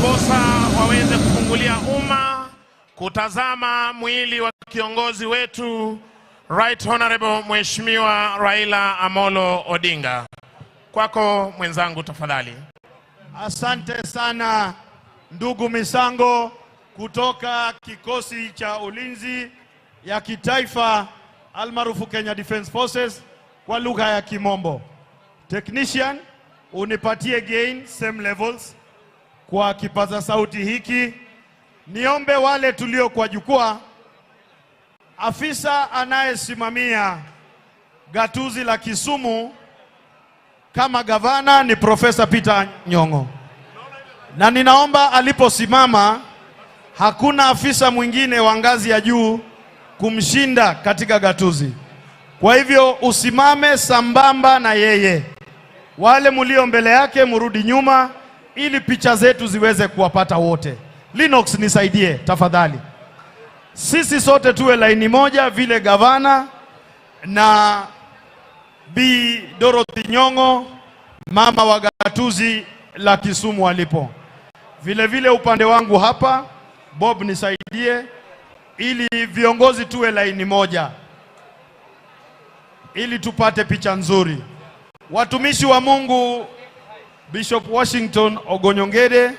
Ndiposa waweze kufungulia umma kutazama mwili wa kiongozi wetu Right Honorable Mheshimiwa Raila Amolo Odinga. Kwako mwenzangu tafadhali. Asante sana ndugu Misango kutoka kikosi cha ulinzi ya kitaifa almaarufu Kenya Defence Forces kwa lugha ya Kimombo. Technician, unipatie gain same levels kwa kipaza sauti hiki. Niombe wale tulio kwa jukwaa, afisa anayesimamia gatuzi la Kisumu kama gavana ni Profesa Peter Nyong'o, na ninaomba aliposimama hakuna afisa mwingine wa ngazi ya juu kumshinda katika gatuzi. Kwa hivyo usimame sambamba na yeye, wale mulio mbele yake murudi nyuma, ili picha zetu ziweze kuwapata wote. Linux, nisaidie tafadhali, sisi sote tuwe laini moja vile gavana na Bi Dorothy Nyong'o mama wa gatuzi la Kisumu alipo. Vile vile upande wangu hapa Bob nisaidie, ili viongozi tuwe laini moja, ili tupate picha nzuri. Watumishi wa Mungu, Bishop Washington Ogonyongede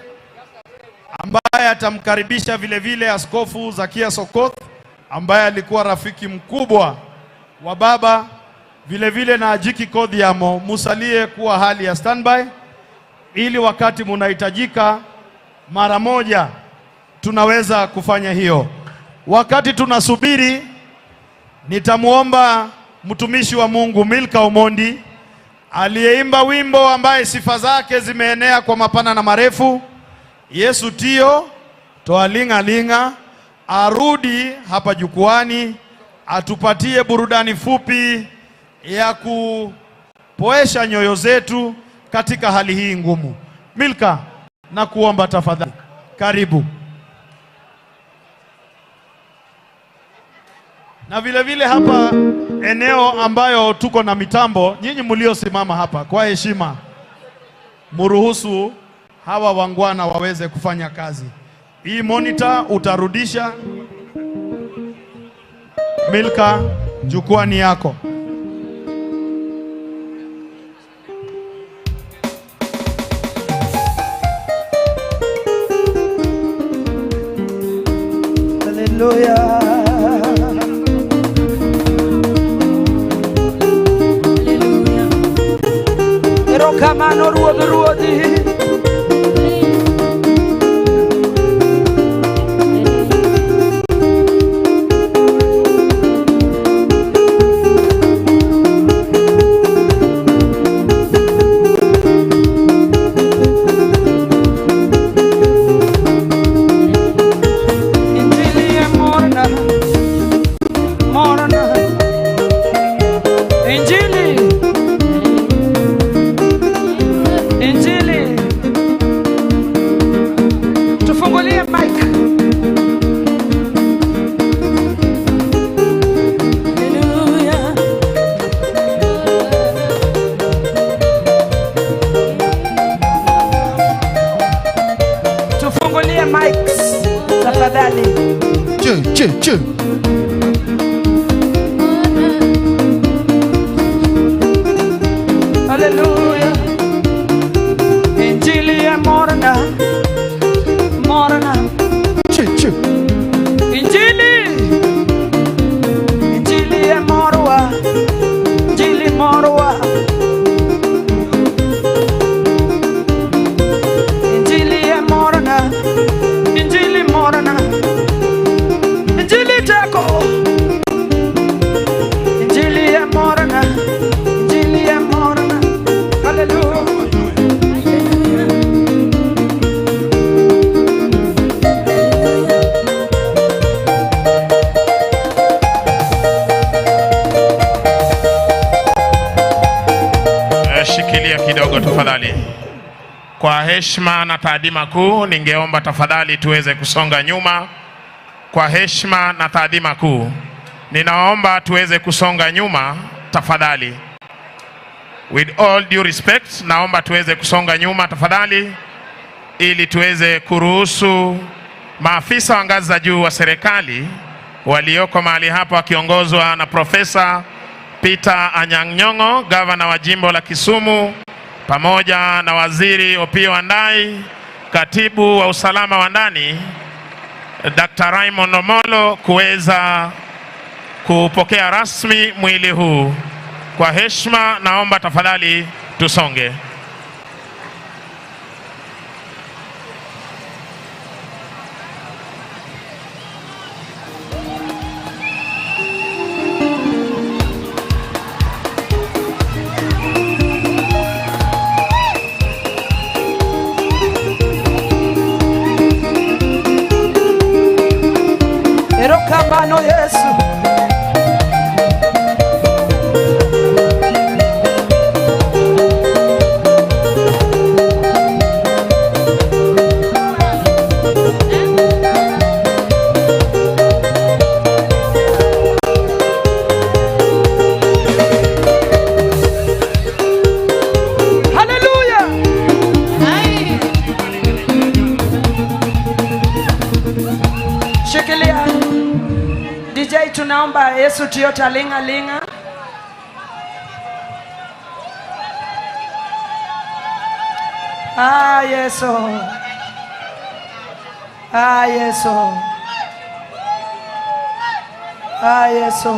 ambaye atamkaribisha vile vile Askofu Zakia Sokoth ambaye alikuwa rafiki mkubwa wa baba, vile vile na Ajiki Kodhiamo, musalie kuwa hali ya standby ili wakati munahitajika mara moja tunaweza kufanya hiyo. Wakati tunasubiri, nitamwomba mtumishi wa Mungu Milka Omondi aliyeimba wimbo ambaye sifa zake zimeenea kwa mapana na marefu, Yesu tio toalinga linga, arudi hapa jukwani atupatie burudani fupi ya kupoesha nyoyo zetu katika hali hii ngumu. Milka, nakuomba tafadhali, karibu. Na vile vile hapa eneo ambayo tuko na mitambo, nyinyi mliosimama hapa kwa heshima, muruhusu hawa wangwana waweze kufanya kazi. Hii monitor utarudisha. Milka, jukwani yako. Hallelujah. Erokamano ruodh ruodhi. Injili e morna, morna. Injili, Injili. Tufungulie mic. Hallelujah. Tufungulie mics tafadhali. Chu, chu, chu. Hallelujah. Injili e morna, morna. Chu, chu. Injili, Injili e morwa, Injili morwa. Injili e morna, Injili morna. Injili teko. Injili e morna, Injili e morna. Hallelujah. Shikilia kidogo tafadhali. Kwa heshima na taadhima kuu, ningeomba tafadhali tuweze kusonga nyuma. Kwa heshima na taadhima kuu, ninaomba tuweze kusonga nyuma tafadhali. With all due respect, naomba tuweze kusonga nyuma tafadhali. ili tuweze kuruhusu maafisa wa ngazi za juu wa serikali walioko mahali hapa wakiongozwa na Profesa Peter Anyang' Nyong'o, gavana wa jimbo la Kisumu, pamoja na Waziri Opiyo Wandayi, katibu wa usalama wa ndani Dr. Raymond Omolo kuweza kupokea rasmi mwili huu. Kwa heshima, naomba tafadhali tusonge. Erokamano Yesu. Hallelujah. Shikilia. DJ tunaomba Yesu Toyota linga linga. Ah, Yesu. Ah, Yesu. Ah, Yesu.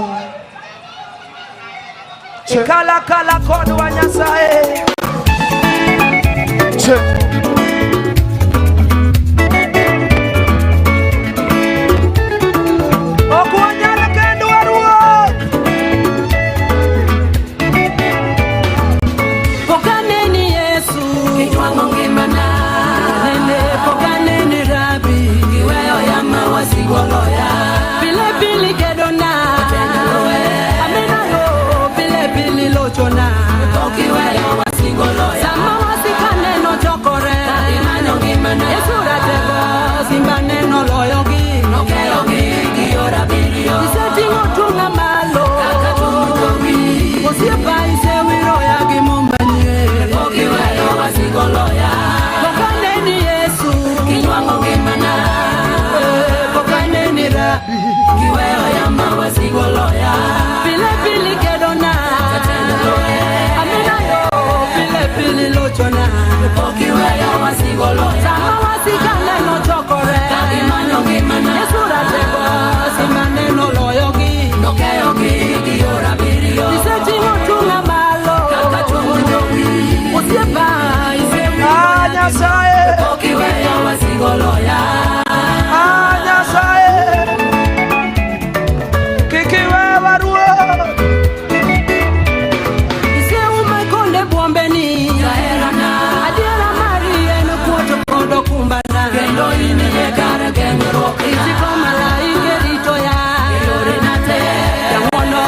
Ikala kala kodwa Nyasaye. Ok wanyal kendwa Ruoth. Pokaneni Yesu Kijwang'o ngimana Nene pokaneni Rabi Kiweyo yama wasigoloya Pile pili kedona Amina yo pile pili lochona Pokiweyo wasigoloya Sama wasikaneno chokore Imanyo ngimana Yesu ratego simba neno loyogi Nokeyogi gi yor abiriyo Iseting'o tunga malo Kaka tung jowi Osiepa isewiroya gi mo manyien Pokiweyo wasigoloya Pokaneni Yesu Kinywang'o ngimana Pokaneni Rabi Kiweyo yama wasigoloya Pile pili kedona Amina yo pile pili lochona Pokiweyo wasigoloya Sama wasikaneno chokore Kagimanyo ngimana Yesu ratego simba neno loyogi Nokeyogi gi yor abiriyo Iseting'o tunga malo Kaka tung jowi Osiepa isewiroya Ah, Nyasaye. Pokiweyo wasigoloya Ah, Nyasaye. Kik iwewa Ruoth. Iseume konde bwombeni Jaherana Adiera mari en kuoto kod okumbana Kendo in e kar geng'ruok Isiko malaike ritoya E yorena te Jang'wono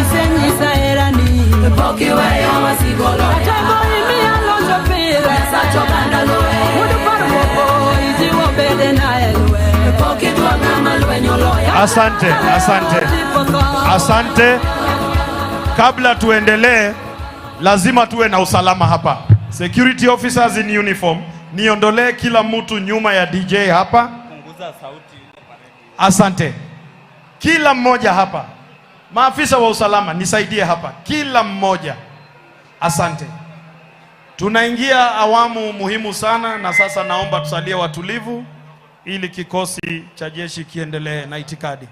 isenyisa herani Pok iweyo wasigoloya Ratego imiya locho pile Nyasach oganda lweny Wuod parruok ijiwo bedena e lweny Pok ijwang'a ma lweny oloya Asante, asante, asante. Kabla tuendelee, lazima tuwe na usalama hapa. Security officers in uniform, niondolee kila mtu nyuma ya DJ hapa. Asante. Kila mmoja hapa, maafisa wa usalama nisaidie hapa, kila mmoja. Asante. Tunaingia awamu muhimu sana, na sasa naomba tusalie watulivu ili kikosi cha jeshi kiendelee na itikadi.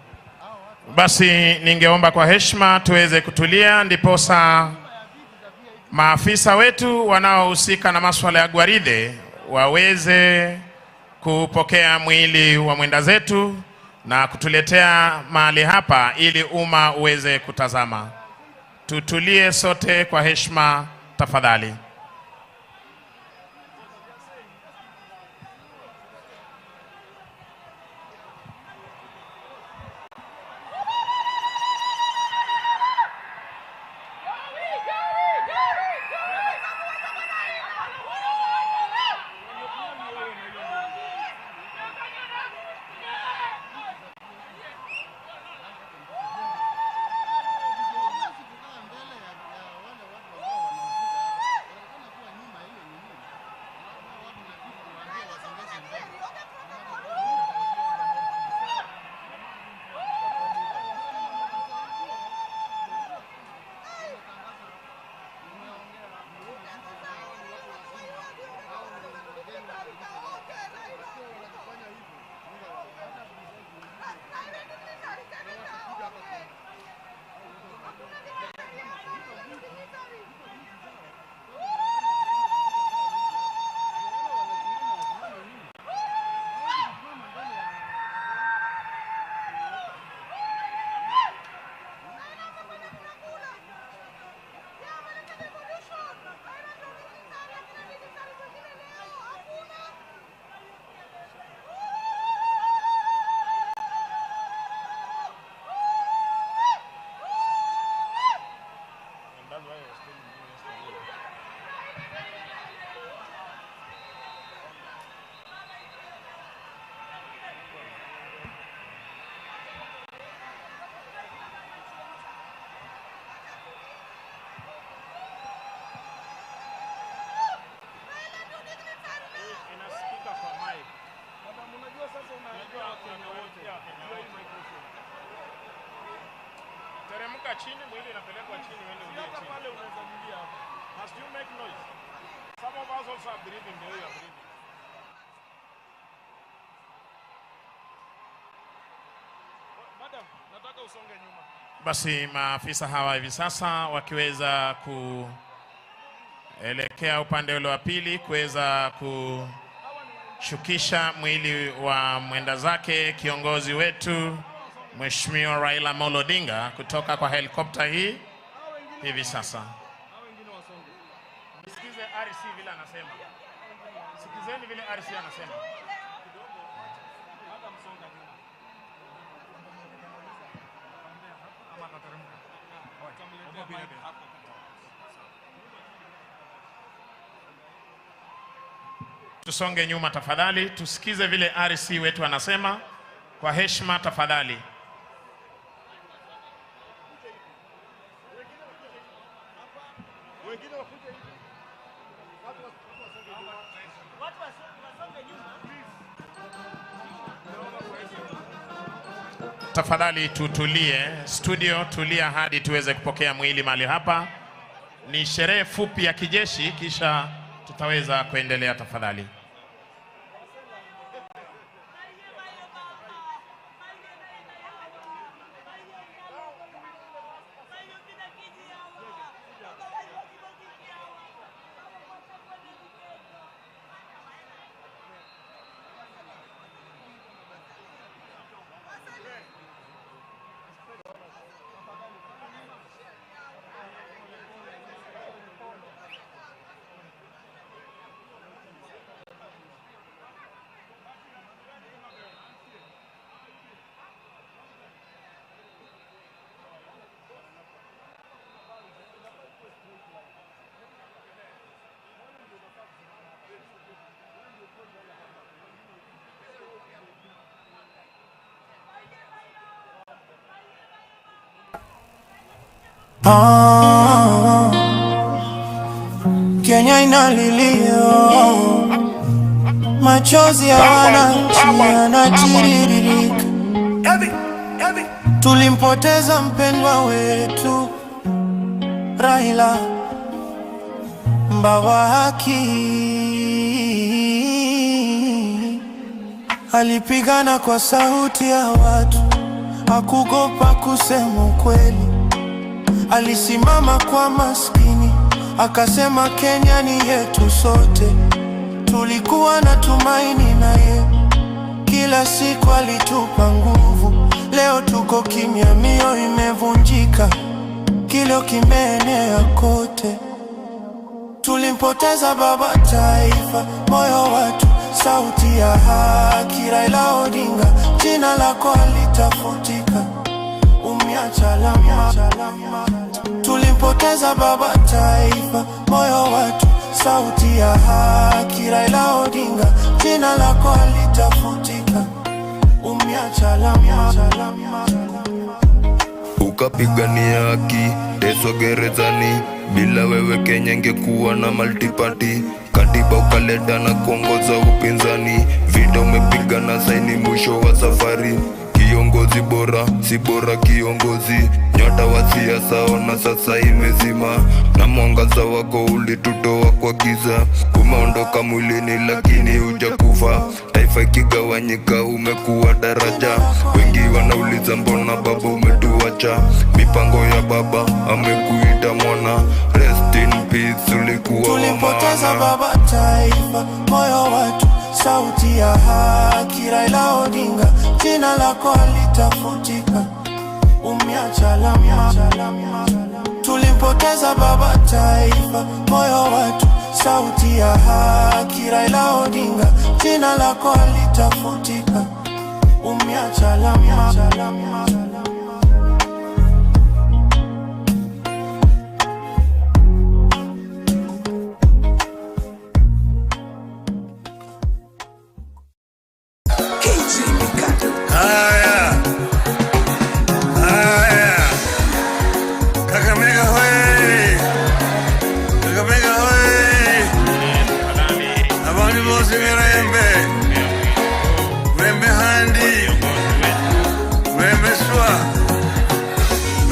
Basi ningeomba kwa heshima tuweze kutulia, ndiposa maafisa wetu wanaohusika na masuala ya gwaride waweze kupokea mwili wa mwenda zetu na kutuletea mahali hapa ili umma uweze kutazama. Tutulie sote kwa heshima tafadhali. Basi maafisa hawa hivi sasa wakiweza kuelekea upande ule wa pili kuweza kushukisha mwili wa mwenda zake kiongozi wetu Mheshimiwa Raila Amolo Odinga kutoka kwa helikopta hii hivi sasa. Msikize RC vile anasema. Sikizeni vile RC anasema. Tusonge nyuma tafadhali, tusikize vile RC wetu anasema kwa heshima tafadhali. Tafadhali tutulie, studio tulia hadi tuweze kupokea mwili mahali hapa. Ni sherehe fupi ya kijeshi, kisha tutaweza kuendelea tafadhali. Ah, Kenya inalilio, machozi ya wananchi yanatiririka. Tulimpoteza mpendwa wetu Raila, mbawa haki, alipigana kwa sauti ya watu, hakugopa kusema ukweli. Alisimama kwa maskini, akasema Kenya ni yetu sote. Tulikuwa na tumaini naye, kila siku alitupa nguvu. Leo tuko kimya, mioyo imevunjika, kilio kimeenea kote. Tulimpoteza baba taifa, moyo watu, sauti ya haki, Raila Odinga, jina lako halitafutika, umeacha alama. Tulimpoteza baba taifa, moyo watu, sauti ya haki, Raila Odinga, jina lako halitafutika, umeacha alama. Ukapigania haki, teswa gerezani. Bila wewe Kenya ingekuwa na multiparty. Katiba ukaleta na kuongoza upinzani. Vita umepigana saini mwisho wa safari. Kiongozi bora, si bora kiongozi. Nyota wa siasa ona sasa imezima, na mwangaza wako ulitutoa kwa giza. Umeondoka mwilini lakini hujakufa. Taifa ikigawanyika umekuwa daraja. Wengi wanauliza mbona baba umetuacha? Mipango ya baba amekuita mwana. Rest in peace, ulikuwa wa Tulimpoteza maana. baba taifa, moyo watu, sauti ya haki, Raila Odinga, jina lako halitafutika, umeacha alama. Tulimpoteza baba taifa, moyo watu, sauti ya haki, Raila Odinga, jina lako halitafutika, umeacha alama. Haya, haya, Kakamega hoye! Kakamega hoye! Abantu bose mirembe, mirembe handi, mirembe swa,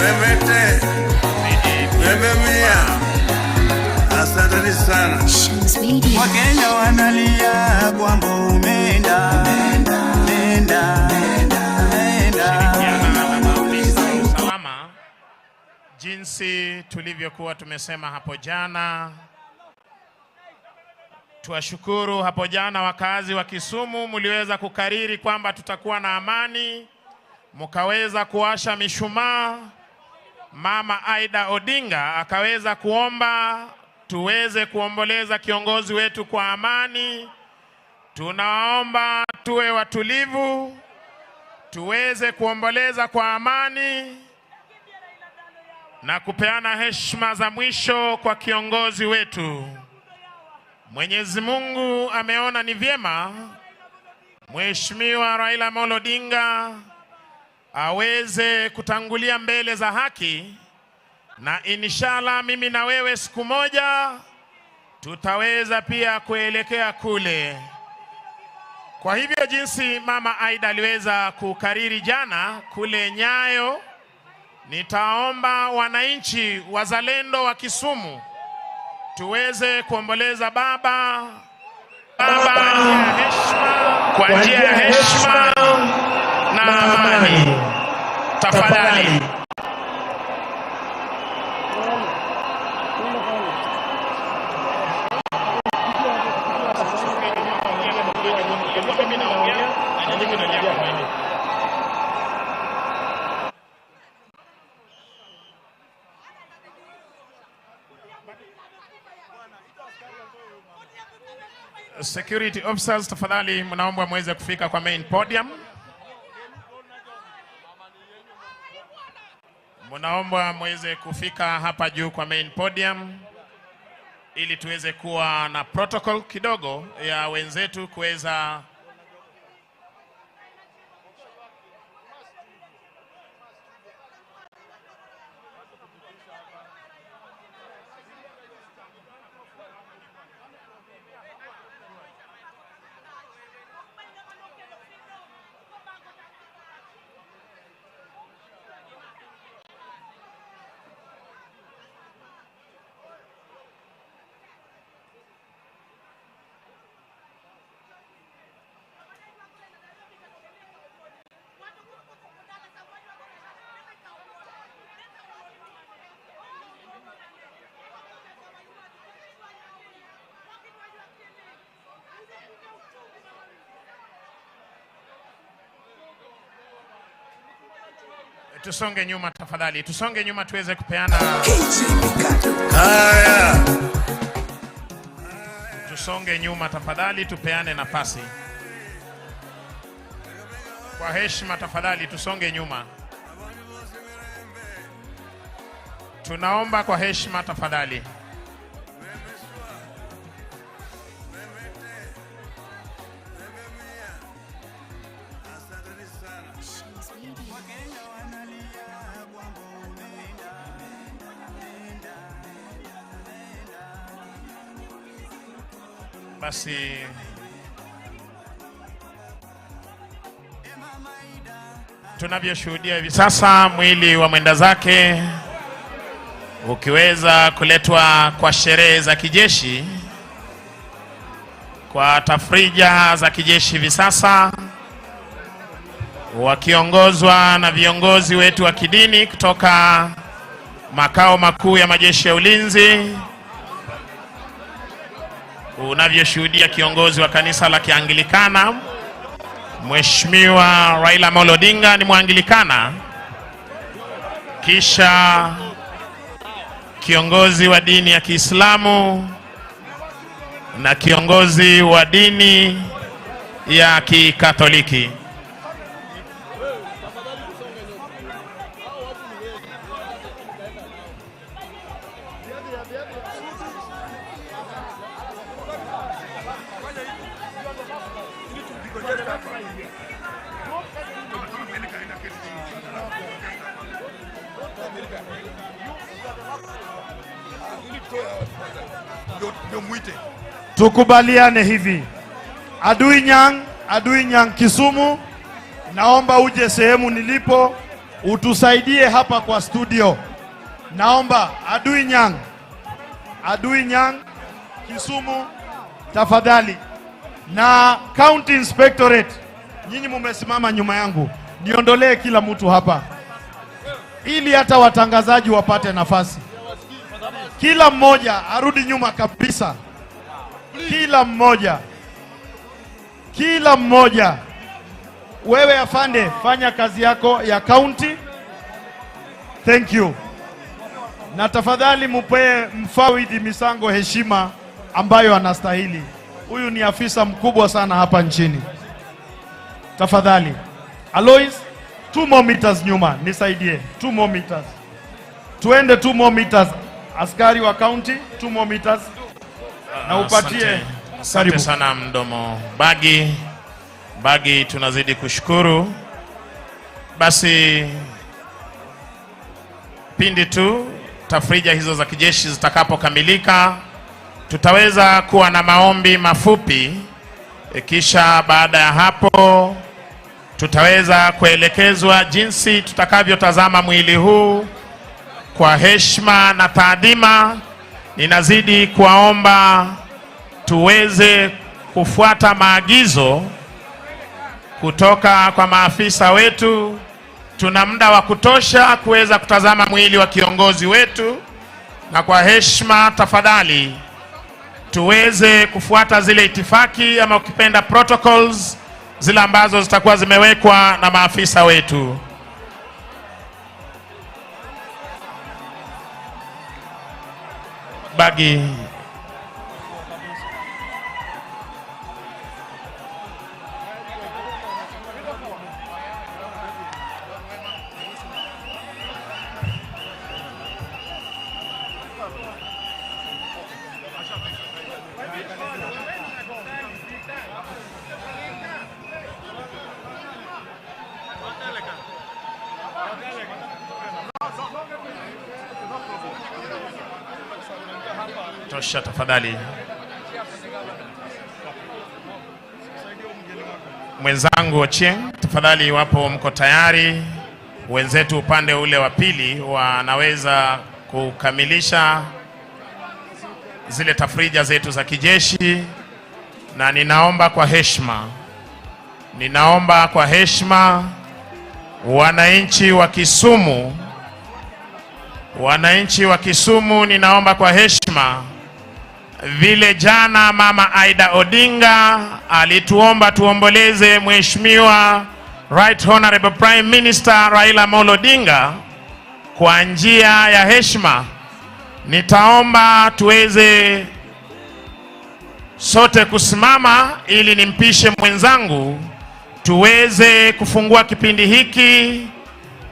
Memete. Meme mia. Asanteni sana. Wakenya wanalia kwamba umeenda, umeenda, umeenda. Kushirikiana na maafisa wa usalama jinsi tulivyokuwa tumesema hapo jana. Tuwashukuru hapo jana wakazi wa Kisumu, mliweza kukariri kwamba tutakuwa na amani, mkaweza kuwasha mishumaa. Mama Aida Odinga akaweza kuomba tuweze kuomboleza kiongozi wetu kwa amani. Tunaomba tuwe watulivu, tuweze kuomboleza kwa amani na kupeana heshima za mwisho kwa kiongozi wetu. Mwenyezi Mungu ameona ni vyema Mheshimiwa Raila Amolo Odinga aweze kutangulia mbele za haki, na inshallah mimi na wewe siku moja tutaweza pia kuelekea kule. Kwa hivyo jinsi Mama Aida aliweza kukariri jana kule Nyayo, nitaomba wananchi wazalendo wa Kisumu tuweze kuomboleza baba baba kwa njia ya heshima na amani. Tafadhali. Security officers, tafadhali mnaomba muweze kufika kwa main podium. Mnaomba muweze kufika hapa juu kwa main podium ili tuweze kuwa na protocol kidogo ya wenzetu kuweza Tusonge nyuma tafadhali, tusonge nyuma tuweze kupeana. Haya. Tusonge nyuma tafadhali, tupeane nafasi kwa heshima tafadhali, tusonge nyuma. Tunaomba kwa heshima tafadhali. Basi tunavyoshuhudia hivi sasa, mwili wa mwenda zake ukiweza kuletwa kwa sherehe za kijeshi, kwa tafrija za kijeshi hivi sasa, wakiongozwa na viongozi wetu wa kidini kutoka makao makuu ya majeshi ya ulinzi. Unavyoshuhudia kiongozi wa kanisa la Kianglikana Mheshimiwa Raila Amolo Odinga ni Mwanglikana, kisha kiongozi wa dini ya Kiislamu na kiongozi wa dini ya Kikatoliki. Tukubaliane hivi, Adui Nyang, Adui Nyang Kisumu, naomba uje sehemu nilipo. utusaidie hapa kwa studio. Naomba Adui Nyang, Adui Nyang, Kisumu, tafadhali, na County Inspectorate, nyinyi mumesimama nyuma yangu, niondolee kila mtu hapa ili hata watangazaji wapate nafasi. Kila mmoja arudi nyuma kabisa, kila mmoja, kila mmoja. Wewe afande, fanya kazi yako ya county. Thank you. Na tafadhali mupee mfawidhi Misango heshima ambayo anastahili. Huyu ni afisa mkubwa sana hapa nchini. Tafadhali Alois, 2 more meters nyuma, nisaidie 2 more meters, tuende 2 more meters. Askari wa county, 2 more meters na upatie. Asante, asante Karibu. sana mdomo Bagi. Bagi, tunazidi kushukuru. Basi pindi tu tafrija hizo za kijeshi zitakapokamilika, tutaweza kuwa na maombi mafupi e, kisha baada ya hapo tutaweza kuelekezwa jinsi tutakavyotazama mwili huu kwa heshima na taadhima. Ninazidi kuwaomba tuweze kufuata maagizo kutoka kwa maafisa wetu. Tuna muda wa kutosha kuweza kutazama mwili wa kiongozi wetu, na kwa heshima, tafadhali tuweze kufuata zile itifaki ama ukipenda protocols zile ambazo zitakuwa zimewekwa na maafisa wetu. Bagi. Tosha tafadhali. Mwenzangu Ochieng, tafadhali, iwapo mko tayari, wenzetu upande ule wa pili wanaweza kukamilisha zile tafrija zetu za kijeshi, na ninaomba kwa heshima, ninaomba kwa heshima wananchi wa Kisumu, wananchi wa Kisumu, ninaomba kwa heshima vile jana Mama Aida Odinga alituomba tuomboleze Mheshimiwa Right Honorable Prime Minister Raila Amolo Odinga kwa njia ya heshima, nitaomba tuweze sote kusimama ili nimpishe mwenzangu tuweze kufungua kipindi hiki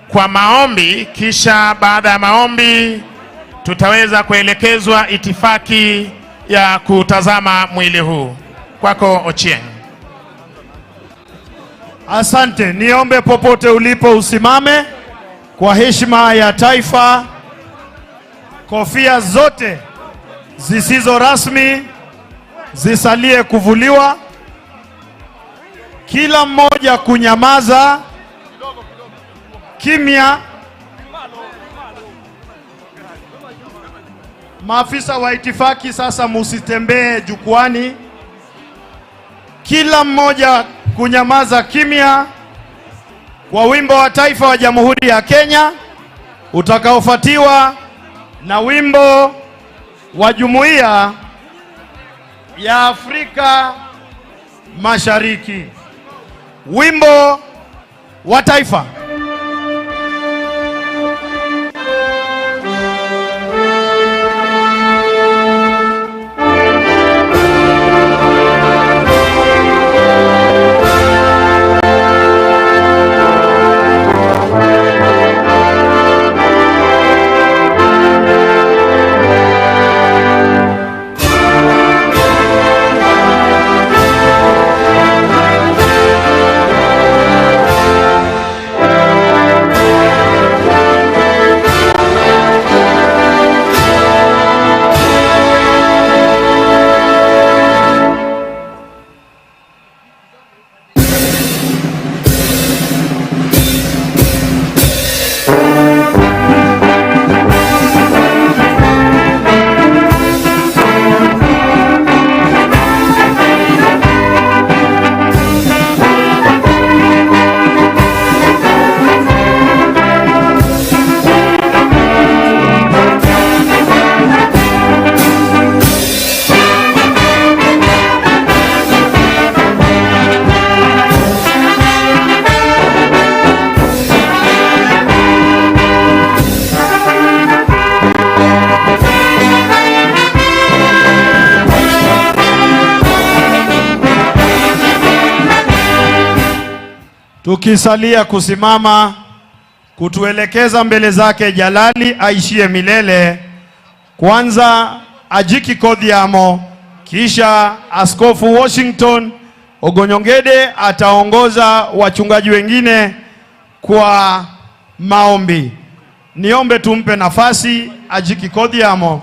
kwa maombi, kisha baada ya maombi tutaweza kuelekezwa itifaki ya kutazama mwili huu. Kwako Ochieng. Asante, niombe popote ulipo usimame kwa heshima ya taifa. Kofia zote zisizo rasmi zisalie kuvuliwa, kila mmoja kunyamaza kimya. Maafisa wa itifaki sasa, musitembee jukwani, kila mmoja kunyamaza kimya kwa wimbo wa taifa wa Jamhuri ya Kenya utakaofuatiwa na wimbo wa Jumuiya ya Afrika Mashariki. Wimbo wa taifa. Tukisalia kusimama kutuelekeza mbele zake Jalali aishie milele. Kwanza Ajiki Kodhiamo, kisha Askofu Washington Ogonyongede ataongoza wachungaji wengine kwa maombi. Niombe tumpe nafasi Ajiki Kodhiamo.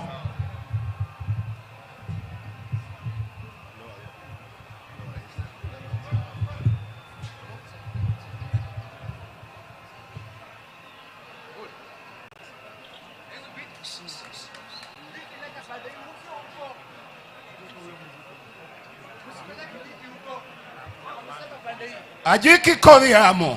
Ajiki Kodhiamo.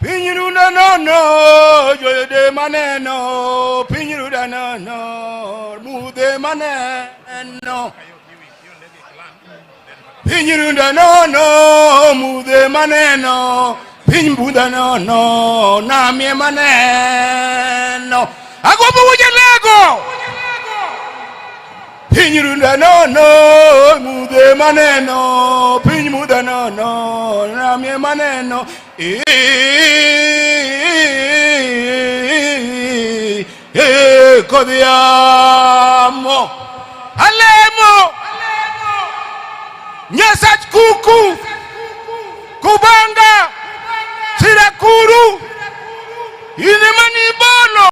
Piny runda nono, joyode maneno, piny runda nono, mudhe maneno. Piny runda nono, mudhe maneno, piny budha nono, namie maneno. Agombo wuoche lego. Piny runda nono, mudhe maneno, piny mudha nono, namie maneno. Eh, kodhiamo. Alemo. Nyasach kuku. Kubanga. Sirakuru. In ema nibolo.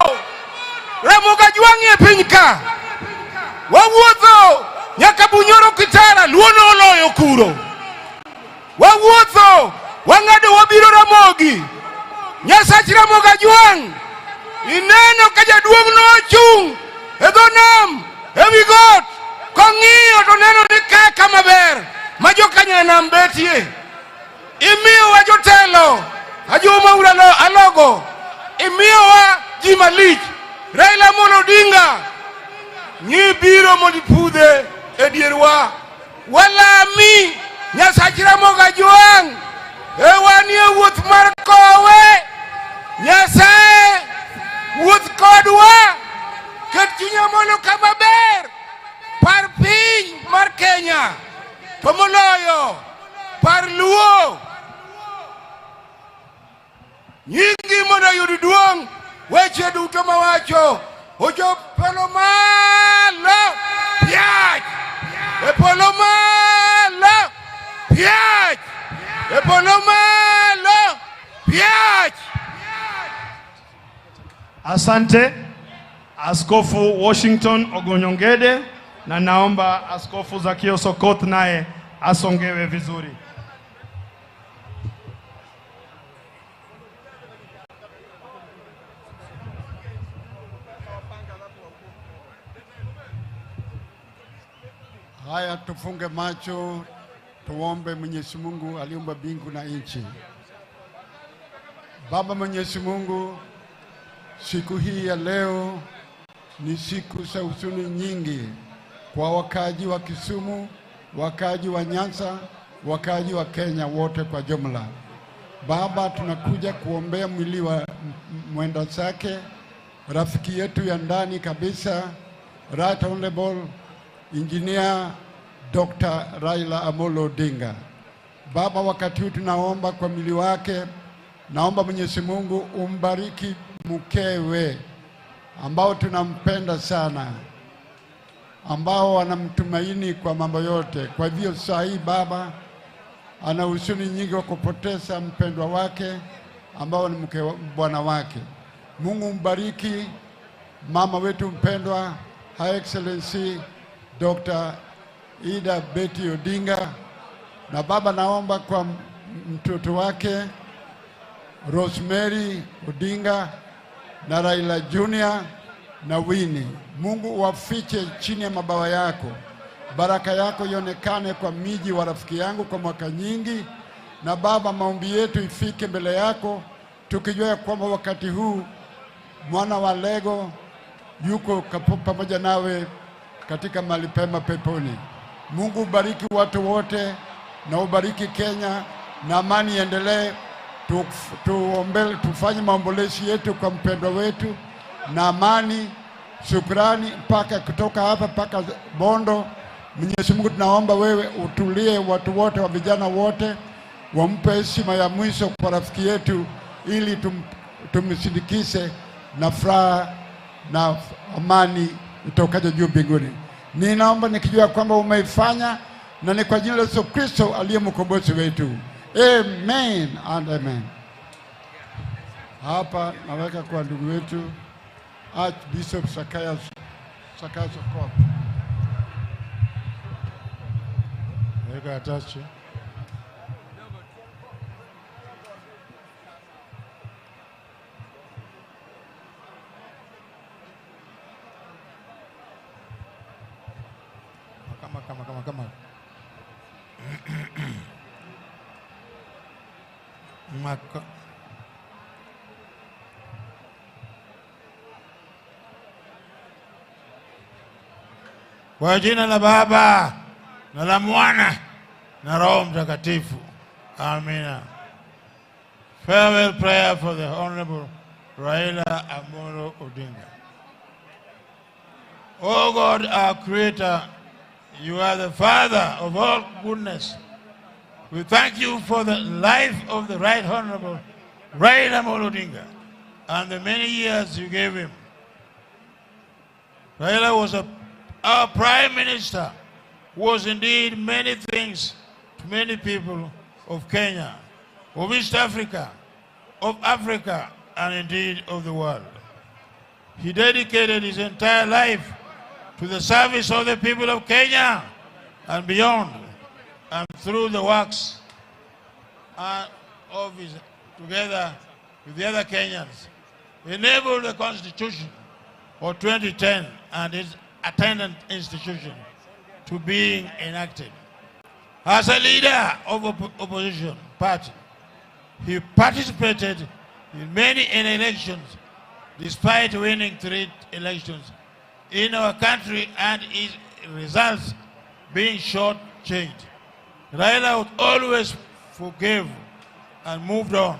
Ramogi Ajwang' e piny ka. Wawuotho nyaka Bunyoro Kitara, Luo noloyo kuro. Wawuotho, wang'ado wabiro Ramogi. Nyasach Ramogi Ajwang', ineno ka jaduong' nochung' e dho nam e wi got kong'iyo to neno ni ka kama ber ma jokanyanam betie. Imiyowa jotelo, Ajuo Maura Alogo, imiyowa ji malich, Raila Amolo Odinga, ng'i biro mondo ipudhe e dierwa. Walami Nyasach Ramogi Ajwang' e wanie wuoth mar kowe. Nyasaye wuoth kodwa, ket chuny Amolo kama ber, par piny mar Kenya, to moloyo par Luo. Nyingi mondo oyud duong', weche duto mawacho ochop polo malo, piach e polo malo, piach e polo malo, piach. Asante Askofu Washington Ogonyongede, na naomba Askofu Zakio Sokoth naye asongewe vizuri. Haya, tufunge macho tuombe. Mwenyezi Mungu aliumba mbingu na nchi. Baba Mwenyezi Mungu, siku hii ya leo ni siku za huzuni nyingi kwa wakaaji wa Kisumu, wakaaji wa Nyanza, wakaaji wa Kenya wote kwa jumla. Baba, tunakuja kuombea mwili wa mwenda zake rafiki yetu ya ndani kabisa, Right Honorable Engineer Dr. Raila Amolo Odinga. Baba, wakati huu tunaomba kwa mwili wake, naomba Mwenyezi Mungu umbariki mkewe ambao tunampenda sana, ambao wanamtumaini kwa mambo yote. Kwa hivyo saa hii Baba ana huzuni nyingi wa kupoteza mpendwa wake ambao ni mke bwana wake. Mungu mbariki mama wetu mpendwa Her Excellency Dr. Ida Betty Odinga, na baba, naomba kwa mtoto wake Rosemary Odinga na Raila Junior na Winnie. Mungu uwafiche chini ya mabawa yako, baraka yako ionekane kwa miji wa rafiki yangu kwa mwaka nyingi. Na Baba, maombi yetu ifike mbele yako, tukijua ya kwamba wakati huu mwana wa Lego yuko pamoja nawe katika mahali pema peponi. Mungu ubariki watu wote na ubariki Kenya na amani iendelee. Tuombe, tufanye maombolezi yetu kwa mpendwa wetu na amani. Shukrani mpaka kutoka hapa mpaka Bondo. Mwenyezi Mungu tunaomba wewe utulie watu wote wa vijana wote, wampe heshima ya mwisho kwa rafiki yetu, ili tumsindikize na furaha na amani itokayo juu mbinguni. Ninaomba nikijua kwamba umeifanya na ni kwa jina la Yesu Kristo aliye mkombozi wetu. Amen and amen. Hapa naweka kwa ndugu wetu Archbishop Sakaya Sakaya Sokop. Weka atache. Kama kama kama kama. Maka. Kwa jina la Baba na la Mwana na Roho Mtakatifu. Amina. Farewell prayer for the Honorable Raila Amolo Odinga. O God, our Creator, you are the Father of all goodness. We thank you for the life of the Right Honorable Raila Amolo Odinga and the many years you gave him. Raila was our Prime Minister, who was indeed many things to many people of Kenya, of East Africa, of Africa, and indeed of the world. He dedicated his entire life to the service of the people of Kenya and beyond, and through the works of his, together with the other Kenyans, enabled the Constitution of 2010 and its attendant institution to being enacted. As a leader of opposition party, he participated in many elections, despite winning 3 elections in our country and his results being short-changed. Raila would always forgive and moved on.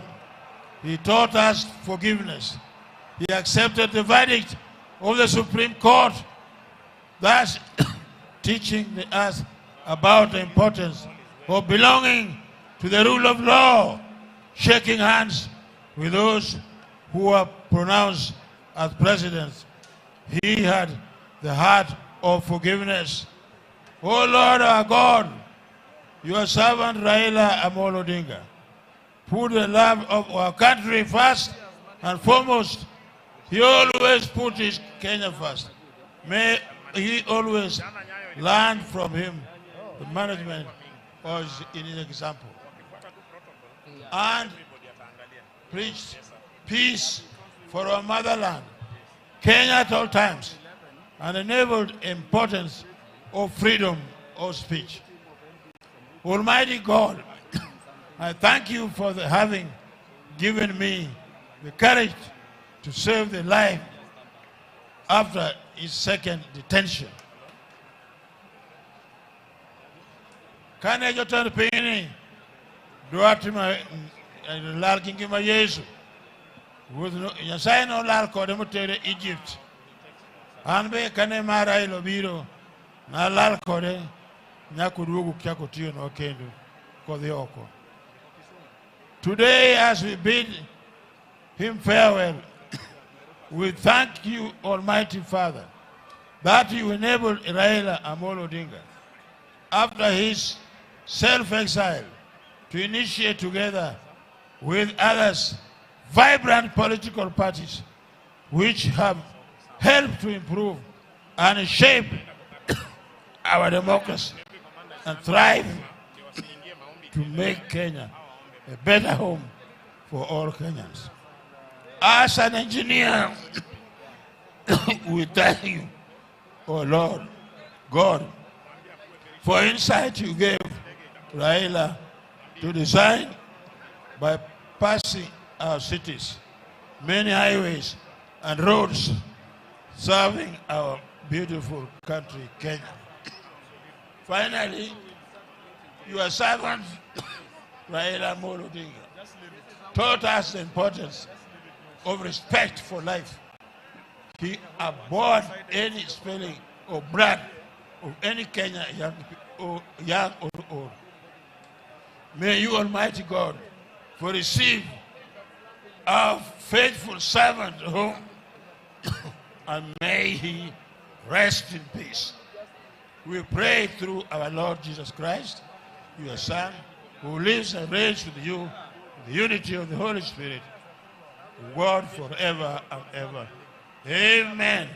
He taught us forgiveness. He accepted the verdict of the Supreme Court, thus teaching us about the importance of belonging to the rule of law, shaking hands with those who are pronounced as presidents. He had the heart of forgiveness. O Lord our God, your servant Raila Amolo Odinga put the love of our country first and foremost. He always put his Kenya first. May he always learn from him the management was in his example. And preached peace for our motherland, Kenya at all times, and enabled importance of freedom of speech. Almighty God, I thank you for having given me the courage to save the life after his second detention. Kane jotend pinyni dwa timo lal gi ngima Yesu, Ruoth Nyasaye nolal kode motere Egypt. An be kane mar Raila obiro, nalal kode nyaka oduogo chako tiyonwa kendo kodhi oko. Today, as we bid him farewell, we thank you, Almighty Father, that you enabled Raila Amolo Odinga, after his self-exile, to initiate together with others vibrant political parties which have helped to improve and shape our democracy and thrive to make Kenya a better home for all Kenyans. As an engineer, we thank you, oh Lord God, for insight you gave Raila to design by passing our cities, many highways and roads serving our beautiful country, Kenya. Finally, your servant, Raila Amolo Odinga, taught us the importance of respect for life. He abhorred any spilling of blood of any Kenya young, or young or old. May you, Almighty God, for receive our faithful servant home, and may he rest in peace. We pray through our Lord Jesus Christ, your Son, who lives and reigns with you in the unity of the Holy Spirit, God forever and ever. Amen.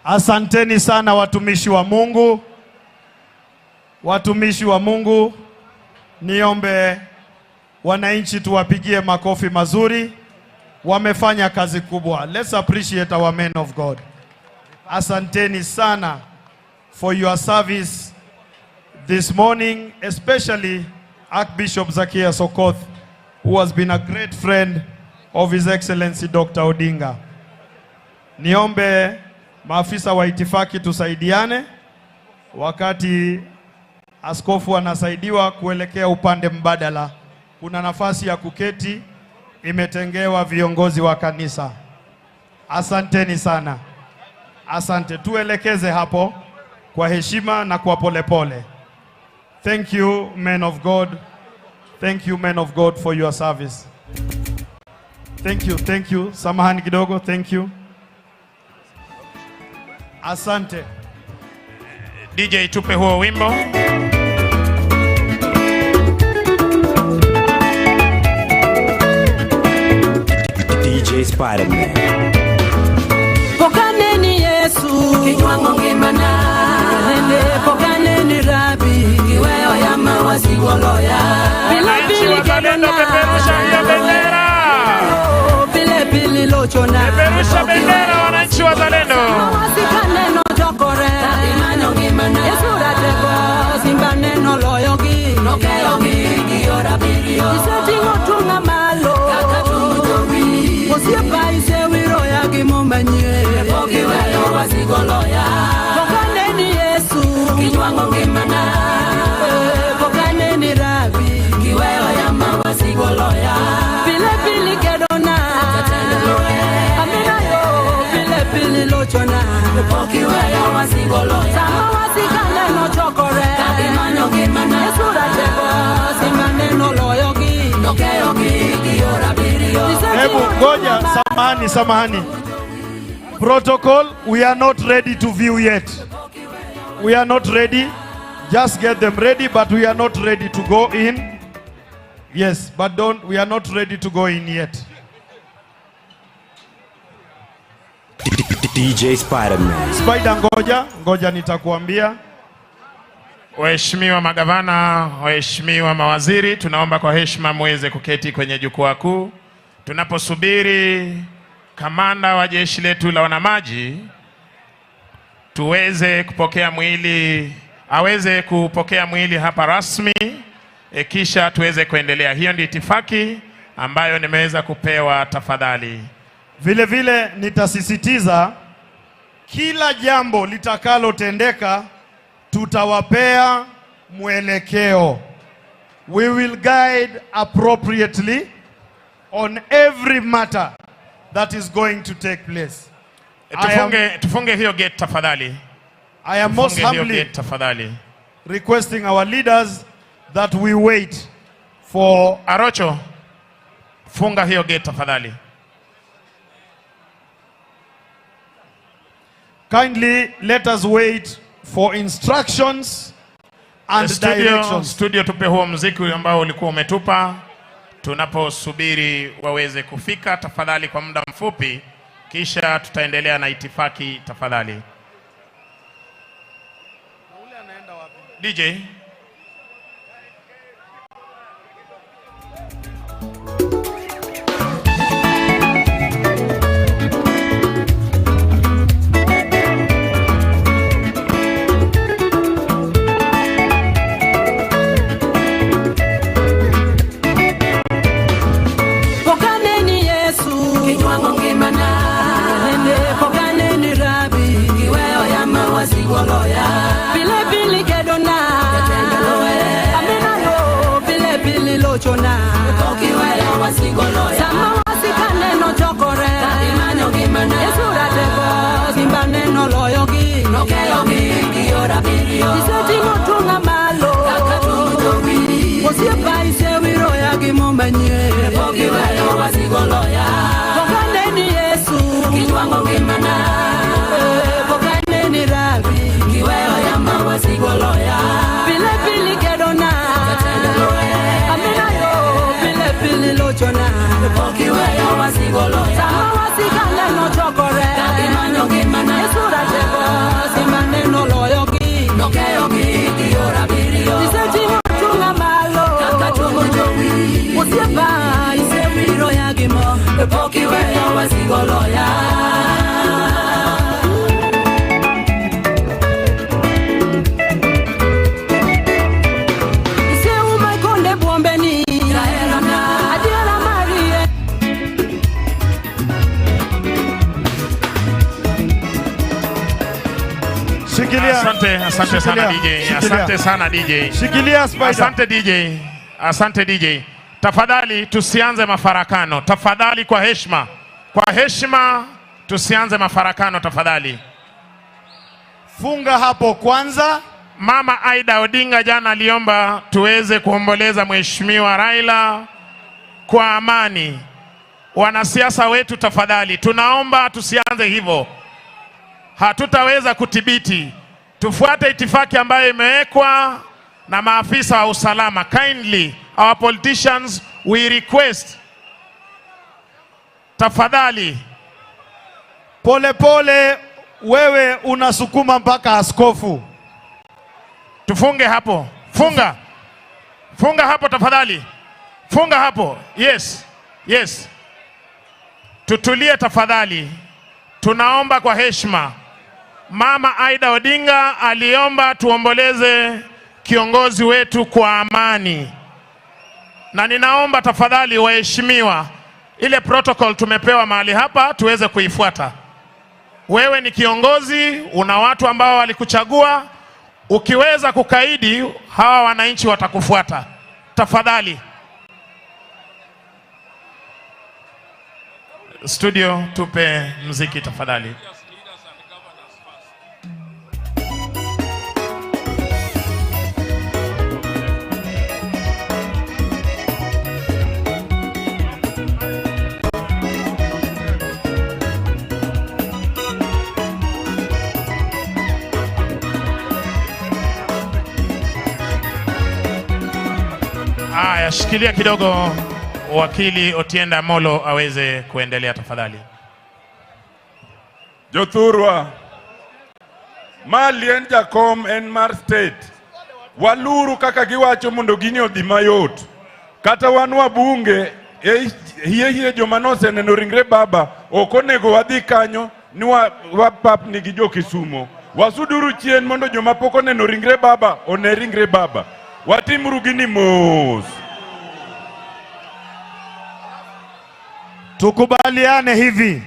Asanteni sana watumishi wa Mungu. Watumishi wa Mungu, niombe wananchi tuwapigie makofi mazuri. Wamefanya kazi kubwa. Let's appreciate our men of God. Asanteni sana for your service this morning, especially Archbishop Zacchaeus Okoth, who has been a great friend of His Excellency Dr. Odinga. Niombe maafisa wa itifaki tusaidiane wakati askofu anasaidiwa kuelekea upande mbadala. Kuna nafasi ya kuketi imetengewa viongozi wa kanisa. Asanteni sana, asante. Tuelekeze hapo kwa heshima na kwa polepole. Thank you men of God. Thank you men of God for your service. Thank you, thank you. Samahani kidogo, thank you. Asante. DJ tupe huo wimbo. DJ Spider-Man. Pokaneni Yesu kinywang'o ngimana nende pokaneni Rabi kiweyo yama wasigoloya Wananchi wazalendo, peperusha hiyo bendera. pile pili lochona Peperusha bendera wananchi wazalendo. Wasikaneno jokore Yesu ratego simba neno loyogi nokeyogi iseting'o tunga malo osiepa isewiroya gi mumanyien pokaneni Yesu pokaneni Rabi pile pili kedona amina yo pile pili lochona sama wasikaneno chokore Yesu ratego simba neno loyogi Hebu ngoja, samahani, samahani. Protocol, we are not ready to view yet. We are not ready. Just get them ready, but we are not ready to go in. Yes, but don't, we are not ready to go in yet. DJ Spider-Man. Spider, ngoja, ngoja nitakuambia. Waheshimiwa magavana, waheshimiwa mawaziri, tunaomba kwa heshima muweze kuketi kwenye jukwaa kuu tunaposubiri kamanda wa jeshi letu la wanamaji tuweze kupokea mwili, aweze kupokea mwili hapa rasmi e, kisha tuweze kuendelea. Hiyo ndio itifaki ambayo nimeweza kupewa. Tafadhali. Vile vile nitasisitiza kila jambo litakalotendeka tutawapea mwelekeo. We will guide appropriately on every matter that is going to take place. E, tufunge, tufunge hiyo gate tafadhali. I am most Tufunge hiyo humbly gate tafadhali. requesting our leaders that we wait for Arocho, funga hiyo gate tafadhali. Kindly let us wait for instructions and Studio, directions. studio tupe huo mziki ambao ulikuwa umetupa tunaposubiri waweze kufika tafadhali, kwa muda mfupi, kisha tutaendelea na itifaki tafadhali. DJ Pokaneni Yesu kinywang'o ngimana nende pokaneni Rabi kiweyo yama wasigoloya pile pili kedona Asante, asante sana Shikilia, DJ. shikilia. Asante sana DJ. Shikilia Spider. Asante DJ. Asante DJ. Tafadhali tusianze mafarakano. Tafadhali kwa heshima. Kwa heshima tusianze mafarakano tafadhali. Funga hapo kwanza. Mama Aida Odinga jana aliomba tuweze kuomboleza Mheshimiwa Raila kwa amani. Wanasiasa wetu tafadhali, tunaomba tusianze hivyo, hatutaweza kudhibiti. Tufuate itifaki ambayo imewekwa na maafisa wa usalama. Kindly our politicians we request, tafadhali. Polepole wewe unasukuma mpaka askofu. Tufunge hapo, funga funga hapo tafadhali, funga hapo. Yes, yes, tutulie tafadhali, tunaomba kwa heshima. Mama Aida Odinga aliomba tuomboleze kiongozi wetu kwa amani, na ninaomba tafadhali, waheshimiwa, ile protocol tumepewa mahali hapa tuweze kuifuata. Wewe ni kiongozi, una watu ambao walikuchagua. Ukiweza kukaidi, hawa wananchi watakufuata. Tafadhali studio, tupe mziki tafadhali. Haya, shikilia kidogo, wakili Otiende Amollo aweze kuendelea tafadhali. Jothurwa, ma liend jakom en mar state. Waluru kaka giwacho mondo gini odhi mayot. Kata wan wabunge, e hie hie joma noseneno ringre baba, ok onego wadhi kanyo ni wapapni gi jo Kisumo. Wasuduru chien mondo joma pok oneno ringre baba one ringre baba. Watimuru gini mos. Tukubaliane hivi,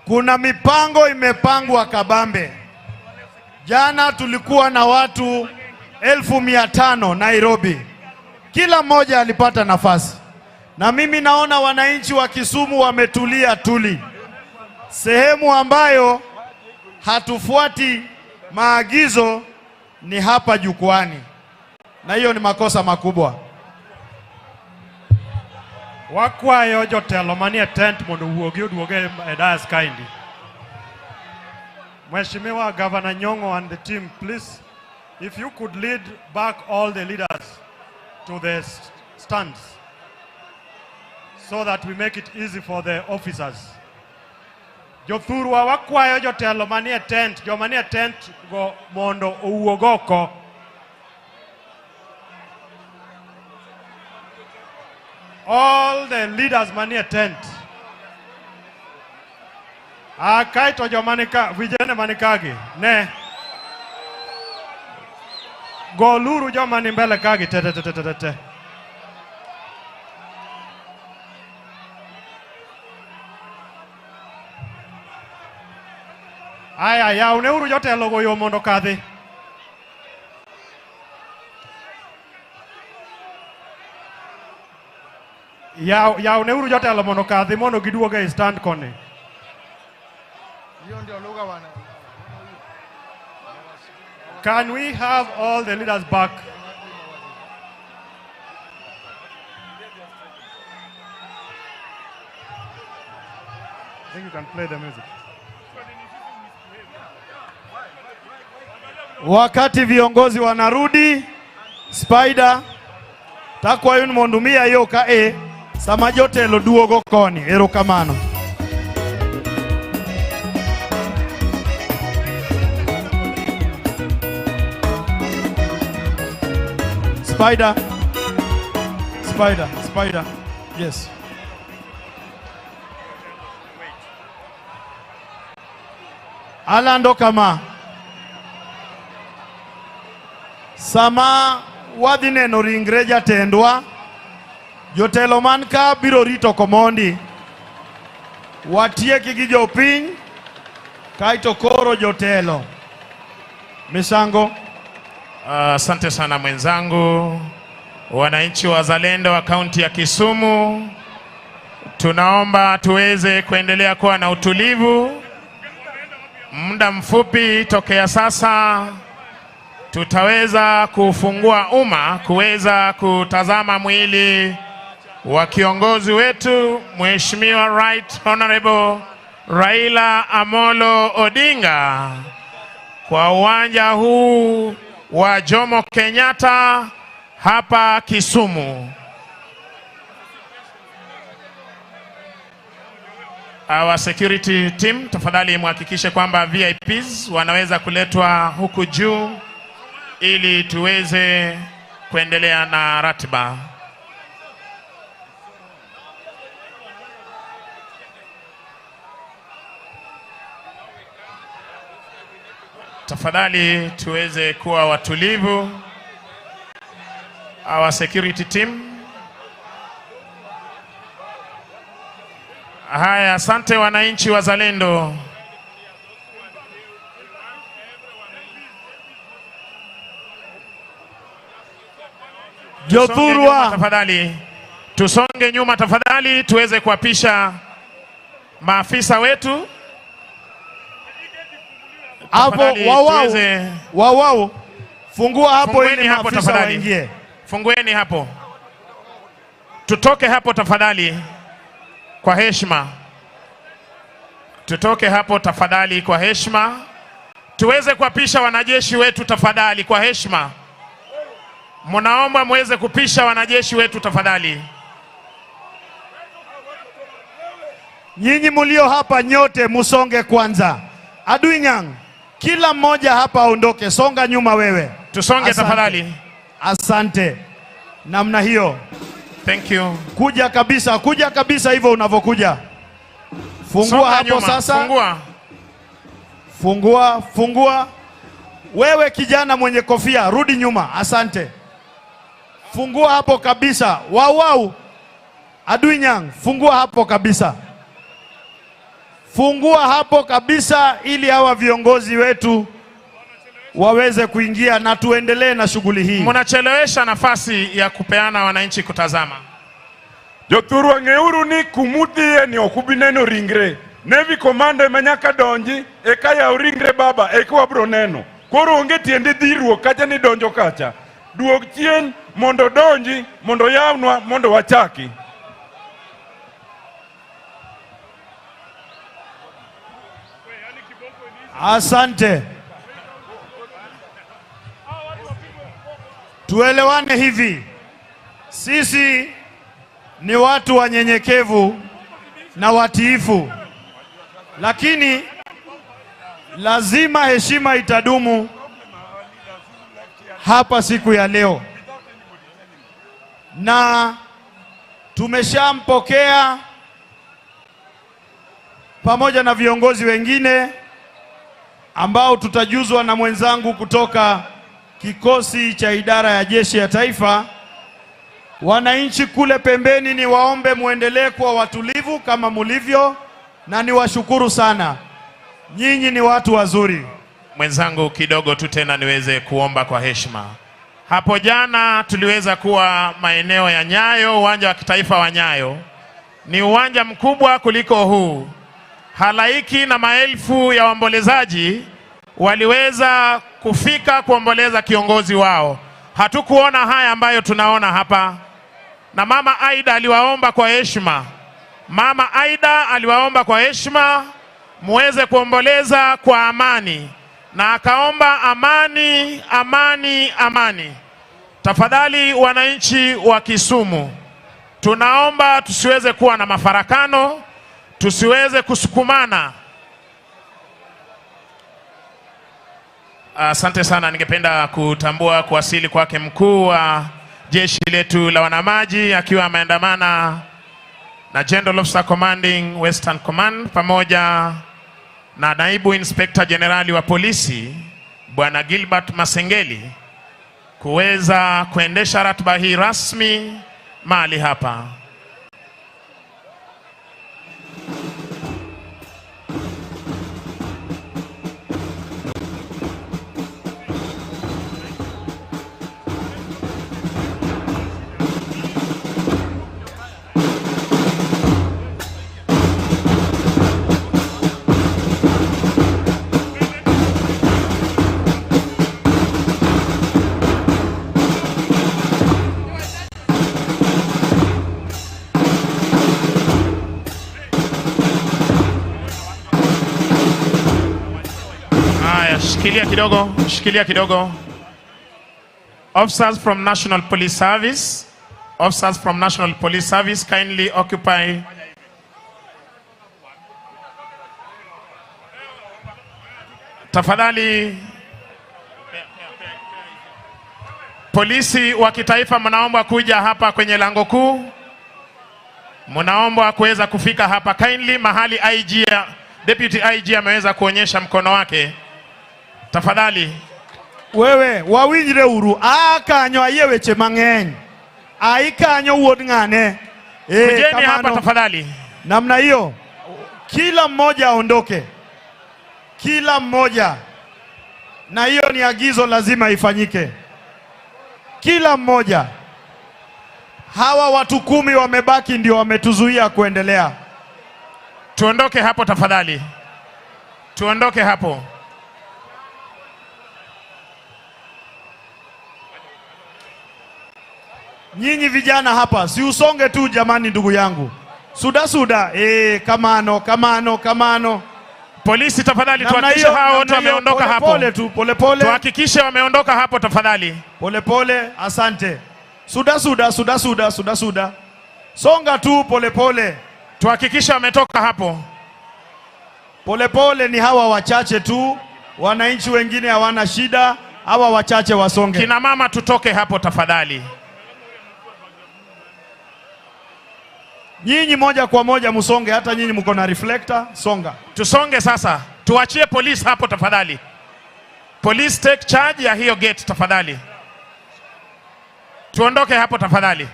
kuna mipango imepangwa kabambe. Jana tulikuwa na watu 500,000 Nairobi, kila mmoja alipata nafasi, na mimi naona wananchi wa Kisumu wametulia tuli, sehemu ambayo hatufuati maagizo ni hapa jukwani, na hiyo ni makosa makubwa. Wakwayo jotelo manie tent mondo owuogi oduog e e dais kaendi. Mheshimiwa Governor Nyong'o and the team, please, if you could lead back all the leaders to the stands so that we make it easy for the officers. Jothurwa wakwayo jotelo manie tent, joma nie tent go mondo owuog oko. All the leaders manie tent. Ah, kaeto joma nika, vijana manikagi, ne. Goluru joma ni mbele kagi te te te te te te. Aya, yawneuru jotelo go yo mondo kadhi. Yaw, yawneuru jotelo mondo kadhi mondo giduog e stand koni. Can we have all the leaders back? I think you can play the music. Wakati viongozi wanarudi, Spider takwayo ni mondo umiya yo ka e sama jotelo duogo koni. Erokamano. Spider, Spider, Spider, yes. Alando kama sama wadhi neno ringre jatendwa, jotelo man ka biro rito komondi, watieki gi jopiny, kaeto koro jotelo. Misango. Asante sana mwenzangu. Wananchi wazalendo wa kaunti ya Kisumu, tunaomba tuweze kuendelea kuwa na utulivu. Muda mfupi tokea sasa tutaweza kufungua umma kuweza kutazama mwili wa kiongozi wetu Mheshimiwa Right Honorable Raila Amolo Odinga kwa uwanja huu wa Jomo Kenyatta hapa Kisumu. Our security team, tafadhali muhakikishe kwamba VIPs wanaweza kuletwa huku juu ili tuweze kuendelea na ratiba. Tafadhali tuweze kuwa watulivu. Our security team. Haya, asante wananchi wazalendo. Tusonge nyuma tafadhali, tusonge nyuma tafadhali, tuweze kuwapisha maafisa wetu Hapo Tafadhali, wawau, tuweze- wawau, fungua hapo Fungueni ili hapo maafisa tafadhali. waingie. Fungueni hapo, tutoke hapo tafadhali, kwa heshima. Tutoke hapo tafadhali, kwa heshima. Tuweze kuwapisha wanajeshi wetu tafadhali, kwa heshima. Mnaomba muweze kupisha wanajeshi wetu tafadhali. Nyinyi mulio hapa nyote musonge kwanza. Adui Nyang, kila mmoja hapa aondoke, songa nyuma wewe. Tusonge Asante. tafadhali. Asante. Namna hiyo. Thank you. Kuja kabisa, kuja kabisa hivyo unavyokuja. Fungua Songa hapo nyuma, sasa. Fungua. Fungua, fungua. Wewe kijana mwenye kofia, rudi nyuma. Asante. Fungua hapo kabisa. Wau wau. Adui Nyang, fungua hapo kabisa. Fungua hapo kabisa ili hawa viongozi wetu waweze kuingia na tuendelee na shughuli hii. Mnachelewesha nafasi ya kupeana wananchi kutazama. Jothurwa ng'euru ni kumudhiye ni ok ubi neno ringre. Navy commander ema nyaka donji eka yaw ringre baba eka wabro neno. Koro onge tiende dhiruok kacha ni donjo kacha. Duog chien mondo donji mondo yawnwa mondo wachaki. Asante. Tuelewane hivi, sisi ni watu wanyenyekevu na watiifu, lakini lazima heshima itadumu hapa siku ya leo, na tumeshampokea pamoja na viongozi wengine ambao tutajuzwa na mwenzangu kutoka kikosi cha idara ya jeshi ya taifa. Wananchi kule pembeni, ni waombe muendelee kuwa watulivu kama mulivyo, na niwashukuru sana, nyinyi ni watu wazuri. Mwenzangu, kidogo tu tena niweze kuomba kwa heshima. Hapo jana tuliweza kuwa maeneo ya Nyayo, uwanja wa kitaifa wa Nyayo. Ni uwanja mkubwa kuliko huu. Halaiki na maelfu ya waombolezaji waliweza kufika kuomboleza kiongozi wao. Hatukuona haya ambayo tunaona hapa, na Mama Aida aliwaomba kwa heshima. Mama Aida aliwaomba kwa heshima muweze kuomboleza kwa amani, na akaomba amani, amani, amani. Tafadhali wananchi wa Kisumu, tunaomba tusiweze kuwa na mafarakano, tusiweze kusukumana. Asante sana. Ningependa kutambua kuwasili kwake mkuu wa jeshi letu la wanamaji akiwa ameandamana na General Officer Commanding Western Command pamoja na naibu inspekta jenerali wa polisi Bwana Gilbert Masengeli kuweza kuendesha ratiba hii rasmi mahali hapa. Shikilia kidogo, shikilia kidogo. Officers from National Police Service, officers from National Police Service kindly occupy Tafadhali polisi wa kitaifa mnaombwa kuja hapa kwenye lango kuu, mnaombwa kuweza kufika hapa kindly, mahali IG, Deputy IG ameweza kuonyesha mkono wake. Tafadhali Wewe wawinjre uru aa kanyo ayie weche mang'eny ai kanyo wuod ng'ane Eh, kujeni hapa kamano. tafadhali. Namna hiyo kila mmoja aondoke, kila mmoja, na hiyo ni agizo lazima ifanyike, kila mmoja. Hawa watu kumi wamebaki ndio wametuzuia kuendelea. Tuondoke hapo tafadhali, tuondoke hapo. Nyinyi vijana hapa, si usonge tu jamani, ndugu yangu, suda suda. Eh, kamano kamano kamano. Polisi tafadhali, Namna tuhakikishe hiyo, hawa wote namna hiyo, wameondoka pole hapo. pole tu, pole pole. Tuhakikishe wameondoka hapo tafadhali. Pole pole, asante. Suda suda suda suda suda suda, songa tu pole pole. Tuhakikishe wametoka hapo pole pole. Ni hawa wachache tu, wananchi wengine hawana shida, hawa wachache wasonge. Kina mama tutoke hapo tafadhali. Nyinyi moja kwa moja musonge, hata nyinyi mko na reflector, songa. Tusonge sasa, tuachie polisi hapo tafadhali. Police take charge ya hiyo gate tafadhali. Tuondoke hapo tafadhali.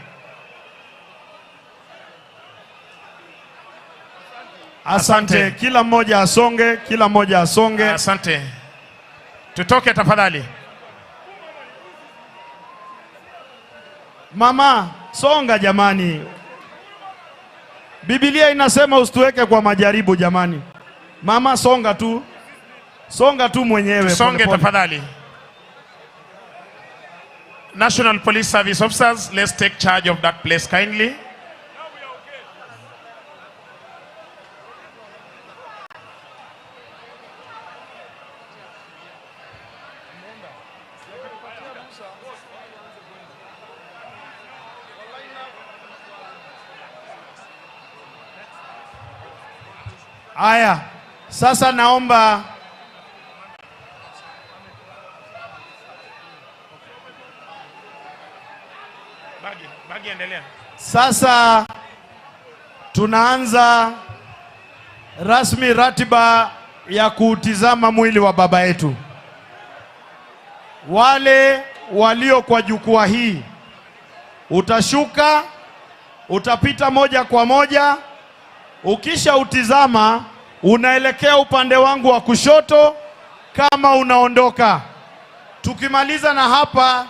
Asante. Kila mmoja asonge, kila mmoja asonge. Asante. Tutoke tafadhali. Mama, songa jamani. Biblia inasema usituweke kwa majaribu jamani. Mama, songa tu, songa tu mwenyewe. Tusonge pole pole. tafadhali. National Police Service officers, let's take charge of that place kindly. Aya, sasa naomba Bagi, bagi endelea. Sasa tunaanza rasmi ratiba ya kuutizama mwili wa baba yetu. Wale walio kwa jukwaa hii, utashuka, utapita moja kwa moja, ukisha utizama unaelekea upande wangu wa kushoto kama unaondoka. Tukimaliza na hapa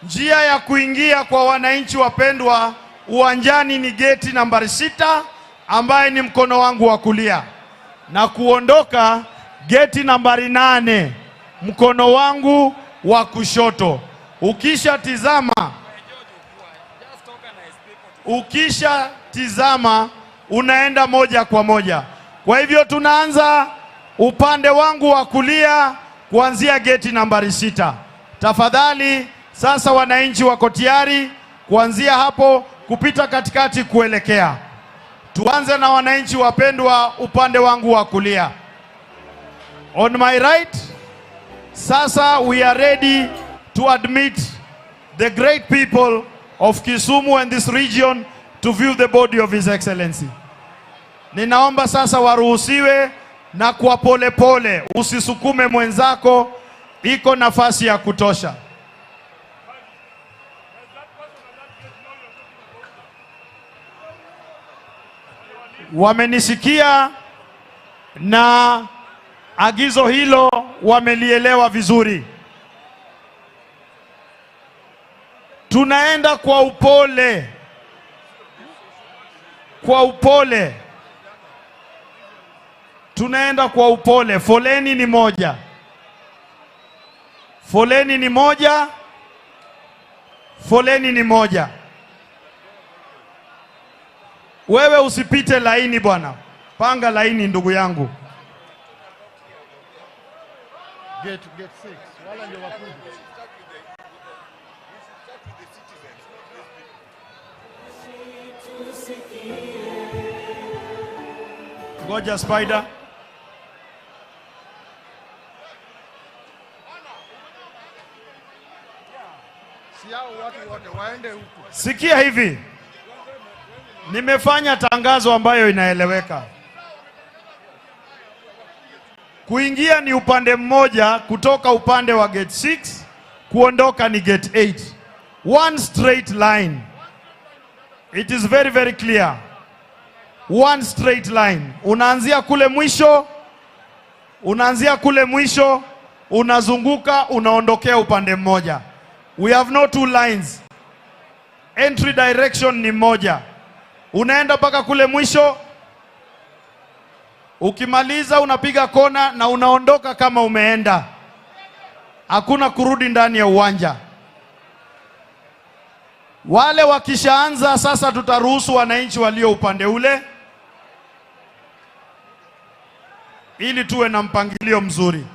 Njia ya kuingia kwa wananchi wapendwa uwanjani ni geti nambari sita ambaye ni mkono wangu wa kulia, na kuondoka geti nambari nane mkono wangu wa kushoto. Ukisha tizama, ukisha tizama unaenda moja kwa moja. Kwa hivyo tunaanza upande wangu wa kulia kuanzia geti nambari sita. Tafadhali sasa wananchi wako tayari kuanzia hapo kupita katikati kuelekea. Tuanze na wananchi wapendwa upande wangu wa kulia. On my right, sasa we are ready to admit the great people of Kisumu and this region to view the body of His Excellency. Ninaomba sasa waruhusiwe na kwa polepole, usisukume mwenzako, iko nafasi ya kutosha. Wamenisikia na agizo hilo wamelielewa vizuri. Tunaenda kwa upole, kwa upole, tunaenda kwa upole. Foleni ni moja, foleni ni moja, foleni ni moja. Wewe usipite laini bwana, panga laini ndugu yangu. Gate, gate 6. Wala ndio wakuje. Ngoja Spider. Si hao watu wote waende huku. Sikia hivi, nimefanya tangazo ambayo inaeleweka. Kuingia ni upande mmoja, kutoka upande wa gate 6, kuondoka ni gate 8. One straight line. It is very very clear. One straight line. Unaanzia kule mwisho, unaanzia kule mwisho, unazunguka, unaondokea upande mmoja. We have no two lines. Entry direction ni moja. Unaenda mpaka kule mwisho, ukimaliza unapiga kona na unaondoka kama umeenda. Hakuna kurudi ndani ya uwanja. Wale wakishaanza sasa, tutaruhusu wananchi walio upande ule, ili tuwe na mpangilio mzuri.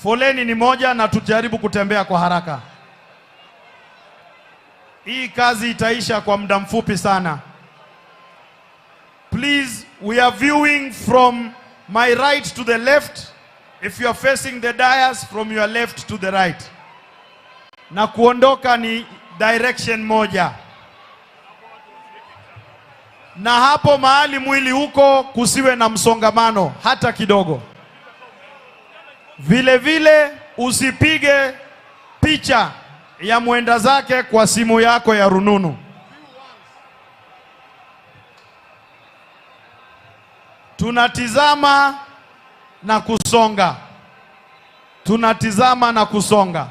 Foleni ni moja na tujaribu kutembea kwa haraka. Hii kazi itaisha kwa muda mfupi sana. Please, we are viewing from my right to the left. If you are facing the dais, from your left to the right. Na kuondoka ni direction moja. Na hapo mahali mwili huko kusiwe na msongamano hata kidogo. Vile vile usipige picha ya mwenda zake kwa simu yako ya rununu. Tunatizama na kusonga, tunatizama na kusonga.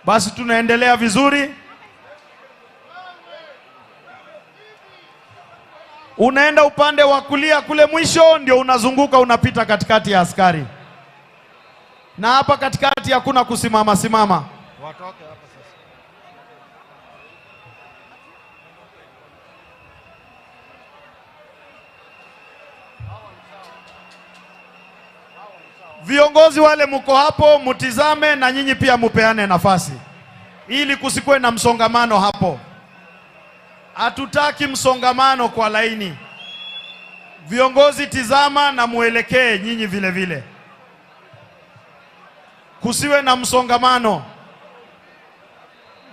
Basi tunaendelea vizuri. Unaenda upande wa kulia kule mwisho, ndio unazunguka unapita katikati ya askari, na hapa katikati hakuna kusimama simama. Watoke hapa sasa. Viongozi wale mko hapo, mutizame na nyinyi pia mupeane nafasi ili kusikuwe na msongamano hapo. Hatutaki msongamano kwa laini. Viongozi tizama na muelekee nyinyi vile vile, kusiwe na msongamano.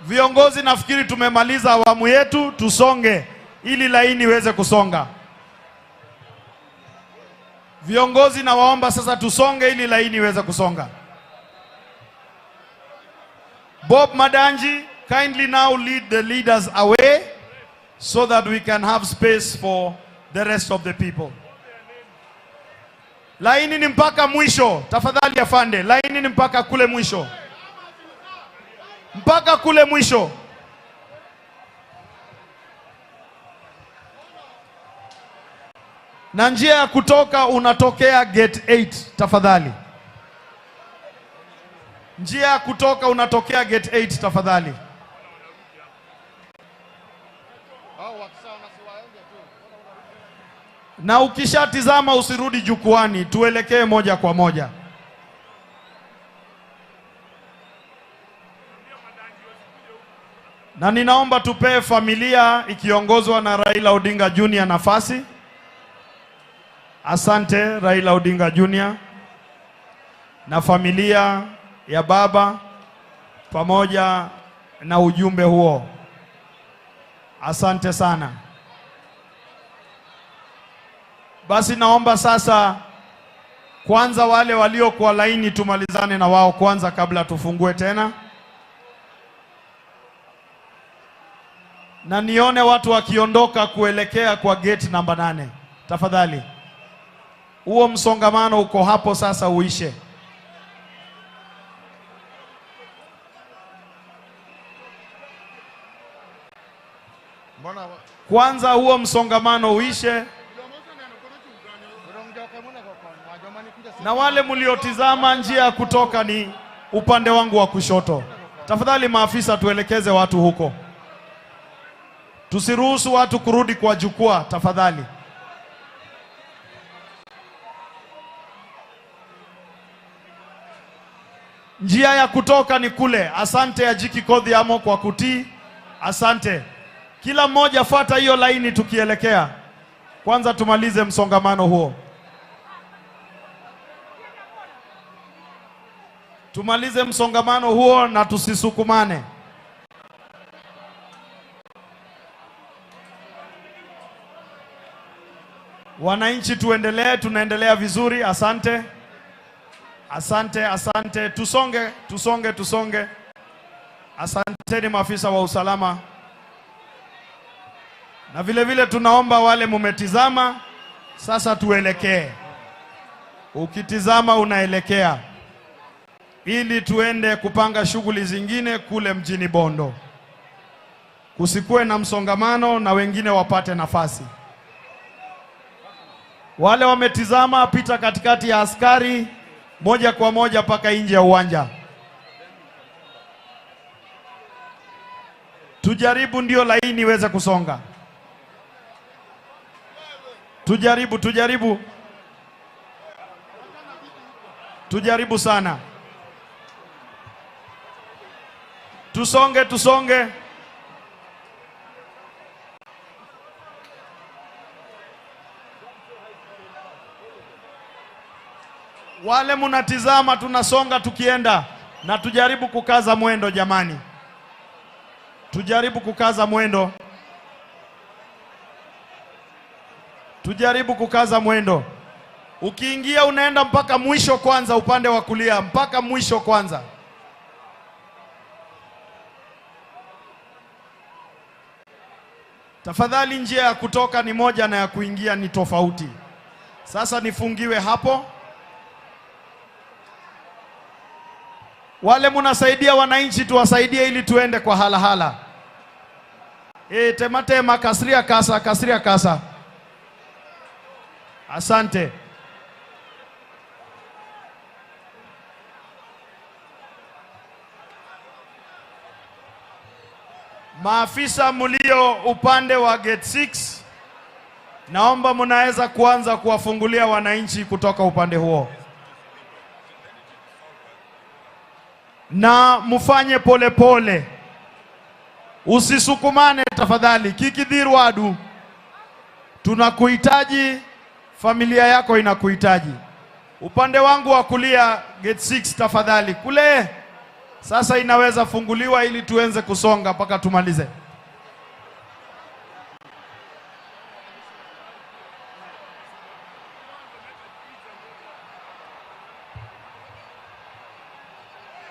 Viongozi, nafikiri tumemaliza awamu yetu, tusonge ili laini iweze kusonga. Viongozi nawaomba sasa tusonge ili laini iweze kusonga. Bob Madanji, kindly now lead the leaders away so that we can have space for the rest of the people. Laini ni mpaka mwisho, tafadhali afande, laini ni mpaka kule mwisho, mpaka kule mwisho. Na njia ya kutoka unatokea gate 8 tafadhali. Njia ya kutoka unatokea gate 8 tafadhali. Na ukishatizama usirudi jukwani, tuelekee moja kwa moja. Na ninaomba tupee familia ikiongozwa na Raila Odinga Junior nafasi. Asante Raila Odinga Junior na familia ya baba pamoja na ujumbe huo. Asante sana. Basi naomba sasa kwanza wale walio kwa laini tumalizane na wao kwanza kabla tufungue tena. Na nione watu wakiondoka kuelekea kwa gate namba 8. Tafadhali. Huo msongamano uko hapo sasa uishe. Mbona Kwanza huo msongamano uishe, na wale mliotizama njia ya kutoka ni upande wangu wa kushoto. Tafadhali maafisa, tuelekeze watu huko, tusiruhusu watu kurudi kwa jukwaa tafadhali. Njia ya kutoka ni kule. Asante Ajiki Kodhiamo kwa kutii. Asante. Kila mmoja fuata hiyo laini tukielekea. Kwanza tumalize msongamano huo. Tumalize msongamano huo na tusisukumane. Wananchi tuendelee, tunaendelea vizuri. Asante. Asante, asante. Tusonge, tusonge, tusonge. Asanteni maafisa wa usalama. Na vile vile tunaomba wale mumetizama, sasa tuelekee. Ukitizama unaelekea, ili tuende kupanga shughuli zingine kule mjini Bondo. Kusikuwe na msongamano na wengine wapate nafasi. Wale wametizama, pita katikati ya askari moja kwa moja mpaka nje ya uwanja. Tujaribu ndio laini iweze kusonga. Tujaribu, tujaribu, tujaribu sana. Tusonge, tusonge. Wale munatizama, tunasonga tukienda, na tujaribu kukaza mwendo jamani, tujaribu kukaza mwendo, tujaribu kukaza mwendo. Ukiingia unaenda mpaka mwisho kwanza, upande wa kulia mpaka mwisho kwanza. Tafadhali, njia ya kutoka ni moja na ya kuingia ni tofauti. Sasa nifungiwe hapo. Wale munasaidia wananchi tuwasaidie ili tuende kwa halahala. E, tema tema, kasria kasa, kasria kasa. Asante. Maafisa mlio upande wa gate 6, naomba mnaweza kuanza kuwafungulia wananchi kutoka upande huo, na mfanye polepole, usisukumane tafadhali. Kikidhirwadu, tunakuhitaji, familia yako inakuhitaji. Upande wangu wa kulia gate 6 tafadhali, kule sasa inaweza funguliwa ili tuenze kusonga mpaka tumalize.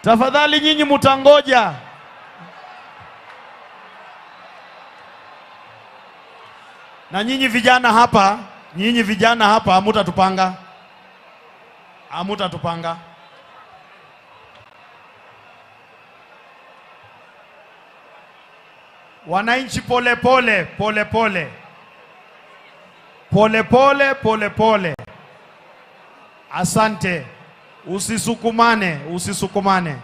Tafadhali nyinyi mutangoja. Na nyinyi vijana hapa, nyinyi vijana hapa hamutatupanga, hamutatupanga. Wananchi pole pole pole pole pole pole pole pole. Asante, usisukumane, usisukumane.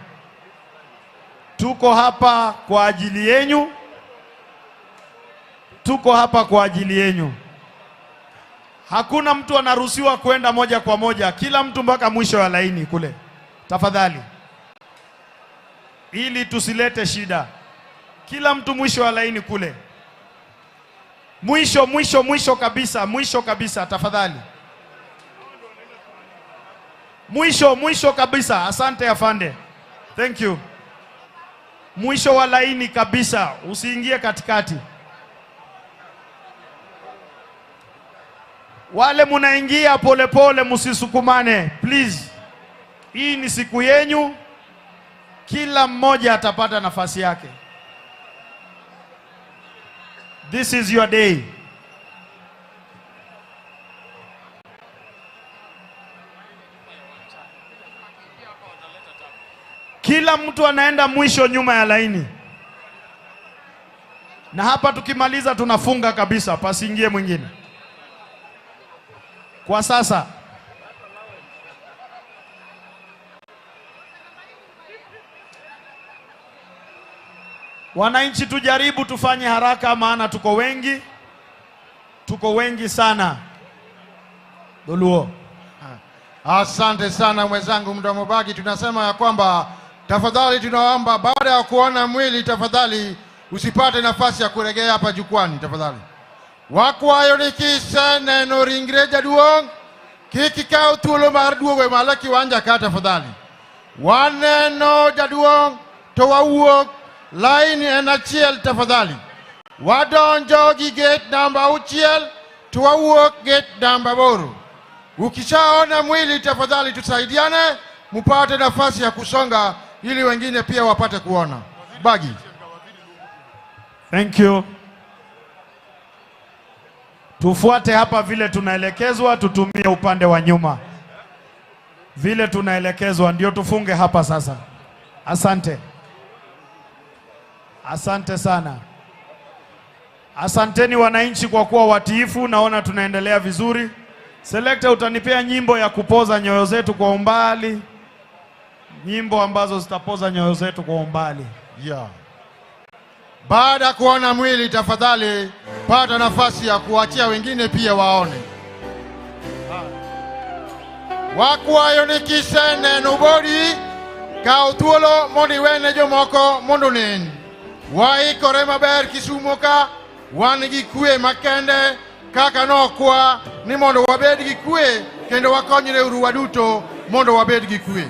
Tuko hapa kwa ajili yenyu, tuko hapa kwa ajili yenyu. Hakuna mtu anaruhusiwa kwenda moja kwa moja, kila mtu mpaka mwisho wa laini kule, tafadhali, ili tusilete shida. Kila mtu mwisho wa laini kule, mwisho mwisho mwisho kabisa, mwisho kabisa, tafadhali, mwisho mwisho kabisa. Asante afande, thank you. Mwisho wa laini kabisa, usiingie katikati. Wale munaingia polepole, musisukumane please. Hii ni siku yenyu, kila mmoja atapata nafasi yake. This is your day. Kila mtu anaenda mwisho nyuma ya laini, na hapa tukimaliza tunafunga kabisa, pasiingie mwingine kwa sasa. Wananchi, tujaribu tufanye haraka, maana tuko wengi, tuko wengi sana. Dholuo. Asante sana mwenzangu Mdomobaki, tunasema ya kwamba Tafadhali tunaomba baada ya kuona mwili, tafadhali usipate nafasi ya kuregea hapa jukwani, tafadhali. Wakwayo ni kiseneno ringre jaduong' kik ikaw thuolo mar duogo e malo e kiwanja ka tafadhali. Waneno jaduong' to wawuok, laini en achiel tafadhali. Wadonjo gi gate namba 6 to wawuok gate namba 8. Ukishaona mwili tafadhali tusaidiane mupate nafasi ya kusonga ili wengine pia wapate kuona. Bagi. Thank you. Tufuate hapa vile tunaelekezwa, tutumie upande wa nyuma vile tunaelekezwa, ndio tufunge hapa sasa. Asante, asante sana. Asanteni wananchi kwa kuwa watiifu, naona tunaendelea vizuri. Selekta, utanipea nyimbo ya kupoza nyoyo zetu kwa umbali, nyimbo ambazo zitapoza nyoyo zetu kwa umbali. Yeah. Baada ya kuona mwili, tafadhali pata nafasi ya kuachia wengine pia waone. Wakwayo ni kiseneno bodi, kaw thuolo mondo iwene jomoko mondo onen. Waikore maber Kisumo ka, wan gi kwe makende kaka nokwa ni mondo wabed gi kwe kendo wakonyre uru waduto mondo wabed gi kwe.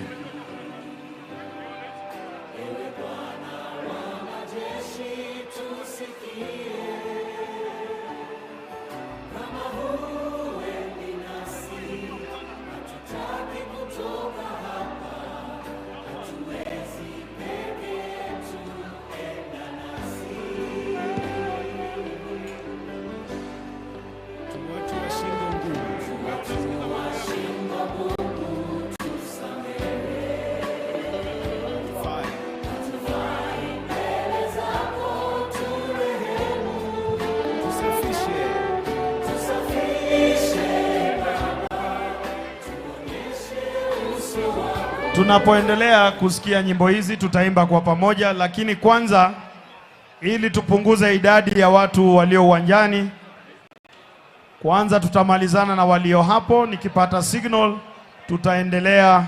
Tunapoendelea kusikia nyimbo hizi tutaimba kwa pamoja, lakini kwanza, ili tupunguze idadi ya watu walio uwanjani, kwanza tutamalizana na walio hapo. Nikipata signal, tutaendelea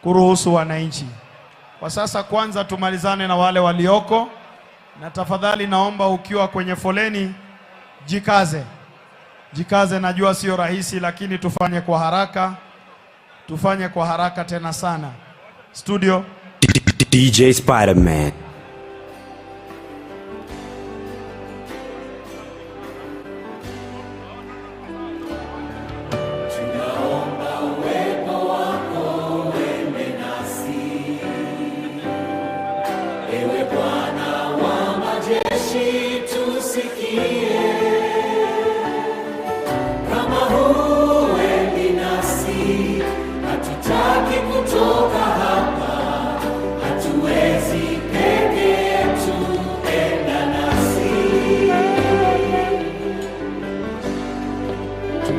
kuruhusu wananchi. Kwa sasa, kwanza tumalizane na wale walioko, na tafadhali naomba ukiwa kwenye foleni jikaze, jikaze. Najua sio rahisi, lakini tufanye kwa haraka, tufanye kwa haraka tena sana. Studio. DJ Spider-Man. Tunaomba uwepo wako uende nasi, ewe Bwana wa majeshi, tusikie. Kama huendi nasi, hatutaki kutoka hapa, hatuwezi peke yetu, enda nasi.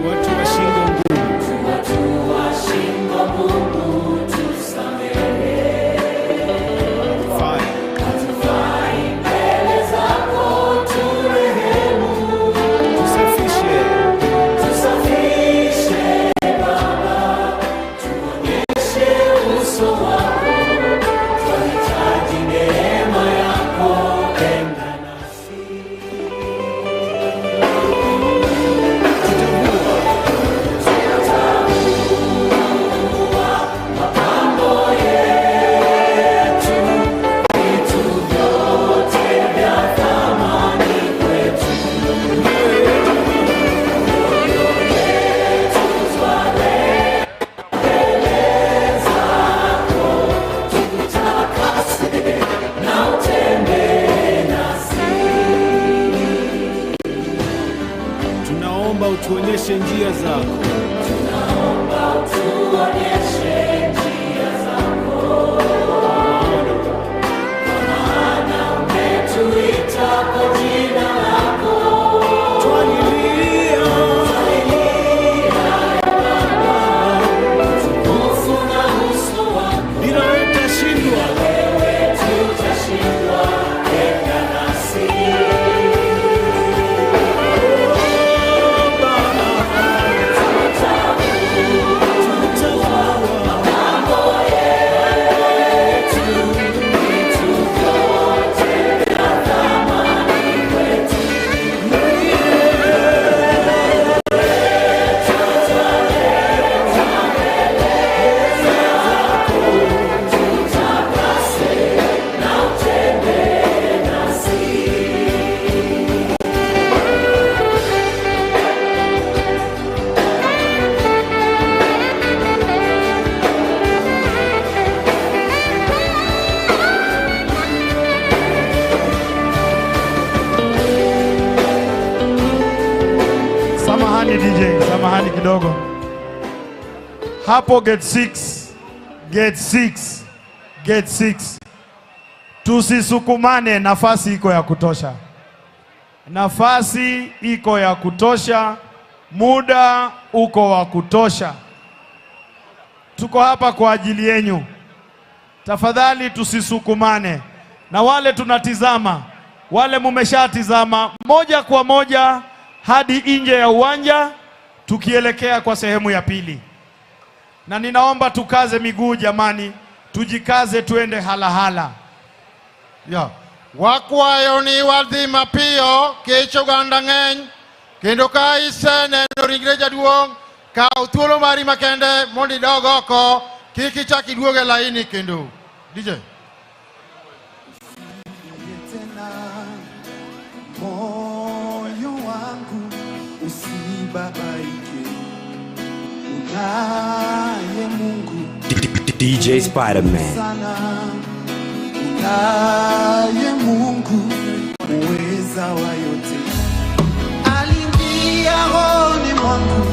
Watu wa shingo ngumu, Watu wa shingo ngumu, tusamehe. Hatufai mbele zako, turehemu. Tusafishe, Tusafishe Baba, tuonyeshe uso wako. Twahitaji neema yako, enda nasi. Mapambo yetu, vitu vyote vya thamani kwetu. Mioyo yetu twaleta mbele zako, tukutakase na utembee nasi. Tunaomba utuonyeshe njia zako. Tunaomba utuonyeshe njia zako, kwa maana umetuita kwa jina lako. Twalilia, twalilia Baba, utukufu na uso wako, Bila wewe tutashindwa. bila wewe tutashindwa. Enda nasi. Baba. kidogo. Hapo gate 6, gate 6, gate 6. Tusisukumane, nafasi iko ya kutosha. Nafasi iko ya kutosha, muda uko wa kutosha. Tuko hapa kwa ajili yenyu. Tafadhali tusisukumane. Na wale tunatizama, wale mumeshatizama moja kwa moja hadi nje ya uwanja tukielekea kwa sehemu ya pili. Na ninaomba tukaze miguu jamani, tujikaze tuende halahala. Ya. Wakwayo ni wadhi mapiyo kech oganda ng'eny kendo ka iseneno ringre jaduong' kaw thuolo mari makende mondo idog oko kik ichak iduog e laini kendo. DJ. Tena moyo wangu usibabaike, unaye Mungu DJ Spider-Man. sana, unaye Mungu muweza wa yote. Aliingia rohoni mwangu,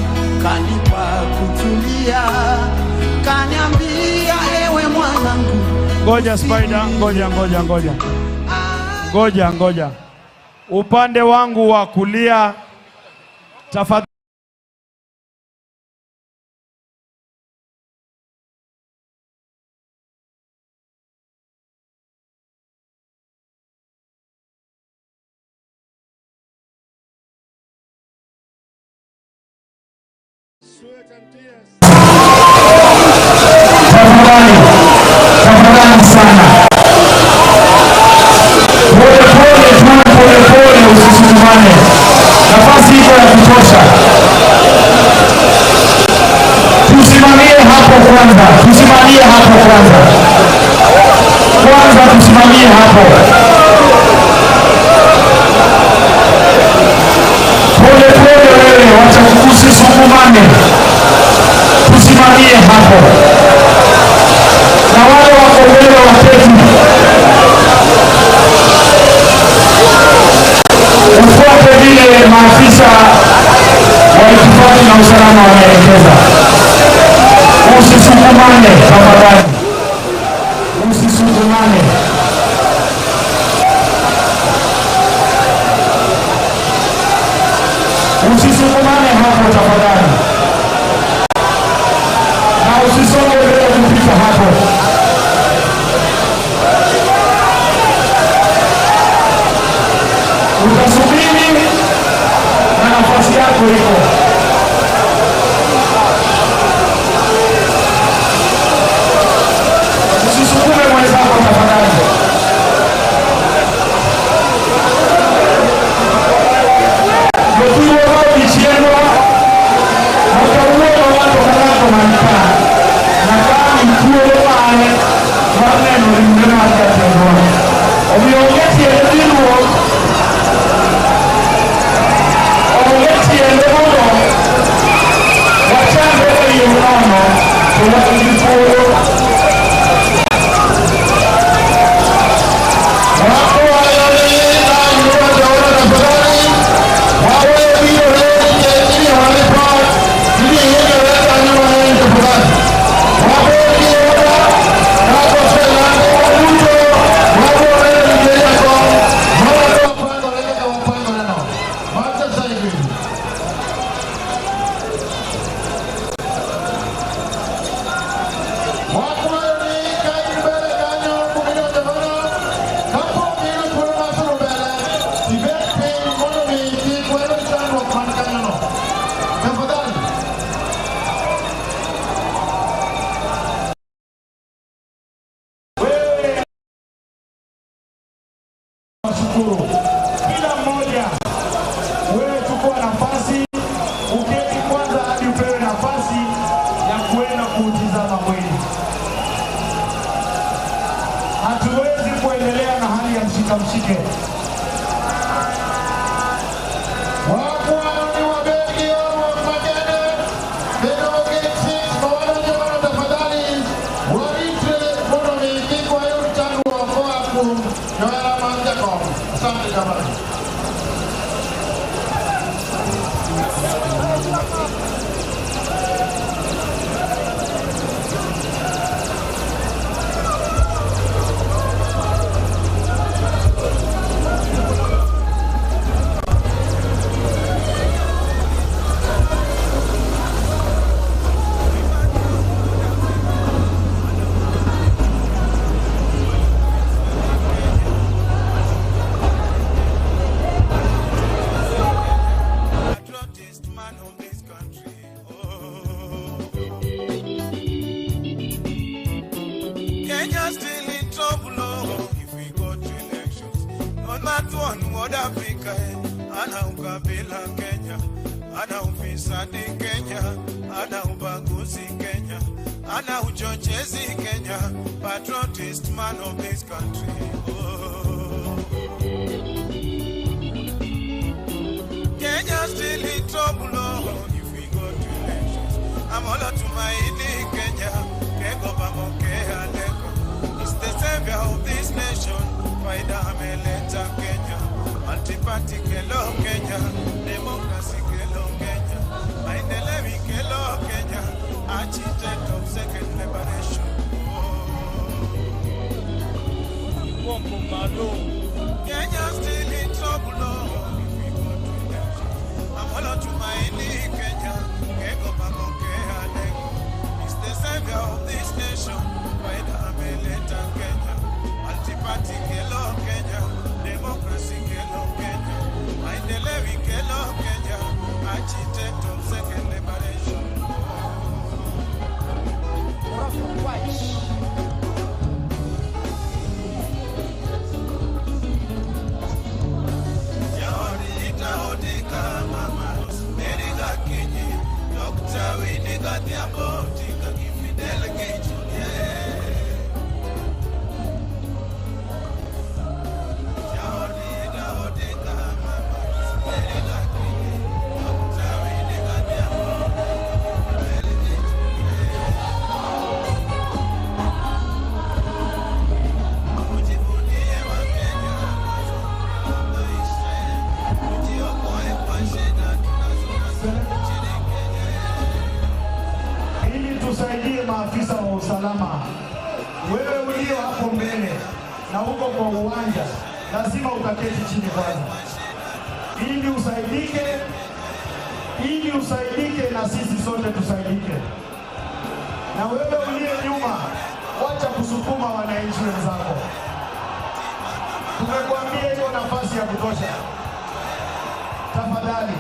kanipa kutulia, kaniambia ewe mwanangu Ngoja Spider, ngoja ngoja ngoja. Ngoja ngoja. Upande wangu wa kulia tafadhali. Tafadhali sana, pole pole tu, pole pole, usisukumane. Nafasi iko ya kutosha. Tusimamie hapo kwanza, tusimamie hapo kwanza, kwanza tusimamie hapo. Pole pole wewe, wacha usisukumane, tusimamie hapo na wale wako mbele waketi, ufuate vile maafisa wa itifaki na usalama wanaelekeza. Usisukumane tafadhali, usisukumane. Usisukumane hapo tafadhali, na usisonge mbele kupita hapo. Utasubiri na nafasi yako iko. Usisukume mwenzako tafadhali. Jotuo bichienwa makawuono ng'ato ka ng'ato man ka nyaka mi thuolo mare mar neno ringre mar jatendwa. Omiyo onge tiende dhiruok, onge tiende mondo wachandre e yo nono to wan gi thuolo. Nashukuru kila mmoja, wewe chukua nafasi, uketi kwanza hadi upewe nafasi ya kuenda kuutizama mwili. Hatuwezi kuendelea na hali ya mshika mshike. Asante jamani. Kenya still in trouble, oh, if we go to elections. On that one, World Africa, eh, ana ukabila Kenya, ana ufisadi Kenya, ana ubaguzi Kenya, ana uchochezi Kenya, patriotist man of this country. Oh. Kenya still in trouble, oh, if we go to elections. Amolo Tumaini Kenya, Kego Bamoke Aleko. Is the savior of this nation. Faida ameleta Kenya. Multi-party kelo Kenya. Democracy kelo Kenya. Maendeleo kelo Kenya. Architect of second liberation. Kenya still in trouble, oh, if we go to elections. Amolo Tumaini Kenya, Kego Bamoke Aleko. Is the savior of this nation. Faida ameleta Kenya. Multi-party kelo Kenya. Democracy kelo Kenya. Maendeleo kelo Kenya. Architect of second liberation. Jaodi itaodika mama Mary Gakinyi, Dr. Winnie Gadhiambo, Tinga gi Fidel gi Juliet. Jaodi itaodika mama Mary Gakinyi, Dr. Winnie Gadhiambo, Fidel gi Juliet. Ujivunie Wakenya, maisha ujiokoe kwa shida tunazo nchini Kenya. Ili tusaidie maafisa wa usalama. Wewe ulio hapo mbele na uko kwa uwanja, lazima utaketi chini kwanza, ili usaidike, ili usaidike na sisi sote tusaidike. Na wewe uliye nyuma, wacha kusukuma wananchi wenzako. Tumekuambia iko nafasi ya kutosha. Tafadhali,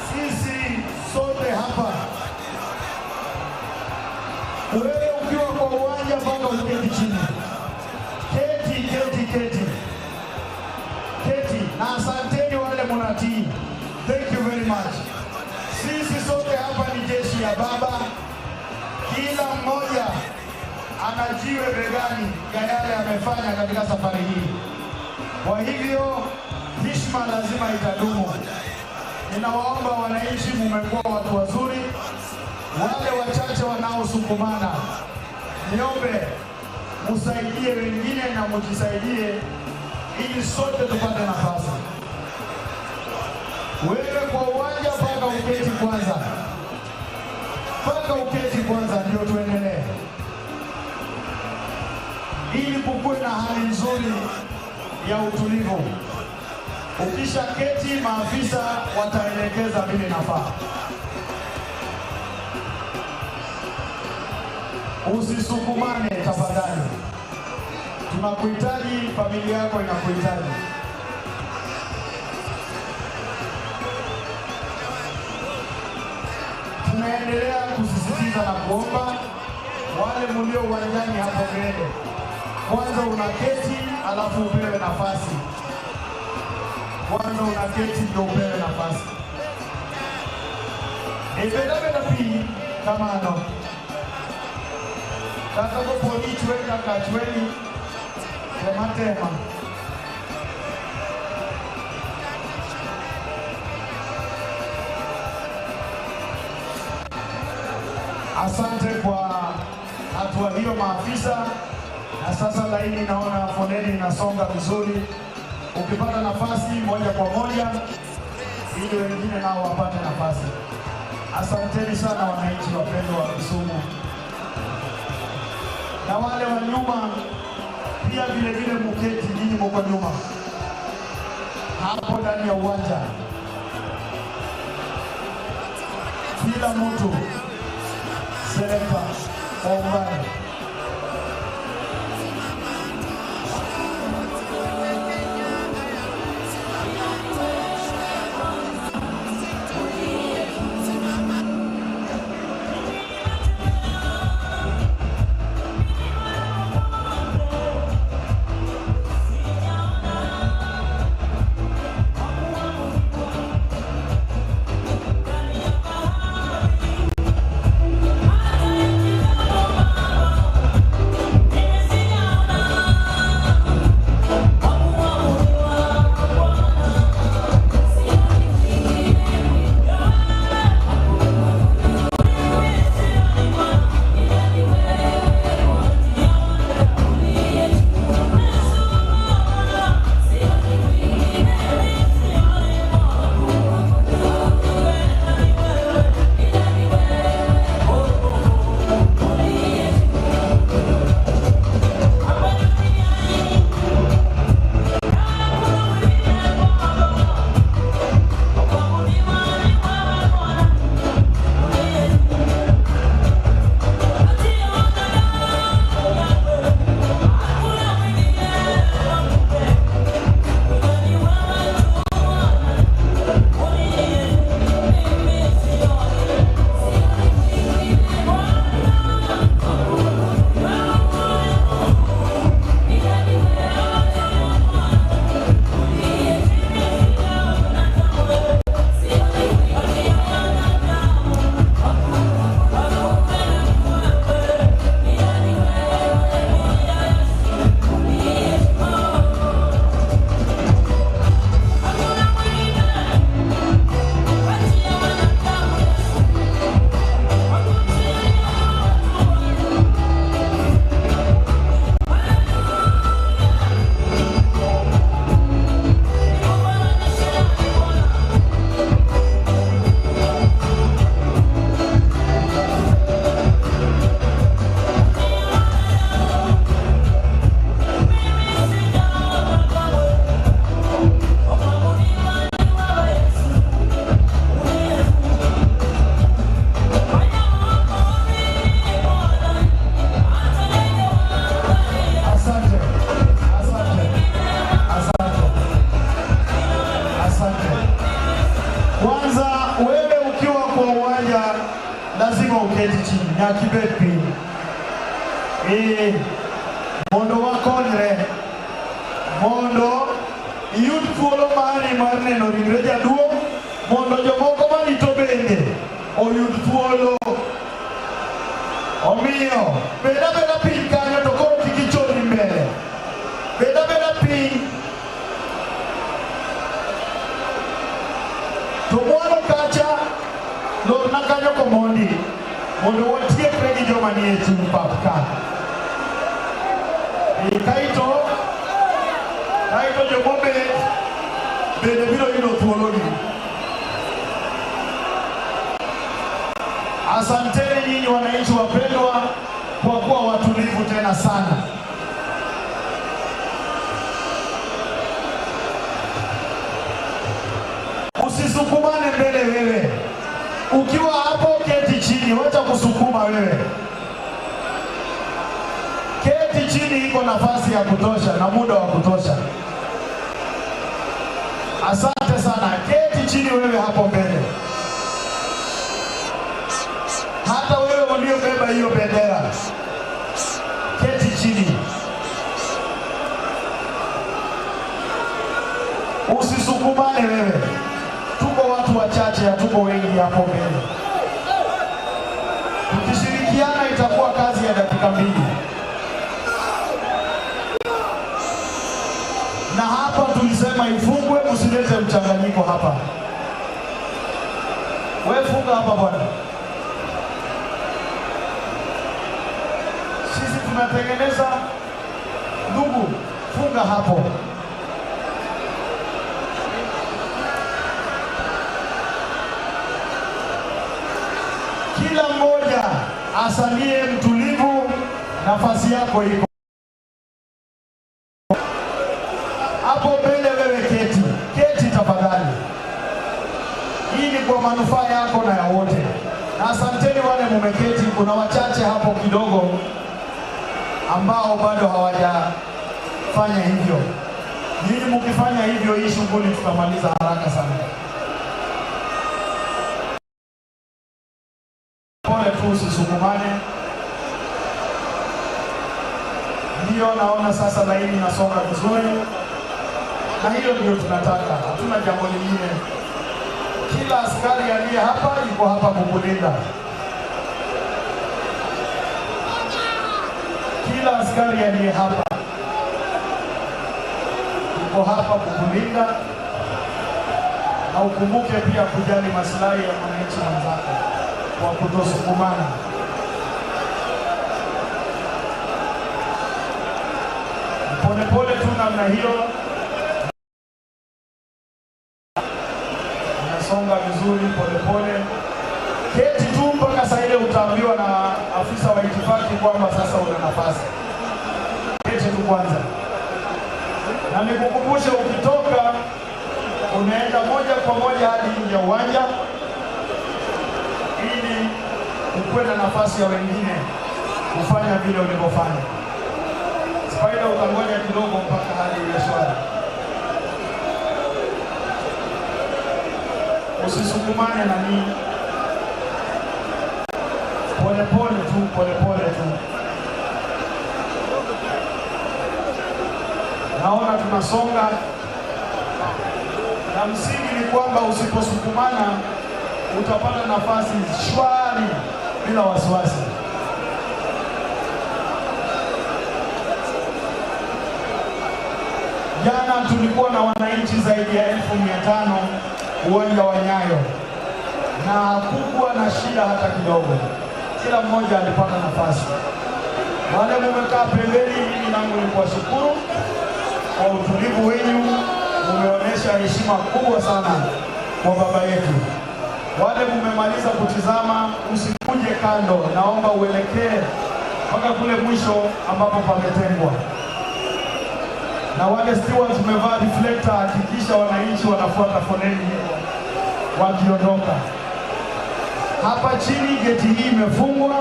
sisi sote hapa wewe ukiwa kwa uwanja mpaka uketi chini, keti keti keti keti, na asanteni wale munatii, thank you very much. Sisi sote hapa ni jeshi ya baba, kila mmoja ana jiwe begani ya yale amefanya katika safari hii. Kwa hivyo heshima lazima itadumu. Ninawaomba wananchi, mumekuwa watu wazuri, wale wachache wanaosukumana, niombe musaidie wengine na mujisaidie, ili sote tupate nafasi. Wewe kwa uwanja mpaka uketi kwanza, mpaka uketi kwanza ndio tuendelee, ili kukuwe na hali nzuri ya utulivu. Ukisha keti, maafisa wataelekeza vile inafaa. Usisukumane tafadhali, tunakuhitaji, familia yako inakuhitaji. Tunaendelea kusisitiza na kuomba wale mlio uwanjani hapo mbele, kwanza unaketi, alafu upewe nafasi. Kwanza unaketi ndio upewe nafasi. Ebedabeda pi kamano kata kopo ni chwe kaka chweni tema tema. Asante kwa hatua hiyo maafisa. Na sasa laini naona foleni inasonga vizuri. Ukipata nafasi moja kwa moja, ili wengine nao wapate nafasi. Asanteni sana wananchi wapendwa wa Kisumu, na wale wa nyuma pia vile vile muketi, nyinyi muko nyuma hapo ndani ya uwanja, kila mtu selekta waungane. Nyaka ibed piny. Ee, mondo wakonyre, mondo iyud thuolo mari mar neno ringre jaduong', mondo jomoko marito bende oyud thuolo. Omiyo, bed abeda piny kanyo to koro kik ichodri mbele. Bed abeda piny. To mwalo kacha, lorna kanyo komondi, mondo watiekre gi joma nie chuny pap ka. E, kaito, kaito jomobet bende biro yudo thuologi. Asanteni nyinyi wananchi wapendwa kwa kuwa watulivu tena sana. Usisukumane mbele wewe. Ukiwa hapo keti chini, wacha kusukuma wewe. Keti chini, iko nafasi ya kutosha na muda wa kutosha. Asante sana. Keti chini wewe hapo mbele. Hata wewe uliobeba hiyo bendera, keti chini. Usisukumane wewe. Tuko watu wachache, hatuko wengi hapo mbele. Tukishirikiana itakuwa kazi ya dakika mbili. Na hapa tulisema ifungwe, msilete mchanganyiko hapa. Wewe funga hapa bwana. Sisi tunatengeneza, ndugu, funga hapo. Kila mmoja asalie mtulivu, nafasi yako iko hapo mbele. Wewe keti, keti tafadhali. Hii ni kwa manufaa yako na ya wote. Na asanteni wale mumeketi, kuna wachache hapo kidogo ambao bado hawajafanya hivyo. Nyinyi mkifanya hivyo, hii shughuli tutamaliza haraka sana. Pole tu, usisukumane. Ndiyo, naona sasa laini inasonga vizuri, na hiyo ndio tunataka, hatuna jambo lingine. Kila askari aliye hapa yuko hapa kukulinda. Kila askari aliye hapa yuko hapa kukulinda, na ukumbuke pia kujali maslahi ya mwananchi mwenzako kwa kutosukumana. Polepole tu namna hiyo, unasonga vizuri polepole. Keti tu mpaka saa ile utaambiwa na afisa wa itifaki kwamba sasa una nafasi. Keti tu kwanza, na nikukumbushe, ukitoka unaenda moja kwa moja hadi nje ya uwanja ili ukuwe na nafasi ya wengine kufanya vile ulivyofanya. Spider, utangoja kidogo mpaka hali iwe shwari. Usisukumane na nini, polepole tu, polepole tu. Naona tunasonga, na msingi ni kwamba usiposukumana utapata nafasi shwari bila wasiwasi. Jana tulikuwa na wananchi zaidi ya 500,000 uwanja wa Nyayo, na hakukuwa na shida hata kidogo. Kila mmoja alipata nafasi. Wale mumekaa pembeni, mimi langu ni kuwashukuru kwa utulivu wenu, mumeonyesha heshima kubwa sana kwa baba yetu. Wale mumemaliza kutizama, usikuje kando, naomba uelekee mpaka kule mwisho ambapo pametengwa. Na wale stewards mmevaa reflector, hakikisha wananchi wanafuata foleni hiyo wakiondoka. Hapa chini geti hii imefungwa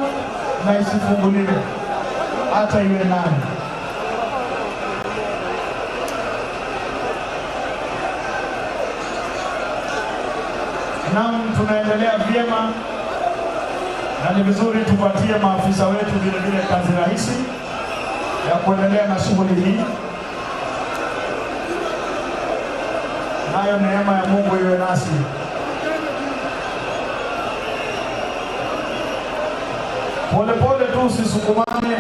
na isifunguliwe hata iwe nani. Naam, tunaendelea vyema. Na ni vizuri tupatie maafisa wetu vile vile kazi rahisi ya kuendelea na shughuli hii. Nayo neema ya Mungu iwe nasi. Polepole tu, usisukumane.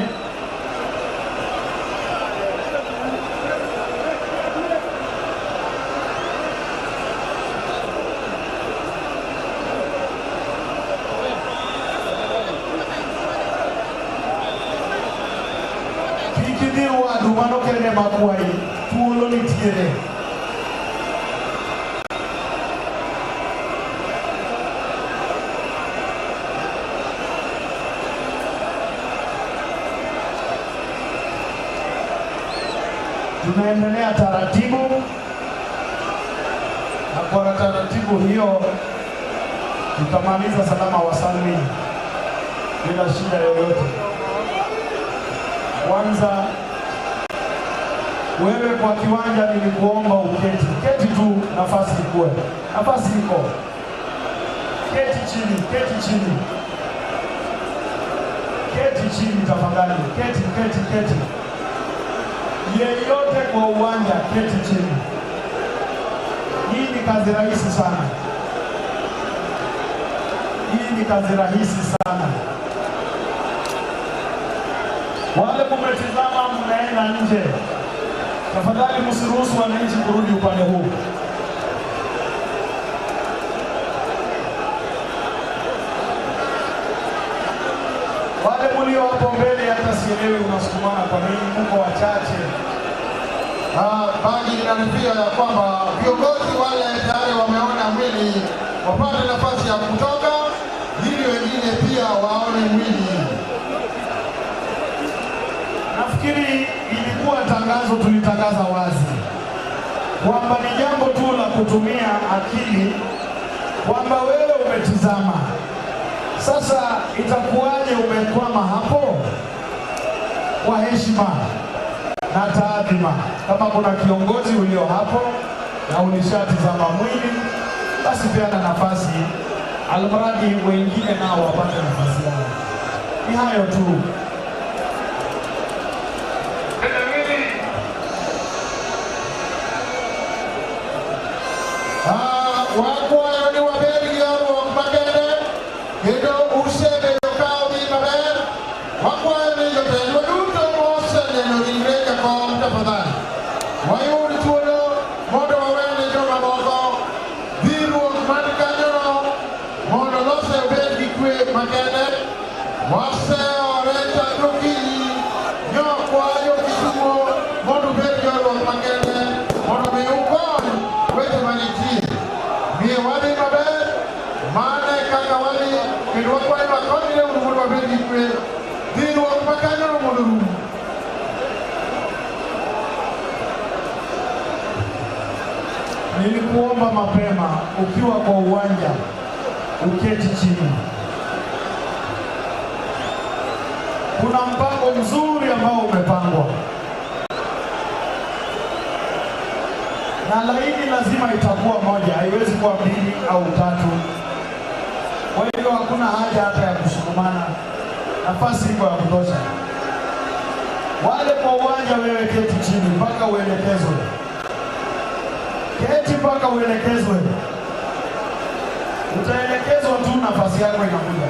Kik idhi wadu, mano kende makwayi, thuolo nitiere. Tunaendelea taratibu, na kwa taratibu hiyo tutamaliza salama wasalmini bila shida yoyote. Kwanza wewe kwa kiwanja nilikuomba uketi, keti tu, nafasi ikuwe, nafasi iko. Keti chini, keti chini, keti chini tafadhali, keti, keti, keti. Yeyote kwa uwanja, keti chini. Hii ni kazi rahisi sana, hii ni kazi rahisi sana. Wale mumetizama, mnaenda nje, tafadhali msiruhusu wananchi kurudi upande huu. Wale mlio hapo mbele, hata sielewi unasukumana kwa nini, mko wachache. Bagi inarifia ya kwamba viongozi wale tayari wameona mwili wapate nafasi ya kutoka ili wengine pia waone mwili. Nafikiri ilikuwa tangazo, tulitangaza wazi kwamba ni jambo tu la kutumia akili, kwamba wewe umetizama. Sasa itakuwaje umekwama hapo? Kwa heshima na taadhima, kama kuna kiongozi ulio hapo na ulishatizama mwili, basi peana nafasi, almradi wengine nao wapate nafasi yao. Ni hayo tu. Wakwayo ni waber gi horuok makende kendo usebedo ka udhi maber. Wakwayo ni jotendwa duto moseneno ringre jakom tafadhali wayud thuolo mondo wawene jomamoko dhiruok man kanyono mondo lose obed gi kwe makende. Waseore chakre okinyi nyokwayo Kisumo mondo ubed gi horuok makende mondo mi ukony weche manitie. Miyo wadhi maber, mano e kaka wadhi kendo wakwayo ni wakonyre uru mondo wabed gi kwe. Dhiruok makanyono mondo orum. Nilikuomba mapema ukiwa kwa uwanja uketi chini. Kuna mpango mzuri ambao umepangwa na laini lazima itakuwa moja, haiwezi kuwa mbili au tatu. Kwa hivyo hakuna haja hata ya kusukumana, nafasi iko ya kutosha. Wale kwa uwanja, wewe keti chini mpaka uelekezwe keti mpaka uelekezwe. Utaelekezwa tu, nafasi yako inakuja.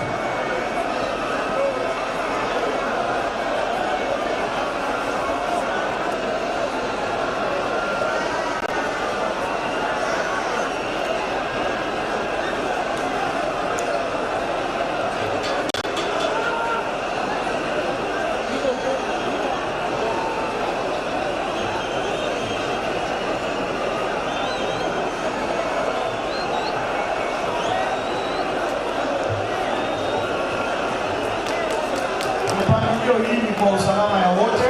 Mipangilio hii ni kwa usalama ya wote.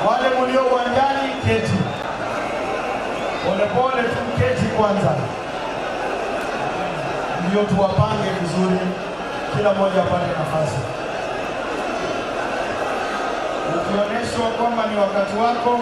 Wale mlio uwanjani, keti polepole tu, keti kwanza, ndio tuwapange vizuri, kila mmoja apate nafasi. Ukionyeshwa kwamba ni wakati wako,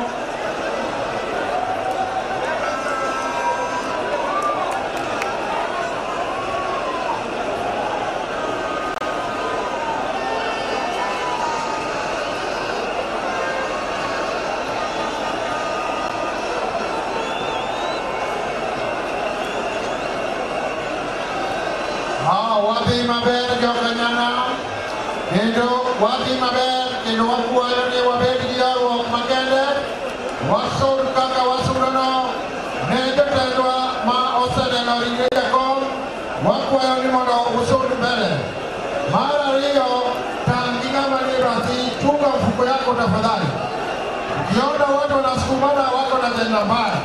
wadhi maber kendo wakwayo ni wabed gi horuok makende, wasud kaka wasudono ne jotendwa ma oseneno ringre jakom, wakwayo ni mondo usud mbele. Mar ariyo, tang' gi ng'ama nie bathi, chunga mfuko yako tafadhali. Ukiona watu wanasukumana wako na ajenda mbaya.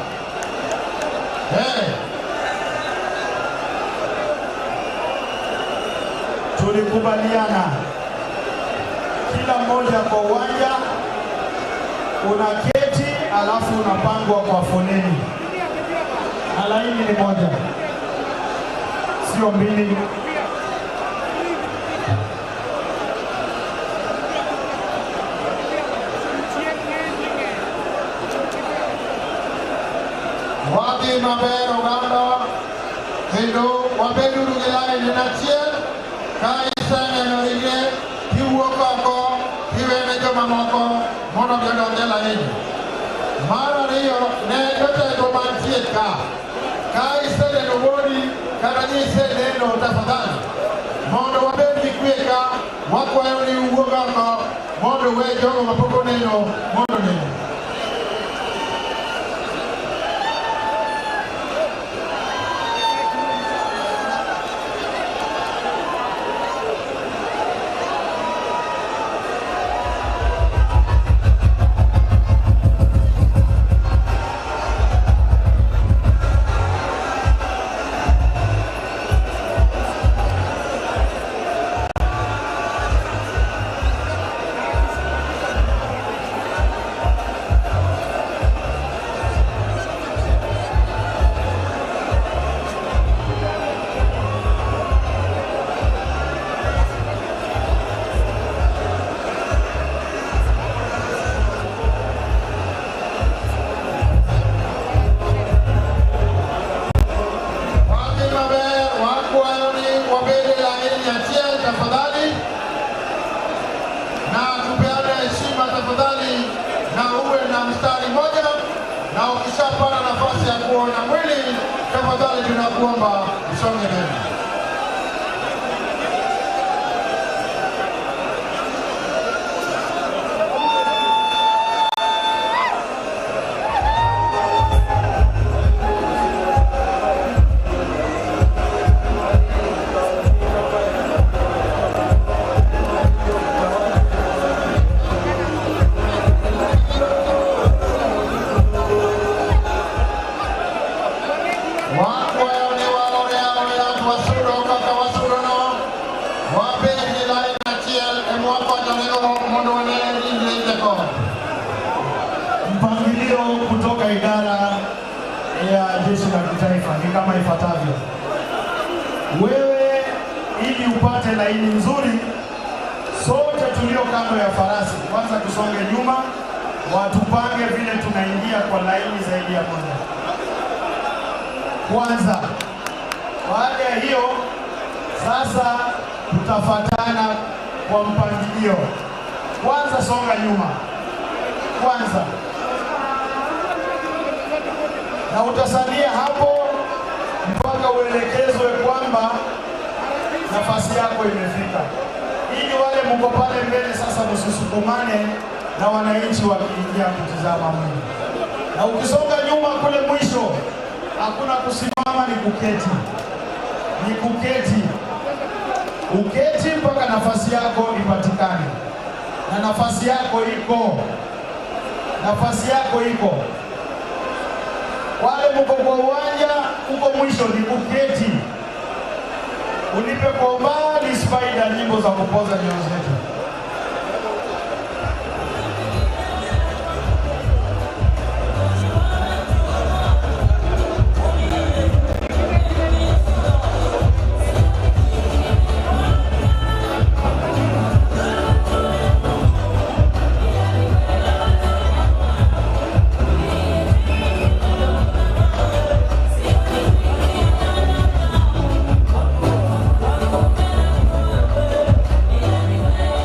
Hey. Tulikubaliana kila mmoja kwa uwanja unaketi, alafu unapangwa kwa foleni, na laini ni moja, sio mbili. Wadhi maber oganda kendo wabeduru gi laini achiel ka iseneno ringre tiwuok oko tiwene jomamoko mondo gidonj e laini. Mar ariyo ne jotelo mantie ka ka iseneno wuodi kata ni iseneno tafadhali mondo wabed gi kwe ka wakwayo ni uwuog oko mondo we jogo mapok oneno mondo onen. Wadhi maber, wakwayo ni wabed e laini achiel tafadhali, na tupeane heshima tafadhali, na uwe na mstari moja, na ukishapata nafasi ya kuona mwili tafadhali, tunakuomba usonge mbele. Wakwayo ni waore aora wasudo kaka wasudono, wabed gi lain achiel ema wakochonego mondo wane ringre jakom. Mpangilio kutoka idara ya jeshi la kitaifa ni kama ifuatavyo. Wewe ili upate laini nzuri, sote tulio kando ya farasi kwanza tusonge nyuma, watupange vile tunaingia kwa laini zaidi ya moja kwanza. Baada ya hiyo sasa tutafatana kwa mpangilio. Kwanza songa nyuma kwanza, na utasalia hapo mpaka uelekezwe kwamba nafasi yako imefika, ili wale mko pale mbele sasa msisukumane na wananchi wakiingia kutizama mwili. Na ukisonga nyuma kule mwisho, hakuna kusimama, ni kuketi, ni kuketi, uketi mpaka nafasi yako ipatikane, na nafasi yako iko, nafasi yako iko. Wale mko kwa uwanja huko mwisho ni kuketi, unipe kwa umbali Spider, nyimbo za kupoza nyoyo zetu. Thank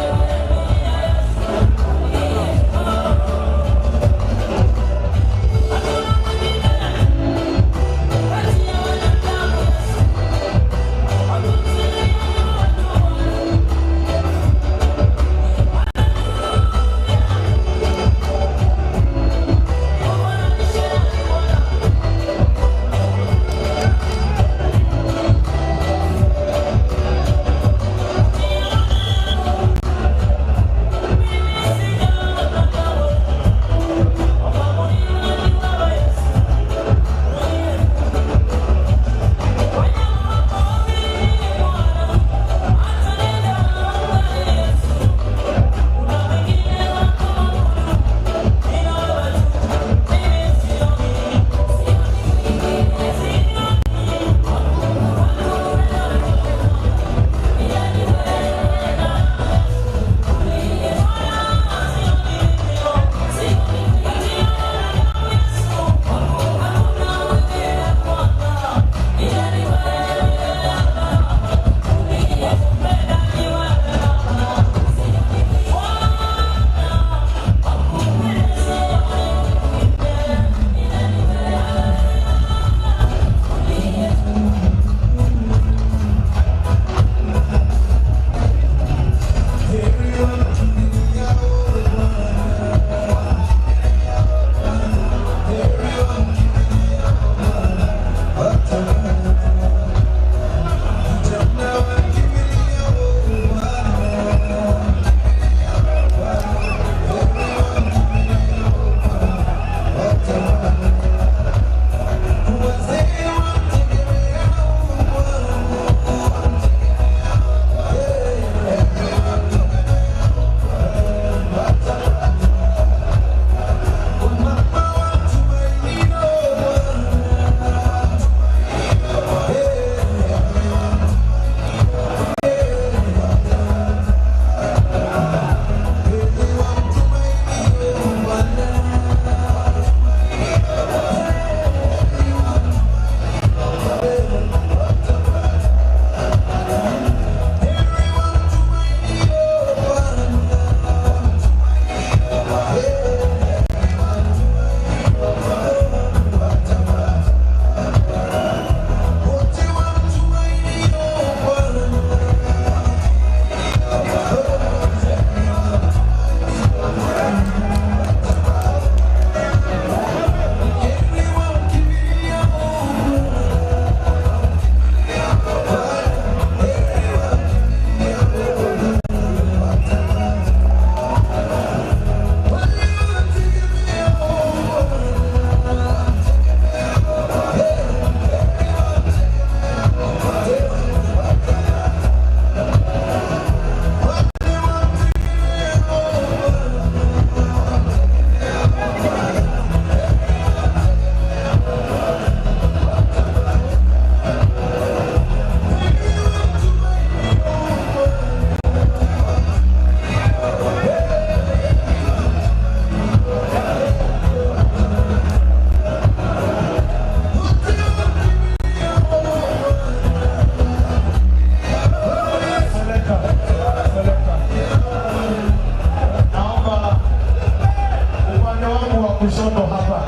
kushoto hapa,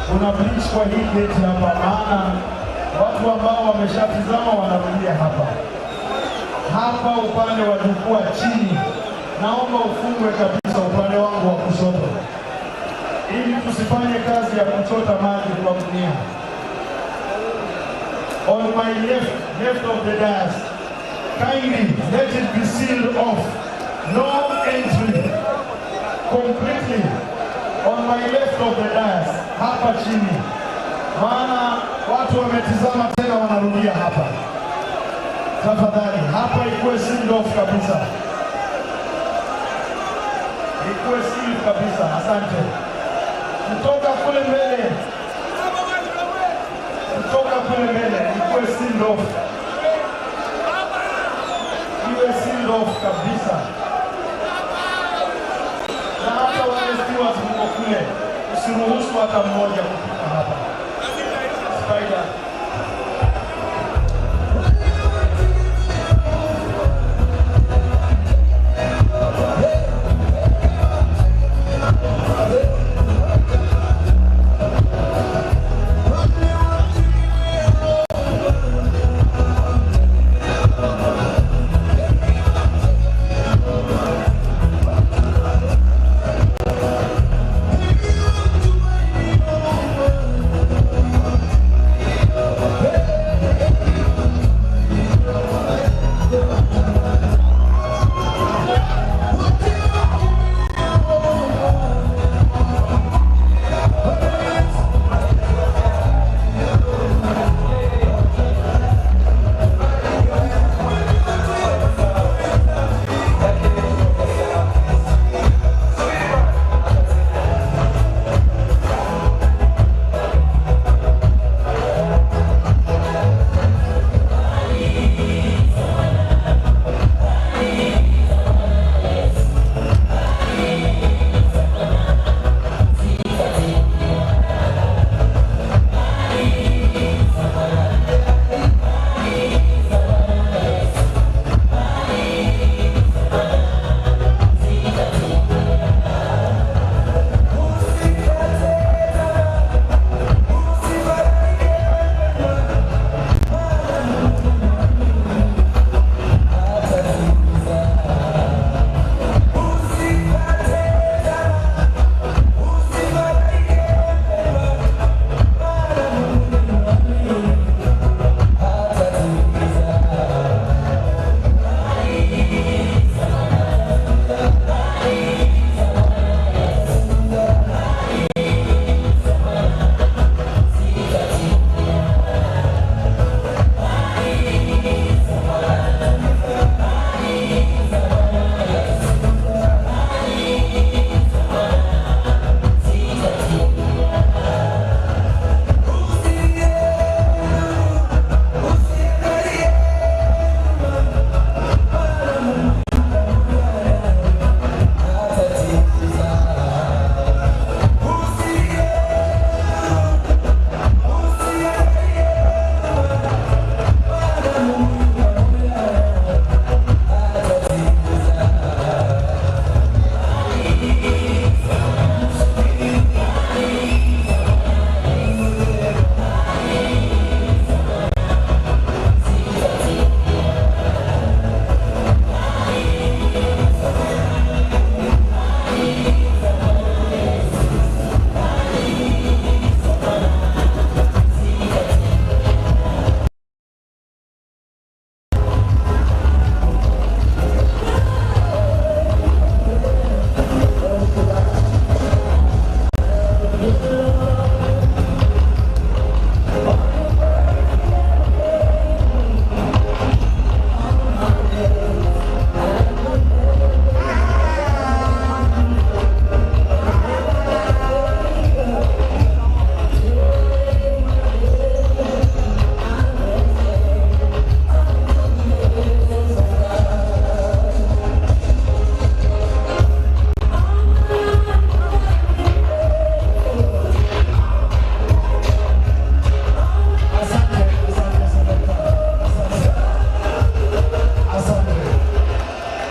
kuna bridge kwa hii gate hapa, maana watu ambao wameshatizama wanarudia hapa hapa upande wa jukwaa chini, naomba ufungwe kabisa upande wangu wa kushoto, ili tusifanye kazi ya kuchota maji kwa gunia. On my left, left of the dais, kindly let it be sealed off. No entry completely on my left of the dais, hapa chini, maana watu wametizama tena wanarudia hapa. Tafadhali hapa ikuwe sealed off kabisa, ikuwe sealed kabisa. Asante. Kutoka kule mbele, kutoka kule mbele ikuwe sealed off, iwe sealed off kabisa, na hata wale stewards mko kule, usiruhusu hata mmoja kufika hapa. Spider.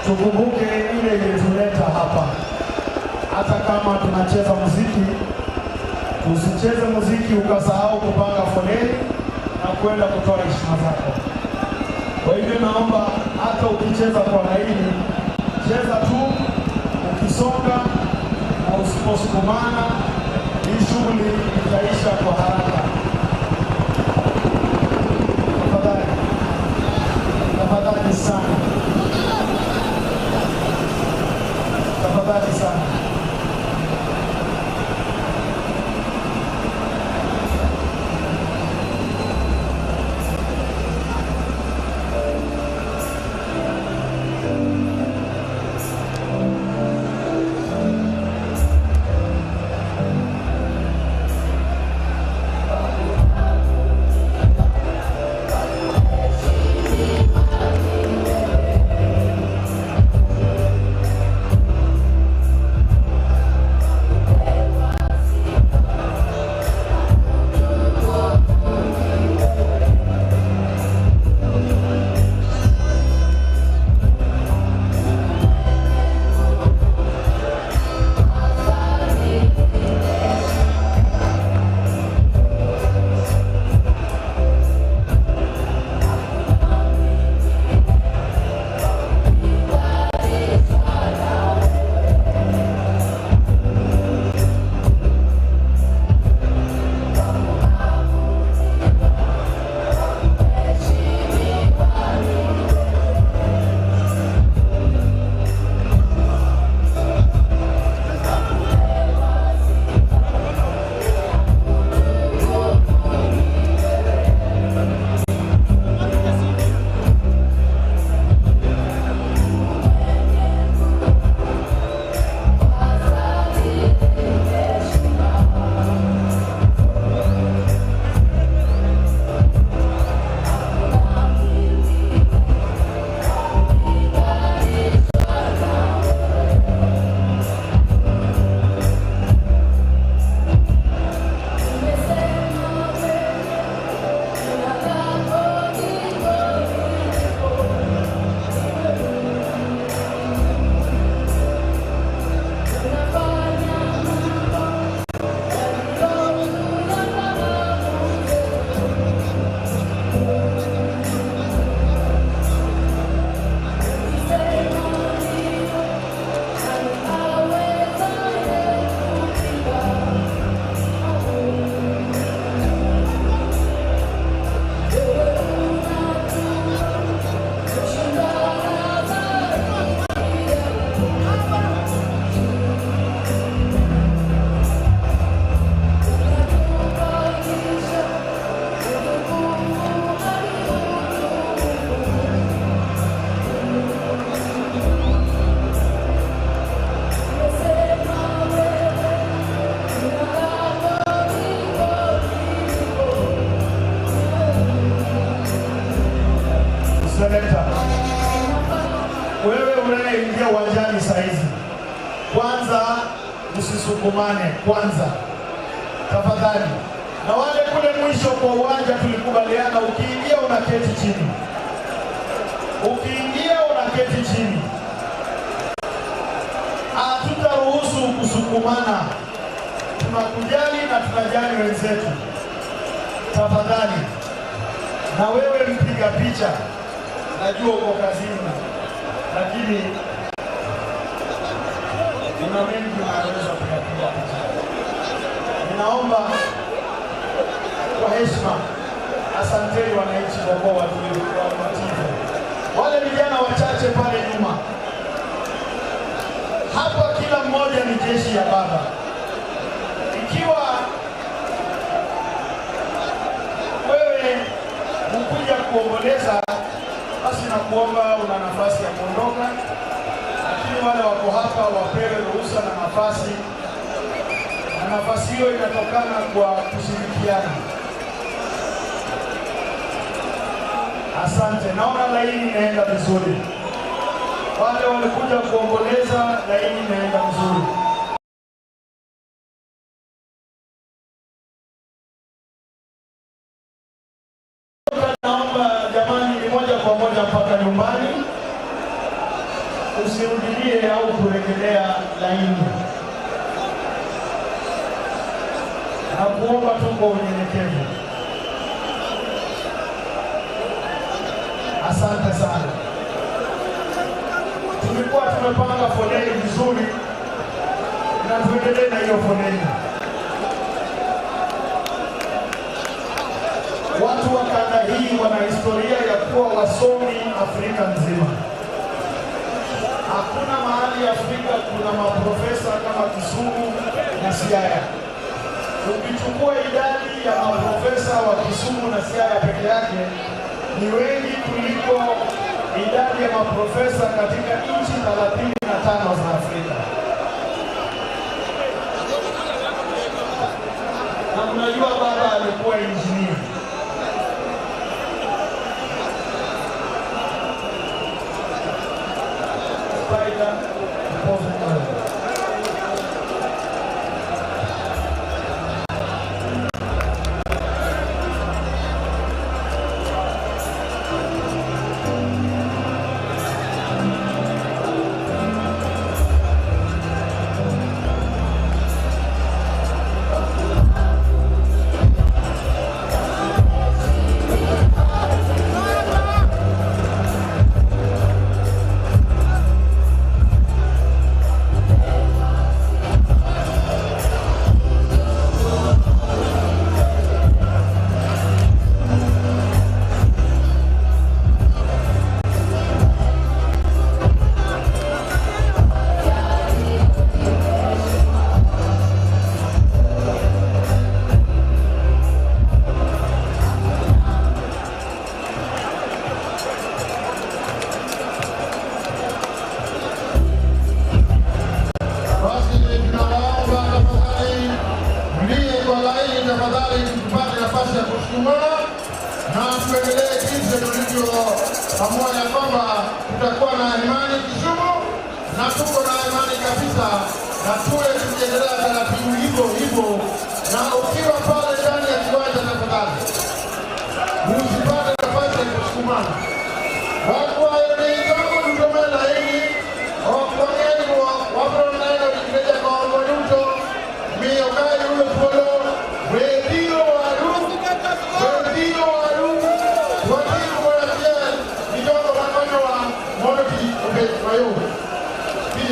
Tukumbuke ile ilituleta hapa, hata kama tunacheza muziki, Usicheze muziki ukasahau kupanga foleni na kwenda kutoa heshima zako. Kwa hivyo naomba hata ukicheza kwa laini, cheza tu ukisonga na usiposukumana, hii shughuli itaisha kwa haraka. Tafadhali, tafadhali sana, tafadhali sana. Selector, wewe unayeingia uwanjani saa hizi, kwanza msisukumane kwanza, tafadhali. Na wale kule mwisho kwa uwanja tulikubaliana, ukiingia unaketi chini, ukiingia unaketi chini. Hatutaruhusu kusukumana, tunakujali na tunajali wenzetu, tafadhali. Na wewe mpiga picha, najua uko kazini, lakini kuna mengi unaweza kuyapiga picha. Ninaomba kwa heshima, asanteni wananchi kwa kuwa watulivu, watiifu. Wale vijana wachache pale nyuma, hapa kila mmoja ni jeshi ya baba. Ikiwa wewe hukuja kuomboleza, basi nakuomba una nafasi ya kuondoka, lakini wale wako hapa wapewe ruhusa na nafasi, na nafasi hiyo inatokana kwa kushirikiana. Asante, naona laini inaenda vizuri. Wale walikuja kuomboleza, laini inaenda vizuri. Naomba jamani, ni moja kwa moja mpaka nyumbani, usirudilie au kurejelea laini. Na kuomba tu kwa unyenyekevu. Asante sana. Tulikuwa tumepanga foleni vizuri na tuendelee na hiyo foleni. Watu wa kanda hii wana historia ya kuwa wasomi Afrika nzima. Hakuna mahali Afrika kuna maprofesa kama Kisumu na Siaya. Ukichukua idadi ya maprofesa wa Kisumu na Siaya peke yake ni wengi kuliko idadi ya maprofesa katika nchi 35 za Afrika. Na mnajua baba alikuwa injinia. Spider, Mpofu. Basi tunawaomba tafadhali mlie kwa laini tafadhali, tupate nafasi ya kusukumana na tuendelee jinsi tulivyoamua ya kwamba tutakuwa na imani Kisumu, na tuko na imani kabisa, na tuwe tukiendelea taratibu hivyo hivyo, na ukiwa pale ndani ya kiwanja tafadhali usipate nafasi ya kusukumana. Wakwayo ni jogo duto me laini ok wang'enyruok wabiro neno ringre jakom duto miyo ka yudo thuolo we biro waru we biro waru wadhi kumoro achiel gi jogo makonyowa mondo tich obed mayom. DJ.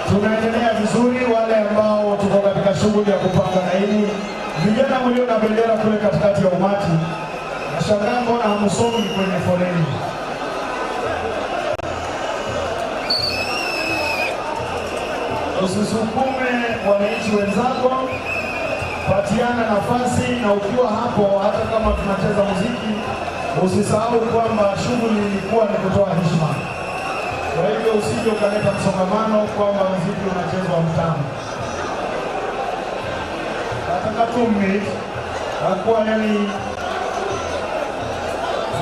Tunaendelea vizuri, wale ambao tuko katika shughuli ya kupanga laini, vijana mlio na bendera kule katikati ya umati, nashangaa mbona hamsongi kwenye foleni. Usisukume wananchi wenzako, patiana nafasi, na ukiwa hapo, hata kama tunacheza muziki, usisahau kwamba shughuli ilikuwa ni kutoa heshima. Kwa hivyo usije ukaleta msongamano kwamba muziki unachezwa mtamu. Nataka tumit akwayo ni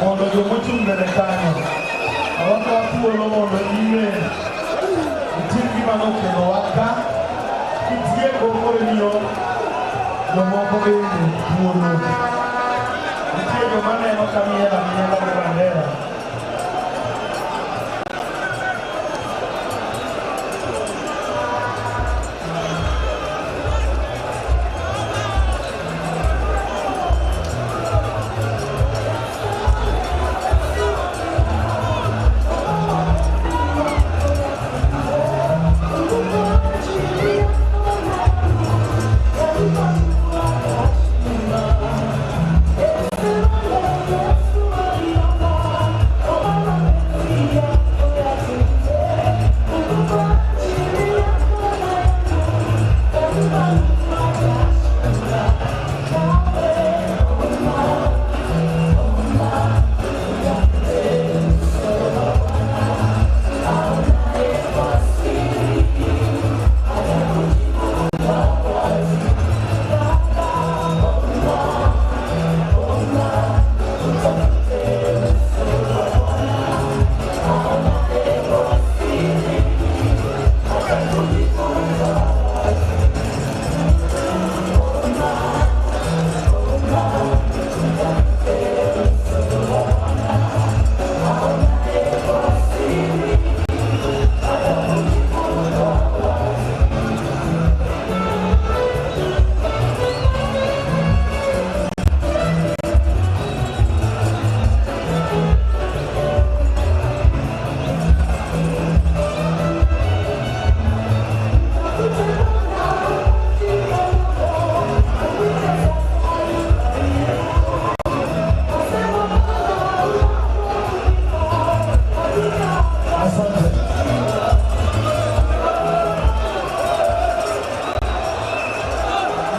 mondo jomochung' mbele kanyo awakawa thuolo mondo iwe itim gima nokelowa ka kitieko koro imiyo jomoko bende thuolo. Nitie joma neno ka miel amiela gi bandera. Asante.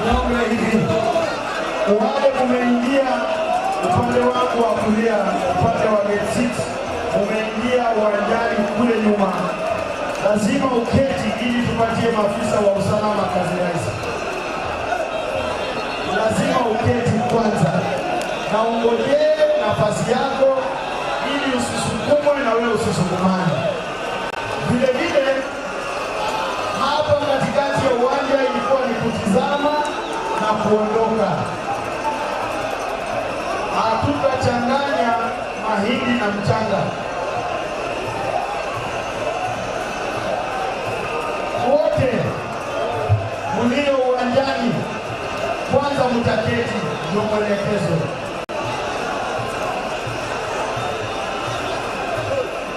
Niombe hivi, wale mumeingia upande wangu wa kulia, upande wa gate 6, mumeingia uwanjani kule nyuma, lazima uketi ili tupatie maafisa wa usalama kazi rahisi. Lazima uketi kwanza na ungojee nafasi yako ili usisukumwe na wewe usisukumane. Vile vile hapa katikati ya uwanja ilikuwa ni kutizama na kuondoka. Hatutachanganya mahindi na mchanga. Wote mlio uwanjani, kwanza mtaketi, ndio mwelekezo.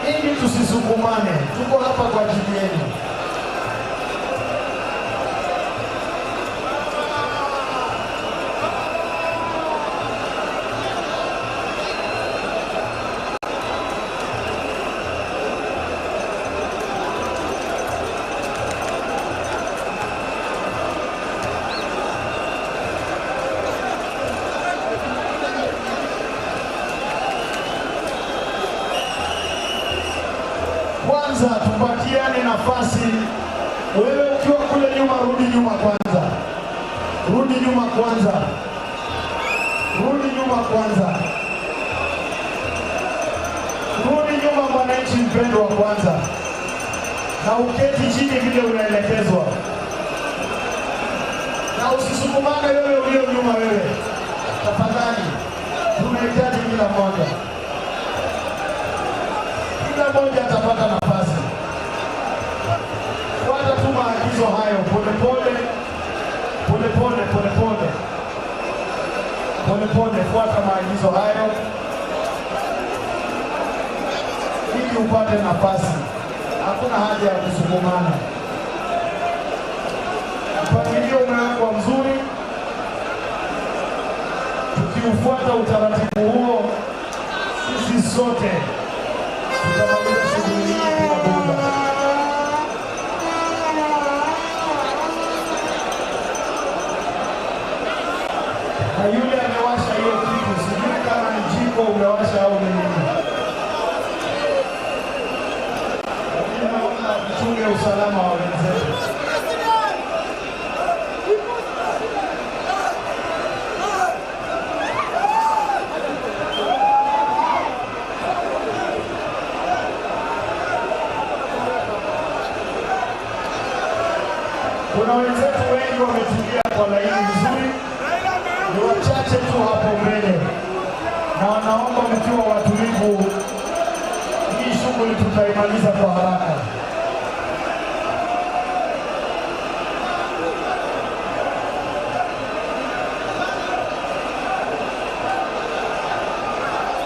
Ili tusisukumane, tuko hapa kwa ajili yenu. Kwanza tupatiane nafasi. Wewe ukiwa kule nyuma, rudi nyuma kwanza, rudi nyuma kwanza, rudi nyuma kwanza, rudi nyuma, mwananchi mpendwa, kwanza, na uketi chini vile unaelekezwa, na usisukumane wewe ulio nyuma. Wewe tafadhali, tunahitaji kila mmoja kila mmoja atapata nafasi. Fuata tu maagizo hayo polepole polepole polepole polepole, fuata maagizo hayo ili upate nafasi. Hakuna haja ya kusukumana. Mpangilio umewekwa mzuri, tukiufuata utaratibu huo, sisi sote tutamaliza shughuli hii bila bughudha. Na yule amewasha hiyo kitu, sijui kama ni jiko umewasha au ni nini. Wachunge usalama wa wenzetu. Kuna wenzetu wengi wametulia kwa laini vizuri, ni wachache tu hapo mbele, na wanaomba mkiwa watulivu, hii shughuli tutaimaliza kwa haraka.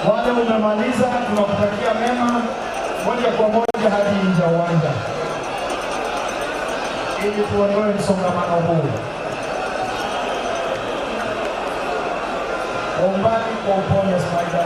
Wale umemaliza, tunakutakia mema, moja kwa moja hadi nje ya uwanja ili tuondoe msongamano huu. Kwa umbali, kwa upole, Spider.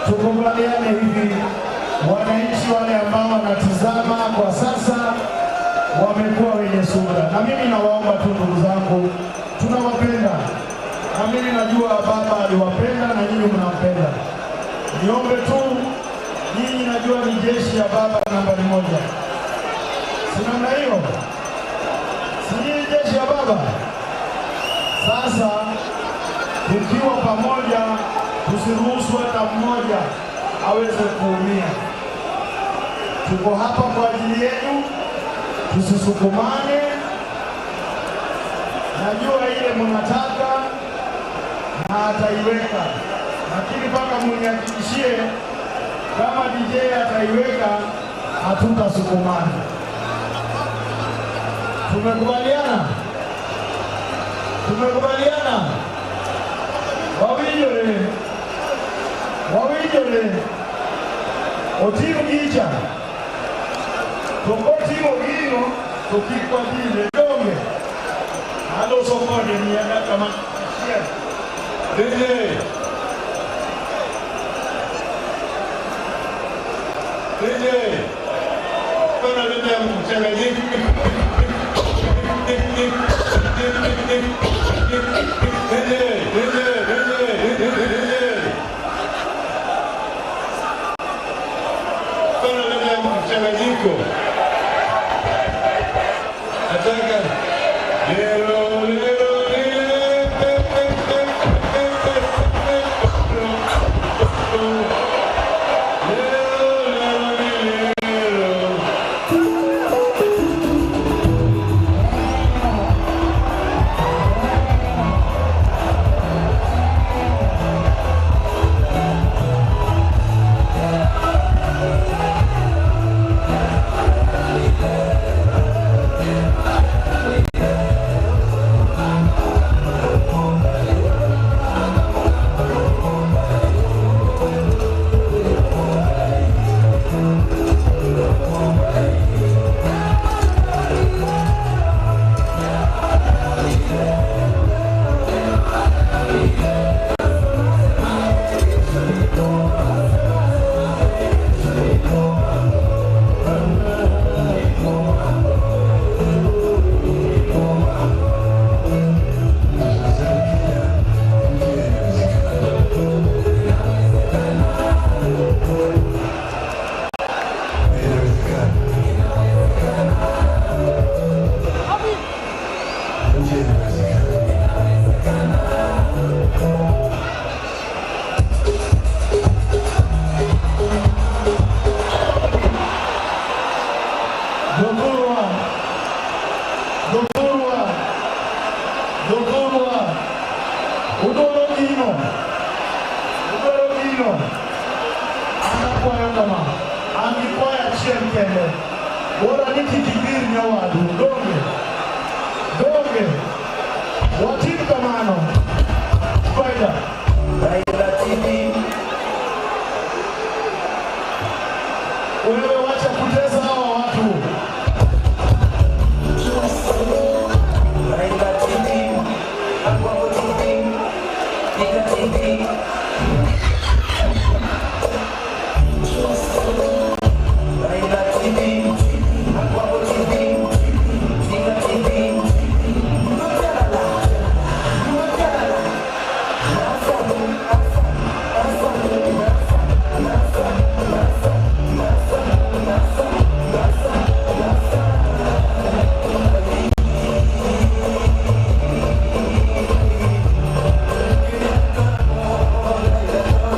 Tukubaliane hivi, wananchi wale ambao wanatizama kwa sasa wamekuwa wenye subira, na mimi nawaomba tu ndugu zangu, tunawapenda na mimi najua baba aliwapenda na nyinyi mnampenda. Niombe tu nyinyi, najua ni jeshi ya baba nambari moja, si namna hiyo? Si nyinyi jeshi ya baba? Sasa tukiwa pamoja, tusiruhusu hata mmoja aweze kuumia. Tuko hapa kwa ajili yenu, tusisukumane. Najua ile mnataka na ataiweka, lakini mpaka munihakikishie kama DJ ataiweka, hatutasukumana. Tumekubaliana? Tumekubaliana? Wawinjore, wawinjore, otim gicha to kotimo gino to kik wadine donge aloso kode miya dakika machiel. DJ. DJ. Bwana leta mchanganyiko. DJ, DJ, DJ, DJ. Bwana leta mchanganyiko. Nataka lero lero Jothurwa, Jothurwa, Jothurwa, udwaro gino, udwaro gino. An akwayo kama, an gi kwayo achiel kende. Bora ni kik idhir nyawadu, donge? Donge? Watim kamano. Faida. Raila TV. Wewe wacha kutesa hawa watu. Raila TV, Agwambo TV, Ika TV. Raila TV, Agwambo TV, Ika TV. Thank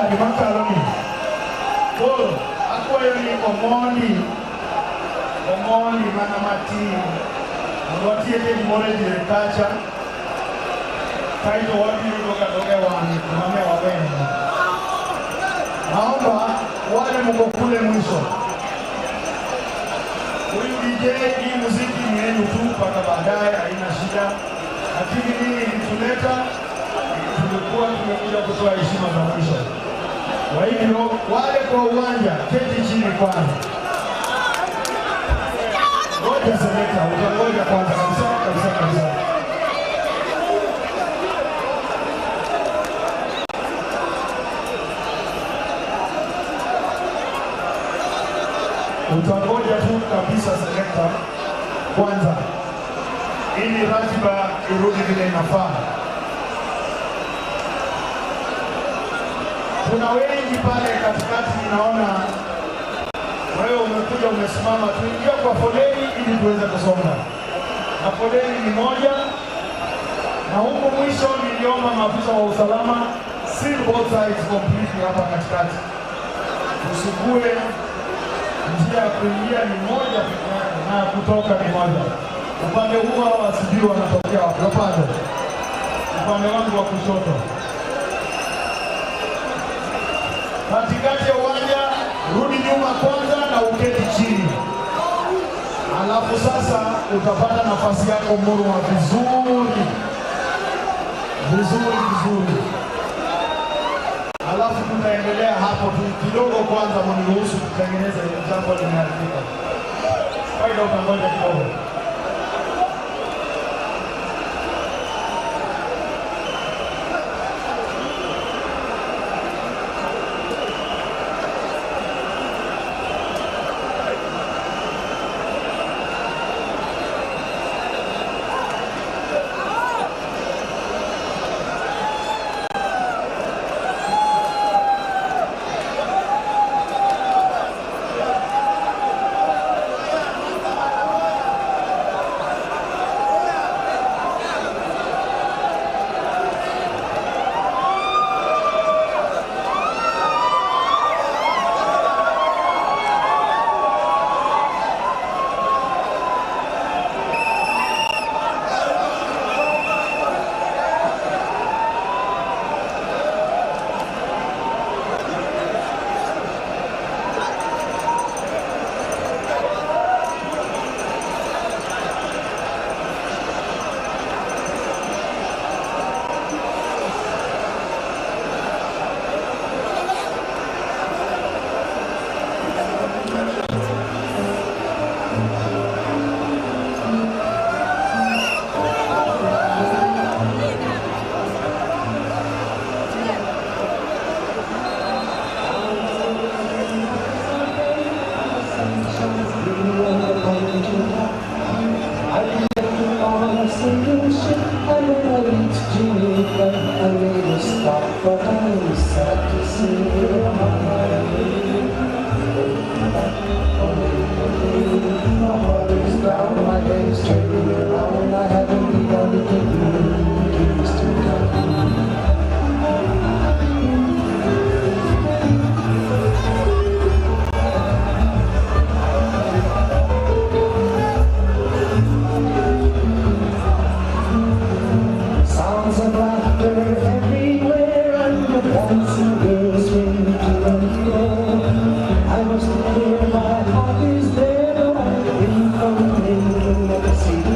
gari makalo ni. Koro akwayo ni omondi omondi mana matin mondo watieke gimoro e diere kacha kaeto wabiro dok adoka e wang'e kuma ne wawene. Naomba wale mko kule mwisho, huyu DJ, hii muziki ni yenu tu mpaka baadaye, haina shida, lakini nini ilituleta, tulikuwa tumekuja kutoa heshima za mwisho. Kwa hivyo wale kwa uwanja, keti chini kwanza, ngoja selekta, utangoja kwanza kabisa kabisa kabisa. Utangoja tu kabisa selekta kwanza, ili ratiba irudi vile inafaa. Kuna wengi pale katikati, ninaona wewe umekuja umesimama, tuingia kwa foleni ili tuweze kusonga, na foleni ni moja, na huku mwisho niliomba maafisa wa usalama seal both sides completely hapa katikati, tusikue njia ya kuingia ni moja peke yake na ya kutoka ni moja. Upande huu hawa sijui wanatokea wapi, upande upande wangu wa kushoto, katikati ya uwanja, rudi nyuma kwanza na uketi chini, alafu sasa utapata nafasi yako murwa vizuri vizuri vizuri, alafu tutaendelea hapo tu kidogo. Kwanza mniruhusu kutengeneza ile jambo limeharibika. Faida, utangoja kidogo. Sounds of laughter everywhere and the dancing girls swing to and fro. I must declare my heart is there, but I've been from thinking of the sea.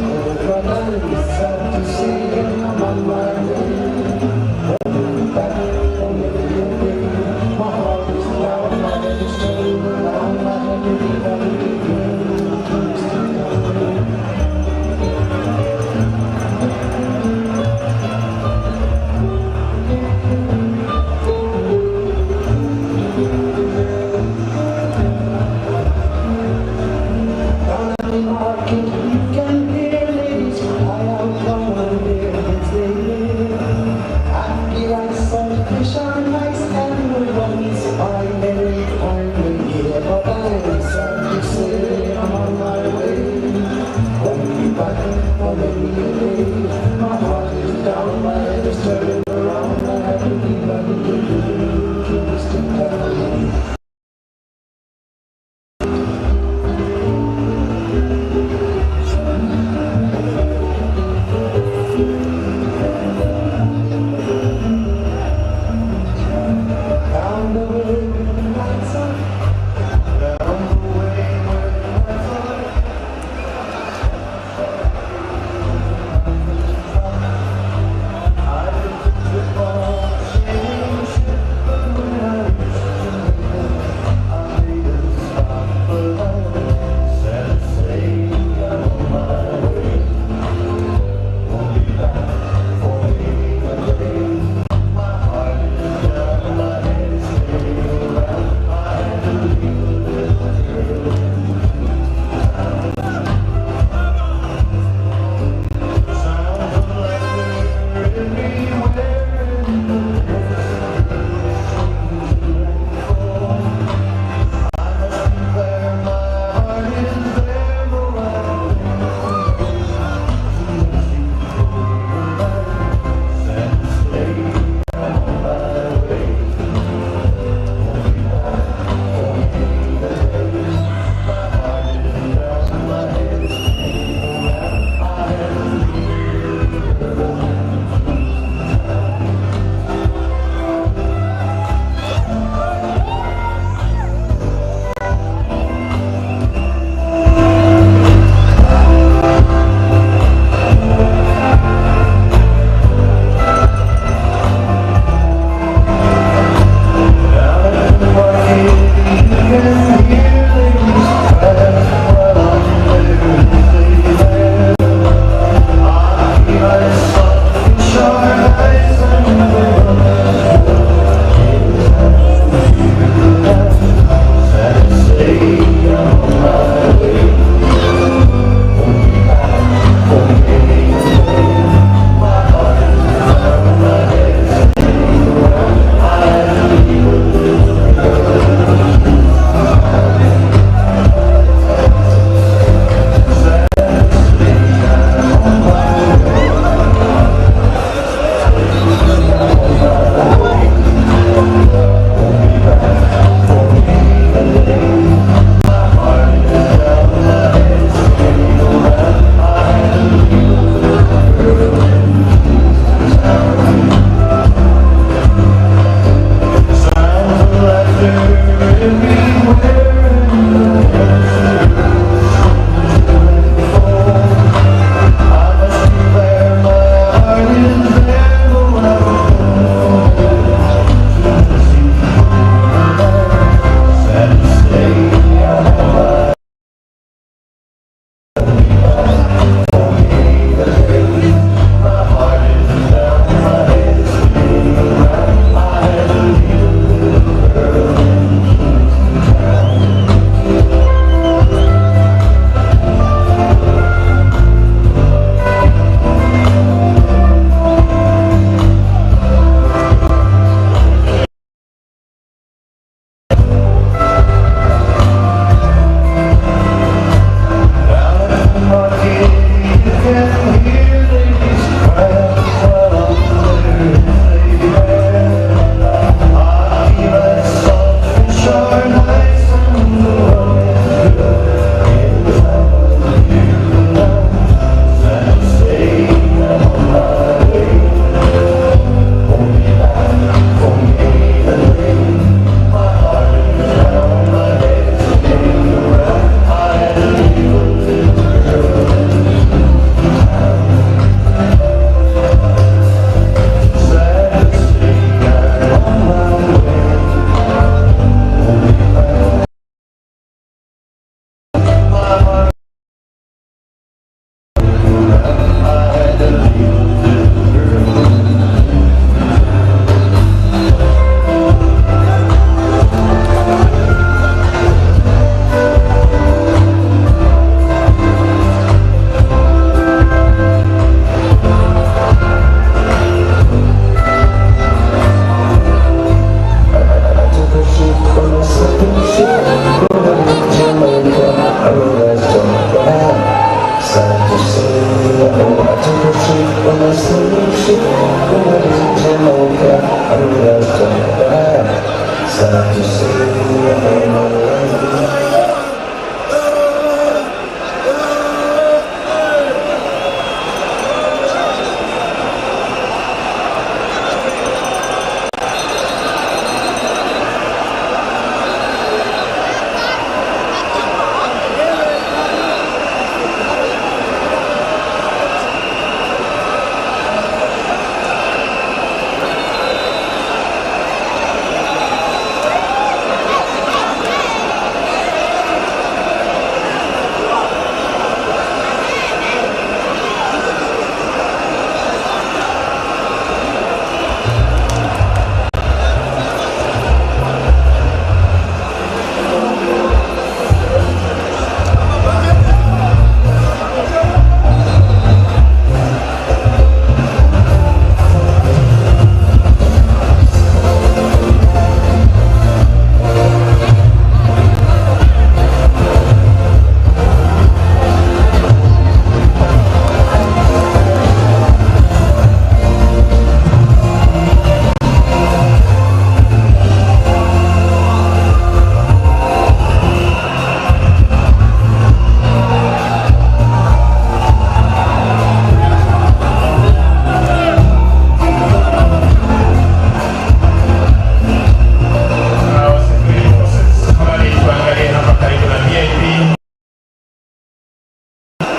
Tuangalie hapa karibu na VIP.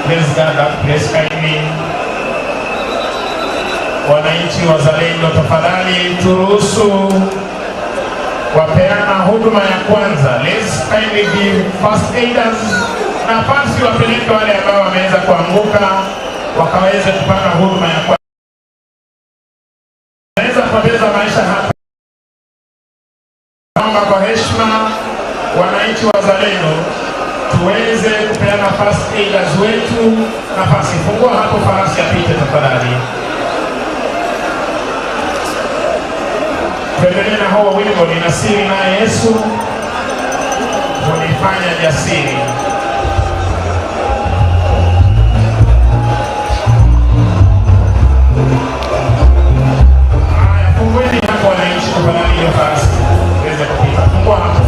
Please stand up, please kindly. Wananchi wazalendo, tafadhali turuhusu wapeana huduma ya kwanza. Let's kindly give first aiders nafasi, wapeleke wale ambao wameweza kuanguka wakaweze kupata huduma ya kwanza. Naweza kupoteza maisha hapa. Naomba kwa heshima wananchi wazalendo tuweze kupeana first aiders wetu nafasi. Fungua hapo farasi apite tafadhali. Tuendelee na huo wimbo, nina siri naye Yesu hunifanya jasiri. Haya, fungueni hapo wananchi, tafadhali, hiyo farasi iweze kupita. Fungua hapo.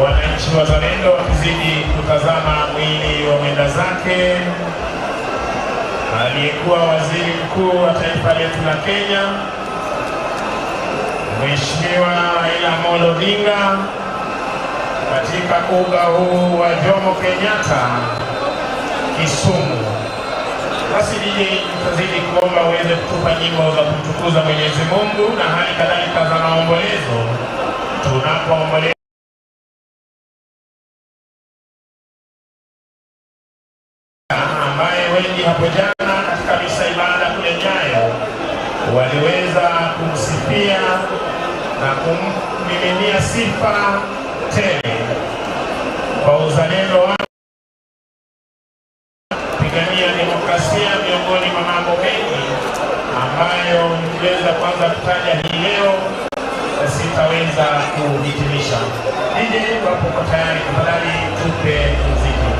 Wananchi wazalendo wakizidi kutazama mwili wa mwenda zake aliyekuwa waziri mkuu wa taifa letu la Kenya, Mheshimiwa Raila Amolo Odinga katika uga huu wa Jomo Kenyatta Kisumu. Basi DJ, tutazidi kuomba uweze kutupa nyimbo za kumtukuza Mwenyezi Mungu na hali kadhalika za maombolezo tunapoomboleza ambaye wengi hapo jana katika misa ibada kule Nyayo waliweza kumsifia na kummiminia sifa tele kwa uzalendo wake, kupigania demokrasia, miongoni mwa mambo mengi ambayo nikiweza kuanza kutaja hii leo sitaweza kuhitimisha. DJ, wapo uko tayari, tafadhali tupe muziki.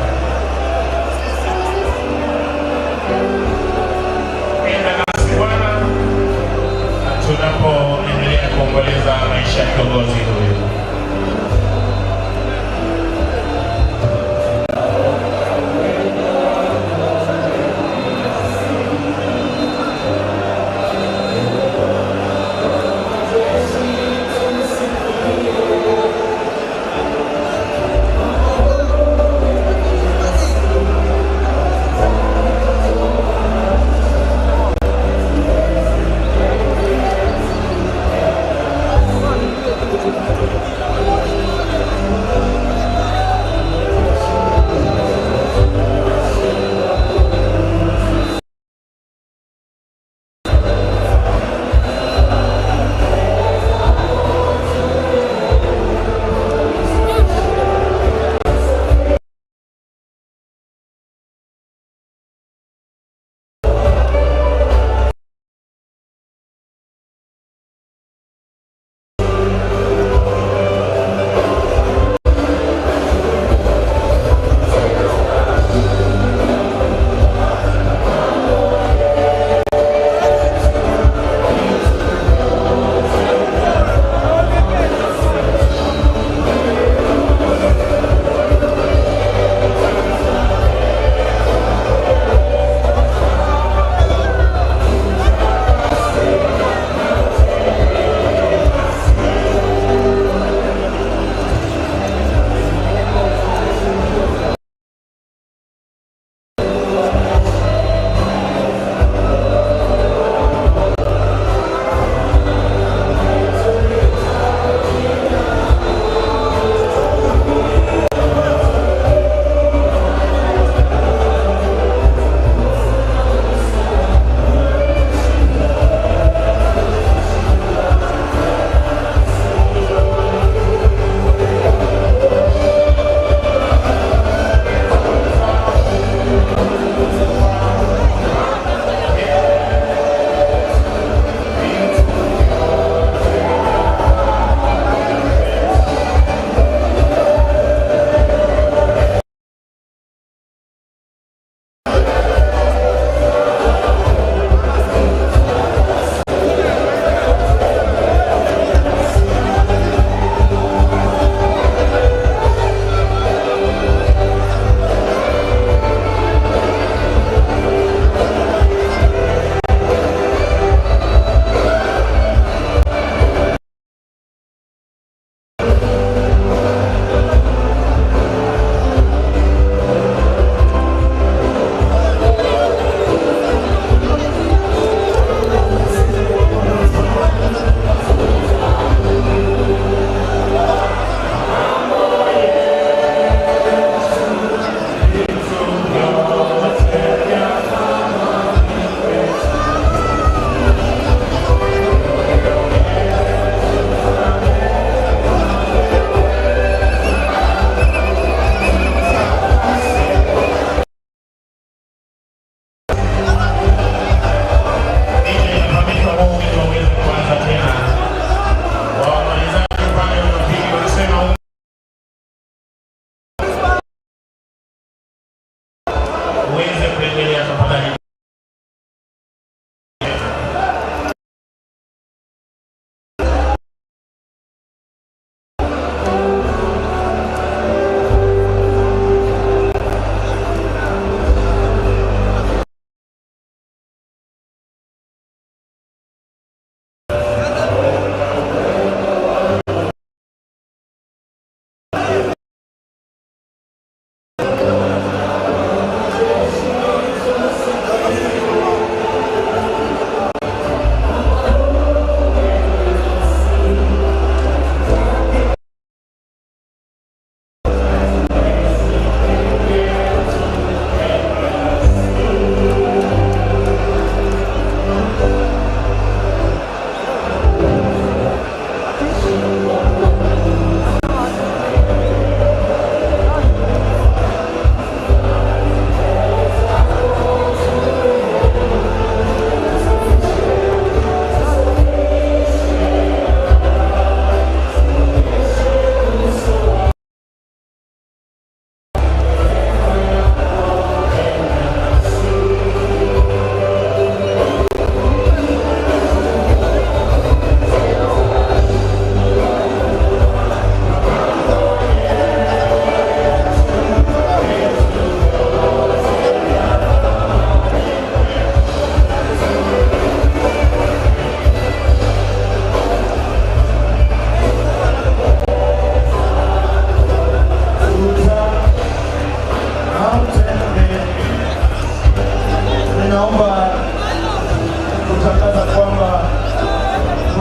Enda nasi Bwana tunapoendelea kuomboleza maisha ya kiongozi huyu. Thank you.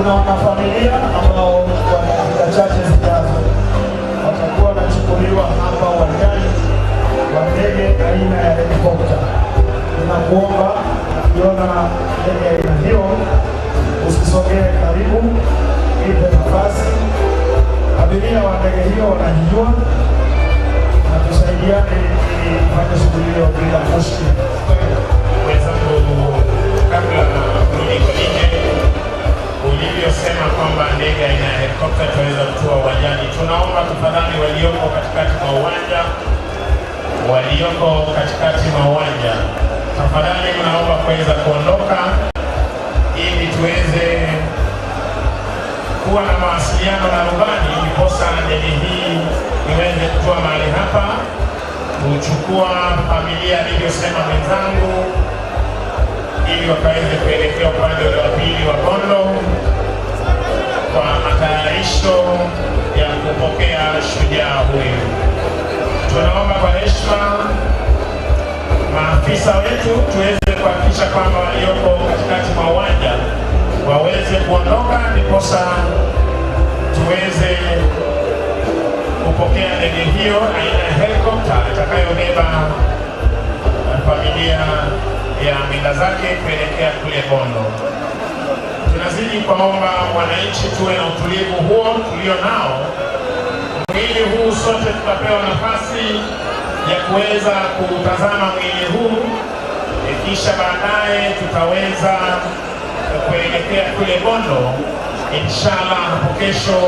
Kuna wanafamilia ambao kwa dakika chache zijazo watakuwa wanachukuliwa hapa uwanjani wa ndege aina ya helikopta. Ninakuomba ukiona ndege aina hiyo usisogee karibu, ipe nafasi. Abiria wa ndege hiyo wanajijua, na tusaidiane ili tufanye shughuli hiyo bila mushkili. Mwenzangu, kabla kurudi kwa DJ, ulivyosema kwamba ndege aina ya helikopta itaweza kutua uwanjani, tunaomba tafadhali walioko katikati mwa uwanja, walioko katikati mwa uwanja, tafadhali mnaomba kuweza kuondoka ili tuweze kuwa na mawasiliano na rubani, ndiposa ndege hii iweze kutua mahali hapa kuchukua familia alivyosema mwenzangu, ili wakaweze kuelekea upande ule wa pili wa Bondo kwa matayarisho ya kupokea shujaa huyu. Tunaomba kwa heshima maafisa wetu tuweze kuhakikisha kwamba walioko katikati mwa uwanja waweze kuondoka, ndiposa tuweze kupokea ndege hiyo aina ya helikopta itakayobeba familia ya mwenda zake kuelekea kule Bondo. Tunazidi kuwaomba wananchi tuwe na utulivu huo tulio nao. Mwili huu sote tutapewa nafasi ya kuweza kutazama mwili huu, e, kisha baadaye tutaweza kuelekea kule Bondo inshallah hapo kesho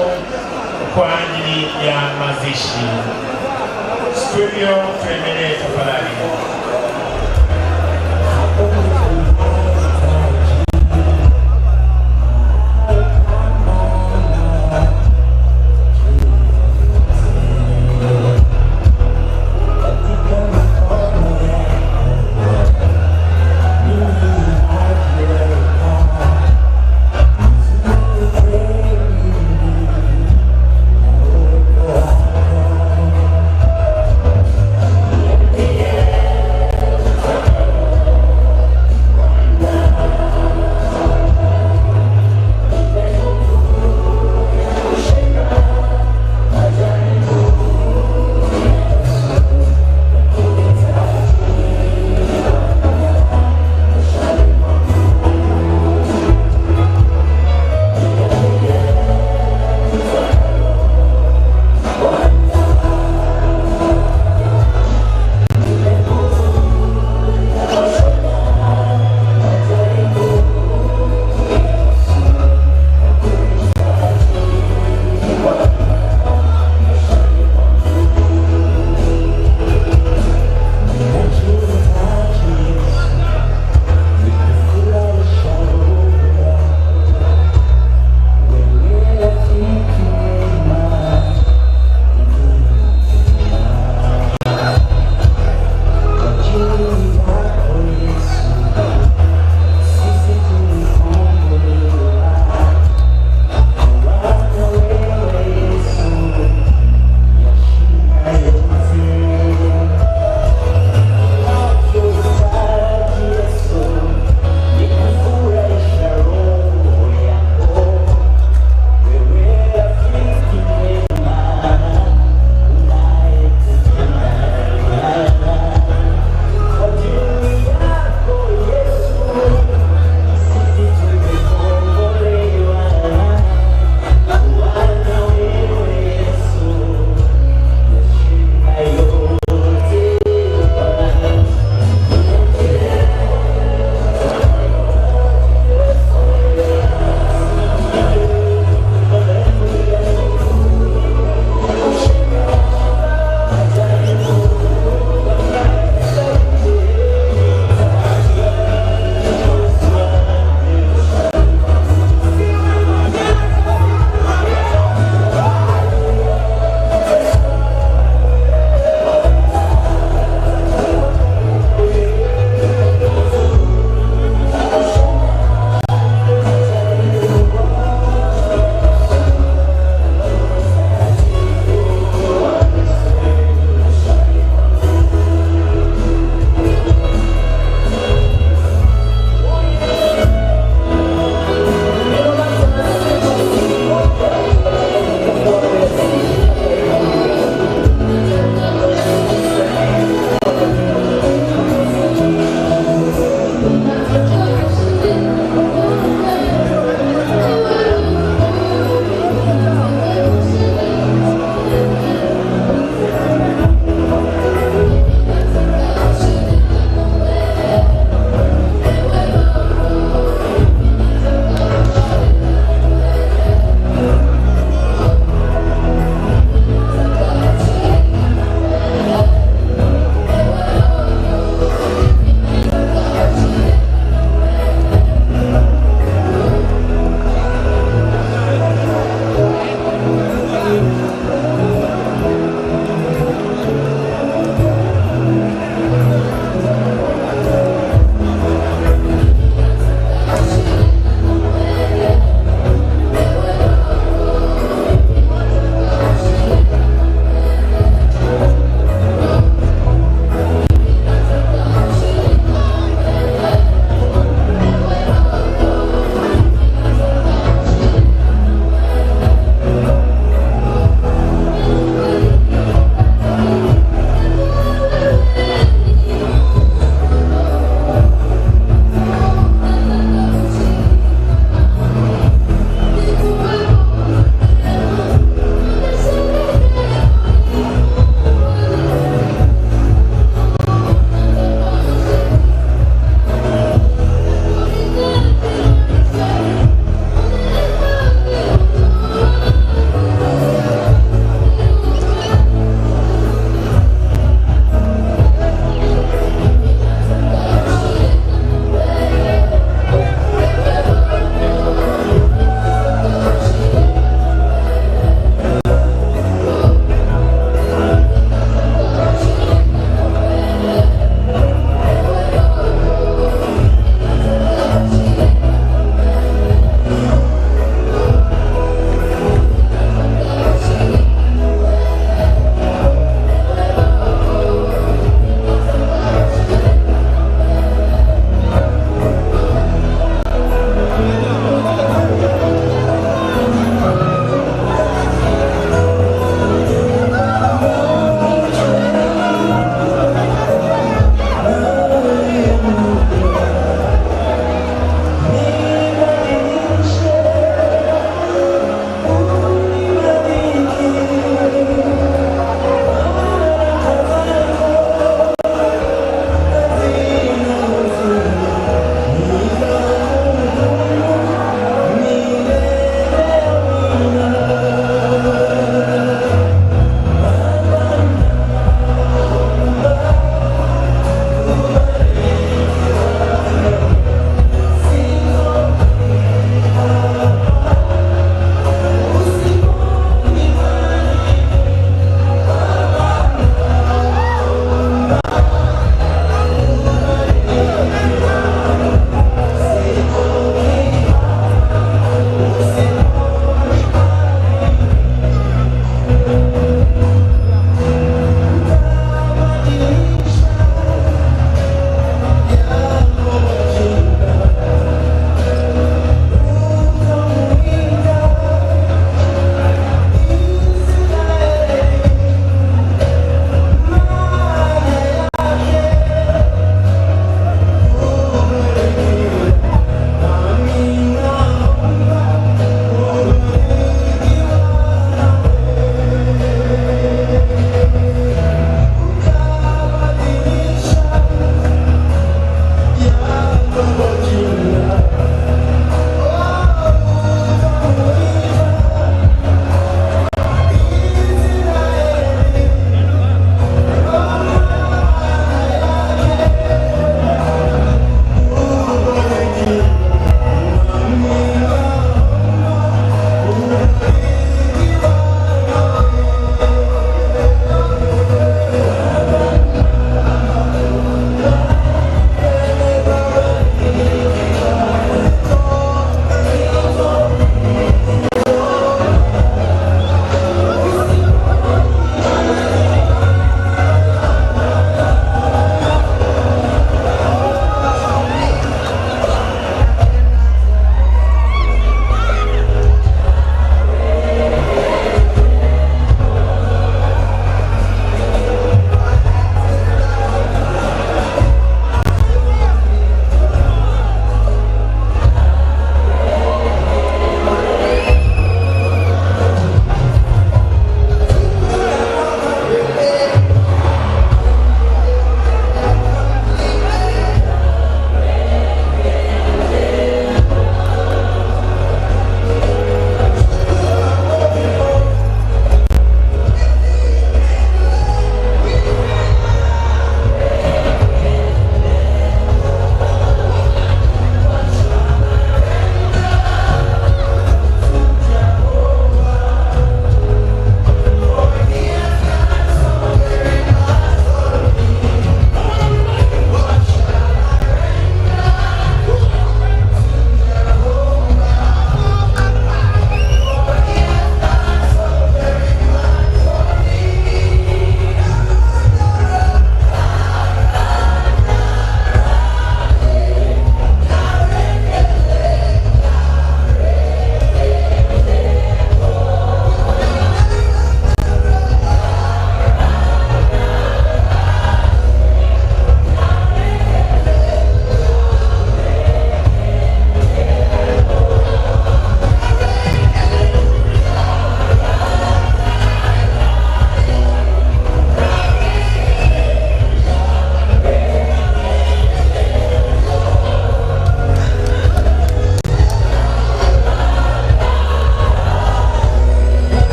kwa ajili ya mazishi. Studio, tuendelee tafadhali. Yeah.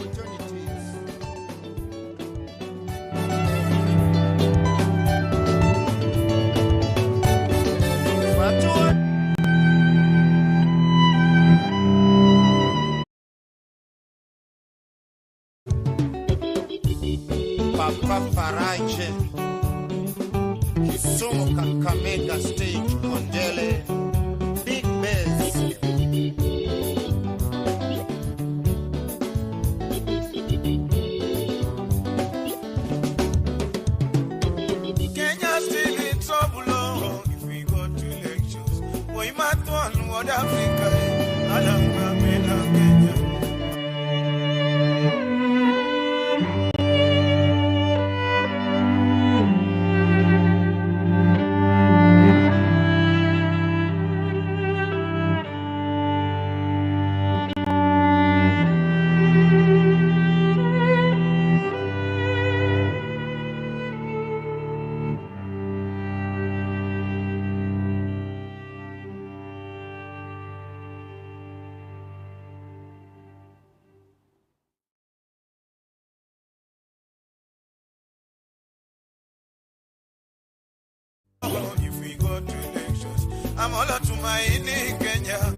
opportunities. Papa Faraje, Kisumu Kakamega Stage, Kondele, Big Bass. Kenya still in trouble, oh, if we go to elections. We might one World Africa, eh, Alanga, Mela, Kenya. If we go to elections, I'm all out to my Kenya.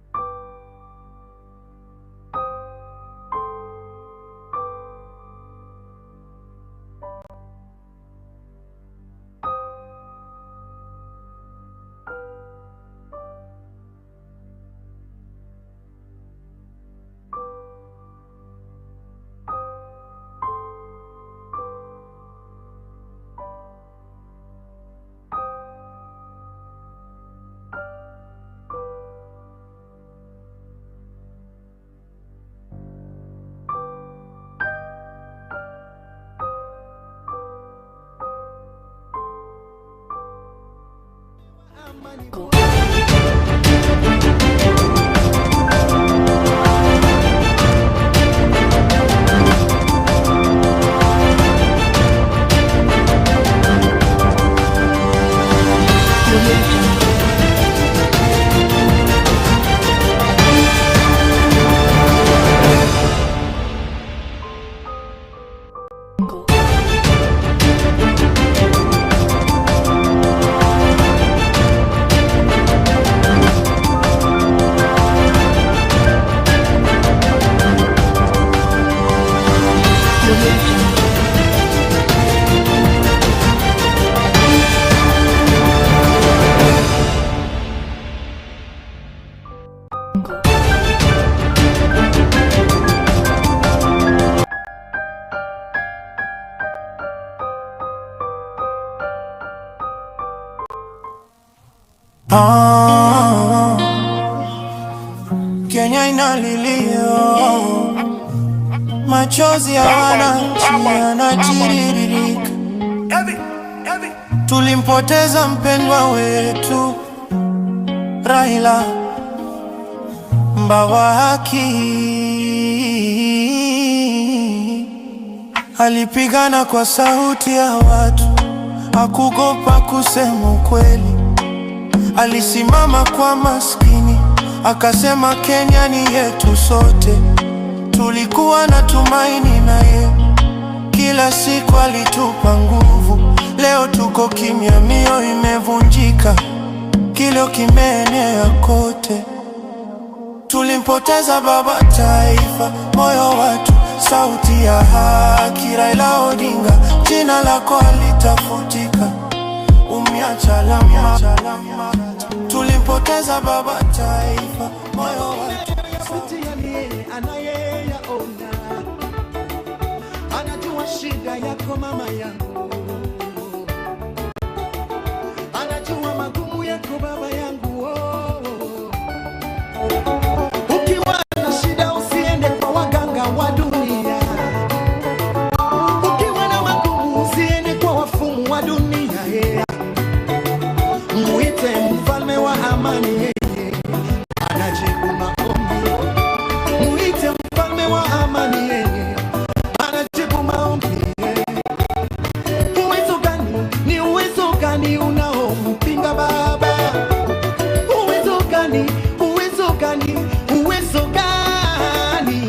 Ah, Kenya inalilio, machozi ya wananchi yanatiririka. Tulimpoteza mpendwa wetu Raila, mbawa haki, alipigana kwa sauti ya watu, hakugopa kusema ukweli. Alisimama kwa maskini, akasema Kenya ni yetu sote. Tulikuwa na tumaini naye, kila siku alitupa nguvu. Leo tuko kimya, mioyo imevunjika, kilio kimeenea kote. Tulimpoteza baba taifa, moyo watu, sauti ya haki, Raila Odinga, jina lako halitafutika, umeacha alama. Tulimpoteza baba taifa, moyo watu Kupitia ni yeye anayeyaona, anajua shida yako mama yangu, anajua magumu yako baba yangu. Oh. Ukiwa na shida usiende kwa waganga wa dunia, ukiwa na magumu usiende kwa wafumu wa dunia. Yeah. Muite mfalme wa amani, yeye anajibu maombi. Muite mfalme wa amani, yeye anajibu maombi. Uwezo gani? Ni uwezo gani unaompinga Baba? Uwezo gani? Uwezo gani? Uwezo gani?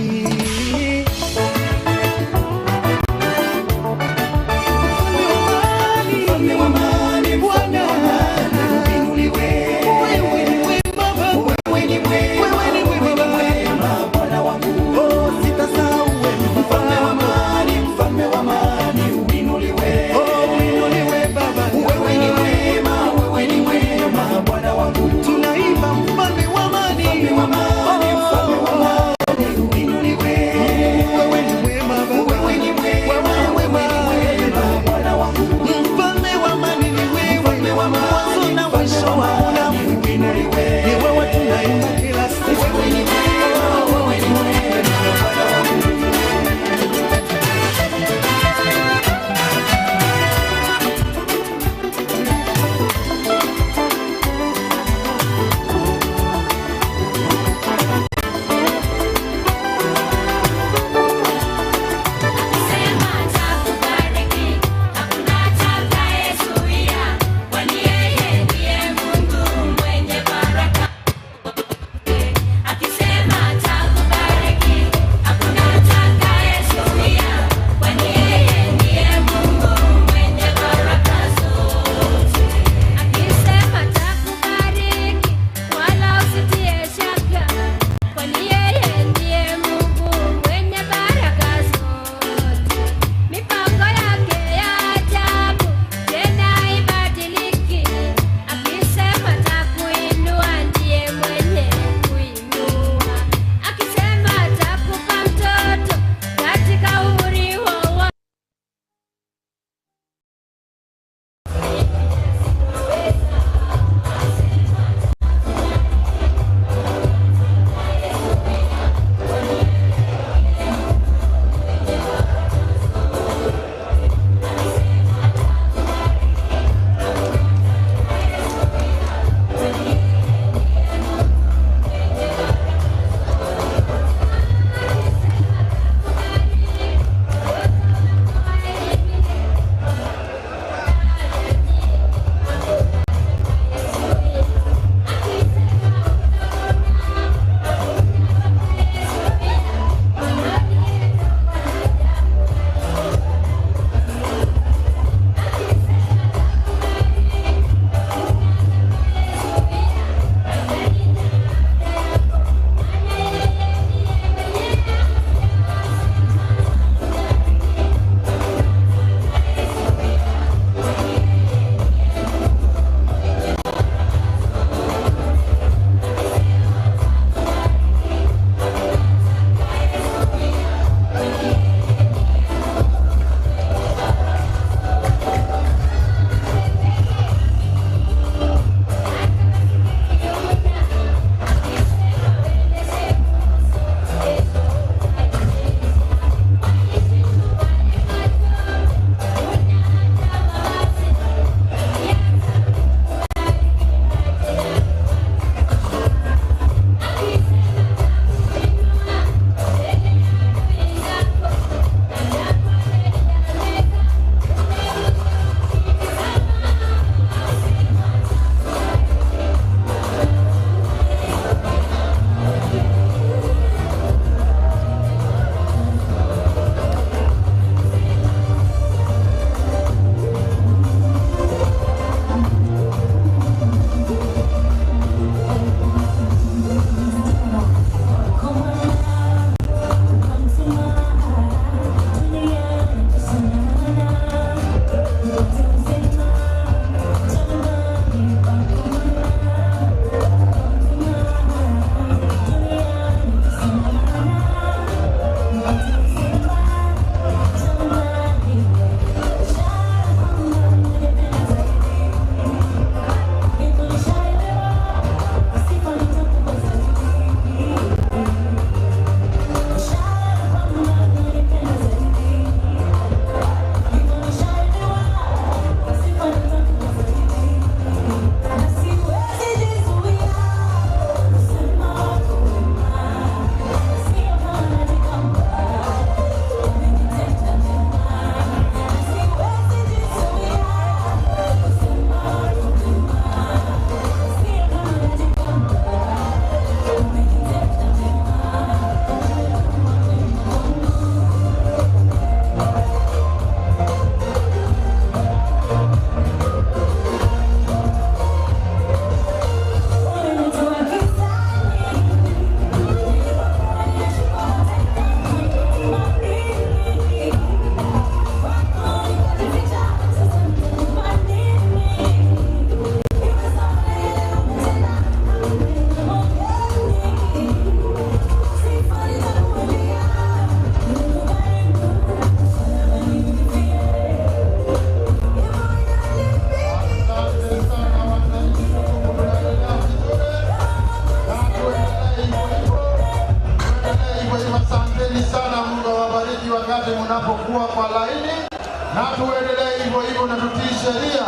Tumeangalia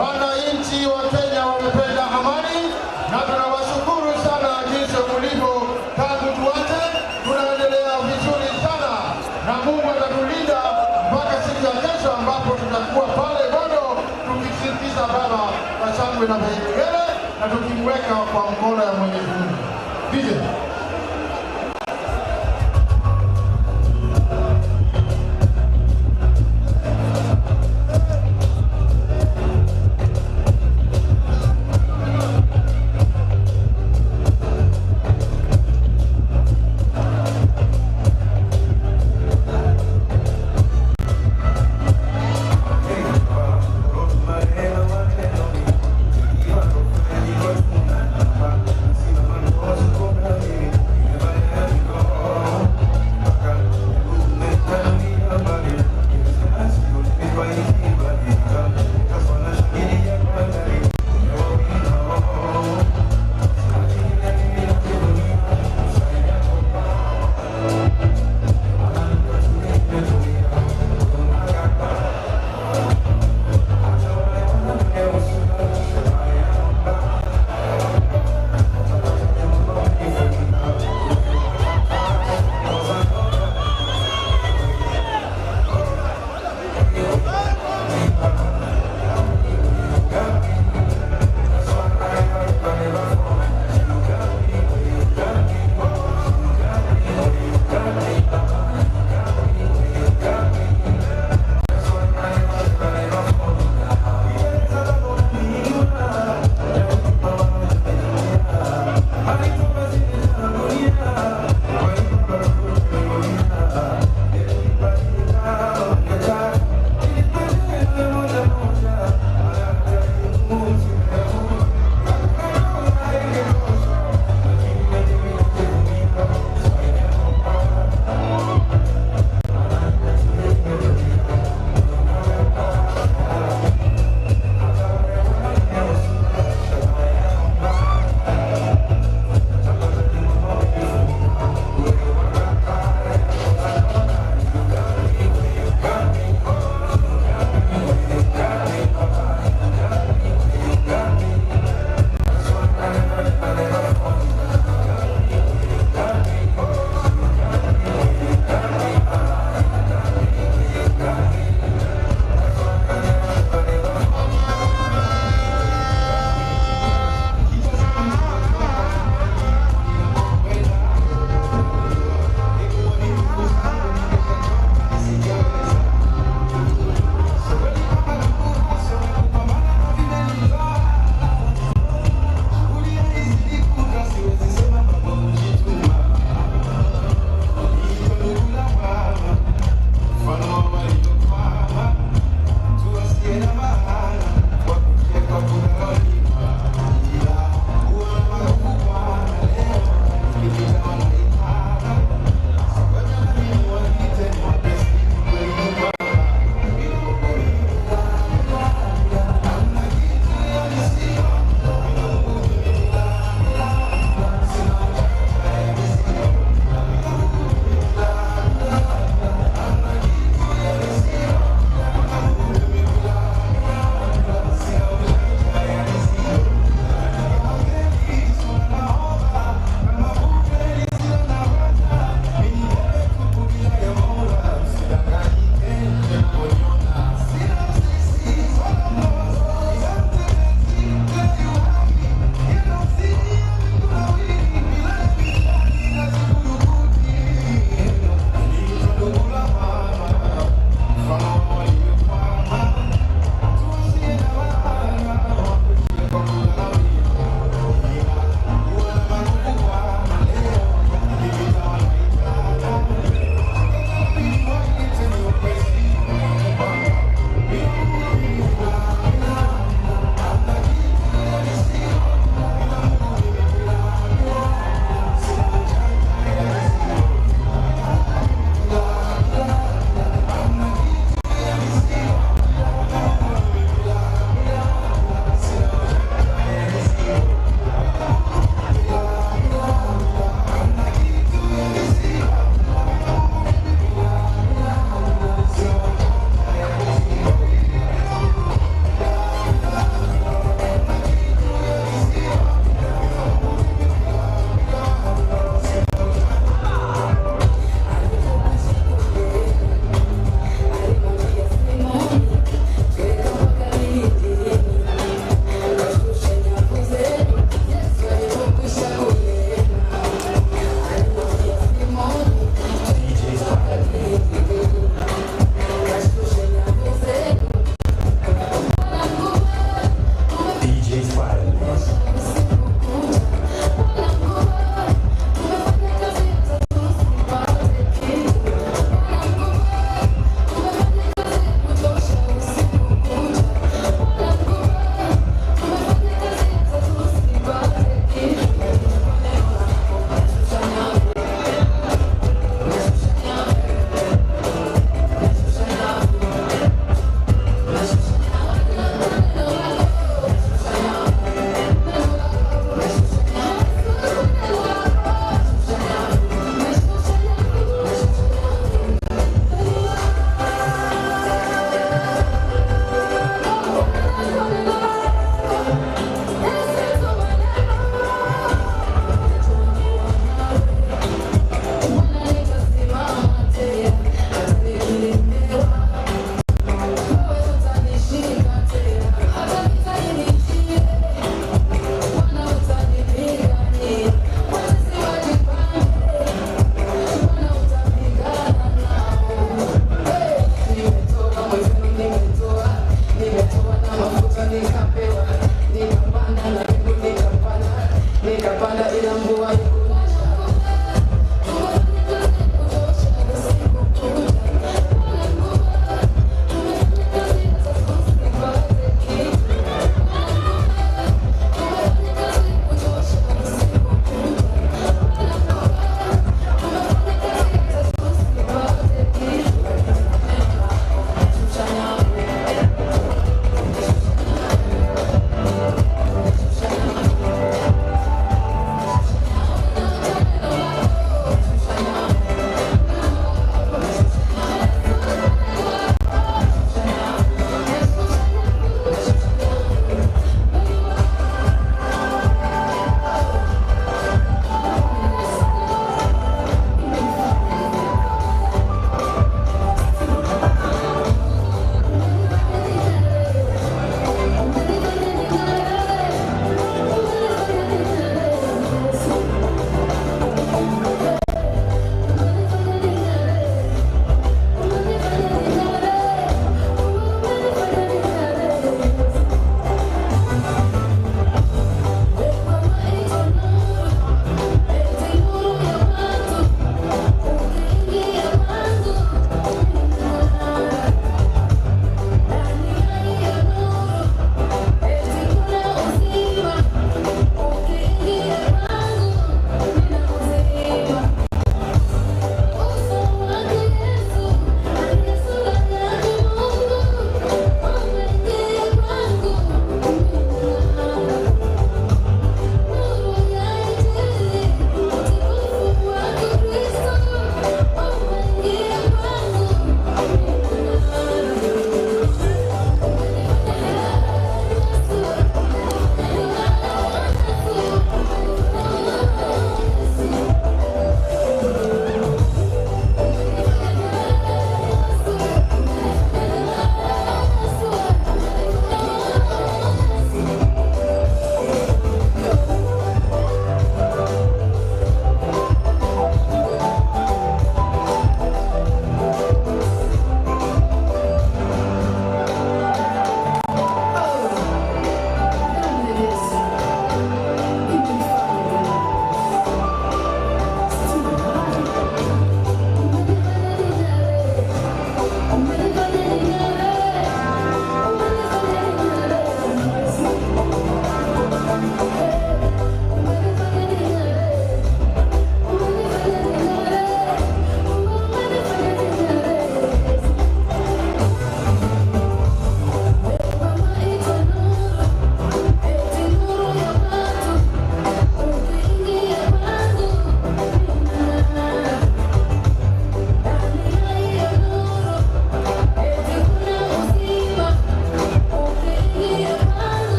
wananchi wa Kenya wamependa amani, na tunawashukuru sana jinsi mulivyo tangu tuanze, tunaendelea vizuri sana, na Mungu atatulinda mpaka siku ya kesho ambapo tutakuwa pale bado tukisindikiza baba kwa shangwe na vigelegele na tukimweka kwa mkono ya Mwenyezi Mungu. DJ. Thank you.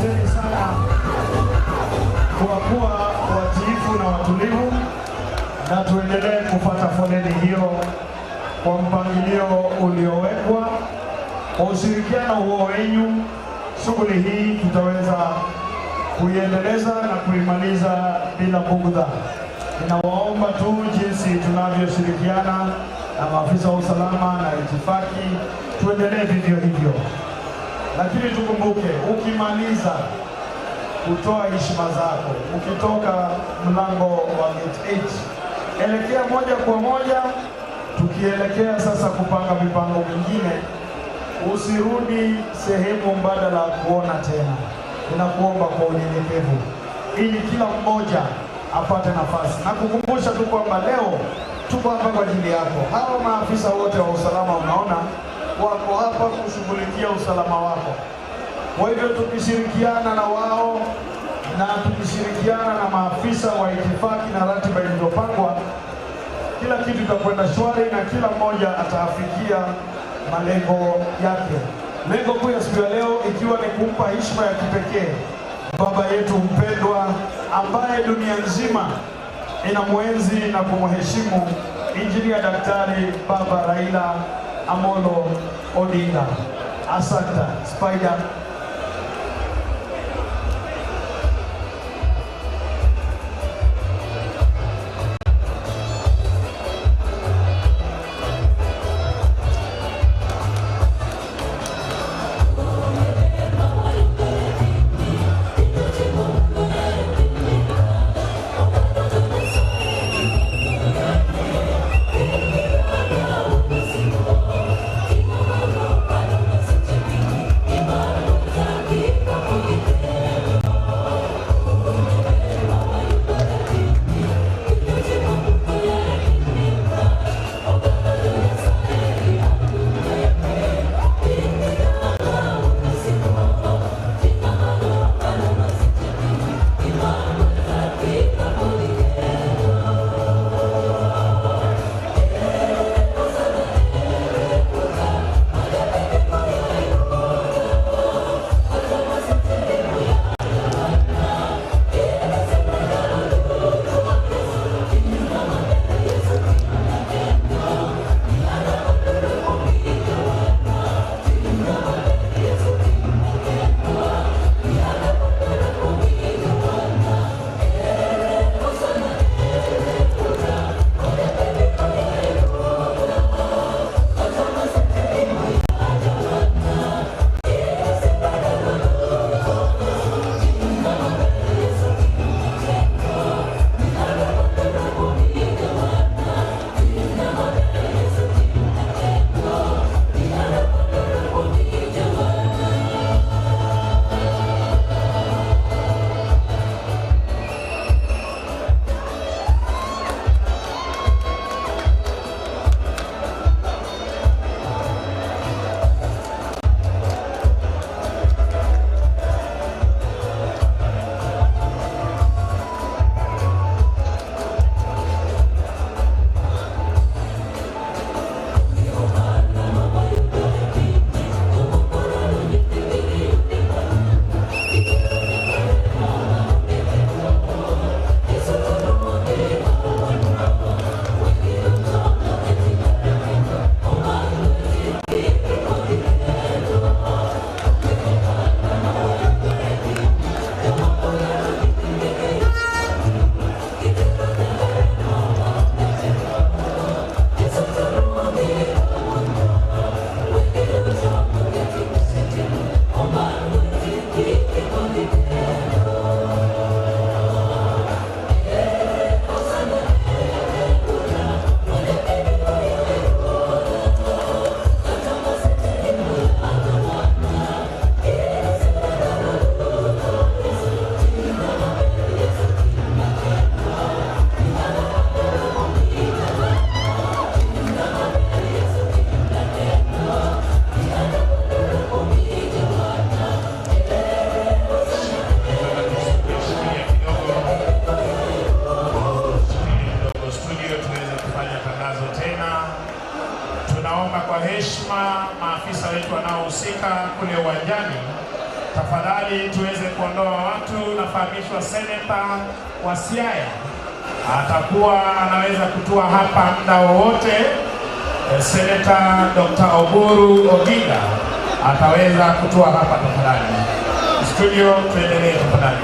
Asanteni sana kwa kuwa watiifu na watulivu, na tuendelee kufuata foleni hiyo kwa mpangilio uliowekwa. Kwa ushirikiano huo wenyu, shughuli hii tutaweza kuiendeleza na kuimaliza bila bugdha. Ninawaomba tu jinsi tunavyoshirikiana na maafisa wa usalama na itifaki, tuendelee vivyo hivyo, lakini tukumbuke, ukimaliza kutoa heshima zako, ukitoka mlango wa gate 8 elekea moja kwa moja, tukielekea sasa kupanga mipango mingine, usirudi sehemu mbadala ya kuona tena. Ninakuomba kwa unyenyekevu, ili kila mmoja apate nafasi, na kukumbusha tu kwamba leo tuko hapa kwa ajili yako. Hawa maafisa wote wa usalama unaona wako hapa kushughulikia usalama wako. Kwa hivyo tukishirikiana na wao na tukishirikiana na maafisa wa itifaki na ratiba ilivyopangwa, kila kitu kitakwenda shwari na kila mmoja ataafikia malengo yake. Lengo kuu ya siku ya leo ikiwa ni kumpa heshima ya kipekee baba yetu mpendwa ambaye dunia nzima inamwenzi na kumheshimu, Injinia Daktari Baba Raila Amolo Odinga. Asante Spider. Tafadhali tuweze kuondoa watu. Nafahamishwa seneta wa Siaya atakuwa anaweza kutua hapa muda wowote. Seneta Dr. Oburu Oginga ataweza kutua hapa tafadhali. Studio, tuendelee tafadhali.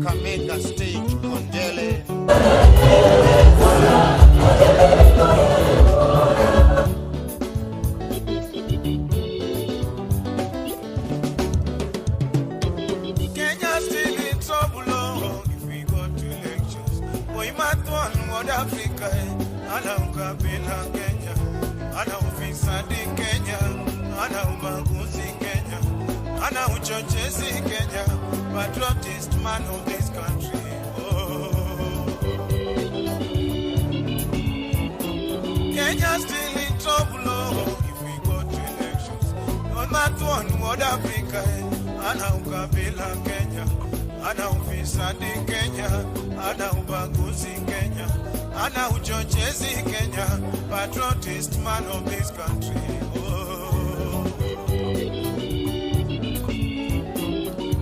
Kakamega Stage Kondele. Kenya still in trouble, oh, if we go to elections. Boimatwan, World Africa, ana ukabila Kenya, ana ufisadi Kenya, ana ubaguzi Kenya, ana uchochezi Kenya, patriotist man of this country. Oh. Kenya still in trouble, oh, if we go to elections. Boimatwan, World Africa, ana ukabila Kenya, ana ufisadi Kenya, ana ubaguzi Kenya, ana uchochezi Kenya, patriotist man of this country. Oh.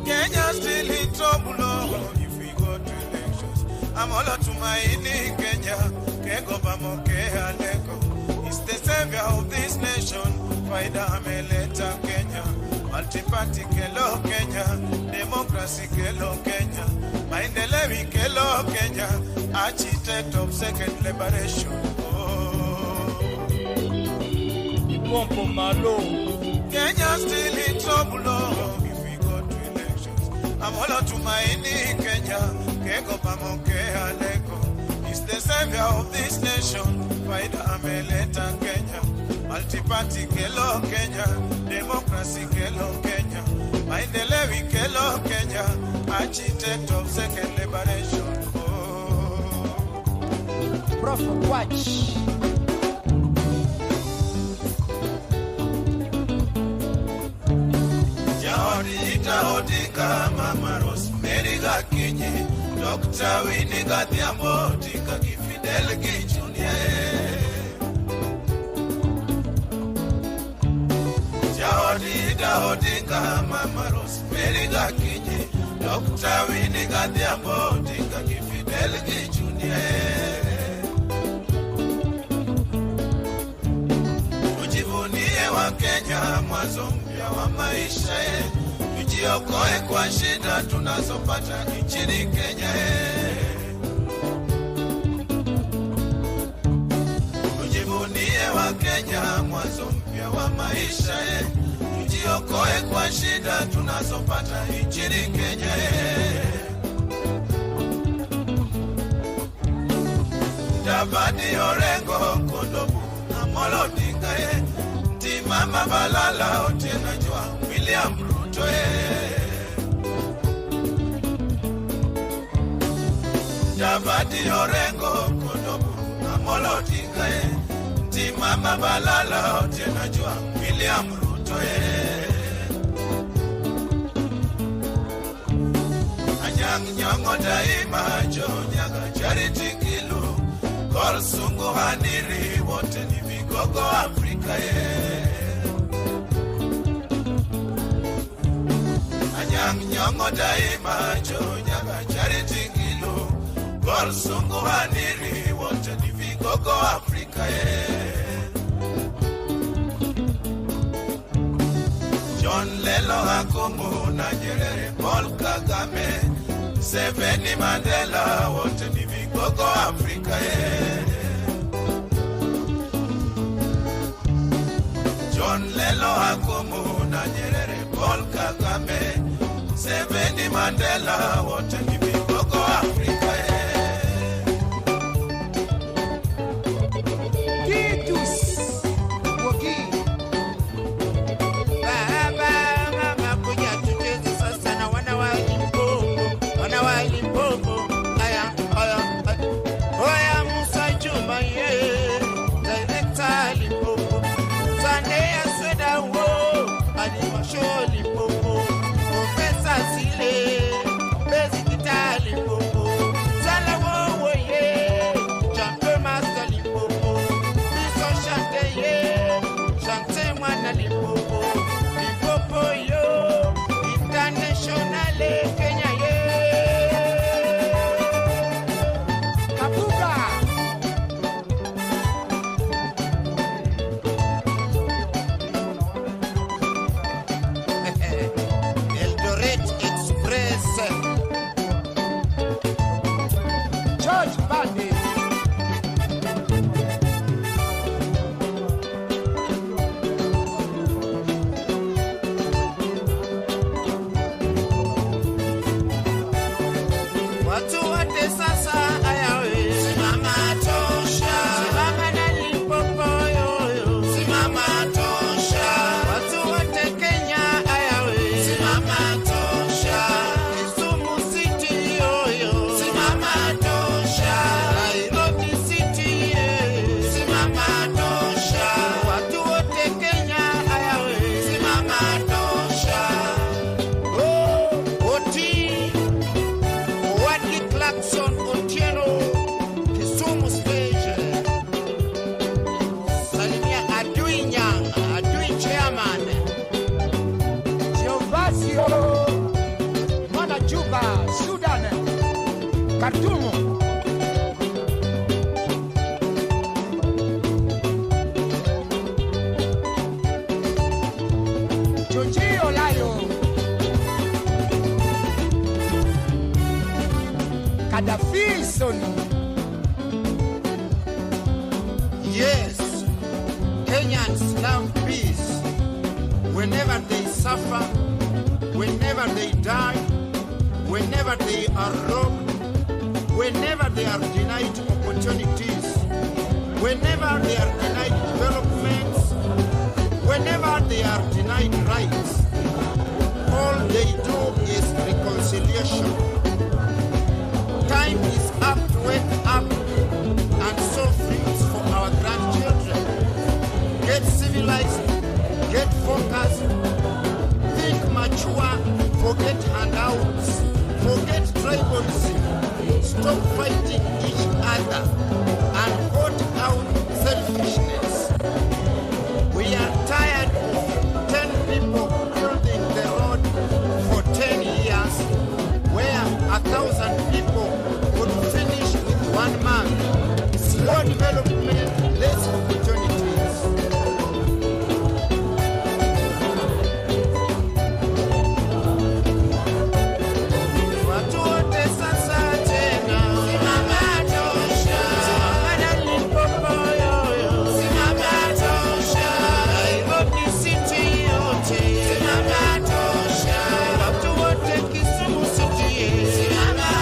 Kenya still in trouble, oh, if we go to elections. Amolo Tumaini Kenya, Kego Bamoke Aleko, is the savior of this nation. Faida ameleta Kenya, multi-party kelo Kenya, democracy kelo Kenya, maendeleo kelo Kenya, architect of second liberation. Oh. Pompo Malo. Kenya still in trouble, oh, if we go to elections. Amolo Tumaini Kenya, Keko Pamoke Aleko. Is the savior of this nation, Faida ameleta Kenya. Multiparty kelo Kenya, democracy kelo Kenya. Maendeleo kelo Kenya, architect of second liberation. Prof. Watch. Jaodi itaodinga Mama Rosemary Gakinyi, Dr. Winnie Gadhiambo Odinga gi Fidel gi Junior. Jaodi itaodinga Mama Rosemary Gakinyi, Dr. Winnie Gadhiambo Odinga gi Fidel gi Junior. Tujivunie wa Kenya, mwanzo mpya wa maisha ye. Tujiokoe kwa shida tunazopata nchini Kenya ye. Tujivunie wa Kenya, mwanzo mpya wa maisha ye. Tujiokoe kwa shida tunazopata nchini Kenya ye. Dabadi Orengo Kondobu Amolo Odinga ye. Ntimama Balala Otieno Jwang' William Ruto ye. Dabadi Orengo Kondobu Amolo Odinga ye. Ntimama Balala Otieno Jwang' William Ruto ye. Anyang' Nyong'o daima Joe Nyaga Charity Ngilu Gor Sungu Haniri wote ni vigogo Afrika ye. Anyang' Nyong'o daima Joe Nyaga Charity Ngilu Gor Sungu Haniri wote ni vigogo Afrika ye. John Lelo Hakumu na Nyerere Paul Kagame Museveni Mandela wote ni vigogo Afrika ye. John Lelo Hakumu na Nyerere Paul Kagame Museveni Mandela wote ni vigogo Afrika ye. Titus Woki. Baba, mama, kuja tucheze sasa na wana wa Limpopo, wana wa Limpopo. Aya, aya, aya. Oya Musa Juma, ye, director Limpopo. Sunday Asweda, wo, Alimasho Limpopo. Professor Sile, Basic Guitar Limpopo. Sala, wo, wo, ye, Champion Master Limpopo. Biso chante, ye, chante mwana Limpopo. Limpopo yo, international Kenya ye. Kabuga. Eldoret Express. George Bandi. Watu wote sasa ayawe. Simama tosha. Simama na Limpopo yo. Simama tosha. Watu wote Kenya ayawe. Simama tosha. Kisumu City yo. Simama tosha. Nairobi City ye. Simama tosha. Watu wote Kenya ayawe. Simama tosha. Oh, Oti. Owadi Clarkson Otieno, Kisumu Stage. Salimia Adui Nyang, Adui Chairman. Giovasio. Mwana Juba, Sudan. Khartoum. Joji Olayo. Gaddafi Soni. Yes, Kenyans love peace. Whenever they suffer, whenever they die, whenever they are robbed, whenever they are denied opportunities, whenever they are denied developments, whenever they are denied rights, all they do is reconciliation. Time is up to wake up and sow fruits for our grandchildren. Get civilized, get focused, think mature, forget handouts, forget tribalism, stop fighting each other, and cut out selfishness. We are tired of 10 people building the road for 10 years, where 1,000 people could finish with one man. Slow development, less opportunities. Watu wote sasa tena, simama tosha, simama na Limpopo yoyo, simama tosha, Nairobi City yote, simama tosha, watu wote Kisumu City, simama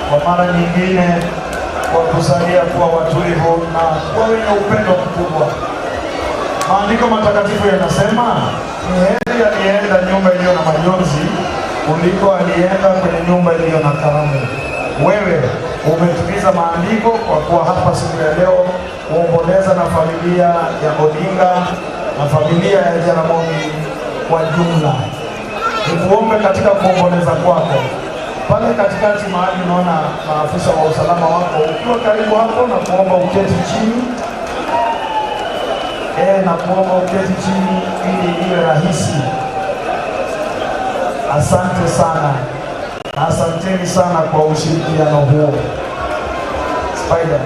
kwa mara nyingine kwa kusalia kuwa watulivu na kuwa wenye upendo mkubwa. Maandiko matakatifu yanasema ni heri aliyeenda nyumba iliyo na majonzi kuliko aliyeenda kwenye nyumba iliyo na karamu. Wewe umetimiza maandiko kwa kuwa hapa siku ya leo kuomboleza na familia ya Odinga na familia ya Jaramogi kwa jumla. Nikuombe katika kuomboleza kwako pale katikati mahali unaona maafisa wa usalama wako, ukiwa karibu hapo, na kuomba uketi chini na kuomba uketi chini ili iwe rahisi. Asante sana na asanteni sana kwa ushirikiano huo. Spider.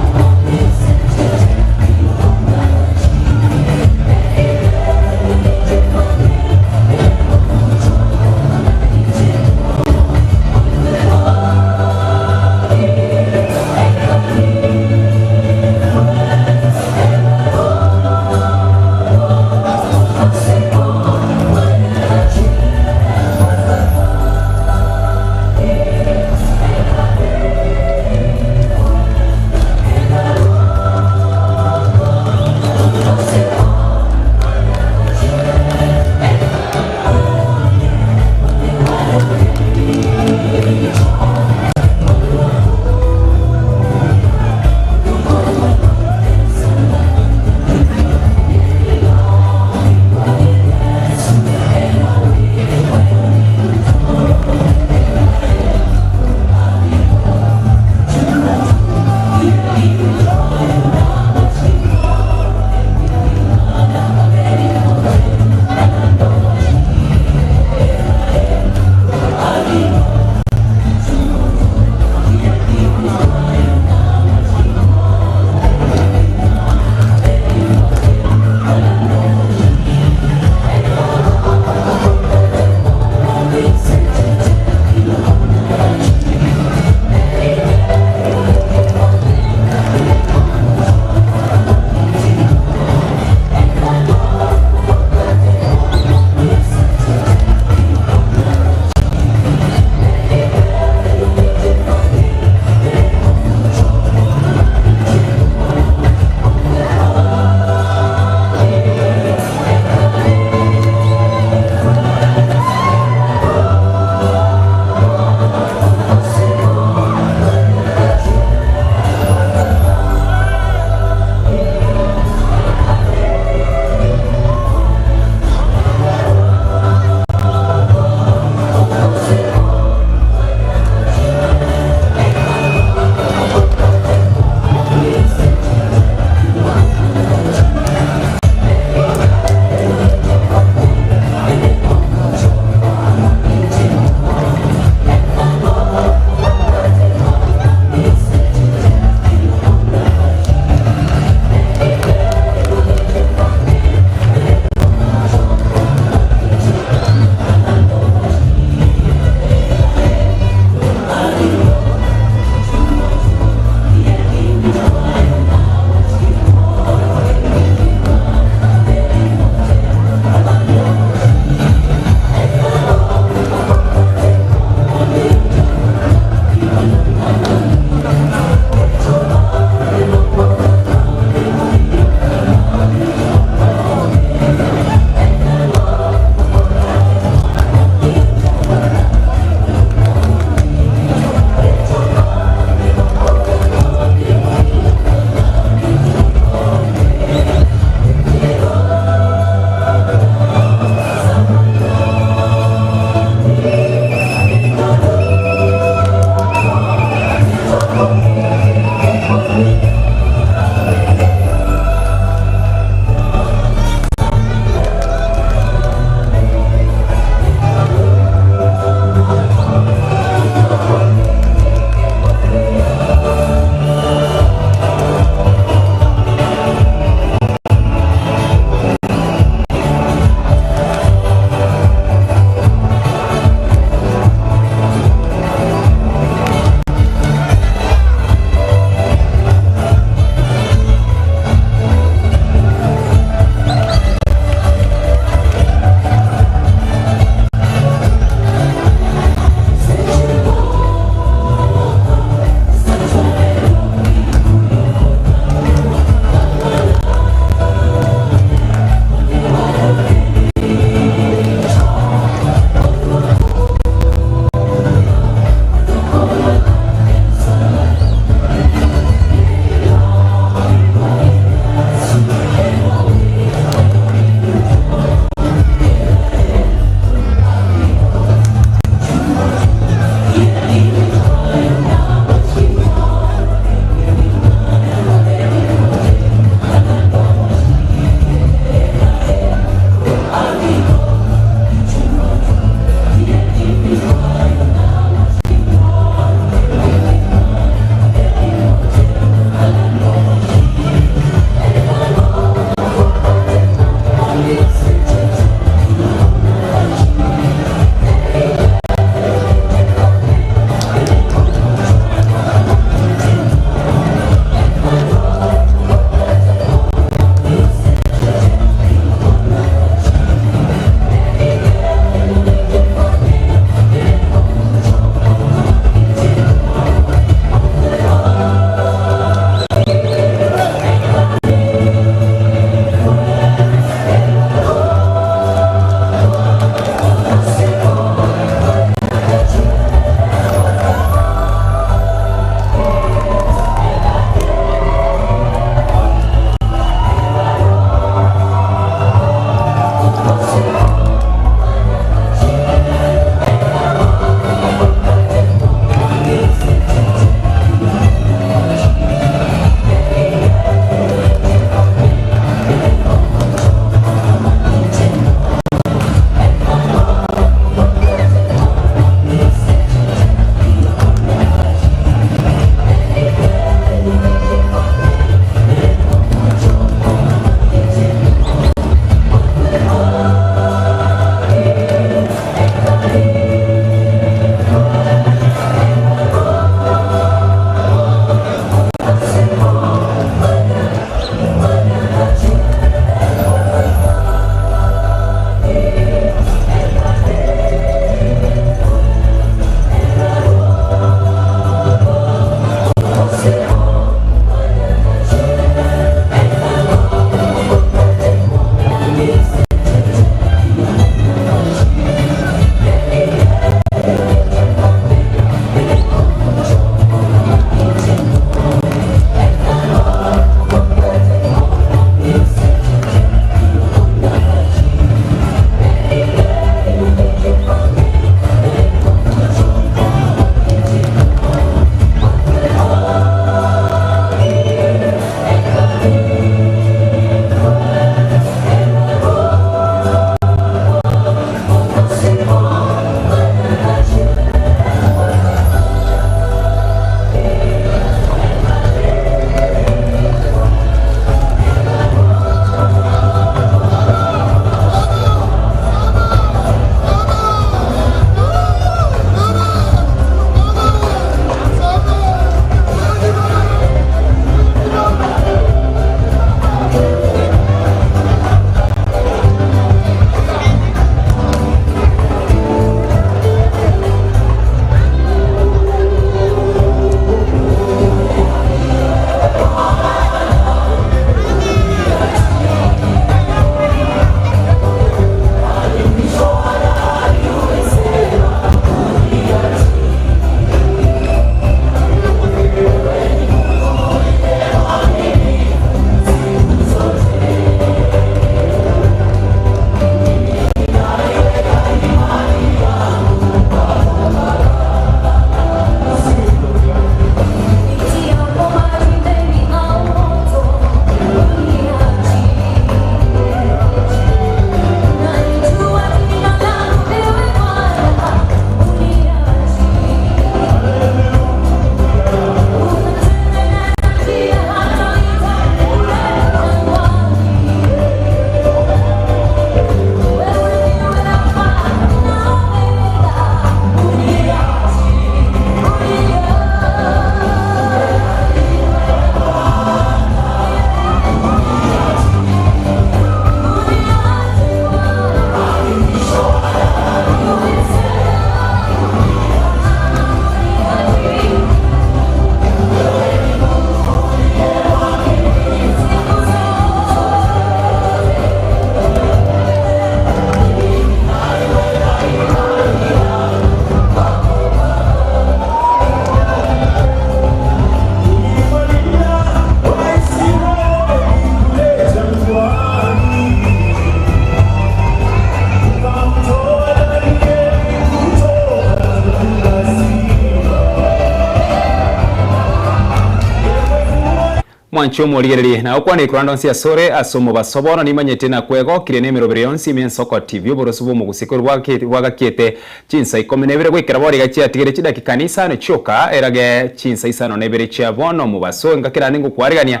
Mwanche omorigererie, na gokwana ekoranda onsi asore ase omobaso bono nimanyete na kwegokirie nemeroberi yonsi ime ensoko TV oboroso bw'omogusii korwa bwagakiete chinsa ikomi na ibere goikera bono iga chiatigire chidakika isano chioka erage chinsa isano na ibere chia bono omobaso engaki naende ngokwarigania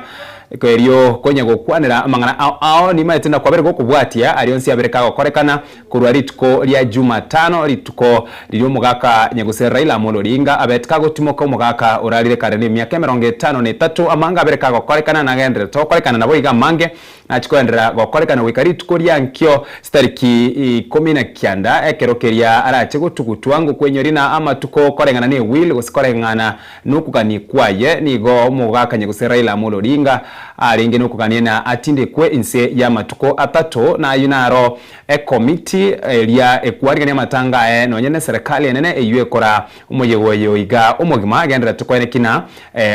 erio konya gokwanera amang'ana ao ao nimanyete na kwabere gokobwatia aria onsi abere kagokorekana Korwa rituko ria Jumatano, rituko riria omogaka nyaguse Raila Amolo Odinga abete kagotimoka omogaka orarire kare nemiaka emerongo etano na etato, amange abere kagokorekana nagendererete gokorekana naboigo amange nachie kogenderera gokorekana goika rituko ria nkio chitariki ikomi na kianda ekero keria arache gotugutwa ngokwenyori na amatuko koreng'ana ne will gose koreng'ana Nokogania kwaye nigo omogaka nyaguse Raila Amolo Odinga arenge nokogania na atindekwe inse y'amatuko atato, na ayio naro ekomiti eria ekwarigania amatanga aye nonye neserekali enene eyio ekora omoyega oyo iga omogima agenderete koeneki na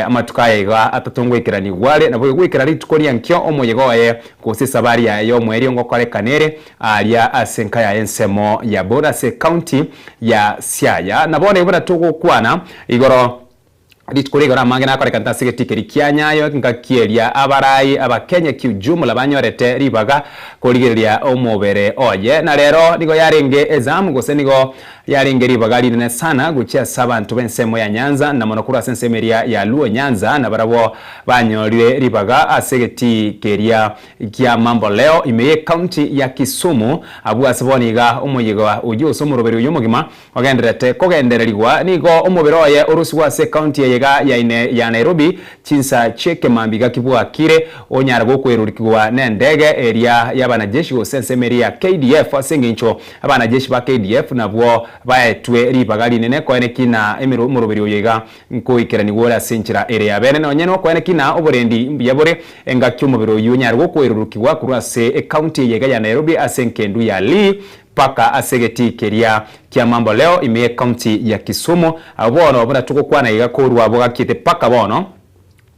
amatuko aya iga atato ngoikeranigwa are naboigo goikera rituko ria nkio omoyega oye gose esabari yaye y'omoerio ngokorekana ere aaria ase enka yaye ensemo ya Bor ase ecounty ya Siaya. Na bono buna togokwana igoro rituko rigoro amange nakorekanete ase egetikeri kia Nyayo engaki eria abarai abakenya kiujumla banyorete ribaga korigereria omobere oye. Na rero nigo yarenge ezamu gose nigo yarenge ribaga rinene sana gochia ase abanto b'ensemo ya Nyanza na mono korwa ase ensemo eria ya Luo Nyanza nabarabwo banyorire ribaga ase egetii keria Kia mambo leo ime ye county ya Kisumu, abwo ase bono iga omoyega oyio ase omoroberi oyio omogima ogendererete kogendererigwa. Nigo omobere oye orusigwe ase ecounty eye iga ya ine ya Nairobi chinsa chi'ekemambia iga kibwakire onyare gokwerurikigwa nendege eria y'abanajeshi gose ensemo eria ya KDF ase engencho abanajeshi ba KDF nabwo baetwe ribaga rinene koeneki na omoroberi oyo iga Nkoikeranigwa ore ase enchera ere y'abeene, nonya nokoeneki na oborendi mbuya bore, engaki omobere oyio onyare gokoerurukigwa korwa ase ecounty eye iga ya Nairobi ase enkendu ya Lee mpaka ase egetii keria kia Mambo Leo ime y'ecounty ya Kisumu. Abwo bono buna togokwana iga korwa bogakiete mpaka bono,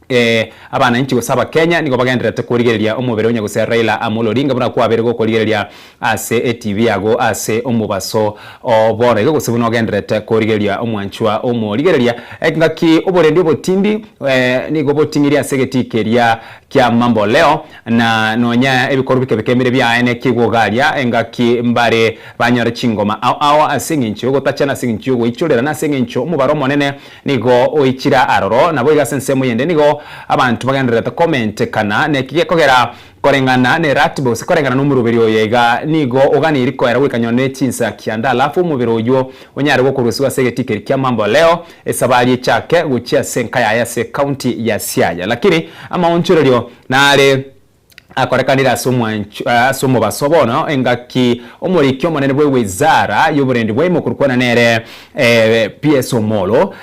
Ee, abananchi gose Abakenya nigo bagendererete korigereria omobere o nyagose Raila Amolo Odinga buna kwabeire gokorigereria ase etibi yago ase omobaso o bono iga gose buna ogendererete korigereria omwanchwa omorigereria. Engaki oborendi obotindi nigo boting'irie ase egetii keria kia Mambo Leo na nonya ebikoru bike bike mbire biaye nekigwoga aria engaki mbare banyore chingoma ao ao ase eng'encho yogotachana ase eng'encho yogoichorera na ase eng'encho omobaro omonene Nigo oichire aroro, naboigo ase ensemo yende nigo abanto bagendererete komentekana, neki gekogera koreng'ana ne ratiba gose koreng'ana nomoroberi oyo iga nigo oganeiri koera goika nyone ne chinsa kianda alafu omobere oywo onyare gokorusigwa ase egetikeri kia mambo leo esabari echake gochia ase enka yaye ase ecounty ya Siaya. Lakini amaonchorerio nare Akorekanire ase omwancho ase omobaso bono, engaki omoriki omonene bw'ewizara y'oborendi bwa ime okorokwana nere PS Omollo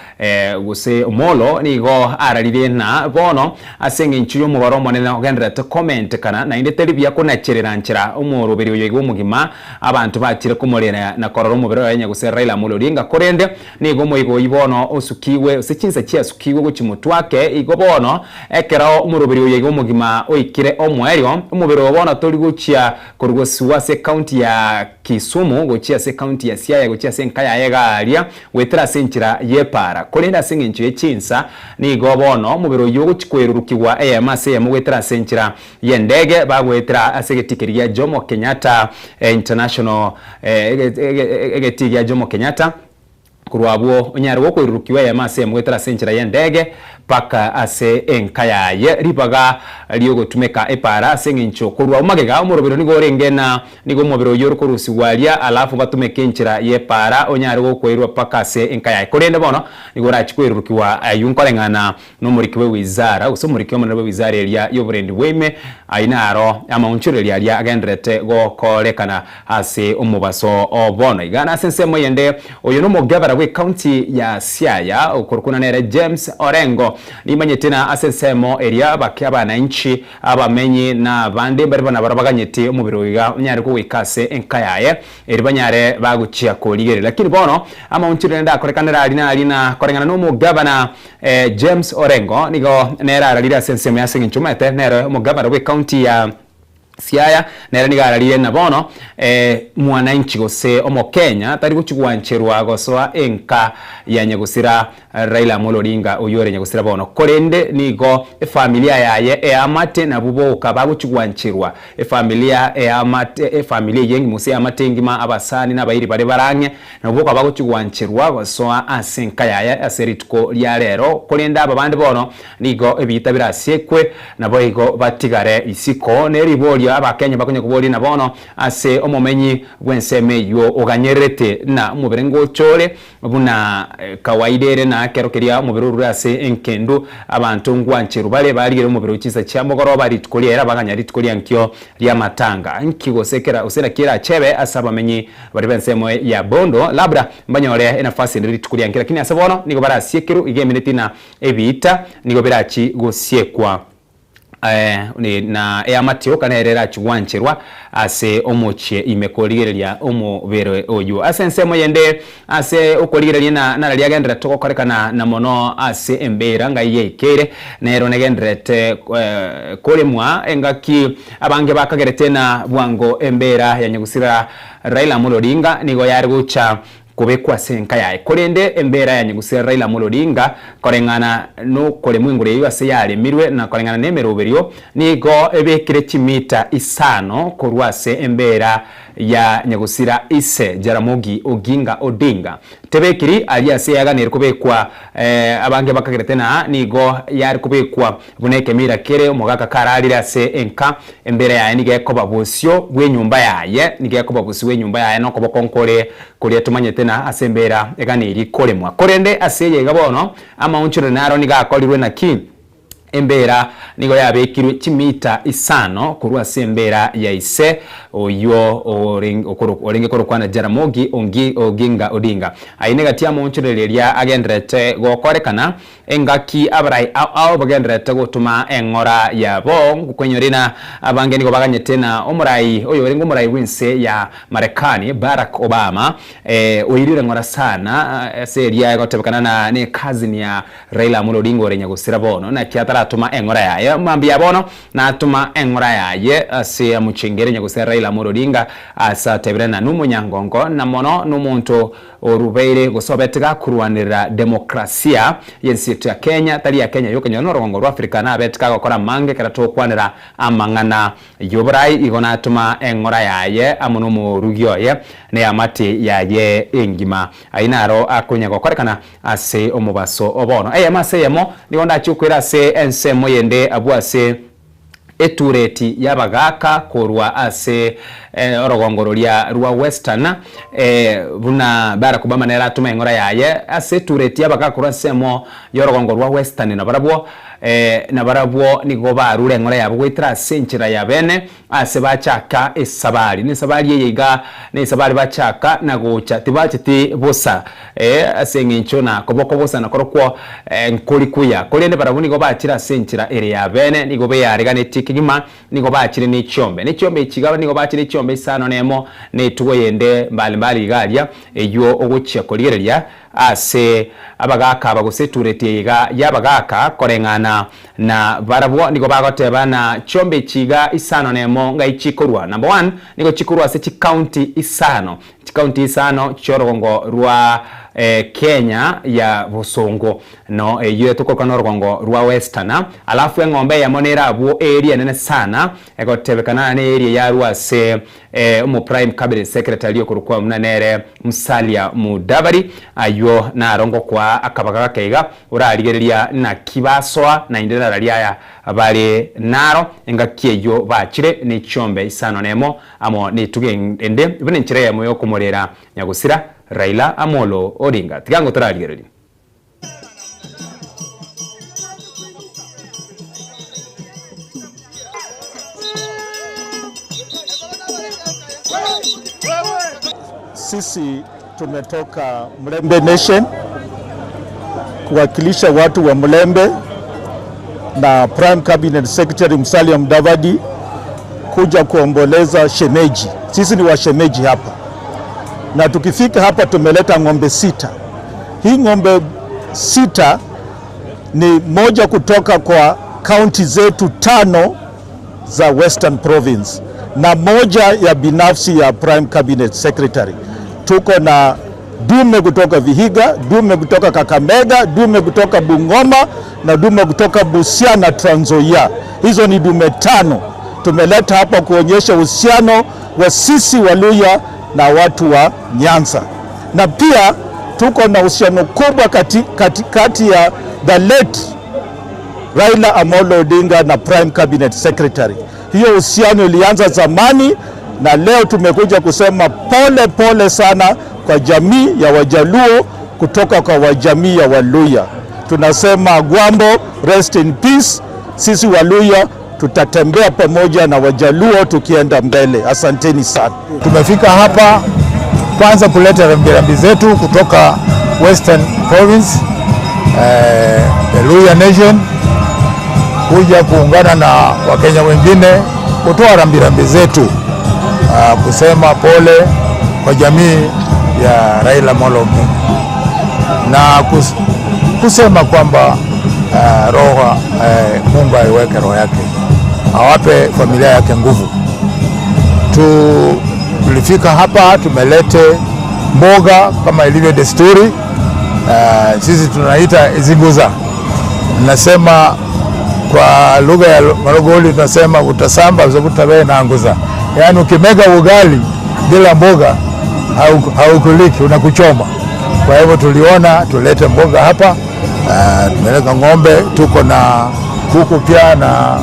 gose Omollo nigo ararire ng'a bono ase eng'encho y'omobaro omonene ogendererete komentekana naende teri buya konacherera nchera omoroberi oyo iga omogima abanto bachire komorera na korora omobere oye nyagose Raila Amolo Odinga korende Nigo omoigo oyio bono osukigwe, gose chinsa chiasukigwe gochia motwe ake, igo bono, ekero omoroberi oyo iga omogima oikire omoerio, omobere oyo bono tori gochia korugosiwa ase ecounty ya Kisumu, gochia ase ecounty ya Siaya, gochia ase enka yaye iga aria, goetera ase enchera y'epaara. Korende ase eng'encho ye chinsa, nigo bono omobere oyio ogochia koerurukigwa eyemo ase eyemo goetera ase enchera y'endege, bagoetera ase egetii keria gia Jomo Kenyatta International, egetii gia Jomo Kenyatta. Korwa abwo onyare gokoirurukigwa eyemo ase eyemo goetera ase enchera y'endege mpaka ase enka yaye. Ribaga riogotumeka epaara ase eng'encho korwa magega omorobero nigo orenge na nigo omobere oyio ore korusigwa aria alafu batumeke enchera y'epaara onyare gokoirwa mpaka ase enka yaye. Korende bono nigo orachie koirurukigwa ayio nkoreng'ana Nomoriki bw'ewizara, gose omoriki omonene bw'ewizara eria y'oborendi bw'ime, ayio naro amaonchoreria aria agendererete gokorekana ase omobaso o bono iga. Na ase ensemo eyende, oyo nomogabera bw'ecounty ya Siaya, okorokwa nere James Orengo. Nimanyete na ase ensemo eria bake abananchi, abamenyi na abande mbare buna baria baganyete omobere oyo iga onyare kogoika ase enka yaye. Erio banyare bagochia korigereria. Lakini bono amaonchorero naende akorekanere aria na aria na koreng'ana nomogabana James Orengo nigo nere ararire ase ensemo ya ase eng'encho omanyete nere omogabana bwe county ya. Siaya nere nigo ararire na bono mwananchi gose omokenya tari gochia gwancherwa gosoa enka ya nyagusira Raila Amolo Odinga oyio ore nyagusira bono korende nigo efamilia yaye eamate nabwo boka bagochia gwancherwa efamilia eamate efamilia eye engima gose eamate engima abasani na abairi baria bare ang'e nabwo boka bagochia gwancherwa gosoa ase enka yaye ase rituko ria rero korende aba bande bono Nigo ebiita birasiekwe, naboigo batigare isiko. Ne riborio Abakenya bakonya koboria na bono ase omomenyi bw'ensemo eyio oganyererete na omobere ngocha ore buna kawaida ere na ekero keria omobere orure ase enkendu abanto ngwancherwa bare barigere omobere o chinsa chia mogoroba rituko riaera baganya rituko ria nkio ri'amatanga. Nki gose kera gose naki erachebe ase abamenyi baria b'ensemo ya Bondo labda mbanyore enafasi ende rituko ria nkio lakini ase bono nigo barasiekerwe iga emineti na Ebiita nigo birachi gosiekwa na eamate yoka nere erachi gwancherwa ase omochie ime korigereria omobere oyio. Ase ensemo yende ase okorigereria na nararia agendererete gokorekana na mono ase embeera ngai yaikeire nero negendererete koremwa engaki abange bakagerete na bwango embeera ya nyagusira Raila Amolo Odinga nigo yare gocha Kobekwa ase enka yaye. Korende embeera ya nyagusera Raila Amolo Odinga koreng'ana nokoremwa engoro eyio ase yaremirwe na koreng'ana nemeroberio nigo ebekire chimita isano korwa ase embeera ya nyagusira ise Jaramogi Oginga Odinga. Tebekiri aria ase yaganeire kobekwa abange bakagerete na nigo yare kobekwa buna ekemira kere omogaka kararire ase enka Embera yaye nigo ekoba bosio bw'enyomba yaye, nigo ekoba bosio bw'enyomba yaye nokoboko nkore koria tomanyete na ase embera eganeirie koremwa. Korende ase eye iga bono, amaonchorero naro nigo akorirwe naki? Embera nigo yabekirwe chimita isano korwa ase embera ya ise oyio orenge korokwa na Jaramogi Oginga Odinga. Ayio negati y'amaonchorero eria agendererete gokorekana Engaki abarai ao ao bagendererete gotoma eng'ora yabo ngokwenyora na abange nigo baganyete na omorai oyorenge omorai bw'ense ya Marekani Barack Obama oirire ng'ora sana ase eria egotebekana na ne cousin ya Raila Amolo Odinga ore nyagosira bono naki ataratoma eng'ora yaye mambia bono natoma eng'ora yaye ase amochengere nyagosira Raila Amolo Odinga ase atebire na nomonyangongo na mono nomonto Orubeire gose obete gakorwanerera demokrasia y'ense yetu ya Kenya, tari ya Kenya yoka nonye norogongo rwa Africa nabete kagokora amange ekero togokwanera amang'ana y'oborai igo natoma eng'ora yaye amo nomorugi oye neamate yaye engima. Ayio naro akonya gokorekana ase omobaso o bono. Eyemo ase eyemo nigo ndachie gokwera ase ensemo yende abwo ase Etureti y'abagaaka korwa ase orogongo roria rwa Western, buna Barack Obama nere atoma eng'ora yaye ase etureti y'abagaaka korwa ensemo y'orogongo rwa Western, nabarabwo nabarabwo nigo barure eng'ora yabo goetera ase enchera ya bene ase bachaka esabari. Na esabari eye iga nesabari bachaka na gocha tibacheti bosa. Ee, ase engencho na koboko bosa nakorokwo nkori kuya. Korende barabwo nigo bachire ase enchera ere y'abeene, nigo beyareganetie kegima, nigo bachire ne chiombe. Ne chiombe echi iga nigo bachire chiombe isano nemo, na etugo yende mbali mbali iga aria, eyio ogochia korigereria ase abagaaka aba gose etureti eye iga y'abagaaka, koreng'ana na barabwo nigo bagoteba na chiombe echi iga isano nemo ngai chikorwa. Number one, nigo chikorwa ase chikaunti isano. Chikaunti isano chi'orogongo rwa Kenya ya bosongo, no eyio etokoroka norogongo rwa Western. Alafu eng'ombe eyemo nere abwo area enene sana egotebekana ne area yarwa ase omo Prime Cabinet Secretary okorokwa buna nere Musalia Mudavadi. Ayio naro ngokoa akabaga gake iga orarigereria naki basoa naende narari aya bare naro engaki eyio bachire ne chiombe isano nemo Amo netugo ende buna enchera eyemo y'okomorera nyagosira Raila Amolo Odinga. Tiga ngo torarigererie. Sisi tumetoka Mlembe Nation kuwakilisha watu wa Mlembe na Prime Cabinet Secretary Musalia Mudavadi kuja kuomboleza shemeji. Sisi ni washemeji hapa, na tukifika hapa tumeleta ng'ombe sita. Hii ng'ombe sita ni moja kutoka kwa kaunti zetu tano za Western Province na moja ya binafsi ya Prime Cabinet Secretary. Tuko na dume kutoka Vihiga, dume kutoka Kakamega, dume kutoka Bungoma na dume kutoka Busia na Trans Nzoia. Hizo ni dume tano tumeleta hapa kuonyesha uhusiano wa sisi Waluya na watu wa Nyanza, na pia tuko na uhusiano kubwa kati, kati, kati ya the late Raila Amolo Odinga na Prime Cabinet Secretary. Hiyo uhusiano ilianza zamani na leo tumekuja kusema pole pole sana kwa jamii ya Wajaluo kutoka kwa wajamii ya Waluya. Tunasema Gwambo, rest in peace. Sisi Waluya tutatembea pamoja na Wajaluo tukienda mbele. Asanteni sana. Tumefika hapa kwanza kuleta rambirambi zetu kutoka Western Province, eh, the Luhya Nation kuja kuungana na Wakenya wengine kutoa rambirambi zetu, uh, kusema pole kwa jamii ya Raila Amolo Odinga na kus, kusema kwamba uh, roho uh, Mungu aiweke roho yake, awape familia yake nguvu. Tu, tulifika hapa tumelete mboga kama ilivyo desturi. Uh, sisi tunaita zinguza, nasema kwa lugha ya Marogoli tunasema utasamba utabe na anguza, yaani ukimega ugali bila mboga haukuliki, unakuchoma. Kwa hivyo tuliona tulete mboga hapa. Uh, tumeleta ng'ombe, tuko na kuku pia na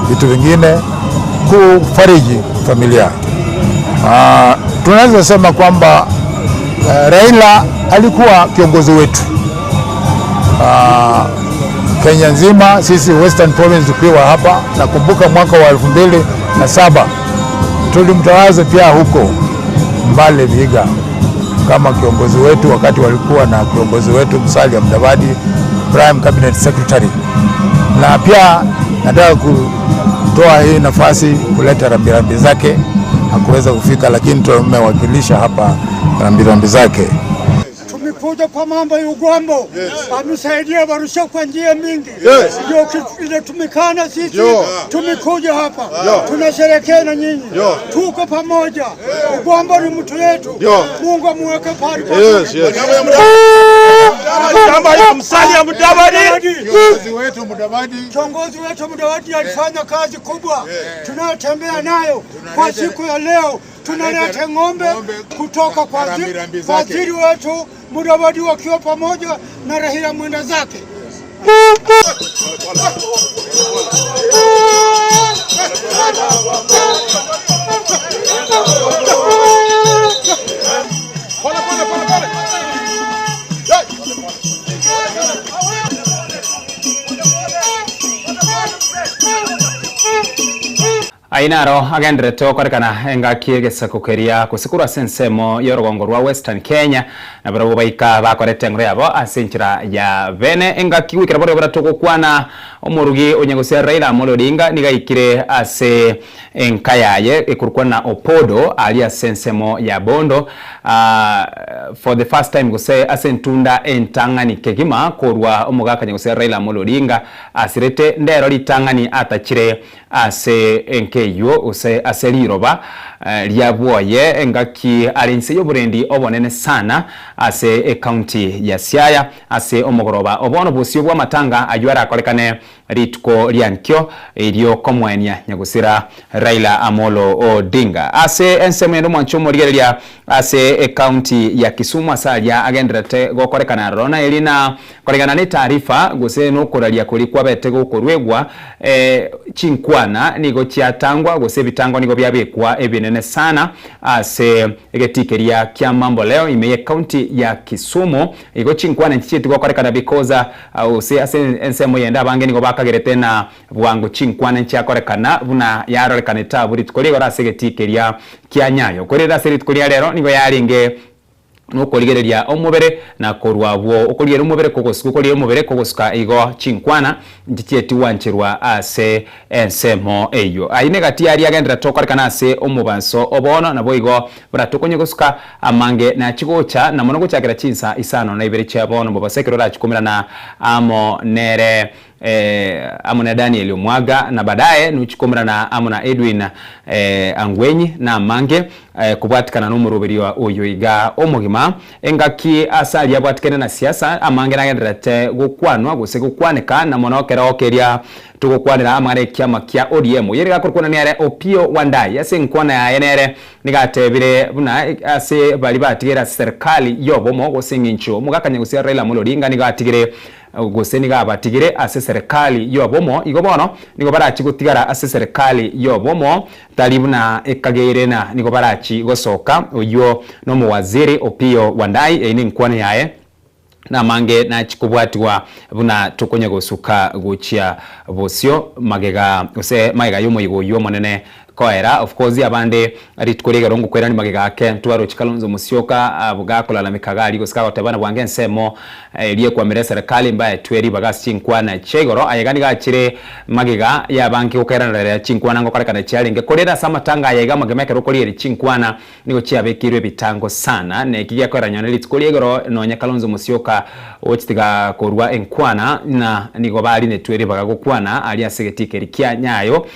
vitu uh, vingine kufariji familia. Uh, tunaweza sema kwamba uh, Raila alikuwa kiongozi wetu uh, Kenya nzima, sisi Western Province tukiwa hapa. Nakumbuka mwaka wa 2007 tulimtawaza pia huko Mbale Vihiga kama kiongozi wetu, wakati walikuwa na kiongozi wetu Musalia Mudavadi, Prime Cabinet Secretary. Na pia nataka kutoa hii nafasi kuleta rambirambi zake, hakuweza kufika, lakini tumewakilisha hapa rambirambi zake. Tumekuja kwa mambo ya Ugwambo. Yes. Amesaidia Barusha kwa njia mingi. Yes. Ndio kitu inatumikana sisi. Yo. Tumekuja hapa Yo. tunasherekea na nyinyi. Yo. Tuko pamoja. Ugwambo ni mtu wetu. Yo. Mungu amuweke pahali Yes, yes. Chama ya Musalia Mudavadi. Kiongozi wetu Mudavadi, kiongozi wetu Mudavadi alifanya kazi kubwa tunayotembea nayo kwa siku ya leo. Tunaleta ng'ombe kutoka kwa rambirambi zake. waziri wetu Mudavadi wakiwa pamoja na Raila mwenda zake. Ainaro agenderete gokorekana engaki egesaku keria gose korwa ase ensemo ya orogongo rwa Western Kenya na barabwo baika bakorete engoro yabo ase enchera ya bene engaki goikera boria bora togokwana omorugi onye gose Raila Amolo Odinga niga aikire ase enka yaye ekorokwana Opodo aria ase ensemo ya Bondo for the first time gose ase entunda entang'ani kegima korwa omogaka gose Raila Amolo Odinga asirete ndero ritang'ani atachire ase enkeywo ose ase riroba eh, ria bwoye engaki ari nse y'oborendi obonene sana ase ecounty ya Siaya ase omogoroba obono bosio bwa matanga aywo arakorekane rituko ria nkio erio komwenia nyagusira Raila Amolo Odinga ase ensemo ende omwancho omorigereria ase ecounty ya Kisumu ase aria agenderete gokorekana aroro na eri na koregana na etaarifa gose na okoraria koria kwabete gokorwegwa eh, chinkwana nigo chiatangwa gose ebitango nigo biabekwa ebinene sana ase egetii keria kia Mambo Leo ime ye county ya Kisumu igo chinkwana nchichieti gokorekana because gose ase ensemo eyende abange nigo bakagerete na bwango chinkwana nchiakorekana buna yarorekanete abwo rituko rigoro ase egetii keria kia Nyayo. Korende ase rituko ria rero nigo yarenge nokorigereria omobere na korwa abwo okorigereria omobere kogosuka okorigereria omobere kogosuka igo chinkwana nchichieti gwancherwa ase ensemo eyio. Ayio negati aria agenderete gokorekana ase omobaso o bono, naboigo buna tokonye gosuka amange nachie gocha na mono gochakera chinsa isano na ibere chia bono mobaso ekero orachikomerana amo nere. Amo na Daniel Omwaga na badaye nochikomerana amo na Edwin Angwenyi na amange kobwatikana nomoroberio oyo iga omogima. Engaki ase aria abwatikene na siasa amange nagendererete gokwanwa gose gokwaneka na mono ekero keria togokwanera amang'ana ekiama kia ODM. Oyio nigo akorokwana nere Opiyo Wandayi ase enkwana yaye nere nigo atebire buna ase baria batigere ase serikali yobomo gose eng'encho omogaka Nyagusia Raila Amolo Odinga nigo atigire Gose nigo abatigire ase eserekari y'obomo, igo bono nigo barachie gotigara ase eserekari y'obomo, tari buna ekageire na nigo barachie gosoka. Oyio nomowaziri Opiyo Wandayi, eyio nenkwana yaye, namange nachie kobwatigwa buna tokonya gosuka gochia bosio magega gose magega y'omoyega oyio omonene Koera, of course abande rituko rigero ngokwerani magega ake ntwaroche Kalonzo Musyoka abwo gakolalamika iga aria gose kagoteba na bwango ensemo eria ekwamera eserekari mbaetwe ribaga ase chinkwana chia igoro. Aye iga nigo achire magega yabange gokeranera chinkwana ngokorekana chiarenge korende ase amatanga aya iga amagima ekero okorigereria chinkwana Nigo chiabekirwe ebitango sana, na eki giakoera nonya rituko ria igoro, nonya Kalonzo Musyoka ochitiga korua enkwana, ng'a nigo barinetwe ribaga gokwana aria ase egetii keria kia Nyayo,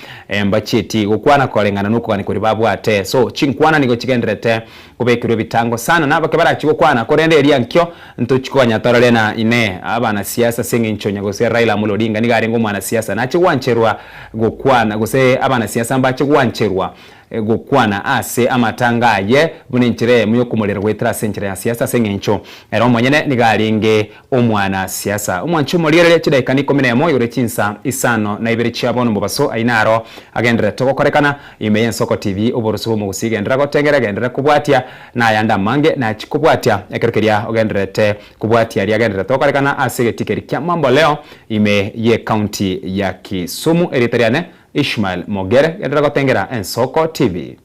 mbachieti gokwana koreng'ana nokogania koria babwate. So chinkwana nigo chigendererete kobekerwa ebitango sana, na abake barachie gokwana, korende eria nkio ntochi konya torore na inee abanasiasa ase eng'encho onye gose Raila Amolo Odinga nigo arenge omwanasiasa nache gwancherwa gokwana gose abanasiasa mbache gwancherwa Gokwana ase amatanga aye buna enchera eyemo y'okomorera goetera ase enchera ya siasa ase eng'encho ere omonyene nigo arenge omwanasiasa. Omwanchi omorigereria chidaeka n'ikomi nemo igoro chinsa isano na ibere chia bono mobaso ayio naro agendererete gokorekana ime y'Ensoko TV oboroso bw'omogusii genderera gotengera genderera kobwatia na ayande amange nachie kobwatia ekero keria ogendererete kobwatia aria agendererete gokorekana ase egetikeri kia Mambo Leo ime y'ecounty ya Kisumu. Erieta riane Ishmael Mogere, genderera gotengera Ensoko TV.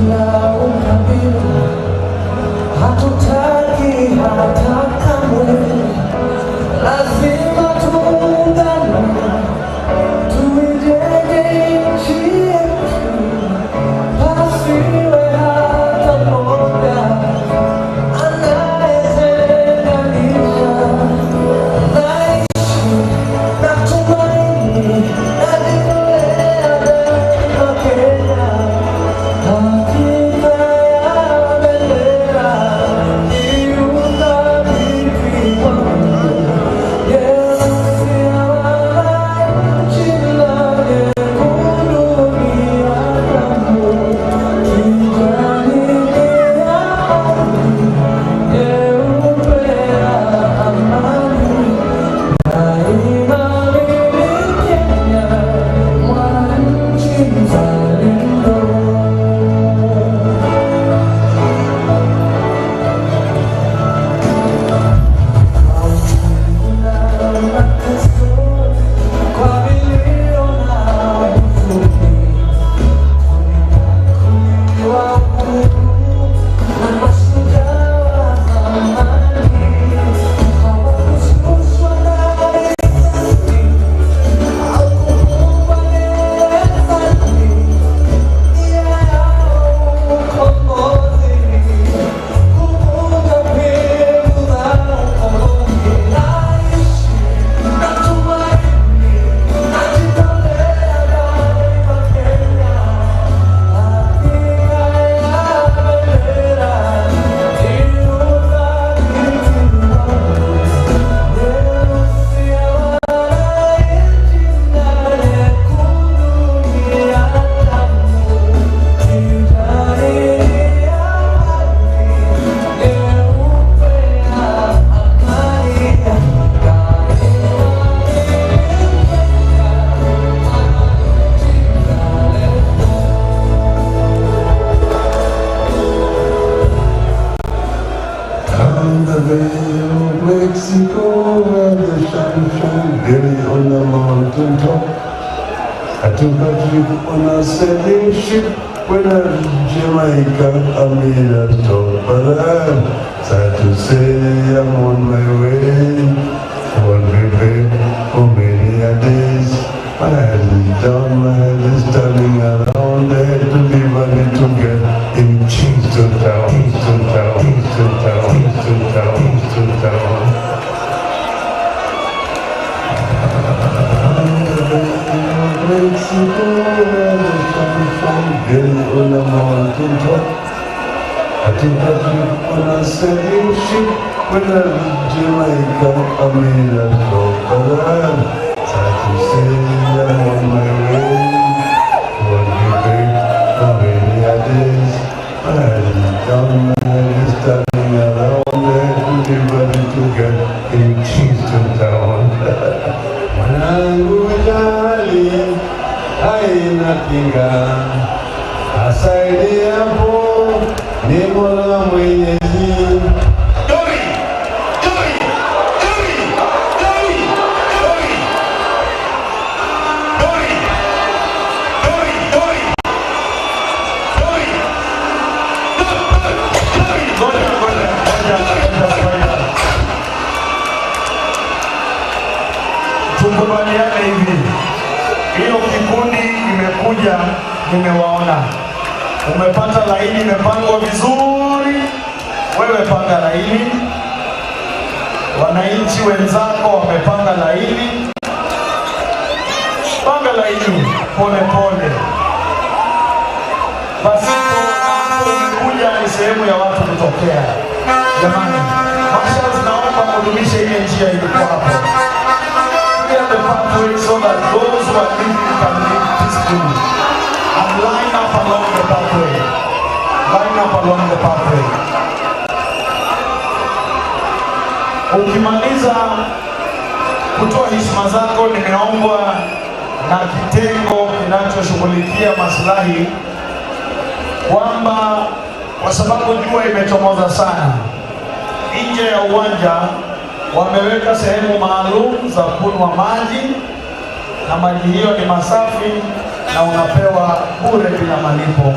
Na ukabila hatutaki hata kamwe, lazima tuungane, tuijenge nchi yetu, pasiwe hata mmoja anayetenganisha. Naishi na tumaini, najitolea daima Kenya. Hakika ya bendera ni uthabiti wangu. Nyeusi ya wananchi na nyekundu ni ya damu. Kijani ni ya ardhi, nyeupe ya amani. Daima mimi Kenya, mwananchi mzalendo. Kwa vilio na huzuni, tulinyakuliwa uhuru na mashujaa wa zamani. Hawakushushwa na risasi au kufungwa gerezani. Nia yao ukombozi, kuvunja pingu za ukoloni. Naishi natumaini, najitolea daima Kenya. Hakika ya bendera ni uthabiti wangu. Nyeusi ya wananchi na nyekundu ni ya damu. Kijani ni ya ardhi, nyeupe ya amani. Down the Vale of Mexico, where the sun shines daily on the mountain top. I took a trip on a sailing ship when I reached Jamaica, I made a stop. But I'm sad to say I'm on my way. Won't be back for many a days. My head is down, my head is turning around. I had to leave a little girl in Kingston Town, Kingston Town, Kingston Town, Kingston Town, Kingston Town. Mexico, where the sun shines daily on the mountain top. I took a trip on a sailing ship when I reached Jamaica, I made a stop. But I'm sad to say I'm on my way. Won't be back for many a days. My head is down, my head is turning around. I had to leave a little girl in Kingston Town. Mwanangu jali haina kinga, asaidiapo ni Mola Mwenyezi. Tukubaliane hivi, hiyo kikundi imekuja, nimewaona. Umepata laini imepangwa vizuri, wewe panga laini, wananchi wenzako wamepanga laini, panga laini pole pole. Pasipo hapo imekuja ni sehemu ya watu kutokea. Jamani, marshals, naomba mudumishe ile njia ilikuwa hapo. Clear the pathway so that those who are leaving can leave peacefully. And line up along the pathway. Line up along the pathway. Ukimaliza kutoa heshima zako, nimeombwa na kitengo kinachoshughulikia maslahi kwamba kwa sababu jua imechomoza sana nje ya uwanja wameweka sehemu maalum za kunywa maji, na maji hiyo ni masafi na unapewa bure bila malipo.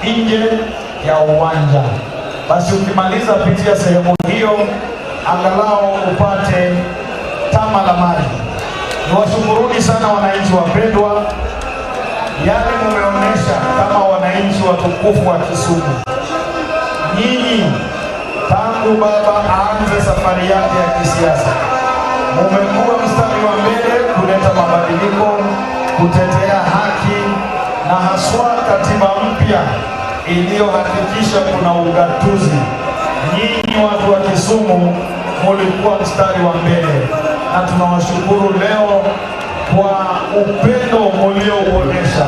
nje ya uwanja. Basi ukimaliza pitia sehemu hiyo, angalau upate tama la maji. Niwashukuruni sana wananchi wapendwa, yale mumeonyesha kama wananchi watukufu wa Kisumu. Nyinyi tangu baba aanze safari yake ya kisiasa, mumekuwa mstari wa mbele kuleta mabadiliko, kutetea haki na haswa katiba mpya iliyohakikisha kuna ugatuzi. Nyinyi watu wa Kisumu mulikuwa mstari wa mbele, na tunawashukuru leo kwa upendo muliouonyesha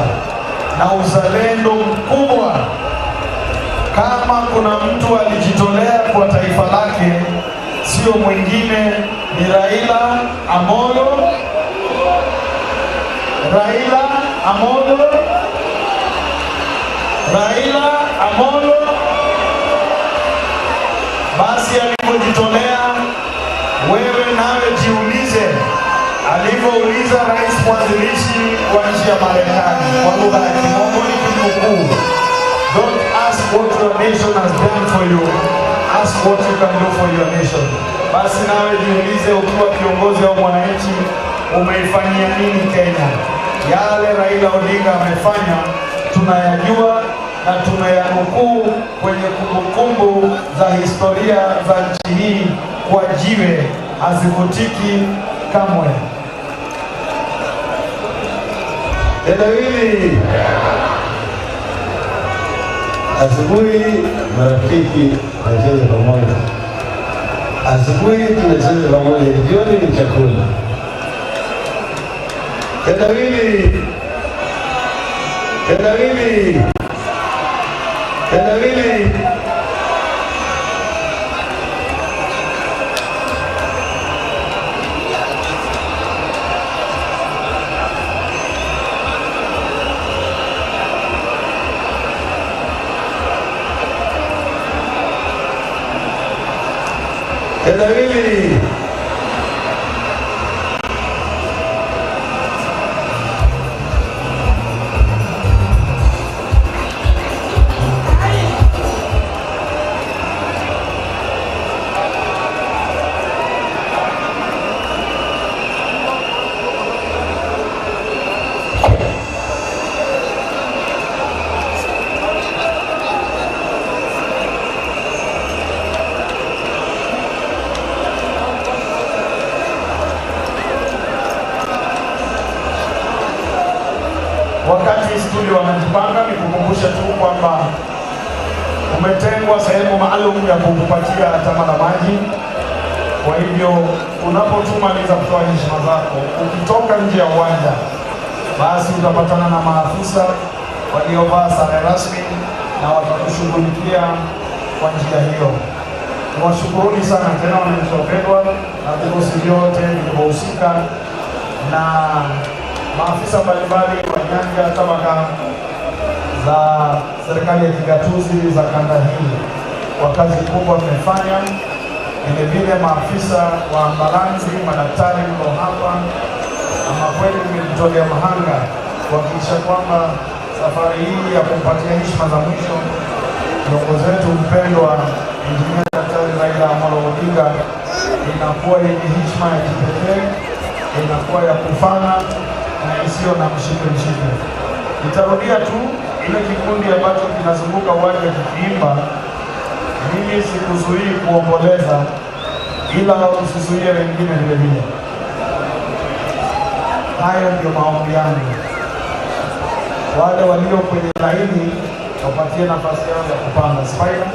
na uzalendo mkubwa. Kama kuna mtu alijitolea kwa taifa lake, sio mwingine ni Raila Amolo Raila Amolo Raila Amolo. Basi alipojitolea, wewe nawe jiulize, alivyouliza rais mwanzilishi wa nchi ya Marekani kwa lugha ya Kimombo nikimnukuu, don't ask what your nation has done for you, ask what you can do for your nation. Basi nawe jiulize, ukiwa kiongozi au mwananchi, umeifanyia nini Kenya? Yale Raila Odinga amefanya tunayajua na tumeyanukuu kwenye kumbukumbu za historia za nchi hii kwa jiwe, hazivutiki kamwe. Tendawili asubuhi, marafiki wanacheza pamoja, asubuhi tunacheza pamoja, jioni ni chakula. Tendawili, tendawili, tendawili. Tendawili. Wakati studio wanajipanga, ni kukumbusha tu kwamba umetengwa sehemu maalum ya kukupatia tama la maji. Kwa hivyo unapotumaliza kutoa heshima zako, ukitoka nje ya uwanja, basi utapatana na maafisa waliovaa sare rasmi na watakushughulikia kwa njia hiyo. Niwashukuruni sana tena wananchi wapendwa na vikosi vyote vilivyohusika na maafisa mbalimbali wa nyanja tabaka za serikali ya kigatuzi za kanda hii kwa kazi kubwa mmefanya. Vilevile maafisa wa ambulansi, madaktari mko hapa, ama kweli mmejitolea mahanga kuhakikisha kwamba safari hii ya kumpatia heshima za mwisho kiongozi wetu mpendwa Injinia Daktari Raila Amolo Odinga inakuwa yenye heshima ya kipekee, inakuwa ya kufana na isiyo na mshike mshike. Nitarudia tu ile kikundi ambacho kinazunguka uwanja kikiimba, mimi sikuzuii kuomboleza, ila usizuie wengine vile vile. Hayo ndio maombi yangu. Wale walio kwenye laini wapatie nafasi yao ya kupanda. Spider.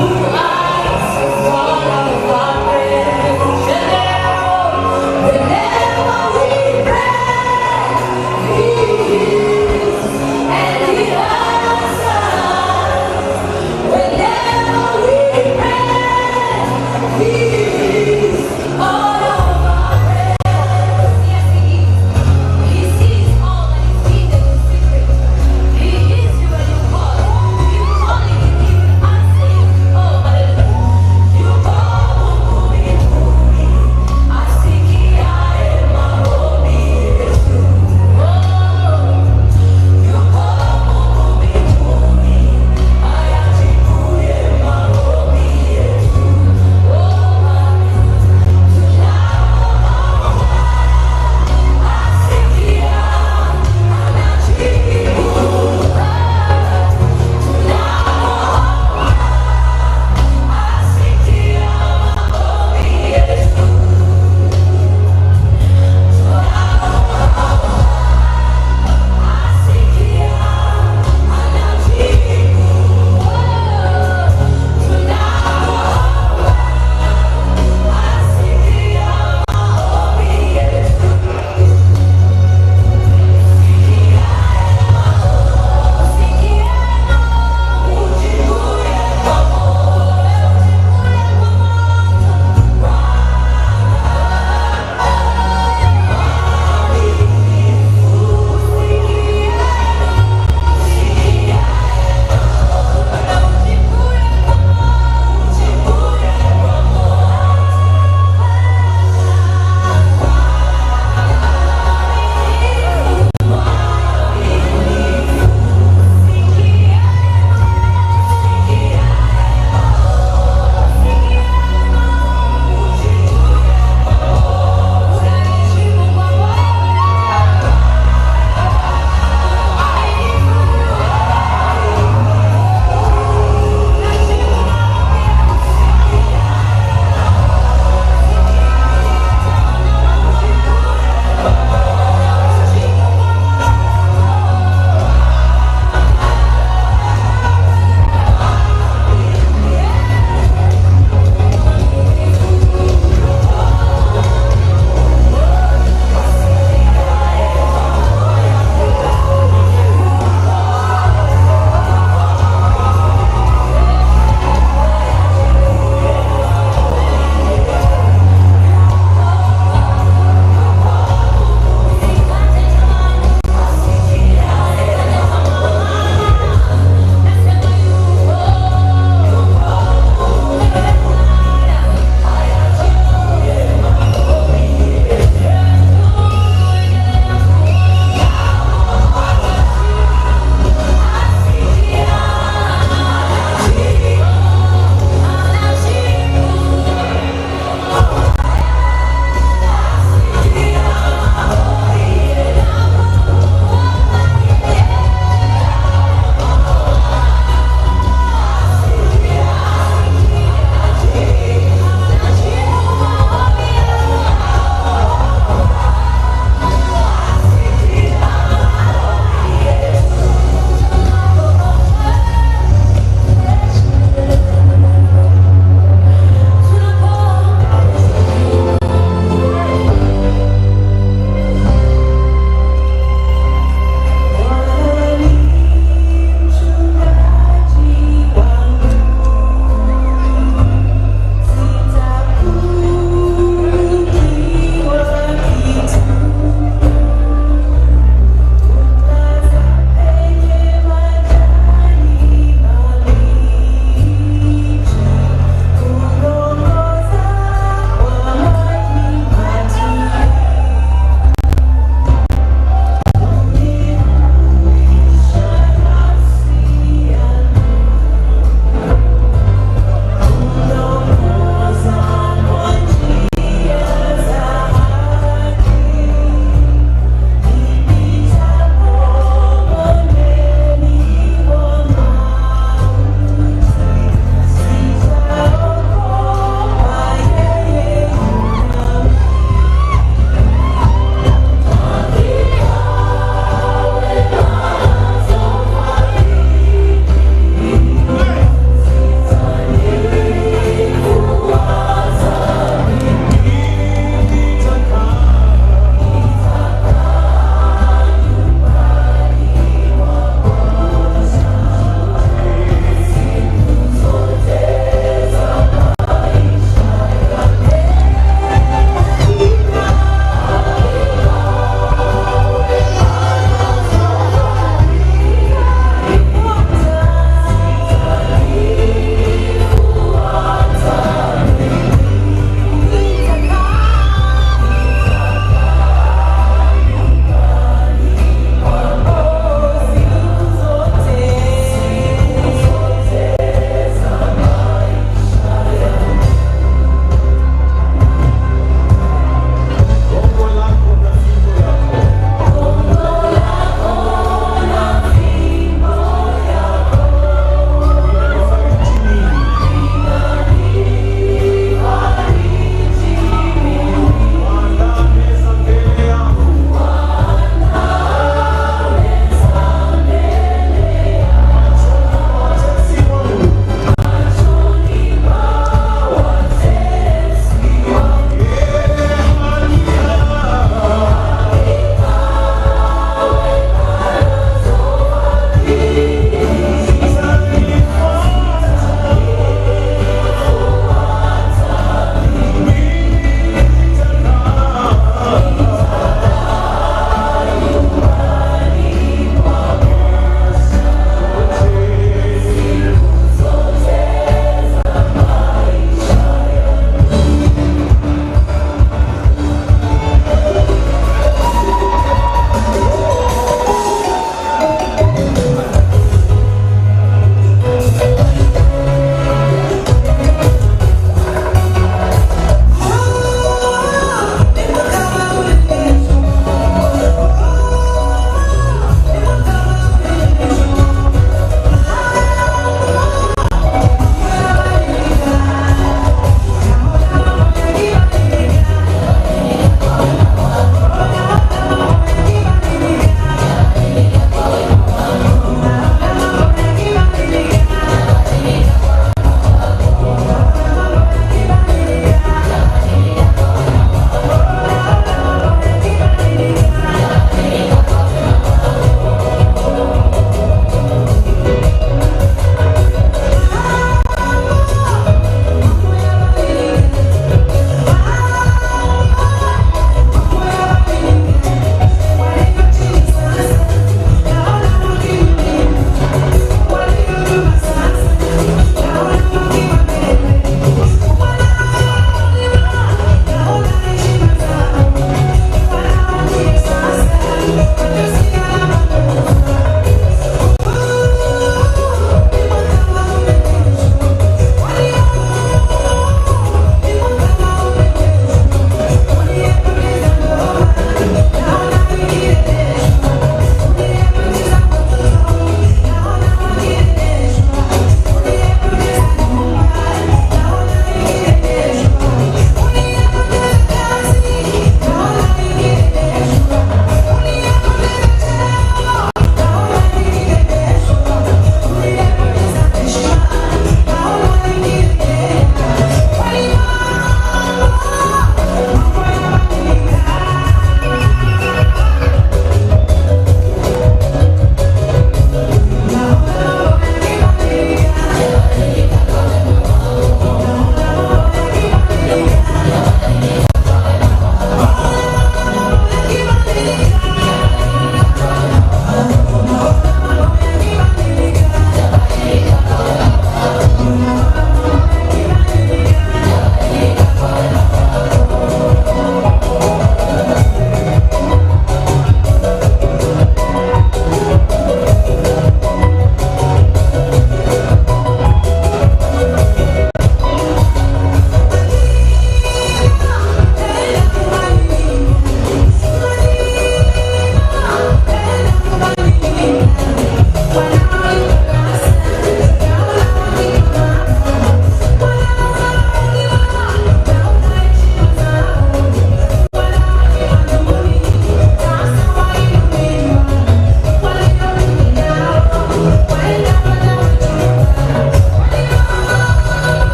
Who asks for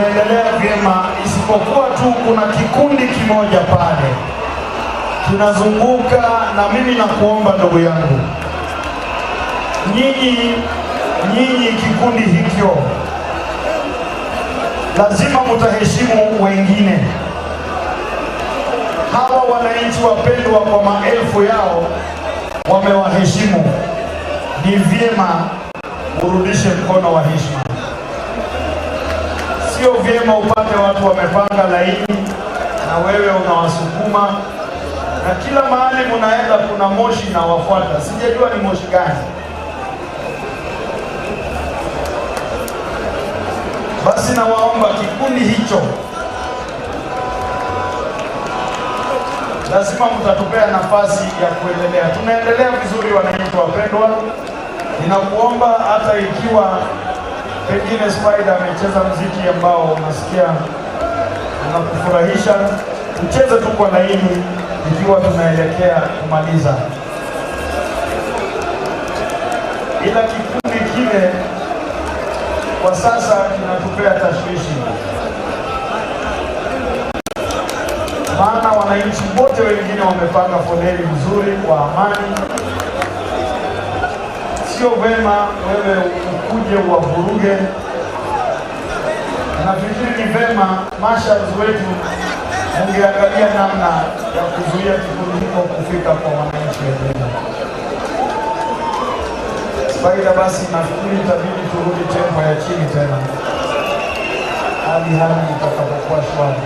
Tunaendelea vyema, isipokuwa tu kuna kikundi kimoja pale kinazunguka, na mimi nakuomba ndugu yangu, nyinyi nyinyi kikundi hikyo lazima mutaheshimu wengine. Hawa wananchi wapendwa, kwa maelfu yao wamewaheshimu, ni vyema urudishe mkono wa heshima. Sio vyema upate watu wamepanga laini na wewe unawasukuma, na kila mahali munaenda kuna moshi na wafuata, sijajua ni moshi gani. Basi nawaomba kikundi hicho, lazima mtatupea nafasi ya kuendelea. Tunaendelea vizuri, wananchi wapendwa. Ninakuomba hata ikiwa pengine Spider amecheza mziki ambao unasikia unakufurahisha, tucheze tu kwa laini ikiwa tunaelekea kumaliza, ila kikundi kile kwa sasa kinatupea tashwishi, maana wananchi wote wengine wamepanga foleni vizuri kwa amani. Sio vema wewe ukuje uwavuruge. Nafikiri ni vema marshals wetu mungeangalia namna ya kuzuia kikundi hiko kufika kwa wananchi wengine. Faida basi, nafikiri itabidi turudi tempo ya chini tena hadi hali itakapokuwa shwari.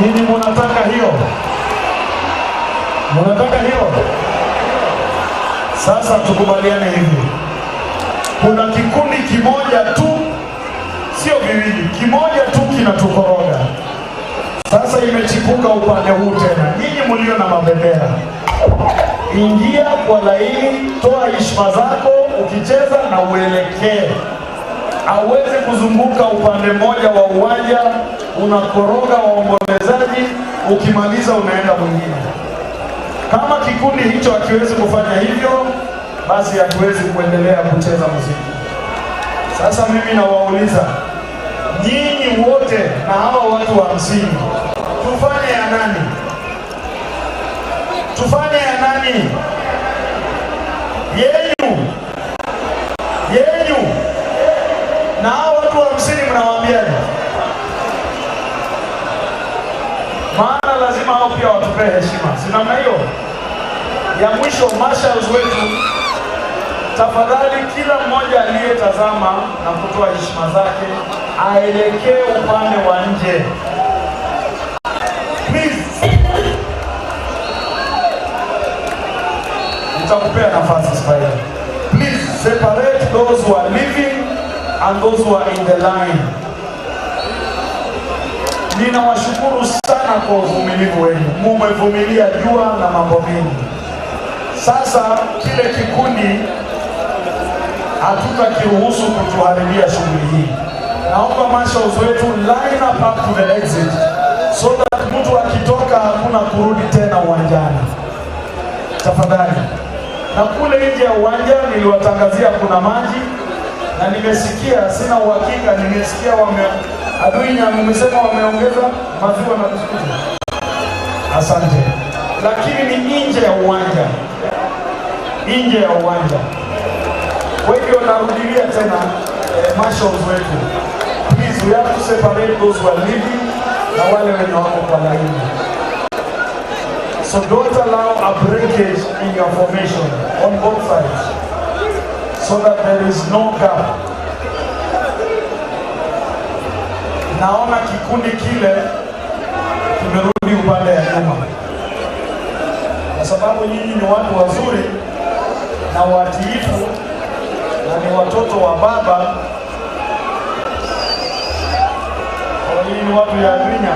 Nyinyi munataka hiyo? Munataka hiyo? Sasa tukubaliane hivi, kuna kikundi kimoja tu, sio viwili, kimoja tu kinatukoroga. Sasa imechipuka upande huu tena. Nyinyi mlio na mabendera, ingia kwa laini, toa heshima zako ukicheza na uelekee. Hauwezi kuzunguka upande mmoja wa uwanja unakoroga waombolezaji, ukimaliza unaenda mwingine. Kama kikundi hicho hakiwezi kufanya hivyo, basi hatuwezi kuendelea kucheza muziki. Sasa mimi nawauliza nyinyi wote na hawa watu 50, tufanye ya nani? Tufanye ya nani? Yenyu, yenyu. Na hawa watu 50 mnawaambiaje? Maana lazima hao pia watupee heshima, si namna hiyo? Ya mwisho, marshals wetu, tafadhali kila mmoja aliyetazama na kutoa heshima zake aelekee upande wa nje. Please. Nitakupea nafasi Spider. Please separate those who are leaving and those who are in the line. Ninawashukuru sana kwa uvumilivu wenu, mumevumilia jua na mambo mengi. Sasa kile kikundi hatutakiruhusu kutuharibia shughuli hii. Naomba marshals wetu line up up to the exit so that mtu akitoka hakuna kurudi tena uwanjani, tafadhali. Na kule nje ya uwanja niliwatangazia kuna maji na nimesikia, sina uhakika, nimesikia wame adui nyama umesema wameongeza maziwa na biskuti. Asante, lakini ni nje ya uwanja, nje ya uwanja. Kwa hivyo narudilia tena eh, marshals wetu, please we have to separate those who are leaving na wale wenye wako kwa laini. So don't allow a breakage in your formation on both sides so that there is no gap. Naona kikundi kile kimerudi upande ya nyuma, kwa sababu nyinyi ni watu wazuri na watiifu na ni watoto wa baba. Kwa nyinyi ni watu ya dunia.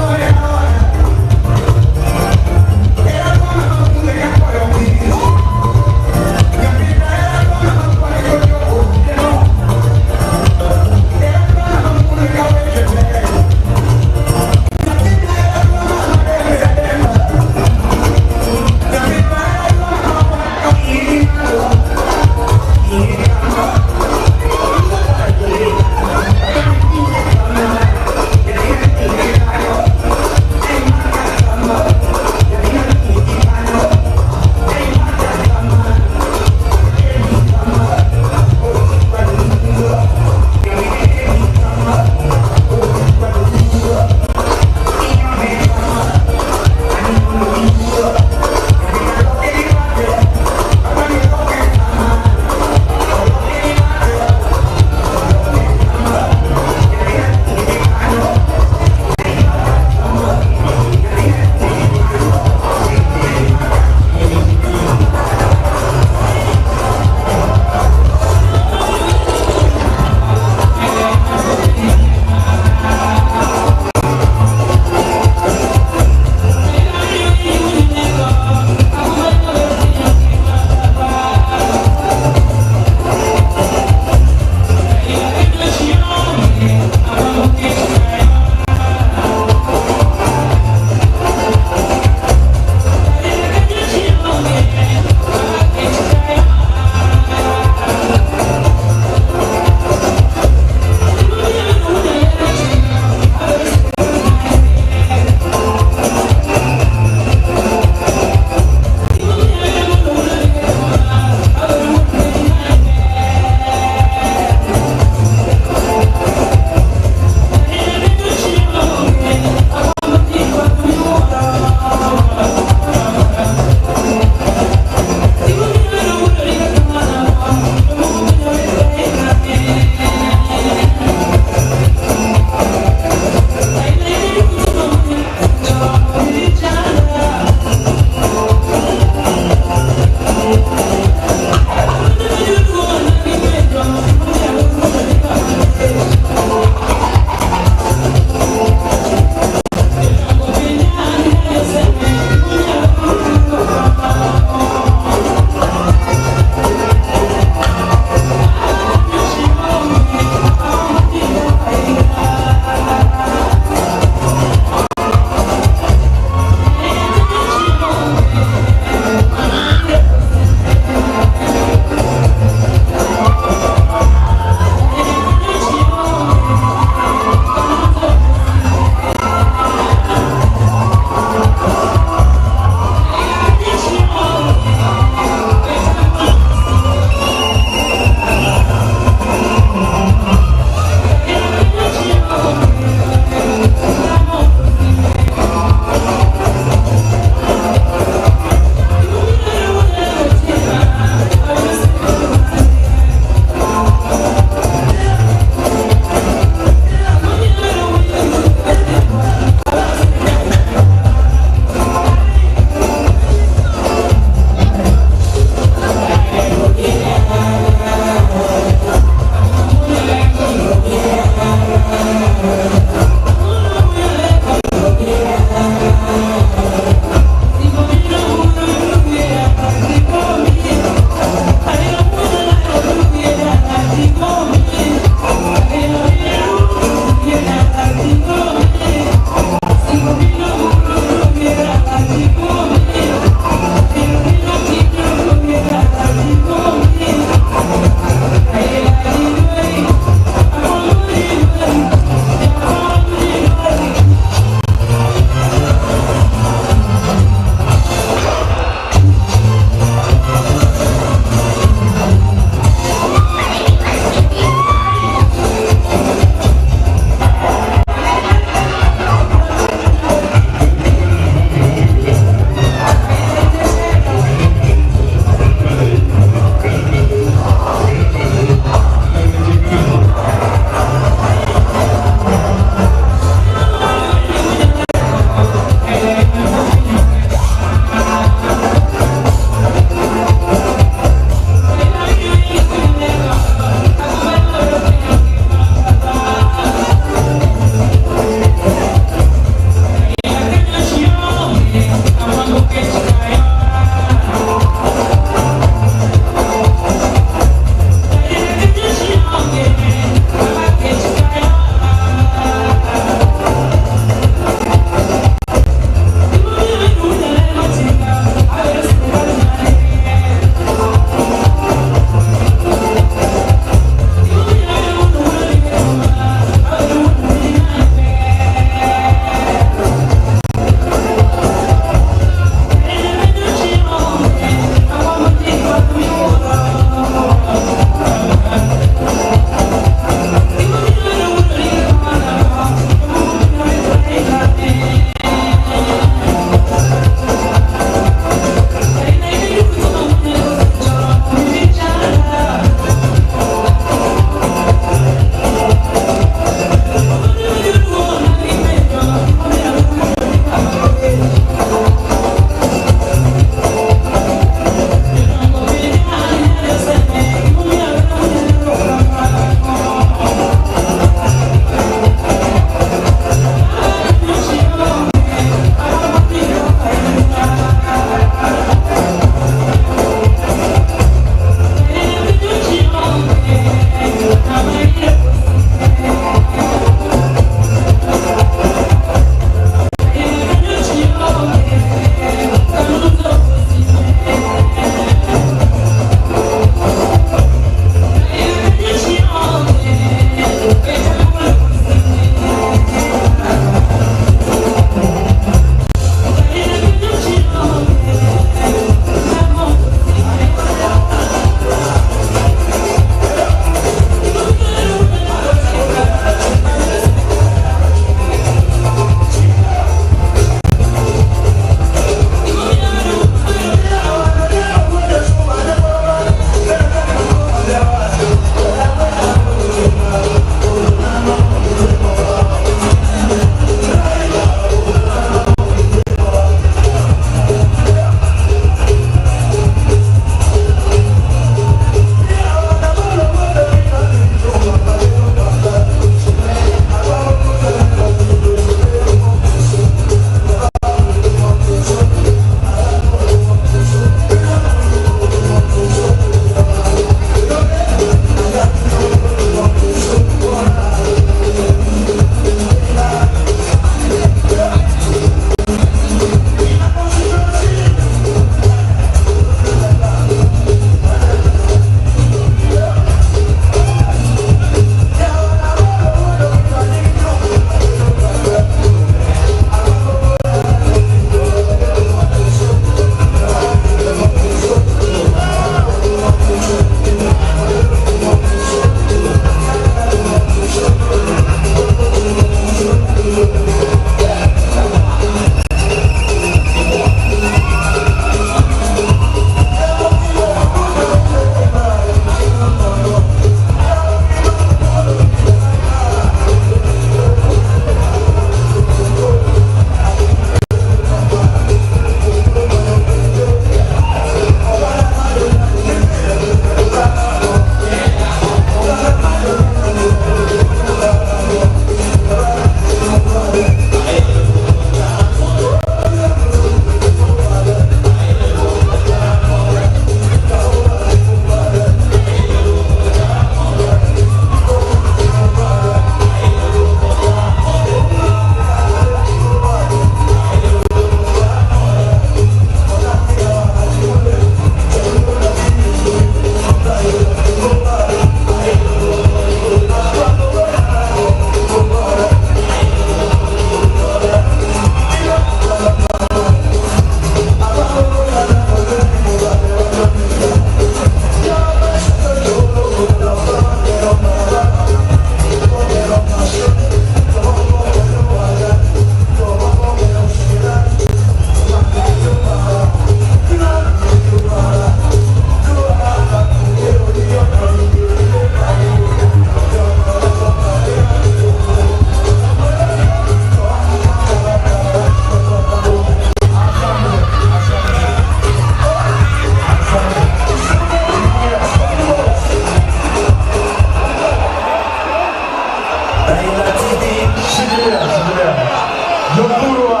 Jothurwa,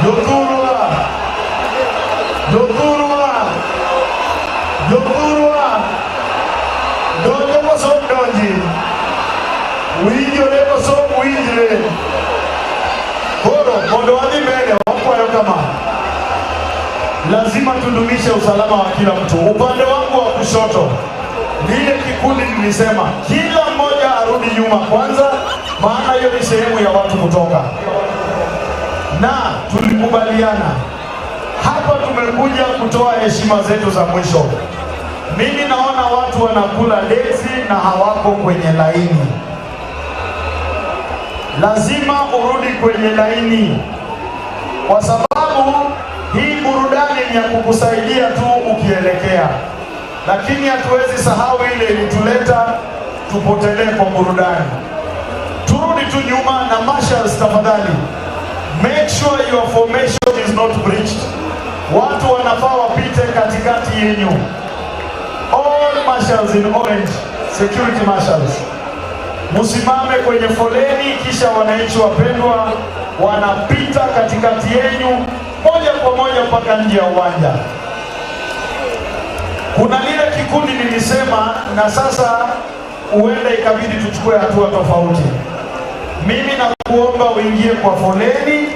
Jothurwa, Jothurwa, Jothurwa, donjo koso ok donji? Winjore koso ok winjre? Koro mondo wadhi mbele, wakwayo kama lazima tudumishe usalama wa kila mtu. Upande wangu wa kushoto, lile kikundi nilisema kila mmoja arudi nyuma kwanza, maana hiyo ni sehemu ya watu kutoka, na tulikubaliana hapa tumekuja kutoa heshima zetu za mwisho. Mimi naona watu wanakula dezi na hawako kwenye laini. Lazima urudi kwenye laini, kwa sababu hii burudani ni ya kukusaidia tu ukielekea, lakini hatuwezi sahau ile ilituleta tupotelee kwa burudani. Turudi tu nyuma na marshals, tafadhali make sure your formation is not breached. Watu wanafaa wapite katikati yenyu. All marshals in orange, security marshals, msimame kwenye foleni, kisha wananchi wapendwa wanapita katikati yenyu moja kwa moja mpaka nje ya uwanja. Kuna lile kikundi nilisema, na sasa huenda ikabidi tuchukue hatua tofauti. Mimi nakuomba uingie kwa foleni,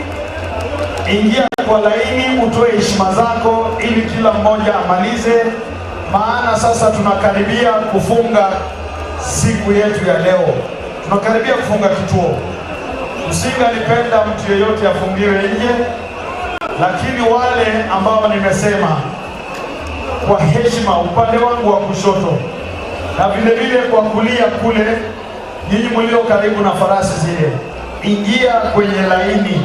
ingia kwa laini, utoe heshima zako ili kila mmoja amalize, maana sasa tunakaribia kufunga siku yetu ya leo, tunakaribia kufunga kituo. Msingalipenda mtu yeyote afungiwe nje, lakini wale ambao nimesema kwa heshima, upande wangu wa kushoto na vile vile kwa kulia kule, nyinyi mlio karibu na farasi zile, ingia kwenye laini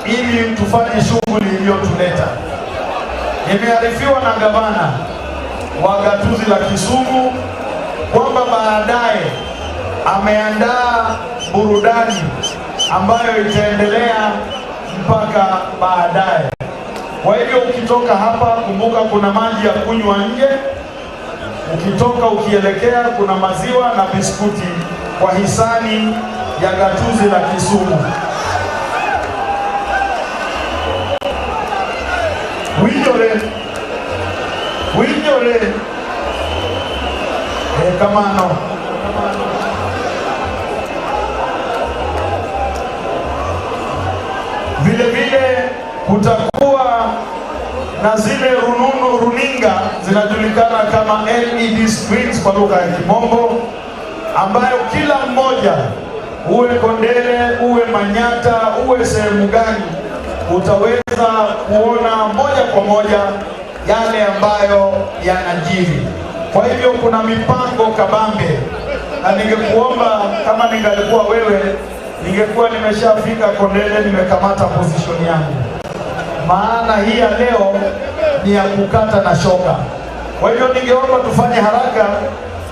ili tufanye shughuli iliyotuleta. Nimearifiwa na gavana wa gatuzi la Kisumu kwamba baadaye ameandaa burudani ambayo itaendelea mpaka baadaye. Kwa hivyo ukitoka hapa, kumbuka kuna maji ya kunywa nje. Ukitoka ukielekea, kuna maziwa na biskuti kwa hisani ya gatuzi la Kisumu. Winjore, winjore e, kamano. Vile vile kutakuwa na zile rununu runinga zinajulikana kama LED screens kwa lugha ya Kimombo, ambayo kila mmoja uwe Kondele, uwe Manyata, uwe sehemu gani, utaweza kuona moja kwa moja yale ambayo yanajiri. Kwa hivyo kuna mipango kabambe, na ningekuomba kama ningalikuwa wewe, ningekuwa nimeshafika Kondele, nimekamata position yangu, maana hii ya leo ni ya kukata na shoka. Kwa hivyo ningeomba tufanye haraka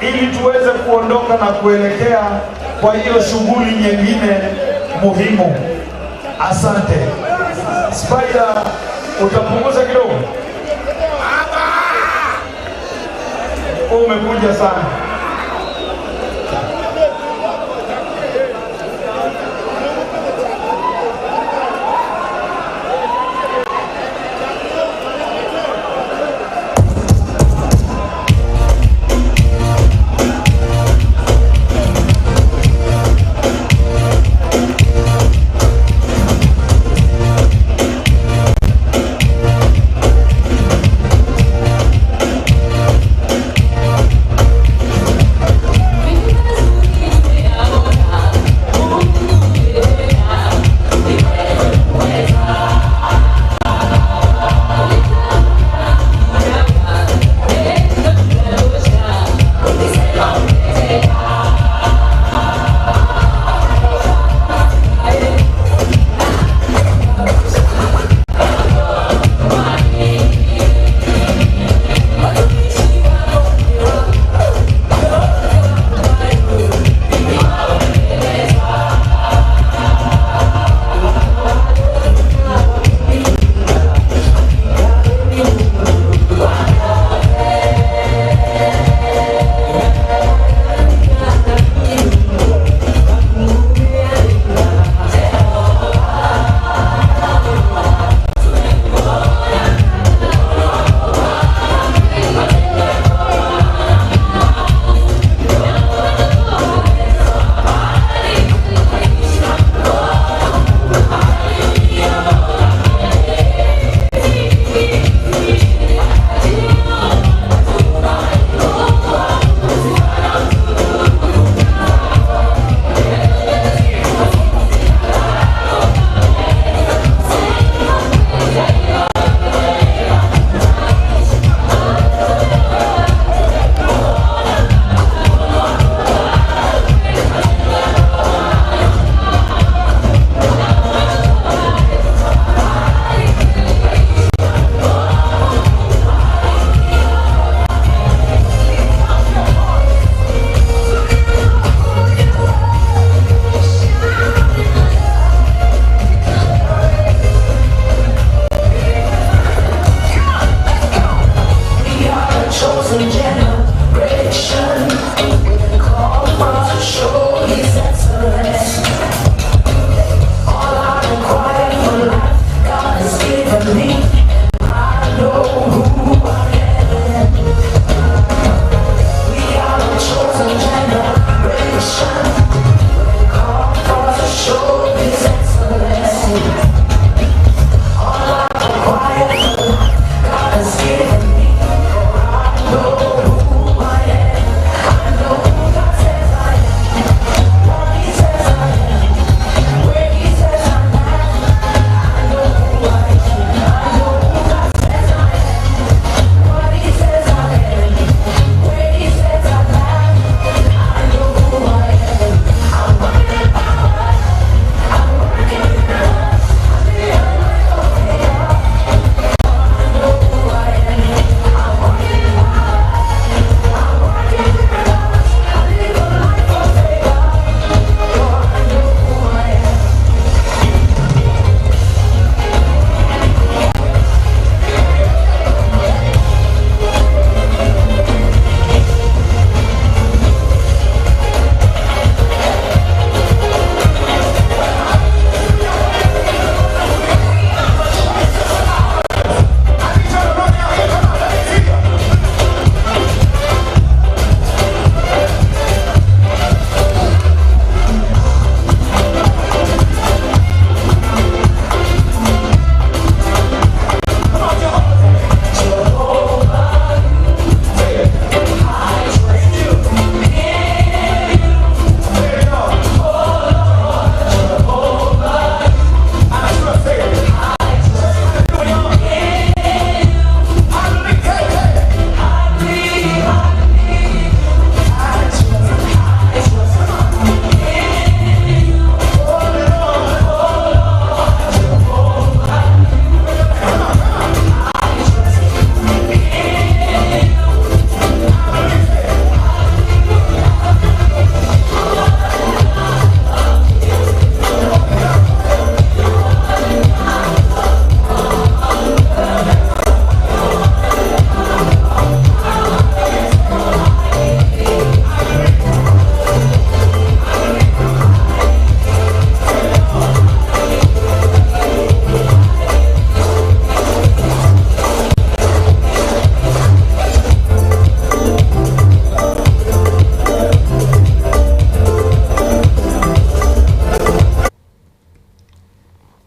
ili tuweze kuondoka na kuelekea kwa hiyo shughuli nyingine muhimu. Asante. Spider, utapunguza kidogo? Umekuja sana.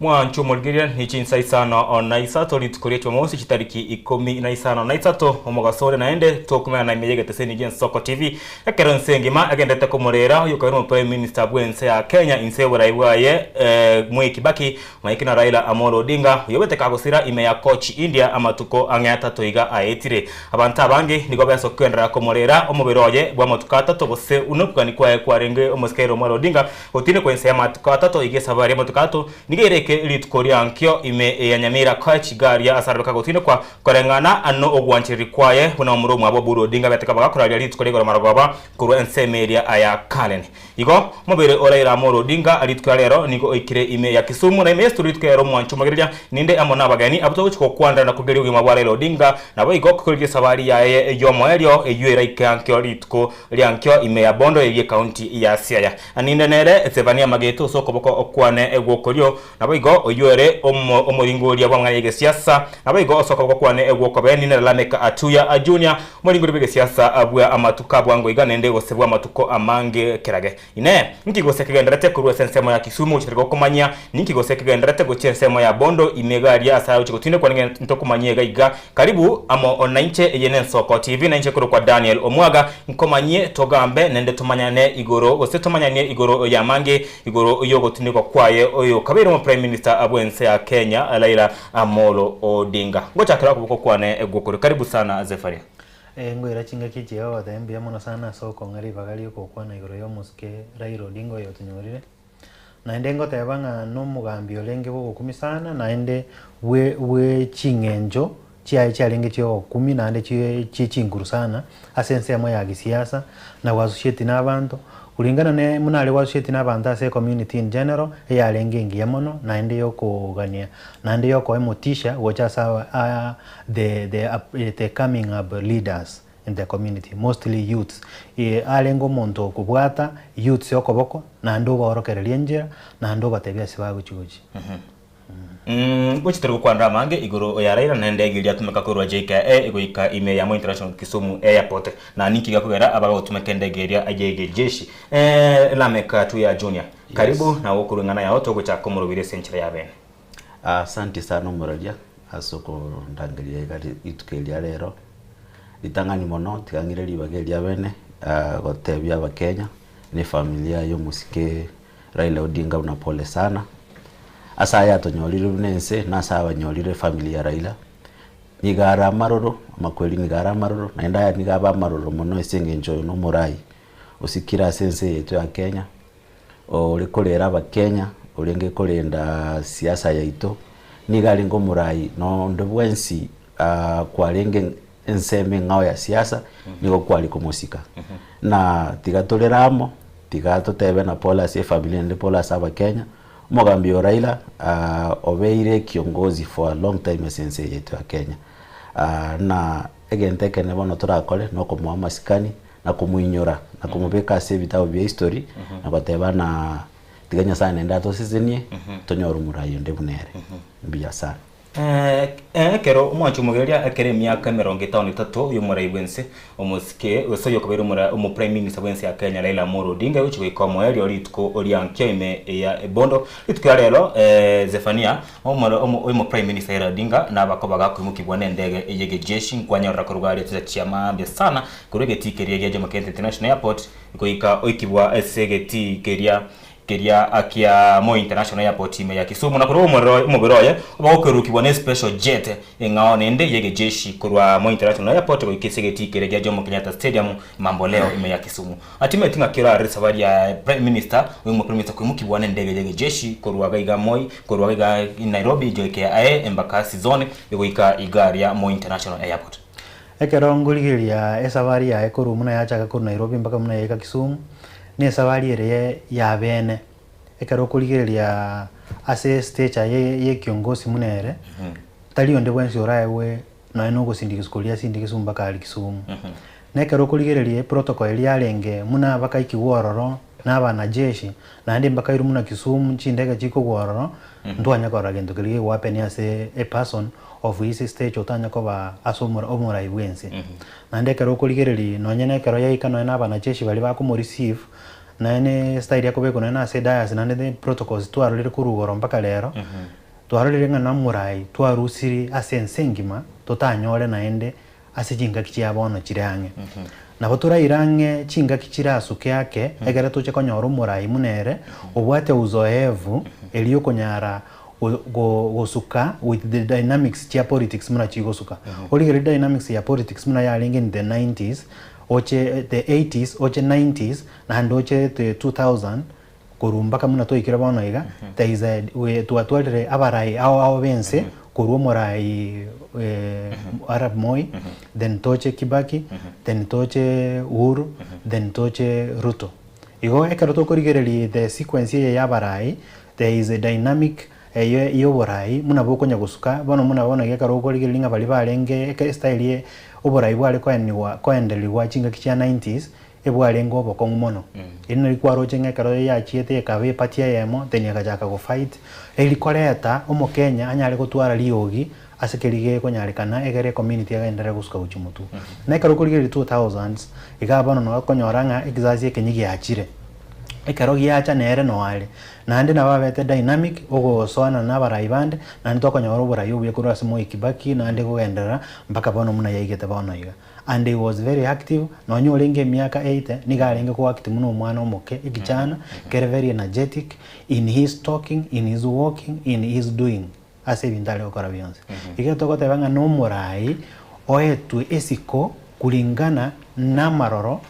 Mwancho omorigereria ne chinsa isano na isato rituko ria Jumamosi chitariki ikomi na isano na isato omogaso ore naende tokomenya ime y'egeteseni gi'Ensoko TV ekero ense engima egenderete komorera oyokaire omo Prime Minister bw'ense ya Kenya inse y'oborai bwaye Mwai Kibaki Mike na Raila Amolo Odinga oyobete kagosira ime ya Kochi India amatuko ang'e atato iga aetire. Abanto abange nigo besokia kogenderera komorera omobere oye bw'amatuko atato gose buna okogania kwaye kwarenge omosike Raila Amolo Odinga Gotindekwa inse y'amatuko atato iga esabari y'amatuko atato nigo ereke rituko riankio ime ya Nyamira Koech iga aria ase arabeka gotindekwa koreng'ana nogwanchereria kwaye buna omura omwabo Oburu Odinga beteka bagakoraria rituko ria igoro marogoba korwa ensemo eria ya Karen. Igo mobere o Raila Amolo Odinga rituko ria rero nigo oikire ime ya Kisumu na ime y'esituri rituko ria rero omwancho omogereria ninde amo nabageni abwo togochia gokwanera na kogeria obogima bwa Raila Odinga naboigo kogeria esabari yaye y'omoerio eyio eraike ankio rituko Riankio ime ya Bondo eria ekaunti ya Siaya. Ninde nere Zefania Mageto ase okoboko kwane gw'okorio, naboigo oyio ere omoringoria bw'amang'ana y'egesiasa, naboigo ase okoboko kwane gw'okobee ninde na Lameck Atuya Junior, omoringoria bw'egesiasa bwa amatuko a bwango iga naende gose bw'amatuko amange kerage. Inee! Ninki gose kegendererete korwa ase ensemo ya Kisumu gochia tariki gokomanyia? Ninki gose kegendererete gochia ensemo ya Bondo ime iga aria ase agochia gotindekwa nigo ntokomanyia iga iga? Karibu amo nainche, eye n'Ensoko TV, nainche korokwa Daniel Omwaga, nkomanyie togambe naende tomanyane igoro gose tomanyanie igoro y'amange igoro y'ogotindekwa kwaye oyo kabeire omo Prime Minister bw'ense ya Kenya Raila Amolo Odinga. Ngochakera okoboko kwane gw'okorio. Karibu sana Zephania. Ee, ngoira chingaki echi iga goteba mbuya mono sana ase okong'a ribaga ri'ogokwana igoro y'omosike Raila Odinga oyo otonyorire. Naende ngoteba ng'a nomogambi orenge bw'ogokumia sana naende bwe bwe ching'encho chiaye chiarenge chi'ogokumia naende chie chie chinguru sana ase ensemo ya gisiasa na goassociate na abanto, kulingana ne buna are goassociate na abanto ase ecommunity in general eyarenge engiya mono naende yokogania naende yokoa emotisha gocha ase aba aa the the the coming up leaders in the community mostly youths arenge omonto okobwata youths okoboko naende obaorokereria enchera naende obatebia ase bagochi gochia. Gochi tori gokwanera amange igoro ya Raila na endege eria atumeka korwa JKIA goika ime ya Moi International Kisumu Airport na ninki gekogera abagotumeka endege eria ye egejeshi. Lameck Atuya Junior karibu nawe okorwa eng'ana yao togochaka komorobera ase enchera ya bene. Asanti sana omoraria ase okondangeria iga rituko eri ria rero, ritang'ani mono tiga ng'ire ribaga eri ria bene gotebia abakenya na efamilia ya omosike Raila Odinga buna pole sana, ase aya atonyorire buna ense na ase abanyorire efamiri ya Raila, nigo are amaroro, amakweri nigo are amaroro, naende aya nigo abe amaroro mono ase eng'encho oyo na omorai osikire ase ense yaito ya Kenya. Ore korera abakenya, orenge korenda siasa yaito, nigo arenge omorai na onde bwensi kwarenge ensemo eng'ao ya siasa, nigo kware komosika. Na tiga torere amo, tiga totebe na pole ase efamiri naende pole ase abakenya, omogambi oyo Raila obeire kiongozi for a long time ase ense eye yaito ya Kenya. Na egento ekene bono torakore nokomoa amasikani, na komoinyora, na komobeka ase ebitabu bia history, na goteba ng'a tiga Nyasaye naende atosesenie, tonyore omorai onde buna ere. Mbuya sana. Ekero omwancho omogeria ekero emiaka emerongo etano na etato y'omorai bw'ense omosike gose oyokobeire omora omo prime minister bw'ense ya Kenya Raila Amolo Odinga gochia goika omoerio rituko ria nkio ime ya Bondo rituko ria rero Zephania Omoro omo oimo Prime Minister Raila Odinga nabakoba gakoimokigwa nendege y'egejeshi nkwanyorera korwa aria chinsa chia maambia sana korwa egetii keria gia Jomo Kenyatta International Airport goika oikigwa ase egetii keria keria kia Moi International Airport ime ya Kisumu na korwa omorero omobere oye obagokerukigwa ne special jet eng'ao nende y'egejeshi korwa Moi International Airport goika ase egetii keria gia Jomo Kenyatta Stadium Mamboleo ime ya Kisumu. Atimeti ng'aki orarore esabari ya Prime Minister oyomo Prime Minister koimokigwa nendege y'egejeshi korwa iga iga Moi korwa iga iga Nairobi goika aye Embakasi zone goika iga aria Moi International Airport. Ekero ngorigereria esabari yaye korwa buna yachaka korwa Nairobi mpaka buna yaika Kisumu, na esabari ere ya bene. Ekero okorigereria ase estature ye yekiongosi buna ere, tari onde bwensi oraegwe nonya na ogosindikiswa koria asindikiswe mpaka aria Kisumu. Na ekero okorigereria eprotocol eria yarenge buna bakaikigwa ororo na abanajeshi, naende mbakairwa buna Kisumu chindege chikogwa ororo, ntwanya korora gento keria kegohappen ase a person of his stature otanya koba ase omorai bwense. Naende ekero okorigereria nonye na ekero yaika nonye na abanajeshi baria bakomoreceive. Naende style akobekwa naende ase edias naende the protocols twarorire korwa igoro mpaka rero, twarorire ng'a namorai twarusiri ase ense engima totanyore naende ase chingaki chia bono chire ang'e. Nabo toraire ang'e chingaki chirasuke ake ekere toche konyora omorai buna ere obwate uzoevu eria okonyara gosuka with the dynamics chia politics buna chigosuka. Origererie dynamics ya politics buna yarenge in the nineties oche the eighties oche nineties naende oche the 2000 korwa mpaka buna twaikire bono iga, there is a we twatwarire abarai ao ao b'ense korwa omorai Arap Moi, then toche Kibaki, then toche Uhuru, then toche Ruto. Igo ekero tokorigereria the sequence eye ya abarai, there is a dynamic eye ya oborai buna bokonya gosuka, bono buna bono iga ekero okorigereria ng'a baria barenge eke estyle ye oborai bware koeniwa koenderigwa chingaki chia nineties, ebwarenge obokong'u mono. Eri nari kwaroche ng'a ekero yachiete ekaba eparty eyemo then egachaka go fight, eri koreta omokenya anyare gotwara riogi ase keria gekonyarekana egere ecommunity egenderere gosuka gochia motwe. Na ekero okorigereria two thousands, igaa bono noo okonyora ng'a ekizazi ekenyia giachire, ekero giacha nere noo are, naende nabo abete dynamic, ogosoanana na abarai bande, naende tokonyora oborai obuya korwa ase Moi Kibaki naende kogenderera mpaka bono buna yaigete bono iga. And he was very active, nonya orenge emiaka 80, nigo arenge ko act buna omwana omoke, ekichana, kere very energetic in his talking, in his walking, in his doing, ase ebinto are gokora bionsi. Igo togoteba ng'a nomorai oetwe esiko kulingana namaroro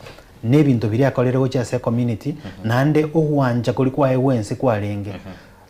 na ebinto biria akorire gochia ase ecommunity, naende ogwancha koria kwaye gwensi kwarenge.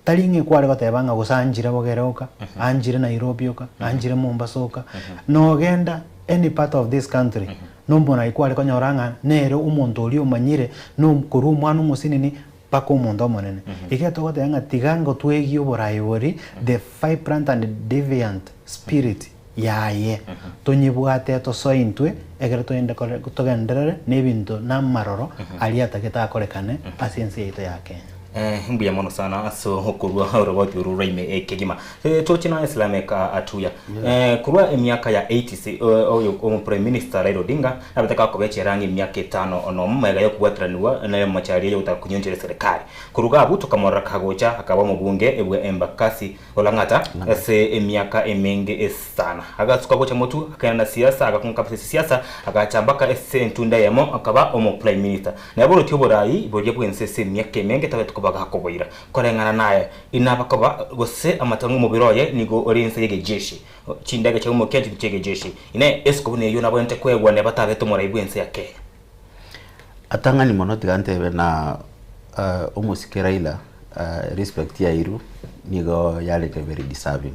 Tari ng'a ekware goteba ng'a gose anchire Bogere oka, anchire Nairobi oka, anchire Mombasa oka, nogenda any part of this country, nomonai kware konyora ng'a nere omonto oria omanyire no korwa omwana omosinini mpaka omonto omonene. Iga togoteba ng'a tiga ngotwegie oborai boria, the vibrant and deviant spirit yaye, tonyebwate tosoe intwe ekero togende kore togenderere na ebinto na amaroro aria atagete akorekane ase ense yaito ya Kenya. Eh, mbuya mono sana ase okorua oroboti oru rwa ime ekegima. Eh, toche na Islamic atuya. Eh, korwa emiaka ya 80s eh, oyo omo Prime Minister Raila Odinga nabete gakobechera ang'e emiaka etano nomo magega yokobwataranigwa na emachari eyogotaka konyonchera eserekari. Korwa iga abwo tokamorora kagocha akaba omobunge bwe Embakasi Olang'ata ase emiaka emenge esana. Agasuka gocha motwe, akaenda na siasa, agakonga kabisa ase siasa, agacha mpaka ase entunda eyemo, akaba omo prime minister. Naye borokia oborai boria bwense ase emiaka emenge tabete koba gakoboira. Koreng'ana naye, inabakoba gose amatang'u omobere oye nigo ore inse y'egejeshi. Chindege chia omokia nchibi chi'egejeshi. Inee, esiko buna eyio nabwenerete koegwa neba tabete omorai bw'ense ya Kenya? Atang'ani mono tiga ntebe na omosike Raila respect yairwe nigo yarenge very deserving.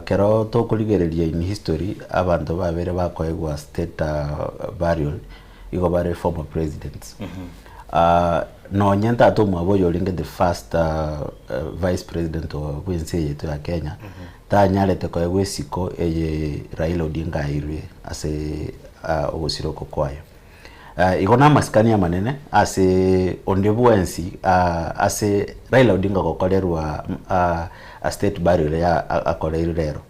Kero tokorigereria in history abanto babere bakoegwa state burial igo bare former presidents. Nonye tata omwabo oyo orenge the first vice president bwa ense eye yaito ya Kenya tanyarete koegwa esiko eye Raila Odinga airwe ase ogosira oko kwaye. Igo namasikani amanene ase onde bwensi ase Raila Odinga gokorerwa a state burial ya akoreirwe rero.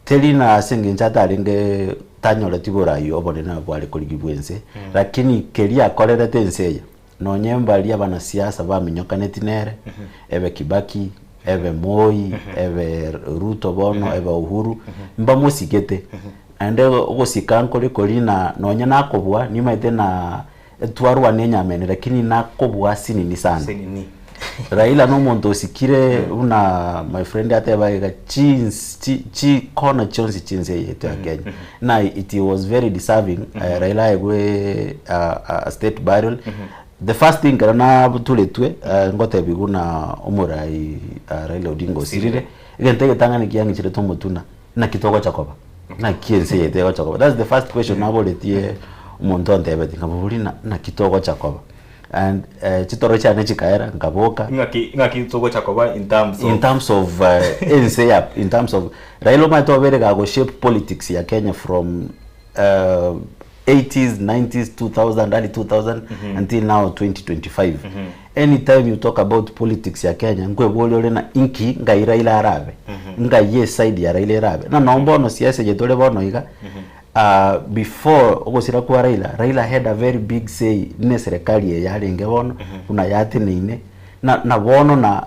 Teri na ase eng'encho atarenge tanyoreti borai obonene bware korigigwa ense, lakini keria akorerete ense eye, nonye mbaria abanasiasa baminyokaneti nere, ebe Kibaki, ebe Moi, ebe Ruto bono, ebe Uhuru, mbamosigete. Naende ogosika nkore koria na nonye nakobua nimaete na twarwania enyameni lakini nakobua asinini sana. Raila na omonto osikire buna my friend ateba iga chins chi chikona chionsi chinse eye yaito ya Kenya. Na it was very deserving Raila aegwe a state burial. The first thing ekero nabuturetwe ngotebiwa buna omorai Raila Odinga osirire, egento egetang'ani kiang'icherete omotwe ng'a naki togocha koba, naki ense yaito egocha koba. That's the first question naboretie omonto ontebetie, nkamoboria ng'a naki togocha koba. And chitoro chiane chikaera, nkaboka. Ng'aki ng'aki togocha koba in terms of. In terms of ense ya in terms of Raila omanyete obere gago shape politics ya Kenya from 80s, 90s, 2000, early 2000 until now 2025. Anytime you talk about politics ya Kenya, nkweboria ore na inki ngai Raila arabe, ngai eside ya Raila erabe. Na nonye bono siasa eye tore bono iga, Before ogosira kwa Raila, Raila had a very big say ne serikali eye yarenge bono buna yateneine na na bono na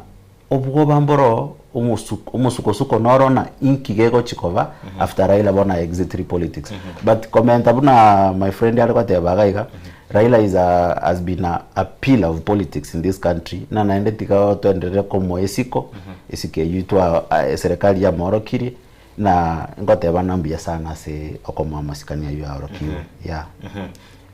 obwoba mboro omosuko omosukosuko noro na inki gegochi koba after Raila bono aexitiri politics. But komenta buna my friend are goteba iga iga, Raila is a has been a, a pillar of politics in this country na naende tiga toenderere komoa esiko, esiko eyio twa eserekari yamoorokirie. Na ngoteba ng'a mbuya sana ase okomoa amasikani ayio aorokigwe. Yeah.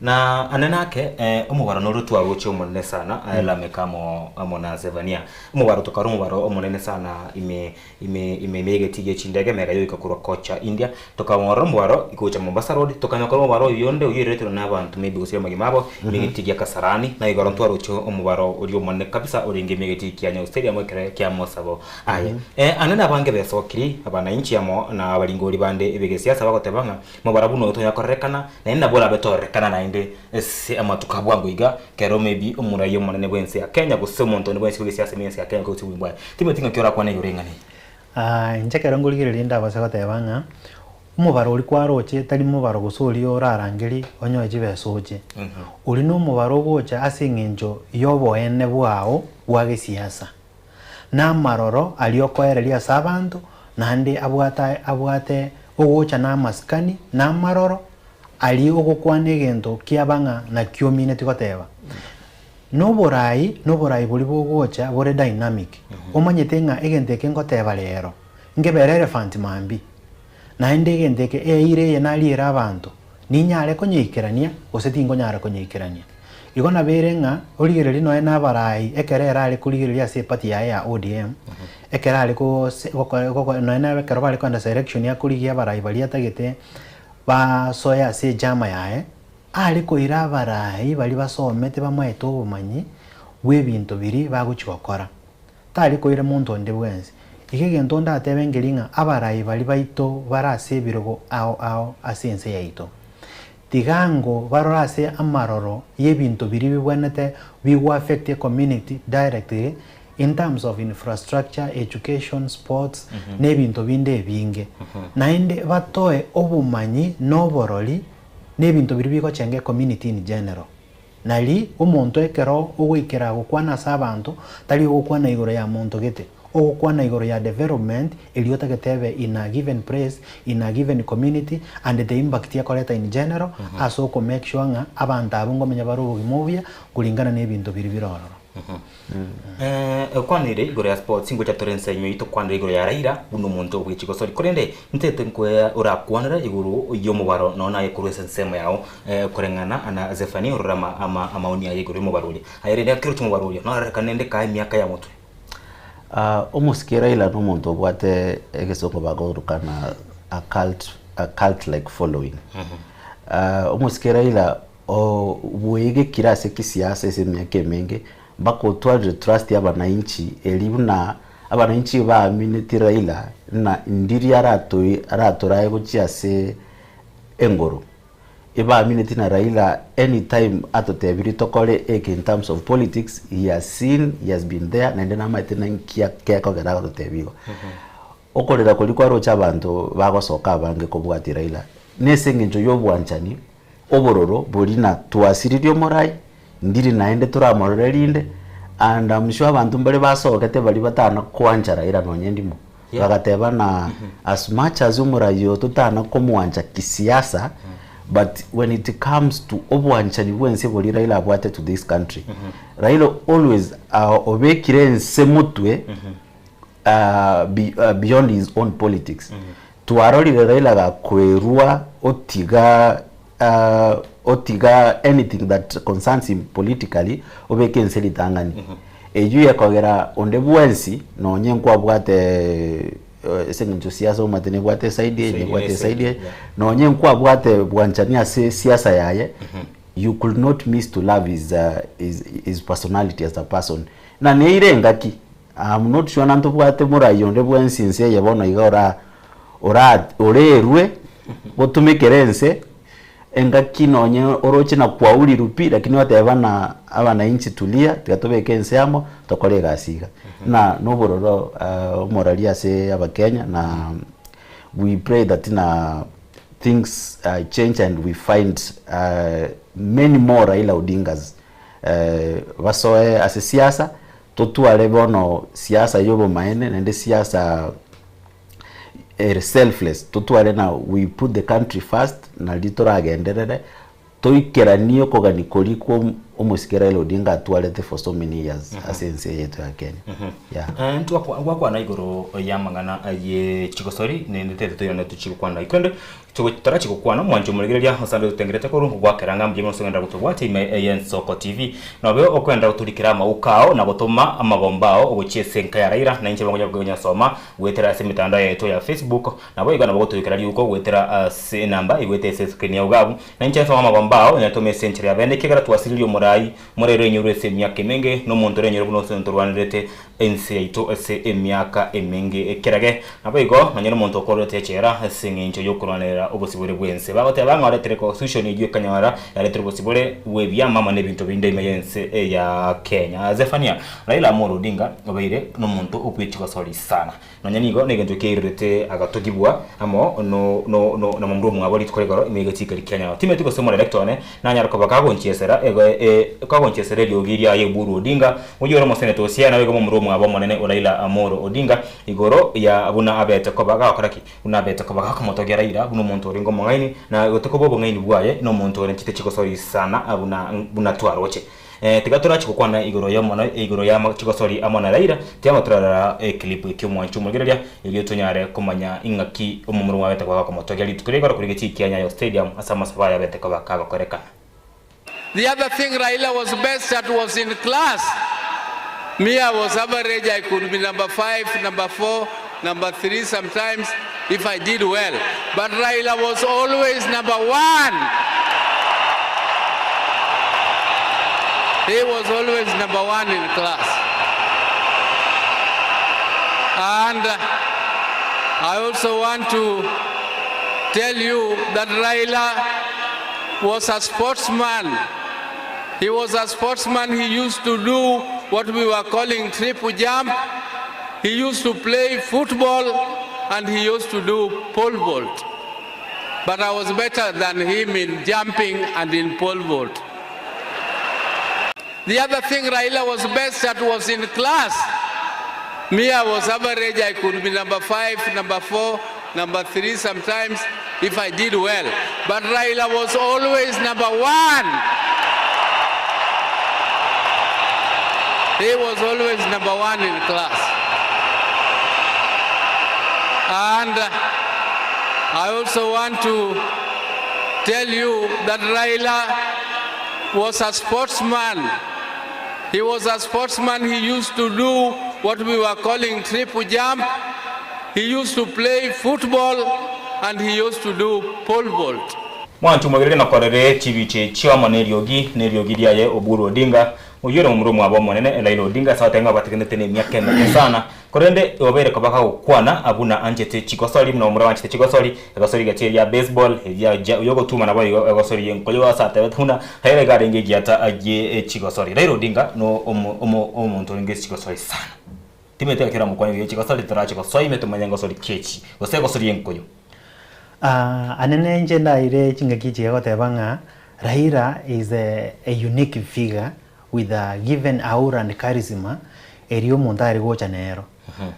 Na ane nake eh, omobaro noro twaroche omonene sana aye Lameka amo amo na Zefania. Omobaro tokare omobaro omonene sana ime ime ime ime y'egetii gie chindege mega yoika korwa kocha India. Tokamorora omobaro gocha Mombasa Road, tokanyakora omobaro oyio onde oyio oireretwe na abanto maybe gose amagima abo ime y'egetii gia Kasarani. Na igoro ntwaroche omobaro oria omonene kabisa orenge ime y'egetii kia Nyayo Stadium ekere kia mosabo Aye. Ande nabange besokiri, abanainchi amo na abaringori bande b'egesiasa bagoteba ng'a mobarabwo noyo tonya korerekana, naende nabwo orabe torerekana naende ase amatuko a bwango iga, kero maybe omorai omonene bw'ense ya Kenya gose omonto onde bwensi bw'egesiasa ime y'ense ya Kenya gose obogima bwaye. Timanyeti ng'aki orakwane igoro y'eng'ana eye. Aa, inche ekero nkorigereria ndabase goteba ng'a, omobaro oria kwaroche tari mobaro gose oria orarangerie onyoe chibesa oche. Oria nomobaro ogocha ase eng'encho y'oboene bwao bwa gesiasa. Namaroro aria okoereria ase abanto, naende abwate abwate ogocha namasikani, namaroro aria ogokwana egento kiaba ng'a nakio omineti goteba. Noborai, noborai boria bogocha bore dynamic, omanyete ng'a egento eke ngoteba rero, nkebe relevant mambia. Naende egento eke eira eye nariere abanto, ninyare konyeikerania gose tinkonyara konyeikerania. Igo nabeire ng'a origererie nonya na abarai ekero ere are korigereria ase eparty yaye ya ODM, ekero are gose gokora goko nonya na ekero bare kogenda selection akorigia abarai baria atagete basoe ase echama yaye, are koira abarai baria basomete bamaete obomanyi bwa ebinto biria bagochia gokora. Tari koira monto onde bwensi. Iga egento ndatebe nkeri ng'a abarai baria baito bare ase ebirogo ao ao ase ense yaito, tigango barore ase amaroro y'ebinto biria bibwenerete bigo affect ecommunity directly in terms of infrastructure, education, sports, na ebinto binde ebinge. Naende batoe obomanyi na oborori na ebinto biria bigochenga ecommunity in general. Nari omonto ekero ogoikera gokwana ase abanto, tari ogokwana igoro ya monto gete, ogokwana igoro ya development eria otagete ebe in a given place, in a given community and the impact ekoreta in general ase oko make sure ng'a abanto abwo nkomenya bare obogima obuya kulingana na ebinto biria bire ororo. Okwanire igoro ya sports ngocha tore nse enywe tokwanere igoro ya Raila buna omonto bwechigosori korende ntete nkoe orakwanere igoro yomobaro nonya naye korwa ase ensemo yao koreng'ana na Zephania orore ama ama amaoni aye igoro yomobaro oria. Aye rende ekero chiomobaro oria norarekane nde kae emiaka ya motwe. Omosike Raila nomonto obwate egesongo bagorokana a cult, a cult like following. Omosike Raila Bwegekire ase kisiasa ase emiaka emenge, mpaka otwarire trust y'abanainchi eri buna abanainchi baamineti Raila ng'a ndiri aratoi aratorae gochia ase engoro. Ebaamineti na Raila anytime atotebirie tokore eke in terms of politics, he has seen, he has been there naende namaete naki gekogera agototebia igo. Okorera koria kwaroche abanto bagosoka abange kobwatia Raila nese engencho y'obwanchani obororo boria na twasiririe omorai, ndiri naende toramorore rinde, and am sure abanto mbare basogete baria batana koancha Raila nonye ndimo, bagateba na as much as omorai oyo totana komoancha kisiasa, but when it comes to obwanchani bwense boria Raila abwate to this country, Raila always obekire ense motwe beyond his own politics. Twarorire Raila gakwerwa otiga otiga anything that concerns him politically obeke ense ritang'ani. Eyio ekogera onde bwensi nonye nkwabwate ase eng'encho siasa omanyete nebwate eside eye nebwate eside eye, nonye nkwabwate bwanchani ase siasa yaye, you could not miss to love his his his personality as a person. Na neire engaki I'm not sure nantobwate morai onde bwensi ense eye bono iga ora ora orerwe gotumekera ense engaki nonye oroche na kwauriru pi lakini oteba na abanainchi tulia tiga tobeke ense amo tokore egasi iga. Na nobororo omorari ase abakenya na we pray that na. things change and we find many more Raila Odingas basoe ase siasa, totware bono siasa ya obomaene naende siasa ere selfless, totware na we put the country first nari toragenderere toikeranie okogania koria kwa omosike Raila Odinga atwarete for so many years ase ense eye yaito ya Kenya. Yeah. Eh, ntwakwana igoro y'amang'ana aye chigosori nende tete toirane tochigokwana ikwende Torachi gokwana, omwanchi omoregereria osande ototengerete korwa ngogwakera ng'a mbuya mono ase ogenderera gotobwatia ime y'Ensoko TV. Nobe okoenderera gotorikera amauko ao na gotoma amagombo ao gochia ase enka ya Raila, na inche nabo nkonyasoma goetera ase emetandao yaito ya Facebook, naboigo nabo gotoikera riuko goetera ase enamba igwete ase escreen yao iga abwo, na inche nsome amagombo ao nyatome ase enchera ya bene, ekiagera twasiririe omorai morero oinyorwe ase emiaka emenge, na omonto orenyorwe buna ose ntorwanerete ense yaito ase emiaka emenge ekerage. Naboigo, nonye nomonto okororete echela ase engencho y'okorwanerera obosibore bw'ense. Bagoteba ng'a oretire constitution eyio ekanyora yaretire obosibore bw'ebiama amo n'ebinto binde ime y'ense ya Kenya. Zephania Raila Amolo Odinga obeire nomonto obwechigosori sana. Nonya nigo negento kiairorete agatogigwa amo no no no na momura omwabo rituko rigoro ime y'egechiiko eria kia Nyasae. Timeti gose omorerekta one nanyare koba kagonchiesera ego e kagonchiesera eriogi riaye Oburu Odinga, oyio ore omoseneta o Siaya naboigo momura omwabo omonene o Raila Amolo Odinga, igoro ya buna abete koba gagokora ki? Buna abete koba gakomotogia Raila buna omonto orenge omong'aini, na gote koba obong'aini bwaye nomonto ore nchite chigosoisana buna buna twaroche. Tiga torache gokwana igoro y'omono igoro ya chigosori amo na Raila, tiga torarora eclip eke omwancho omorigereria, erio tonyare komanya ing'aki omomura omwabete koba gakomotogia rituko riria igoro korigia chikia Nyayo Stadium ase amasabo aya abete koba kagokorekana. The other thing Raila was best at was in class. Me I was average, I could be number 5, number 4, number 3 sometimes if I did well. But Raila was always number 1. He was always number 1 in class. And I also want to tell you that Raila was a sportsman. He was a sportsman. He used to do what we were calling triple jump. He used to play football and he used to do pole vault. But I was better than him in jumping and in pole vault. The other thing Raila was best at was in class. Me, I was average. I could be number 5, number 4, number 3 sometimes if I did well. But Raila was always number 1. He was always number 1 in class. And I also want to tell you that Raila was a sportsman. He was a sportsman. He used to do what we were calling triple jump. He used to play football and he used to do pole vault. Mwanche omogerere na korere chibicha echio amo neriogi, neriogi riaye Oburu Odinga, oyio ore momura omwabo omonene Raila Odinga, ase agotebi ng'a bategenete nemiaka emeke sana, korende obeire koba kagokwana buna anchete chigosori, buna omura banchete chigosori, egosori gati eria baseball, eria ja oyogotuma naboigo egosori yenkoyo ase atebete buna Raila iga arenge egiata gie chigosori. Raila Odinga no omo omo omonto orenge chigosori sana. Timanyeti ekero mokwane buya chigosori torache gosoa ime tomanye ngosori ki echi, gose egosori yenkoyo. Anene inche ndaire chingaki echi egoteba ng'a Raila is a a unique figure with a given aura and charisma eria omonto are gocha nero.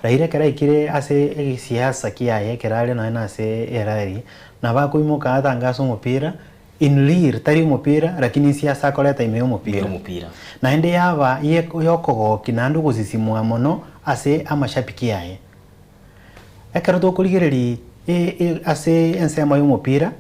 Raila ekero aikire ase egesiasa kiaye ekero are nonya na ase erally, nabo akoimoka atangase omopira in real tari omopira lakini esiasa akoreta ime y'omopira. Naende yaba ye yokogokia naende ogosisimwa mono ase amashabiki aye. Ekero tokorigereria ase ensemo y'omopira,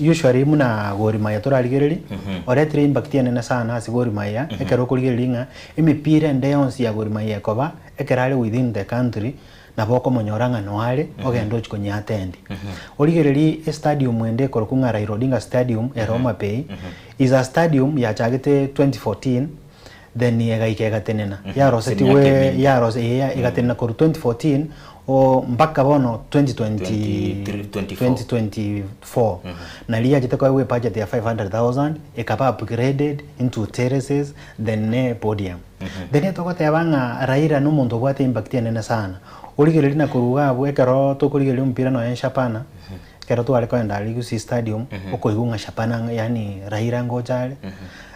usually buna Gor Mahia torarigererie, oretire impact enene sana ase Gor Mahia, ekero okorigereria ng'a emepira ende yonsi ya Gor Mahia ekoba, ekero are within the country, nabo okomonyora ng'a noare, ogende ochie konyeattend. Origererie estadium ende ekorokwa ng'a Raila Odinga Stadium ere Homa Bay, is a stadium yachagete 2014, then egaika egatenena yarosetigwe yarose ee egatenena korwa 2014 o mpaka bono 2020 2024 nari yachete koegwa ebudget ya 500,000 ekaba upgraded into terraces then ne podium then togoteba ng'a Raila na omonto obwate impact enene sana origereria na korwa iga abwo ekero tokorigereria omopira nonya Shabana. Ekero tware kogenda aria Gusii Stadium, okoigwa ng'a Shabana ng'a yaani Raila ngocha are,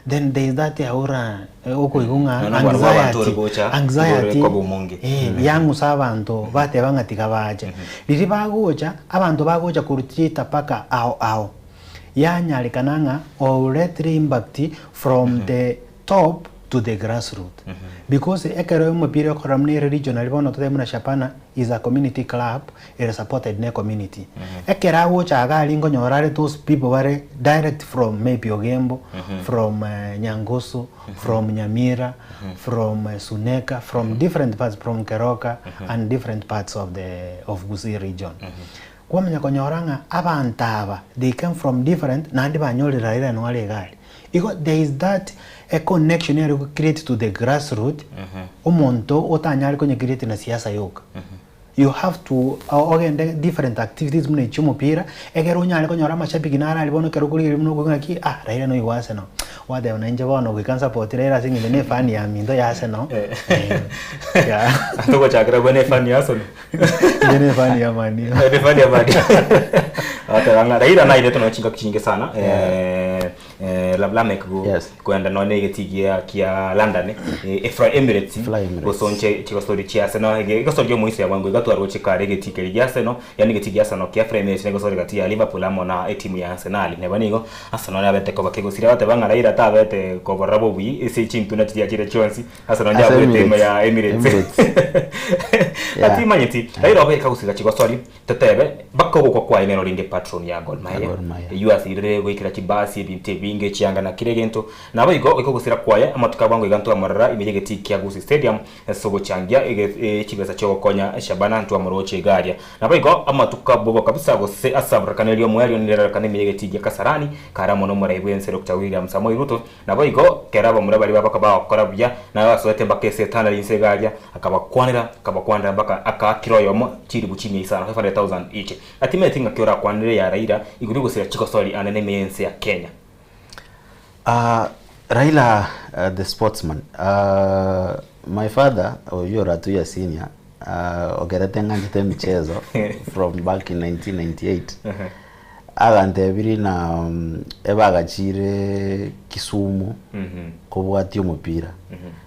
then there is that aura okoigwa ng'a Nonya obwango bwa abanto ore anxiety, gocha, anxiety igoro ekoba omonge. eh, yang'usa abanto bateba ng'a tiga bache. Riria bagocha, abanto bagocha korwa chitabaka ao ao, yanyarekana ng'a oretire impact from the top to the grassroot because ekero omopira okorora buna ere regionally bono totebe buna Shabana is a community club ere supported ne community. Ekero agocha iga aria nkonyora are those people bare direct from maybe Ogembo, from Nyangusu, from Nyamira, from Suneka, from different parts, from Keroka and different parts of the of Gusii region. Kwamanya konyora ng'a abanto aba they came from different naende banyorire Raila nigo are iga aria. Igo there is that a connection ere go create to the grass root, omonto otanyare konya create na siasa yoka. You have to ogende different activities buna echia omopira, ekero onyare konyora amashabiki naro aria bono ekero okorigereria buna okogwa ng'aki ah Raila noigwa Arsenal, gwateba nainche bono goika nsupport Raila ase eng'encho na efan ya minto ya Arsenal, yeah. Togochakera buna efan ya Arsenal. Inche ne fan ya Man U. Ne fan ya Man U. Agateba ng'a Raila nairetwe nonya chingaki chinge sana eh, eh, Lameck go kwenda nonya egetii gia kia London eh, Fly Emirates gosonche chigosori chia Arsenal ege egosori omoiso ya bwango igatwarwa chikare egetii keria gia Arsenal yani egetii gia Arsenal kia Fly Emirates negosori gati ya Liverpool amo na etimu ya Arsenal neba nigo Arsenal yabete koba kegosira agateba ng'a Raila tabete koborora bobui ase chintunda chiria chire chionsi Ase nonye Ase abuete ime Emirates. ya Emirates. Emirates. Yeah. Atimanyeti, Raila obe kagosira chigosori, totebe mpaka ogokwa kwaye nere orenge patron ya Gor Mahia. Gor Mahia. Eyio asirire goikera chibasi ebinto ebinge chianga na kera egento. Nabo igo goika ogosira kwaye amatuko abwango iga ntwamorora ime y'egetii kia Gusii Stadium ase ogochangia ege chibesa chiogokonya Shabana ntwamoroche iga aria. Nabo igo amatuko abwogo kabisa gose ase aborakaneria omoerio nirarakane ime y'egetii gia Kasarani kare amo nomorai bwense Doctor William Samoei Ruto Naboigo kera abamura baria bakaba bagokora buya, na basoete mpaka ase etanda rinse iga aria, akabakwanera, akabakwanera mpaka akaa kera oyomo chilifu chimia isano, 500,000 each. Atimeti ng'aki orakwanere ya Raila igoro y'ogosira chigosori ande nime y'ense ya Kenya. Uh, Raila uh, the sportsman uh, my father oyio Ratuya senior uh, ogerete ng'anchete emichezo from back in 1998 Agantebirie na ebagachire Kisumu kobwatia omopira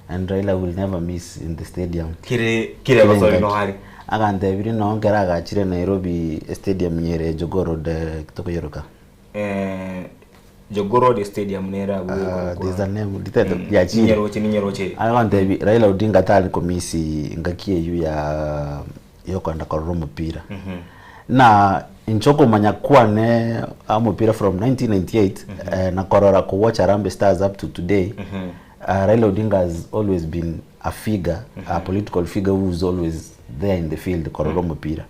and Raila will never miss in the stadium. Kere kere gosori no are. Agantebirie noo nkere agachire Nairobi stadium nyere Jogoo Road tokoyeroka. Eh, Jogoo Road stadium nere abwo Ah, ekorokwa. there's a name nditete Mm, yachire. ninyeroche ninyeroche. Agantebi Raila Odinga tari komisi ngaki eywo ya yokoenda korora omopira. Na inche okomanya kwane omopira from 1998 eh, na korora ko watch Harambee Stars up to today Raila Odinga has always been a figure a political figure who is always there in the field korora omopira.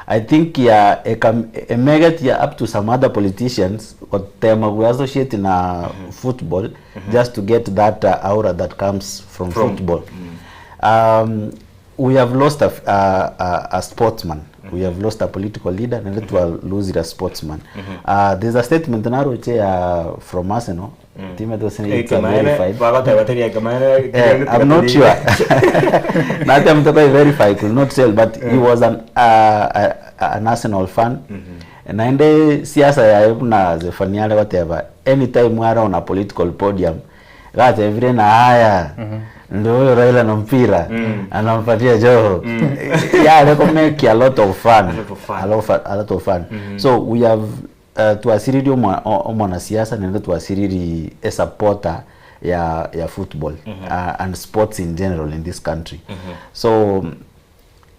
I think ya eka emegeti ya up to some other politicians gotema gwe associate na football just to get that aura that comes from, From. football. We have lost a, a, a, a sportsman. We have lost a political leader naende twalosire a sportsman. There's a statement naroche ya from Arsenal mm. It's a Ekemaene, verified. bagoteba teri ekemaene, Eh, I'm not sure. Not I'm to verify, could not tell, but he was an an Arsenal fan. Naende siasa yaye buna Zephania are goteba anytime are on a political podium gatebire na haya ndio huyo Raila na mpira anampatia Joho yeah they can make a lot of fun A lot of fun. a lot of, a lot of fun so we have twasiriri omwanasiasa naende twasiriri a supporter ya ya football and sports in general in this country so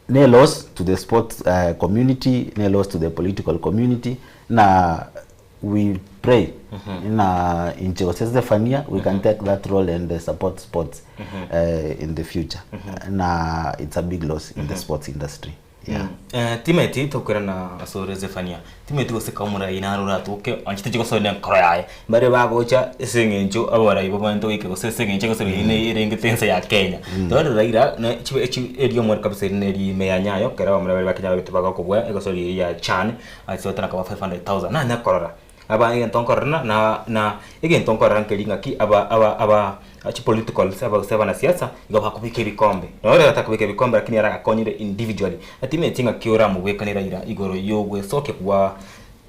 ne loss to the sports community ne loss to the political community na we pray na inche gose Zephania we can take that role and support sports in the future na it's a big loss in the sports industry yeah. Eh, timeti tokwirana asore Zephania timeti gose kamurai narora tuke anchite chigosone nkoro yaye bare bagocha ase eng'encho abarai babanto goika gose ase eng'encho gose ine erengete ense ya Kenya tore Raila ne chibe chi erio omweri kabisa eri neri ime ya Nyayo kera abamura bare ba Kenya babete bagakobua egosori eri ya CHAN ase otana kaba 500,000 nanya korora aba egento nkorora na na egento nkorora nkeri ng'aki aba aba aba chipoliticals aba gose abanasiasa igo bakobeka ebikombe nore batakobeka ebikombe lakini aragakonyire individually atimeti ng'aki oramobwekane Raila igoro yogwesokia kwa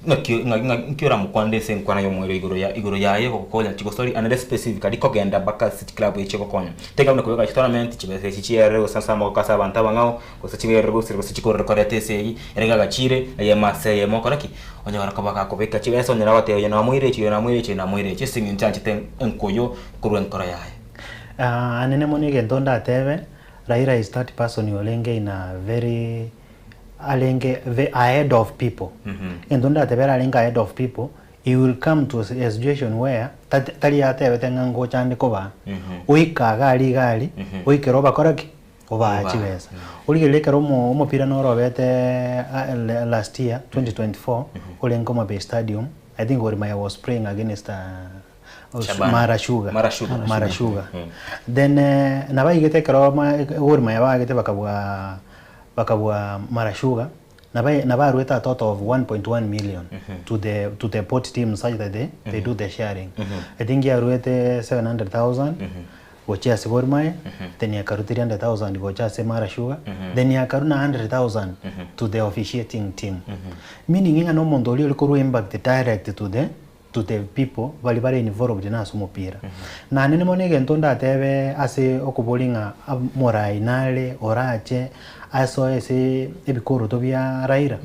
Ng'aki ng'a ng'a nki oramokwanere ase enkwana y'omoerio igoro ya igoro yaye gokonya chigosori ande specifically kogenda mpaka ase chiclub echi chigokonya. Taiga buna kobeka chitournament chibesa echi chierere gose ase amagoko ase abanto abang'ao gose chiberere gose gose chikorere koreta esegi ere iga agachire eyemo ase eyemo okore ki? Onyore koba gakobeka chibesa onyore agoteba oyo namoire echi oyo namoire echi oyo namoire echi ase eng'encho anchete enkoyo korwa enkoro yaye. Anene mono egento ndatebe, Raila is that person orenge in a very arenge the ahead of people. Egento ndatebe ere arenge ahead of people, he will come to a situation where tari atebete ng'a ngocha ande kobaa, oika iga aria iga aria, oikere obakore ki? Obaa chibesa. Origereria ekero omopira noro obete last year 2024, orenge Homa Bay Stadium, I think Gor Mahia was playing against Shabana. Mara Sugar. Mara Sugar. Mara Sugar. Then nabaigete ekero Gor Mahia baagete bakabua bakabua Mara Sugar, naba nabaruete a total of 1.1 million to the to the port team such that they, they do the sharing. I think yaruete 700,000 gochia ase Gor Mahia, then yakarua 300,000 gocha ase Mara Sugar, then yakarua na 100,000 to the officiating team. Meaning ng'a na omonto oria ore korwa impact direct to the to the people baria bare involved nase omopira. Naende mono egento ndatebe ase okoboria ng'a morai nare orache asoe ase ebikoroto bia Raila,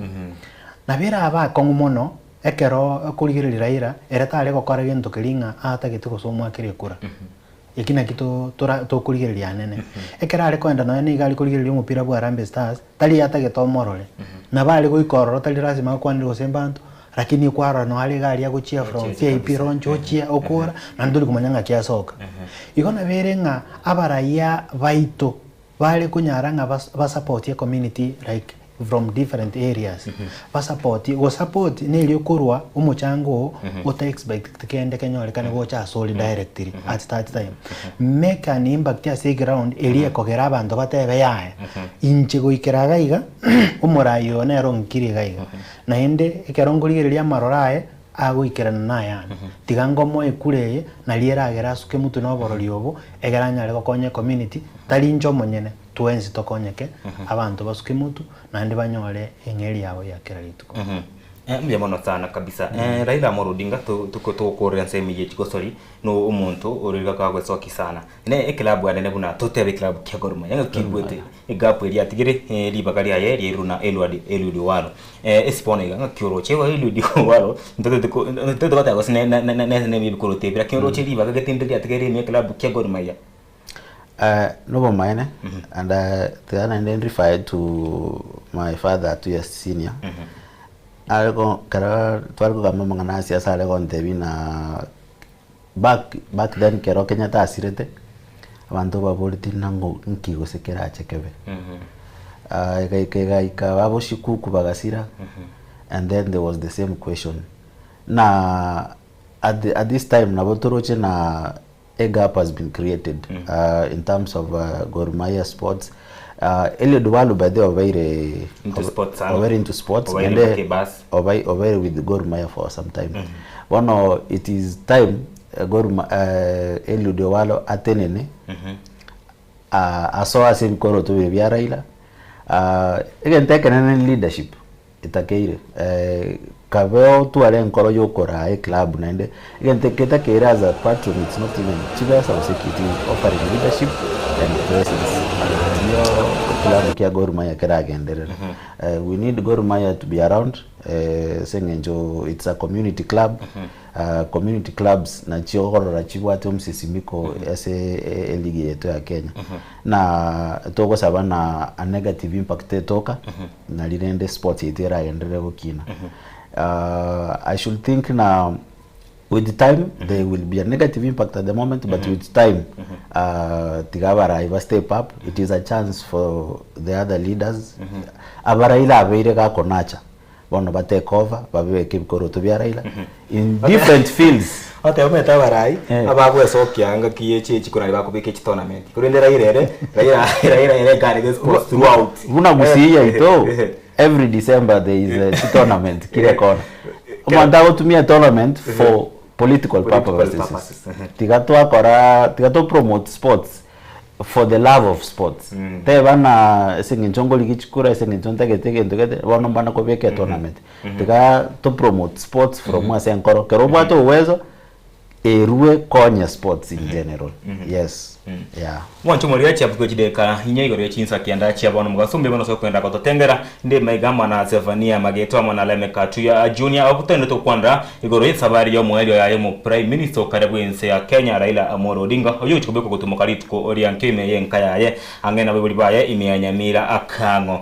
nabo erabe akong'u mono ekero okorigereria Raila ere tare gokora gento keria ng'a atagete gose omoakere ekura. Eki naki tora tokorigereria anene. Ekero are koenda nonya nigo are korigereria omopira bwa Harambee Stars, tari atagete omorore. Nabo are goika ororo tari lasima akwanere gose mbanto, lakini kwarora nonya are iga aria agochia from VIP lounge ochia okora, naende tori komanya ng'aki asoka. Igo nabo ere ng'a abaraia baito Bare konyara ng'a ba support ecommunity like from different areas, ba support, go support nerio korwa omochango oo ota expect kende kenyorekane gocha asore directly at that time. Make an impact ase eground eria ekogera abanto batebe yaya, inche goikera iga iga omorai oyo nere ong'ikire iga iga. Naende ekero nkorigereria amaroro aye, agoikerana nayane. Tiga ngomoe ekura eye, nario eragere asuke motwe noborori obo, egere anyare gokonya ecommunity, tari inche omonyene, twensi tokonyeke, abanto basuke motwe, naende banyore eng'eria yabo ya kera rituko. Mbuya mono sana kabisa. Raila Amolo Odinga togokorera ensemo eye chigosori no omonto ore iga kagwesoki sana. Ne eclub anene buna totebe eclub kia Gor Mahia ng'aki kigwete egap eria atigire ribaga riaye riairwe na Eliud Eliud Owalo. Ase bono iga ng'aki oroche igo Eliud Owalo ntotete ko ntotete goteba gose ne ne ne ne ebikoroto ebi lakini oroche ribaga gete ndiri riatigaire ime eclub kia Gor Mahia. Nobomaene and tiga naende nrefer to my father 2 years senior are ko ekero tware kogamba amang'ana a siasa are gontebia ng'a Back back then kero Kenyatta asirete, abanto baboreti nang'o nki gose kerache kebe. Egaika egaika baboshikuku bagasira, and then there was the same question. Na at the at this time nabo toroche na a gap has been created in terms of Gor Mahia sports. Eliud Walu by the way obeire Into sports sana. obeire into sports Obeire naende mpaka ebasi. obai obeire with Gor Mahia for some time. Bono it is time Gor Ma Eliud Owalo atenene asoe ase ebikoroto biria bia Raila. Egento ekenene ni leadership etakeire kabe otware enkoro ya okoraa eclub naende egento getakeire as a patron it's not even chibesa gose ki it is offering leadership and presence nigo eclub kia Gor Mahia keragenderere. We need Gor Mahia to be around ase eng'encho it's a community club, community clubs nachio okorora chibwate omosisimiko ase eligi yaito ya Kenya. Na togosaba na a negative impact tetoka, nari rende sports yaito eragenderere gokina. I should think na with time there will be a negative impact at the moment but with time tiga abarai ba step up it is a chance for the other leaders abaraila abeire gakonacha bono ba take over babeke ebikoroto bia Raila in different fields. Oteba omanyete abarai abagwesokia ngaki ye chechi korende bakobeka echitournament korende Raila ere Raila Raila ere enkarege sports throughout. Buna Gusii yaito every December there is a tournament kire kona. Omonto agotumia tournament for political Political purposes. purposes, Tiga twakora tiga to promote sports. For the love of sports. Teba ng'a ase eng'encho nkorigia chikura, ase eng'encho ntagete egento gete, bono mbana kobeka etournament. Tiga to promote sports from ase enkoro. Ekero obwate uwezo, erue konya sports in general. Yes, yeah. Mwanche omoria chiabukia chideka inye igoro ye chinsa kianda chia bono mogaso mbuya mono ase okwenda gototengera nde maiga amo na Zephania Mageto amo na Lameck Atuya Junior abwo togende tokwanera igoro y'esabari y'omoerio yaye omo Prime Minister okare bw'ense ya Kenya Raila Amolo Odinga oyio ogochia kobekwa gotumoka rituko ria nkio ime y'enka yaye ang'e nabaibori baye ime ya Nyamira Akang'o.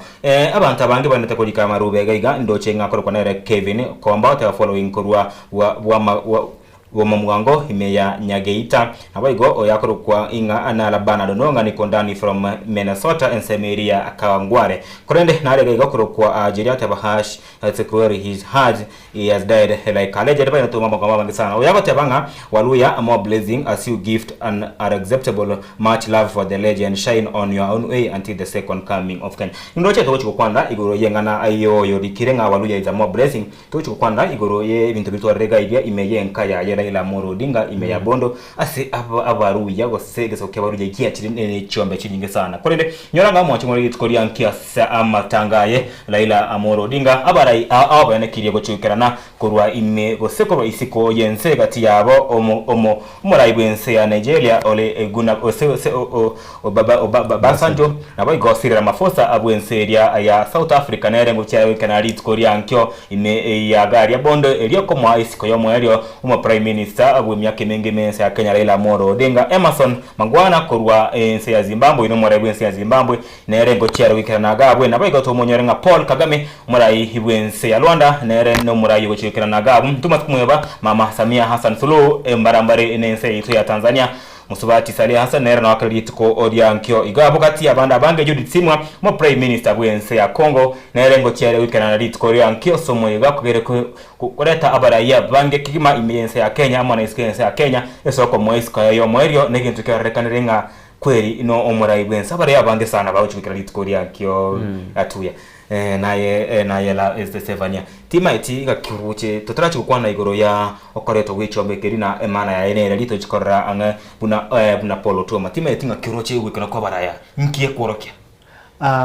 Abanto abange baendete korika amarube iga iga ndoche ng'a akorokwa nere Kevin Komba oteba following korwa bwa bwa Bw'omomwango ime ya Nyageita. Naboigo oyo akorokwa ing'a na Labana Dononga Nikondani from Minnesota ensemo eria ya Kawangware. Korende nare iga iga okorokwa Jerry ateba hash it's cruel his heart he has died like a legend baino toma amagambo amange sana. Oyo agoteba ng'a Waluya more blessing as you gift and are acceptable much love for the legend shine on your own way until the second coming of Kenya. Nindoche togochi gokwana igoro y'eng'ana y'oyo orikire ng'a Waluya is a more blessing Togochia gokwana igoro y'ebinto biria twarire iga iria ime y'enka yaye Raila Amolo Odinga ime ya Bondo ase abaruya gose egesaku ki'abaruya giachire ne chiombe chinyinge sana. Korende nyora ng'a omwanche more rituko ria nki ase amatanga aye Raila Amolo Odinga abarai ao baenekirie gochiukerana korwa ime gose korwa isiko y'ense gati yabo omo omo omorai bw'ense ya Nigeria ole Guna ose ose o Obasanjo naboigo Cyril Ramaphosa bw'ense eria ya South Africa nere ngochia goikera rituko ria nkio ime ya gari ya bondo erio komoa isiko y'omoerio omo Prime Minister bw'emiaka emenge ime ense ya Kenya Raila Amolo Odinga. Emmerson Mangwana korwa ense ya Zimbabwe nomorai bw'ense ya Zimbabwe nere ngochia are goikerana iga abwe. Naboigo tomonyore ng'a Paul Kagame omorai bw'ense ya Rwanda nere nomorai ogochia goikerana iga abwo. Ntomati komweba Mama Samia Hassan Suluhu embarambare nense yaito ya Tanzania. Mosubati Salia Hassan nere noakire rituko ria nkio iga abwo gati y'abande abange Judith Simwa, omo Prime Minister bw'ense ya Congo, nere ngochia ere goikerana rituko ria nkio ase omoyega kogere koreta abaraia bange kegima ime y'ense ya Kenya amo na isiko y'ense ya Kenya ase okomoa isiko yaye y'omoerio negento kiarorekanire ng'a kweri no omorai bw'ense abaraia abange sana bagochia goikera rituko ria nkio atuya. Naye naye la Estefania, timaeti gakiruche totarachia gokwana igoro ya okoretwa gw'echiombe keria na emaana yaye nere ritochi korora ang'e buna buna Paulo Twoma. Timaeti ng'a kiroche ogoikerana kw'abaraya nki ekworokia?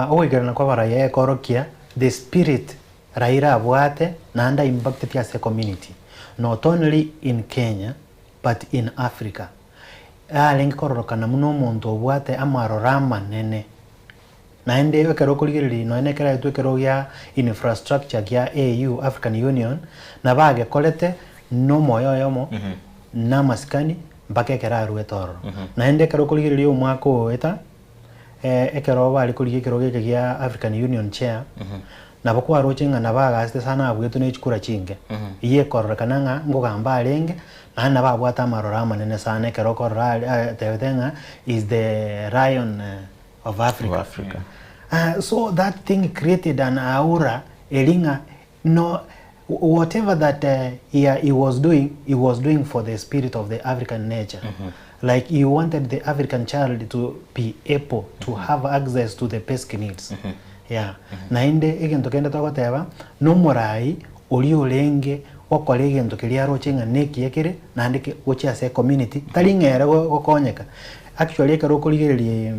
Ogoikerana kw'abaraya ekorokia the spirit Raila abwate naende aimpacteti ase ecommunity not only in Kenya but in Africa. Arenge kororokana buna omonto obwate amaroro amanene. Naende ekero okorigereria nonya na ekero aetwe ekerogo gia infrastructure gia AU, African Union, nabo agekorete nomoyo oyomo na amasikani mpaka ekero aruete ororo. Naende ekero okorigereria omwaka oeta, ekero bare korigia ekerogo eke gia African Union chair, nabo kwaroche ng'a nabo agasete sana abuetwe ne chikura chinke. Eyio ekororekana ng'a nkogamba arenge, naende nabo abwate amaroro amanene sana ekero okorora are atebete ng'a is the lion of Africa. Of Africa. So that thing created an aura eri ng'a no whatever that he, he was doing, he was doing for the spirit of the African nature. Like he wanted the African child to be able to have access to the basic needs. Yeah. Naende egento kende togoteba nomorai oria orenge gokora egento keria aroche ng'a nekiya kere naende ke gochia ase ecommunity tari ng'a ere gokonyeka. Actually ekero okorigereria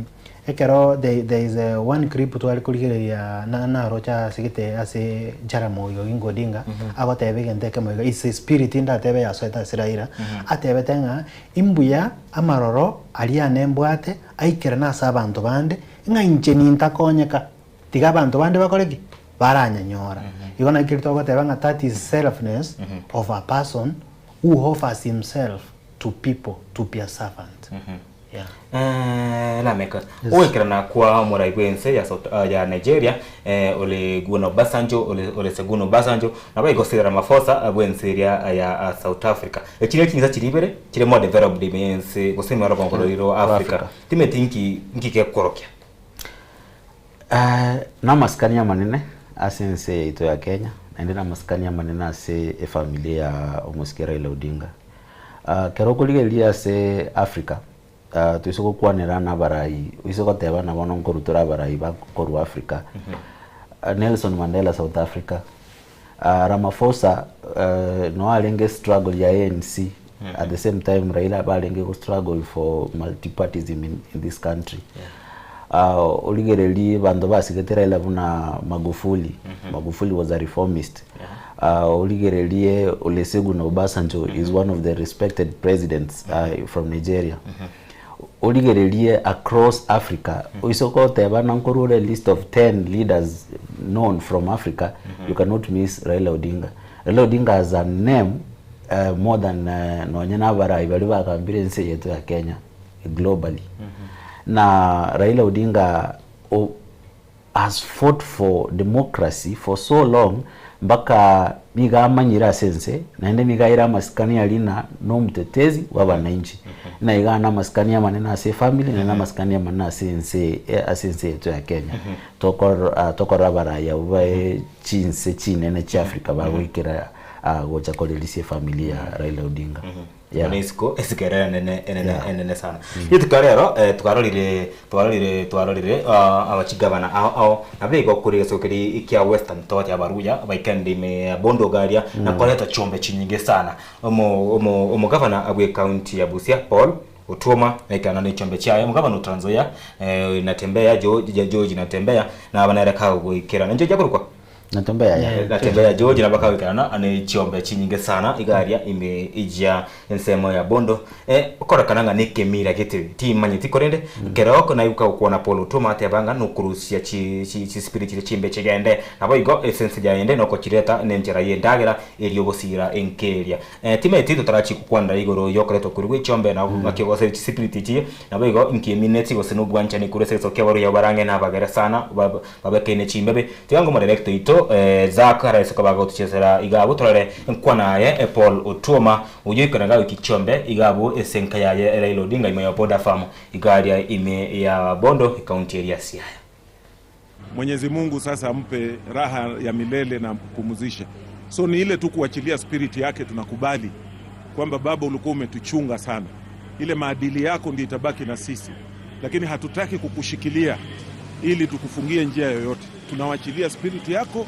ekero there there is a one clip tware korigereria na naroche ase gete ase Jaramogi Oginga Odinga agoteba egento ekemo iga it's a spirit ndatebe yasoete ase Raila atebete ng'a imbuya amaroro aria ane mbwate aikerane ase abanto bande ng'a inche nintakonyeka tiga abanto bande bakore ki? Baranyanyora. Igo naki keria togoteba ng'a that is selfness of a person who offers himself to people to be a servant. Yeah. Lameka ogoikerana kwa omorai bw'ense ya South, ya Nigeria Olusegun Obasanjo Olusegun Obasanjo naboigo Cyril Ramaphosa bw'ense eria ya South Africa. Echi ne chinsa chiria ibere chire more developed ime y'ense gose ime y'orogongo rori rwa Africa. Timeti nki nki gekworokia? Namasikani amanene ase ense yaito ya Kenya, naende namasikani amanene ase efamiri ya omosike Raila Odinga. Ekero okorigereria ase Africa, toise gokwanera na abarai, oise goteba ng'a bono nkorwa tore abarai ba korwa Africa, Nelson Mandela South Africa, Ramaphosa noo arenge struggle ya ANC. At the same time Raila barenge go struggle for multipartyism in, in this country. Uh, origererie abanto basigete Raila buna Magufuli. Magufuli was a reformist. Uh, origererie Olusegun Obasanjo is one of the respected presidents uh, from Nigeria. Origererie across Africa, oise goteba na nkorwa ore list of 10 leaders known from Africa, you cannot miss Raila Odinga. Raila Odinga has a name uh, more than uh, nonye na abarai baria bagambire ense yetu ya Kenya globally. Na Raila Odinga o, has fought for democracy for so long mpaka nigo amanyire ase ense naende nigo aire amasikani aria na nomutetezi bwa abananchi na iga na amasikani amanene ase efamily naende amasikani amanene ase ense ase ense yetu ya Kenya tokor tokorora abarai abwo bae chinse chinene chia Africa bagoikera gocha korerisia efamily ya Raila Odinga. Yeah. Bono isiko esiko ere enene enene yeah. enene sana mm. Rituko rero eh, twarorire twarorire twarorire uh, abachigabana ao ao nabo igo kuri gesoko keri kia Western tote abaruya baikende ime ya Bondo garia mm. na koreta chombe chinyinge sana omo omo omogavana abwe county ya Busia Paul Otuoma naikana ne chombe chiaye omogavana o Trans Nzoia eh, natembea George George natembea na abanere kagoikera na njo jakorokwa Natembea ya. Natembea George nabo akagoikerana ane chiombe chinyinge sana iga aria ime ijia ensemo ya Bondo eh, okorekana ng'a nekemira gete timanyeti korende kero oko naye gokwana Paul Otuoma ateba ng'a nokorusia chi chi chispirit chiria chimbe chigende nabo igo ase ense yaende nokochireta nenchera yendagera eria ogosira enkeria eh, timanyeti totarachi gokwanera igoro yokoretwa korwa gwe chiombe na ng'aki ogosera chisipiriti echi nabo igo nkimineti gose nobwanchani korwa ase egesaku kiabaruya barange nabagere sana babekaine chimbebe Tiga ngomorere oito Zack araise koba agotochesera iga abwo torore enkwana aye Paul Otuoma oyio oikeranaga goikia chiombe iga abwo ase enka yaye Raila Odinga ime ya Boda Farm iga aria ime ya Bondo ekaunti eria ya Siaya. Mwenyezi Mungu sasa ampe raha ya milele na ampumzishe. So ni ile tu kuachilia spirit yake, tunakubali kwamba baba, ulikuwa umetuchunga sana, ile maadili yako ndio itabaki na sisi, lakini hatutaki kukushikilia ili tukufungie njia yoyote. Tunawachilia spirit yako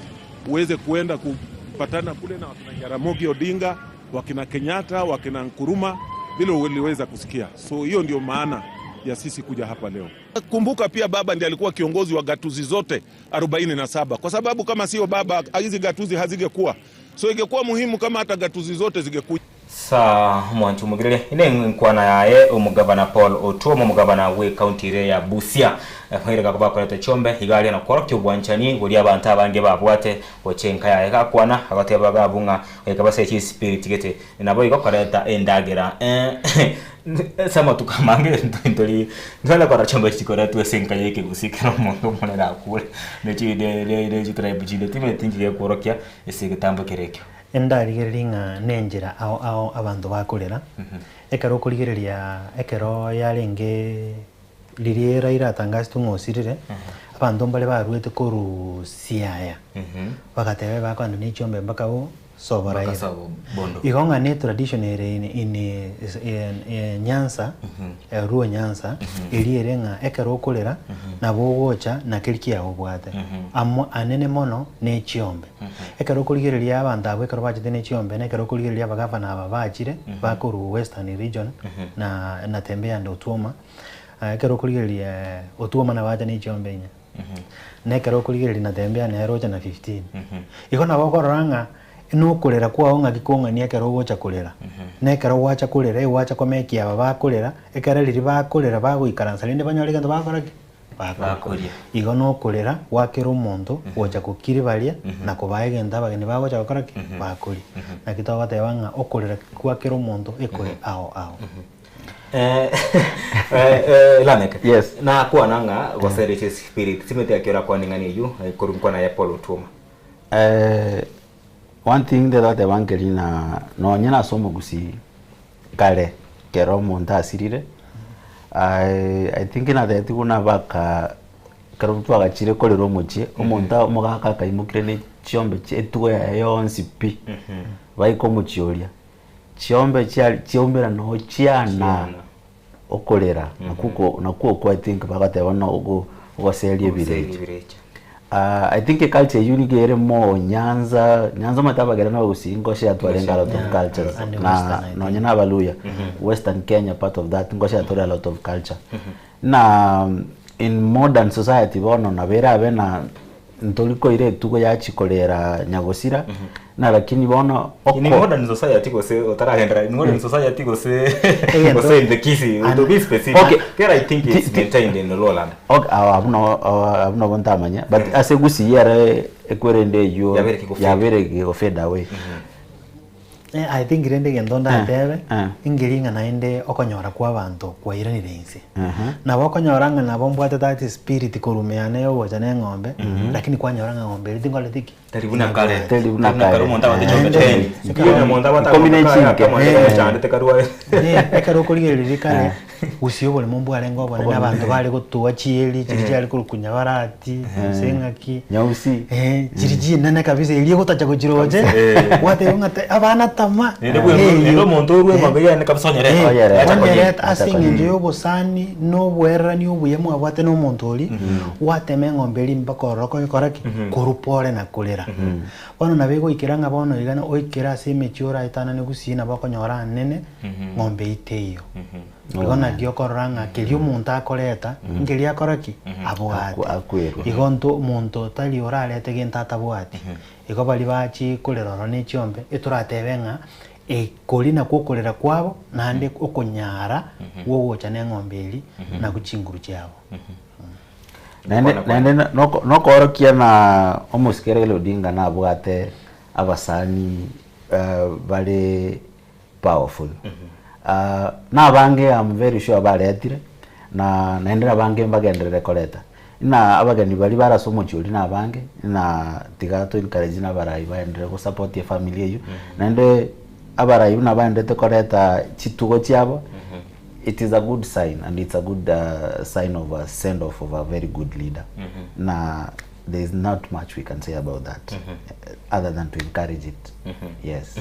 uweze kuenda kupatana kule na wakina Jaramogi Odinga, wakina Kenyatta, wakina Nkrumah vile uliweza kusikia. So hiyo ndio maana ya sisi kuja hapa leo. Kumbuka pia baba ndiye alikuwa kiongozi wa gatuzi zote 47 kwa sababu kama sio baba hizi gatuzi hazingekuwa. So ingekuwa muhimu kama hata gatuzi zote zingekuja. Sa mwanchi omogereria ine enkwana yaye omogavana Paul Otuoma omogavana bwe county ere ya Busia ere gakoba akorete chiombe iga aria na kworokia obwanchani boria abanto abange babwate gocha enka yaye gakwana agoteba iga abwo ng'a goika base chispirit gete naboigo koreta endagera ase amatuko amange ntori ntware korora chiombe chikoretwa ase enka ya ekegusii ekero omonto omonene akure ne chi ne ne chitribe chinde timanyeti inki gekworokia ase egetambo kere ekio. Ndarigererie ng'a nenchera ao ao abanto bakorera, ekero okorigereria ekero yarenge riria Raila atangasetwe ng'a osirire, abanto mbare baruete korwa Siaya, bagateba ebakogenda ne chiombe mpaka bo sobo Mpaka Raila. sobo Bondo. Igo ng'a ne tradition ere in in in Nyanza, Luo Nyanza, eria ere ng'a ekero okorera, nabo ogocha na keria kiago obwate, amo anene mono ne chiombe. Ekero okorigereria abanto abwo ekero bachete ne chiombe, na ekero okorigereria abagavana aba bachire, bakorwa Western Region, na Natembeya and Otuoma, ekero okorigereria Otuoma nabo acha ne chiombe inye, na ekero okorigereria Natembeya nere ocha na 15. Igo nabo okorora ng'a nokorera kwao ng'aki kong'ani ekero ogocha korera, na ekero gwacha korera egwacha komekia aba bakorera, ekero riria bakorera bagoikaransa rende banyore egento bagokora ki? Bakoria. Igo nokorera gwa kera omonto gocha kokiri baria na kobaa egento abageni bagocha gokora ki? Bakoria. Naki togoteba ng'a okorera gwa kera omonto ekore ao ao. Lameck, Yes. nakwana ng'a gose riche spirit timeti ekero akwane ng'ani eyio korwa nkwana ya Paul Otuoma. One thing ndetoteba nkeri na nonye nase omogusii kare kero omonto asirire I think natebeti buna baka ekero twagachire korera omochie omonto omogaka akaimokire ne chiombe chie etugo yaye yonsi pi baika omochie oria chiombe chia chiaumera noo chiana okorera nakwo oko nakwo okwo I think bagoteba buna ogo ogoseria ebirecha. I think eculture eywo nigo ere more Nyanza, Nyanza omanyete abagere na abagusii ngoshare twarenge a lot of cultures And na Western, I think. nonye na abaluya, Western Kenya part of that ngoshare tore a lot of culture. Na in modern society bono nabo erabe na ntori koira etugo yachia korera nyagosira, na lakini bono In modern society gose otaragenderera in modern society gose Egento- gose in the Kisii to be specific Okay. kera I think it's maintained in Lowland. Ok, awo abwo no abwo nabo ntamanya but ase Gusii ere ekwerende eywo Yabere kegofade. yabere kegofade away. Eh, I think rende egento ndatebe, Eh. ingeri ng'a naende okonyora kwa abanto kwairanire inse. Aha. Nabo okonyora ng'a nabo mbwate that spirit korwa ime yane ya ogocha na eng'ombe, Mhm. lakini kwanyora ng'a ng'ombe eria tingoreti ki? Teri buna kare. Teri buna Teri buna kare omonto abwate Naende- ching'ombe ten. Ekero- Omonto abwate Ikomi na akang'ombe kaya, chinke. akang'ombe Eh. gachandete karwae. Ne, ekero okorigereria kare, gusii oboremo mbwarenge obonene, abanto bare gotuga chieri, chiria chiare korokwa nyabarati, gose eng'aki. Nyausi. Eh, chiria chinene kabisa eria ogotacha gochiroche, Eh. gwateba ng'a te abana tama. Naende bwe- naende omonto orwe eng'ombe yane kabisa onyerete. Eh, Onyerete. onyerete ase Acha eng'encho konyereta. ya obosani na oboererani obuya mwabwate na omonto oria, gwatema eng'ombe eria mpaka ororo koyekora ki? Korwa pore na korera. Bono nabo egoikera ng'a bono iga oikere ase emechie oraetanane gusii nabo okonyora anene, ng'ombe eyio teiyo. Igo naki okorora ng'a keria omonto akoreta, nkeria akora ki? Abwate. Akwerwa. Igo nto omonto tari orarete gento atabwati. Igo baria bachie korera ororo ne chiombe, etoratebe ng'a ekori nakwo okorera kwabo, naende okonyara gwogocha na eng'ombe eria, nakwo chinguru chiabo. Naende naende noko nokoorokia na omosike Raila Odinga nabwate abasani bare powerful. Na abange am very sure baretire, na naende nabange mbagenderere koreta. Ng'a abageni baria bare ase omochie oria na abange, ng'a tiga to encourage na abarai baenderere go support efamiri eywo, naende abarai buna baenderete koreta chitugo chiabo, it is a good sign and it's a good sign of a send off of a very good leader. Na there is not much we can say about that other than to encourage it. Yes.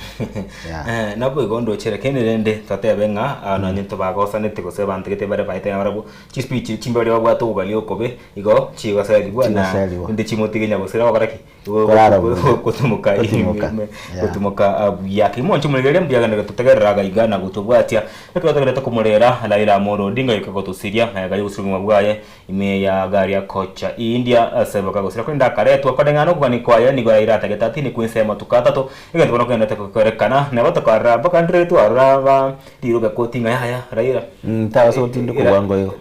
Yeah. Eh, nabo igo ndoche lakini rende totebe ng'a ah, nonye tobagosanete gose abanto gete bare baete nabarabwo chispeech chimbe baria babwate obogali okobe igo chigoserigwa na Chigoserigwa. inde chimotige nyagosira gokora ki Korara buya. Gotimoka Gotimoka. ime Yeah. gotimoka ah, buya kegima inche omoregereria mbuya gende gototegerera iga iga na gotobwatia ekero togenderete komorera Raila Amolo Odinga goika gotosiria magega y'obosuguma bwaye Ime ya garia kocha India ase bakagosira korende akaretwa koreng'ana nokogania kwaye nigo Raila atagete atindekwe inse y'amatuko atato egento bono kegenderete gokorekana nabo tokarora mpaka ndire twarora ba rirobe koti ng'a yaya Raila Ntagose gotindekwa bwango igo.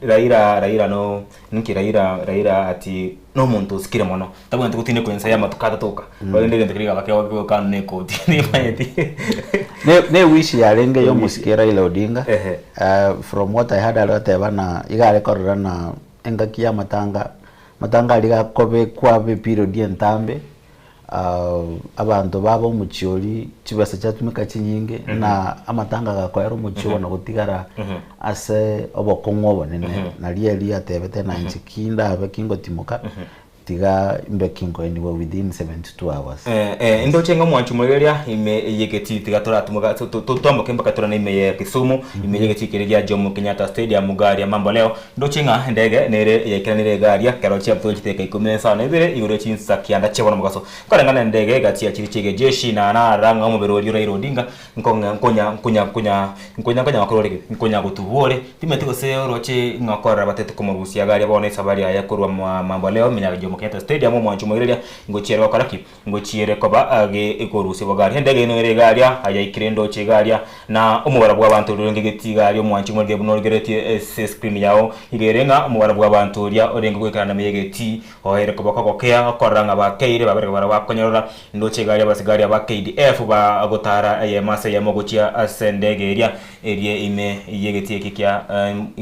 Raila Raila no ninki Raila Raila ati nomonto osikire mono tabwenereti gotindekwa inse y'amatuko atato oka korende egento keria gekaba kegokanwa na ekoti nimanyeti. Ne ne wish yarenge ya omosike Raila Odinga Ehe. from what I heard are goteba ng'a iga are korora ng'a engaki ya amatanga, amatanga aria gakobekwa abe period entambe abanto baba omochie oria chibesa chiatumeka chinyinge na amatanga gakoera omochie obo na gotigara ase obokong'u obonene nario erio atebete na inche ki ndabe ki ngotimoka Tiga imbe kinkoenigwa within 72 hours. Eh, eh, indoche ng'a omwanchi omorereria ime y'egetii tiga toratimoka to- to- to- twamboke mpaka torane ime ya Kisumu ime y'egetii keria gia Jomo Kenyatta Stadium garia mambo leo ndoche ng'a endege nere yaikeranire egaria kero chiabutoka chidakika ikomi na isano na ibere igoro ye chinsa kianda chia bono mogaso nkoreng'ana endege egati ya chiria chi'egejeshi na narora ng'a omobere oria o Raila Odinga Nkong'a nkonya nkonya nkonya nkonya nkonya gokora ore nkonya gotubwa ore, timanyeti gose oroche ng'a okorora batete komorusia iga aria bono esabari yaye korwa mwa mambo leo menya Jomo Kenyatta Stadium omwancho omoireria ngochiere gokora ki? Ngochiere koba age ekorusia iga aria. Endege eno ere iga aria yaikire ndoche iga aria na omobaro bwa abanto oria orenge getii iga aria omwancho omoireria buna origeretie ase escreen yao iga ere ng'a omobaro bwa abanto oria orenge goikerana ime y'egetii oere koba kogokea okorora ng'a bakeire babere barabwo bakonyorora Ndoche egari y'abasigari aba KDF bagotara eyemo ase eyemo gochia ase endege eria erie ime y'egetii eke kia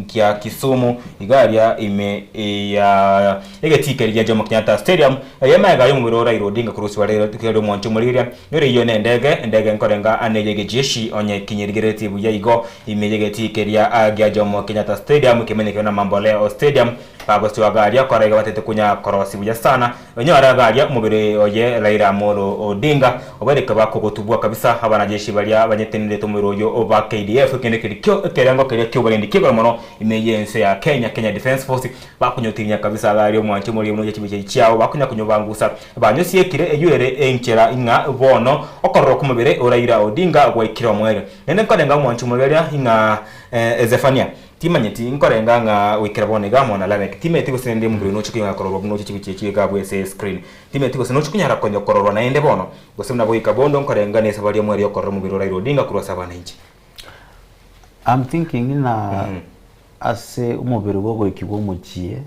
kia Kisumu iga aria ime ya egetii keria gia Jomo Kenyatta Stadium eyemo ega y'omobere o Raila Odinga korwa rero riria omwancho omorigereria nere eyio ne endege endege nkorenga ane y'egejeshi onye kinyerigereretie buya igo ime y'egetii keria gia Jomo Kenyatta Stadium kemenyekire na Mamboleo Stadium. Bagosiwa garia koraiga batete konya korosi buya sana. Onyore garia omobere oye Raila Amolo Odinga obereke bakogotubwa kabisa abanajeshi baria banyetenenete omobere oyo ba KDF ekende keria kio ekerengo keria kioborendi kiigoro mono ime yense ya Kenya, Kenya Defence Force, bakonyotinya kabisa garia omwanchi omoria buna oye chibicha chiao bakonya konyobangusa banyosiekire eyio ere enchera ing'a bono okorora kw'omobere o Raila Odinga gwaikire omoerio. Naende nkorenga omwanchi omoria ing'a Zephania Timanyeti nkorenga ng'a goikera bono iga amo na Lameck. Timanyeti gose naende omobere oino oche konyara kororwa buna oche chibicha echi iga abwo ase escreen. Timanyeti gose noche konyara konya kororwa naende bono, gose buna goika bondo nkorenga nesabari y'omoerio y'okorora omobere o Raila Odinga korwa ase abananchi. I'm thinking ng'a ase omobere bwogoikigwa omochie,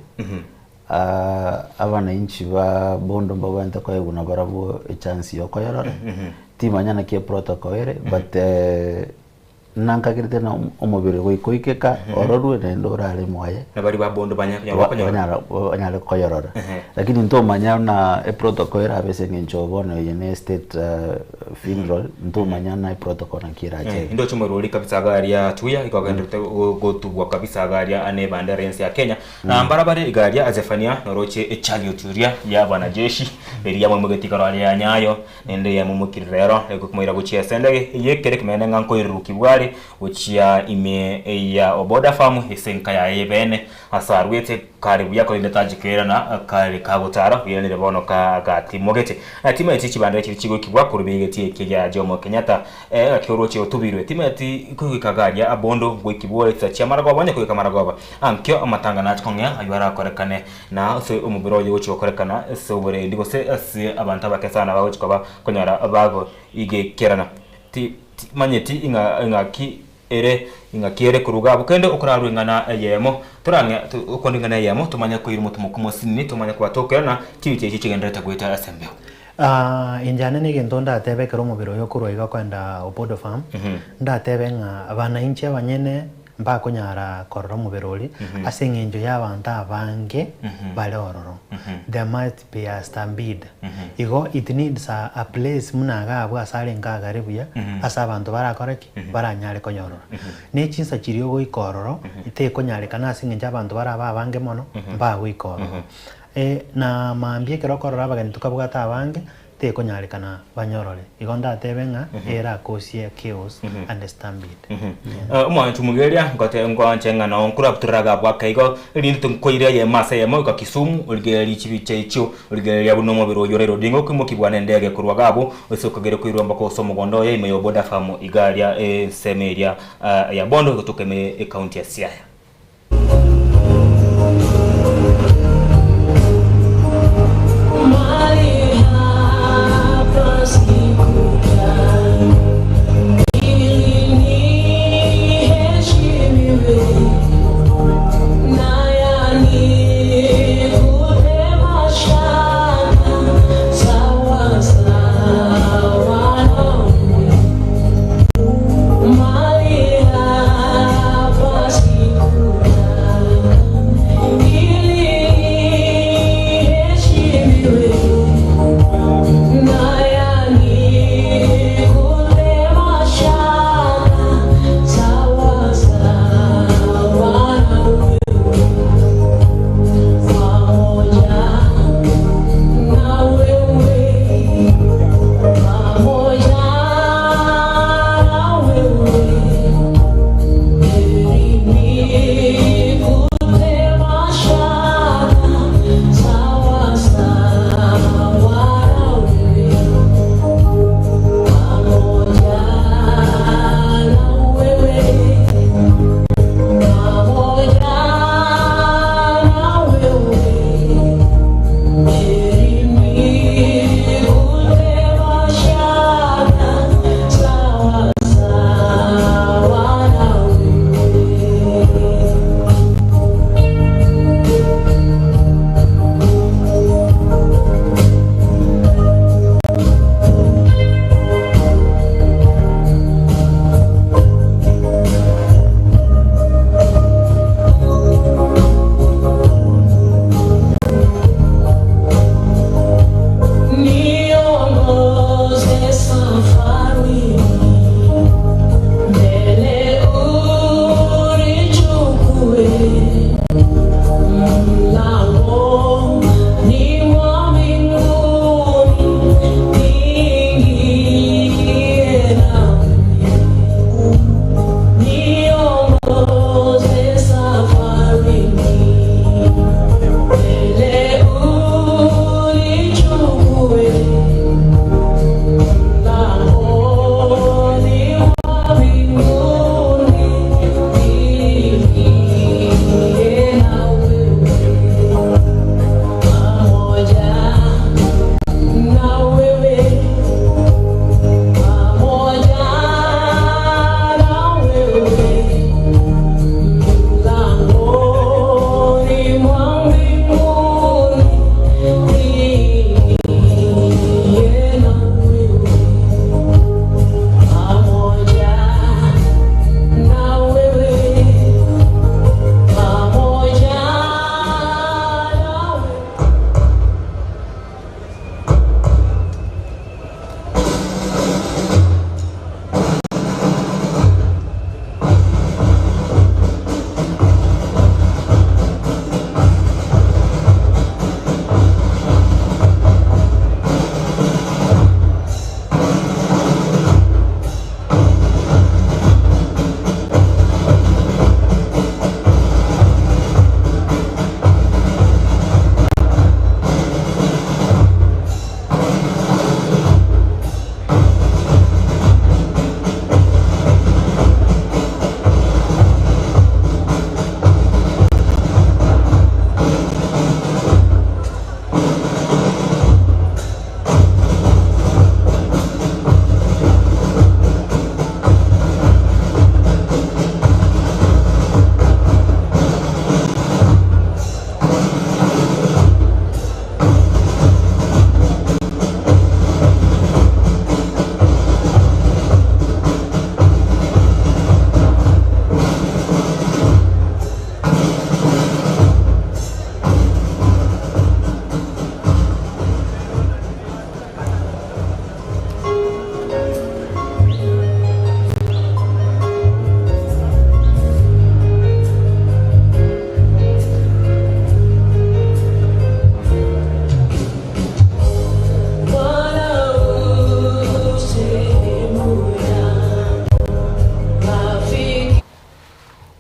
abananchi ba bondo mbabwenerete koegwa nabarabwo echance yokoyorora, timanya naki eprotocol ere but Nankagerete na omobere goika oikeka ororwe naende orare mwaye. Na baria ba bondo banyare konyora bakonyorora. Banyara banyare koyorora. Lakini ntomanya buna eprotocol erabe ase eng'encho bono eye ne state funeral ntomanya na eprotocol naki erache ebe. Ndoche omorwori kabisa iga aria Tuya igo agenderete gotubwa kabisa iga aria ane ebandera y'ense ya Kenya. Na mbarabare iga aria Zephania noroche echariot eria ya abanajeshi eria yamoimogetie igoro aria ya Nyayo. Naende yamomokire rero, ekomoira gochia ase endege eyio ekere ekemanyererio ng'a nkoirurukigwa are gochia ime ya Oboda Farm ase enka yaye y'ebeene ase arwete kare buya korende tachi koirana kare kagotara oiranire bono gatimogete. Timanyeti chibandera chiria chigoikigwa korwa egetii eke gia Jomo Kenyatta gaki oroche otubirwe. Timanyeti kogoika iga aria Abondo ngoikigwa ore chinsa chia maragoba onye kogoika maragoba ankio amatanga nache kong'ea ayio arakorekane. Na ase omobere oye gochia gokorekana ase oborendi, gose ase abanto abake sana bagochia koba konyora bagoigekerana. Ti timanyeti ing'a ing'aki ere ing'aki ere koruga abwo kende okorarwa eng'ana eyemo torang'e okonde eng'ana eyemo tomanye koira omotumo omosinini tomanye koba tokoirana chibicha echio chigendererete goeta ase embeo. Inche ane negento ndatebe ekero omobere oyo okorwa iga okoenda Opodo Farm, ndatebe ng'a bananchi abanyene Mbakonyara korora omobere oria ase eng'encho y'abanto abange bare ororo. There must be a stampede. Igo it needs a a place buna iga abwo ase arenge agare buya, ase abanto barakore ki? Baranyare konyorora. Ne chinsa chiria ogoika ororo, tekonyarekana ase eng'encho abanto barabe abange mono, mbagoika ororo. Na mambia ekero okorora abageni tokabwate abange, Tekonyarekana banyorore. Igo ndatebe ng'a erakosie chaos and stampede. Omwancho omugeria ngote ngoanche ng'a noo nkorabutorera abwo ake igo, erinde tinkoira eyemo ase eyemo goika Kisumu, origererie chibicha echio, origereria buna omobere oyio Raila Odinga okoimokigwa nendege korwa iga abwo, ase okogera koirwa mpaka ase omogondo oye ime ya Oboda Farm iga aria ensemo eria ya Bondo egotoka ime ecounty ya Siaya.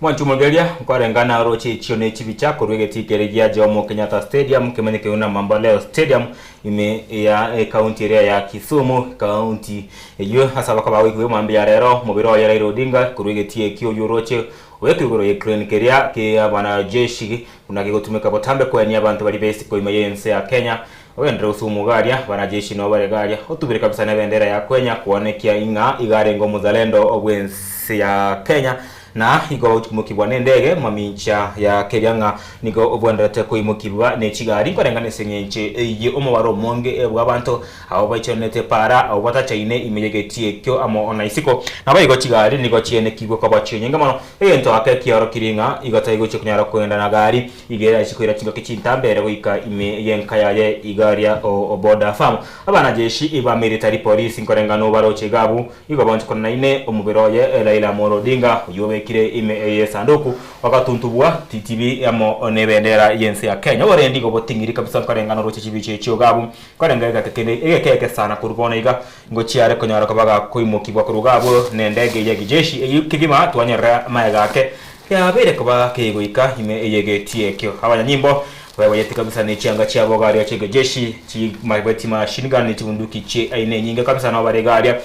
Mwanche omogeria, nkorengana oroche echio ne chibicha korwa egetii keria gia Jomo Kenyatta Stadium kemanyekire buna Mamboleo Stadium ime ya ekaunti eria ya Kisumu, ekaunti eyio ase abakoba goikigwa mambia ya rero omobere oye Raila Odinga korwa egetii ekio oyio oroche oekirwe igoro ye crane keria kia abanajeshi buna gegotumeka botambe koenia abanto baria besiko ime yense ya Kenya Ogenderere gosuma iga aria, banajeshi nabo bare iga aria, otubire kabisa nebendera ya Kwenya koanekia ing'a iga arenge omozalendo bw'ense ya Kenya na igo ogochimokigwa nendege mamincha ya keria ng'a nigo obwenerete koimokigwa ne chigari nkoreng'ana ase eng'encho eye omobaro omonge bw'abanto abo baichoranete para abwo batachaine ime y'egetii ekio amo na isiko. Naboigo chigari nigo chienekigwe koba chinyinge mono egento ake kiaorokirie ng'a igo taigochia konyara kogenda na gari Iga erachie koira chingaki chintambe ere goika ime y'enka yaye iga aria o Border Farm. Abanajeshi ba military police nkoreng'ana obaroche iga abwo, igo baonchokananaine omobere oye Raila Amolo Odinga oyio obekire ime y'esanduku ogatuntubwa titibi amo nebendera y'ense ya Kenya. Oborendi igo boting'iri kabisa nkoreng'ana oroche chibicha echio iga abwo nkoreng'a egeka kende egeke eke sana korwa bono iga ngochiare konyora koba gakoimokigwa korwa iga abwo nendege ye kijeshi eyio kegima twanyorera amaega ake Yabeire koba kegoika ime y'egetii ekio. Abanyanyimbo beboyeti kabisa ne chianga chiabo iga aria chi'egejeshi, chimabeti machine gun ne chibunduki chie aina enyinge kabisa nabo bare iga aria.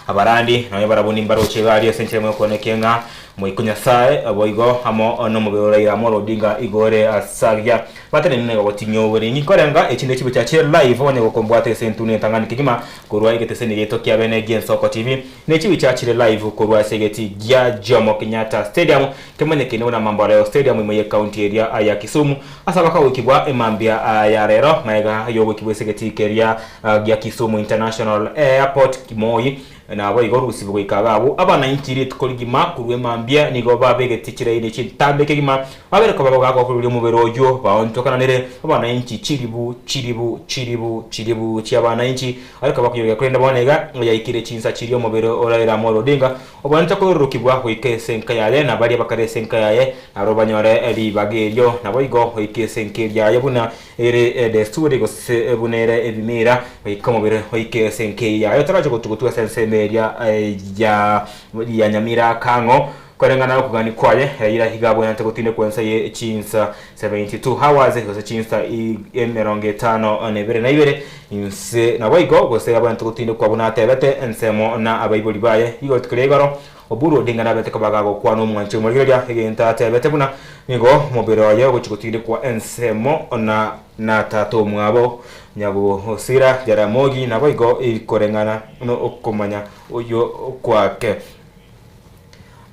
Abarandi nonya barabwo nimbaroche iga aria ase enchera emo y'okoenekia ng'a Moika o Nyasae boigo amo nomobere o Raila Amolo Odinga igo ore ase agiya. Batenenire nigo gotinyia oboringi nkorenga echinde chibe chiachire live onye gokombwata ase entunu entang'ani kegima korwa egeteseni giaito kia bene gi'Ensoko TV. Ne chibi chiachire live korwa ase egetii gia Jomo Kenyatta Stadium kemanyekaine buna Mamboleo Stadium ime y'ecounty eria ya Kisumu ase abakagoikigwa emambia ya rero magega y'ogoikigwa ase egetii keria gia Kisumu International Airport Moi Naboigo rusibe goika iga abwo abanainchi rituko rigima korwa emambia nigo babegete chiraini chintambe kegima, babere koba bagakoruria omobere oyio baonchokananire abanainchi chilifu chilifu chilifu chilifu chi'abanainchi ariko bakonyoria korende bono iga yaikire chinsa chiria omobere o Raila Amolo Odinga obwenerete koirurukigwa goika ase enka yaye na baria bakare ase enka yaye naro banyore ribaga erio naboigo goika ase enka eria yaye buna Ere edesturi gose buna ere ebimira, goika omobere oike ase enka eyio yaye otarache gotugutwa ase ensemo eria ya ya nyamira akang'o. Koreng'ana nokogania kwaye, Raila iga abwenerete gotindekwa ensa ye chinsa 72 hours gose chinsa emerongo etano na ibere na ibere inse naboigo gose abwenerete gotindekwa buna atebete ensemo na abaibori baye igo rituko ria igoro Oburu Odinga nabete koba gagokwana omwanchi omorigereria egento atebete buna nigo omobere oye ogochia gotindekwa ensemo na na tata omwabo Nyagosira Jaramogi naboigo ikoreng'ana nokomanya oyio kwake.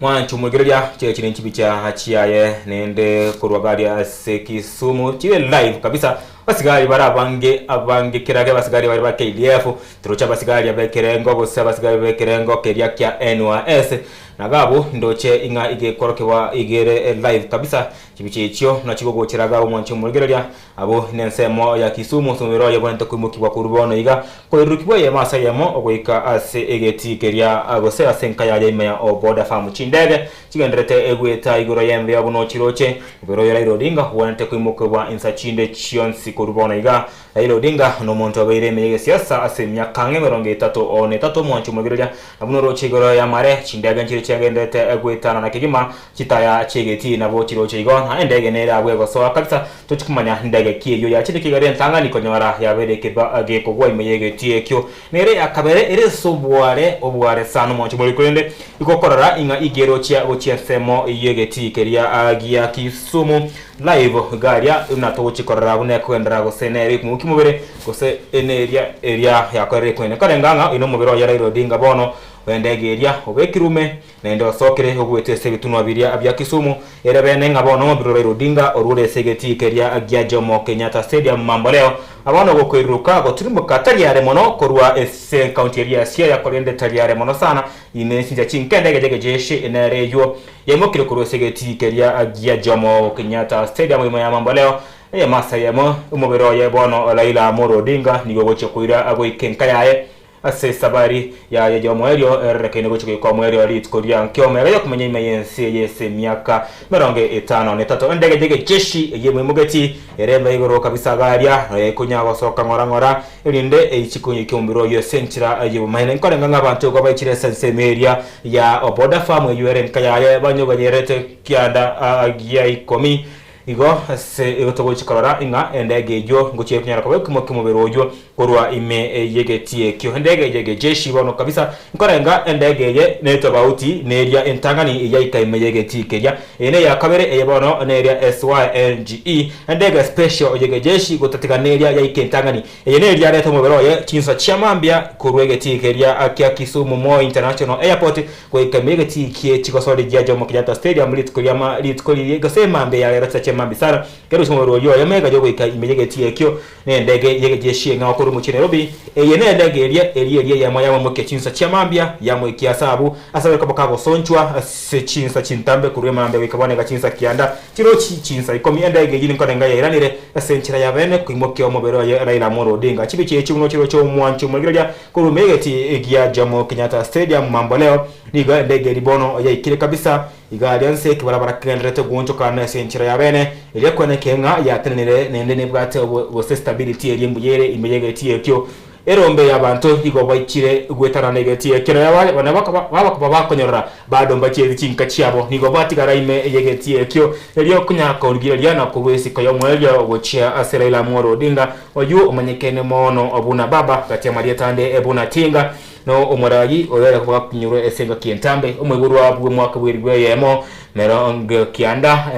Mwanchi omorigereria chiaye chire nchibicha chiaye naende korwa garia ase Kisumu chire live kabisa abasigari bare abange abange kerage abasigari bare ba KDF Toroche abasigari ab'ekerengo, gose abasigari b'ekerengo keria kia NYS, na gabwo ndoche ing'a igekorokigwa igere live kabisa. Chibicha echio nachigogochera iga omwanchi omorigereria, abwo nensemo ya Kisumu ase omobere oye obwenerete koimokigwa korwa bono iga, koirurukigwa eyemo ase eyemo goika ase egetii keria gose ase enka yaye ime ya Oboda Farm. Chindege chigendererete egoeta igoro y'embeo buna ochiroche, omobere oye Raila Odinga obwenerete koimokigwa insa chinde chionsi korwa bono iga. Raila Odinga nomonto obeire ime y'egesiasa ase emiaka ang'e emerongo etato o netato omwancho omoigereria, na buna oroche igoro y'amare, chindege nchire chiagenderete goetanana kegima, chitaya chi'egetii nabo chiroche igo, na endege nere abwo egosoa kabisa, tochi komanya ndege ki eyio yachire ekiagera entang'ani konyora yabeire ekeba gekogwa ime y'egetii ekio. Nere ya kabere ere ase obware obware sana omwancho omoigereria korende igokorora ing'a igerochia gochia ensemo y'egetii keria gia Kisumu. Live iga aria buna togochia korora buna ekogenderera gose nere ekong'u kimobere gose neria eria yakorire ekwene. Karenga ng'a oyo nomobere oye Raila Odinga bono bw'endege eria obekirwe ime naende osokire ogoetwa ase ebitunwa biria bia Kisumu ere bene ng'a bono omobere o Raila Odinga orure ase egetii keria gia Jomo Kenyatta Stadium mamboleo abono ogokoiruruka gotirimboka tari are mono korwa ase ecounty eria ya Siaya korende tari are mono sana ime chinsa chinke endege y'egejeshi nere eywo Yaimokire korwa ase egetii keria gia Jomo Kenyatta Stadium ime ya Mamboleo, eyemo ase eyemo, omobere oye bono Raila Amolo Odinga nigo ogochia koira goika enka yaye. Ase esabari yaye y'omoerio erorekeine gochia goika omoerio rituko ria nkio omega y'okomenya ime y'ense eye ase emiaka emerongo etano na etato. Endege y'egejeshi eyio emoimogeti ere embe igoro kabisa iga aria, noyo ekonya gosoka ng'ora ng'ora, erinde eichi konyoikia omobere oyio ase enchera y'obomaene. Nkorenga ng'a abanto igo baichire ase ensemo eria ya Oboda Farm eyio ere enka yaye banyoganyerete kianda gia ikomi. Igo ase igo togochia korora ing'a endege eyio ngochia konyara koba ekimo ki'omobere oyio korwa ime y'egetii ekio. Endege eye y'egejeshi bono kabisa nkorenga endege eye netobauti neria entang'ani eyaika ime y'egetii keria. Eye neya kabere eye bono neria SYNGE endege special y'egejeshi gotatiga neria yaika entang'ani. Eye neria yareta omobere oye chinsa chia mambia korwa egetii keria kia Kisumu Moi International Airport Goika ime egetii kie chigosori gia Jomo Kenyatta Stadium rituko ria rituko riria gose emambia ya rero chisacha emambia sana, kerusia omobere oyio oye mega yogoika ime y'egetii ekio nendege y'egejeshi eng'ao korwa omochie Nairobi. Eye nendege eria eria eria eyemo yamoimokia chinsa chia mambia yamoikia ase abwo ase abarikwa bakagosonchwa ase chinsa chintambe korwa emambia goika bono iga chinsa kianda chirochi chinsa ikomi. Endege eyio ninkonenga yairanire ase enchera y'abeene koimokia omobere oye Raila Amolo Odinga. Chibicha echi buna chirochio omwancho omorigereria Korwa emegeti gia Jomo Kenyatta Stadium mambo leo, nigo endege eria bono yaikire kabisa iga aria nse ekebarabara kegendererete goonchokana ase enchera ya bene, eria kwenekire ng'a yatenenire naende nebwate gose stability eria mbuya ere ime y'egeti ekio. Erombe y'abanto igo baichire goetanana egeti ekio na bakoba bakonyorora bado mbachieti chinka chiabo, nigo batigara ime y'egeti ekio erio konya korigereria na korwa esiko y'omoerio gochia ase Raila Amolo Odinga. Oyio omanyekene mono buna Baba, gati amarieta ande buna Tinga, no omoraai oyore bwakunyorwa ase engaki entambe, omoiborwa bw'omwaka bw'eribu eyemo merongo kianda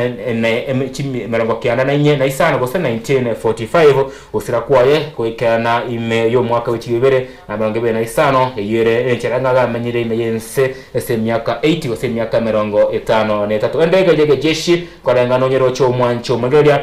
merongo kianda na inye na isano gose 1945, gosira kwaye goikerana ime y'omwaka bwe chilifu ibere na emerongo ebere na isano, eyio ere enchera ng'a gamenyire ime y'ense ase emiaka 80 gose emiaka emerongo etano na etato. Endege y'egejeshi koreng'ana onye roche omwancho omoigereria.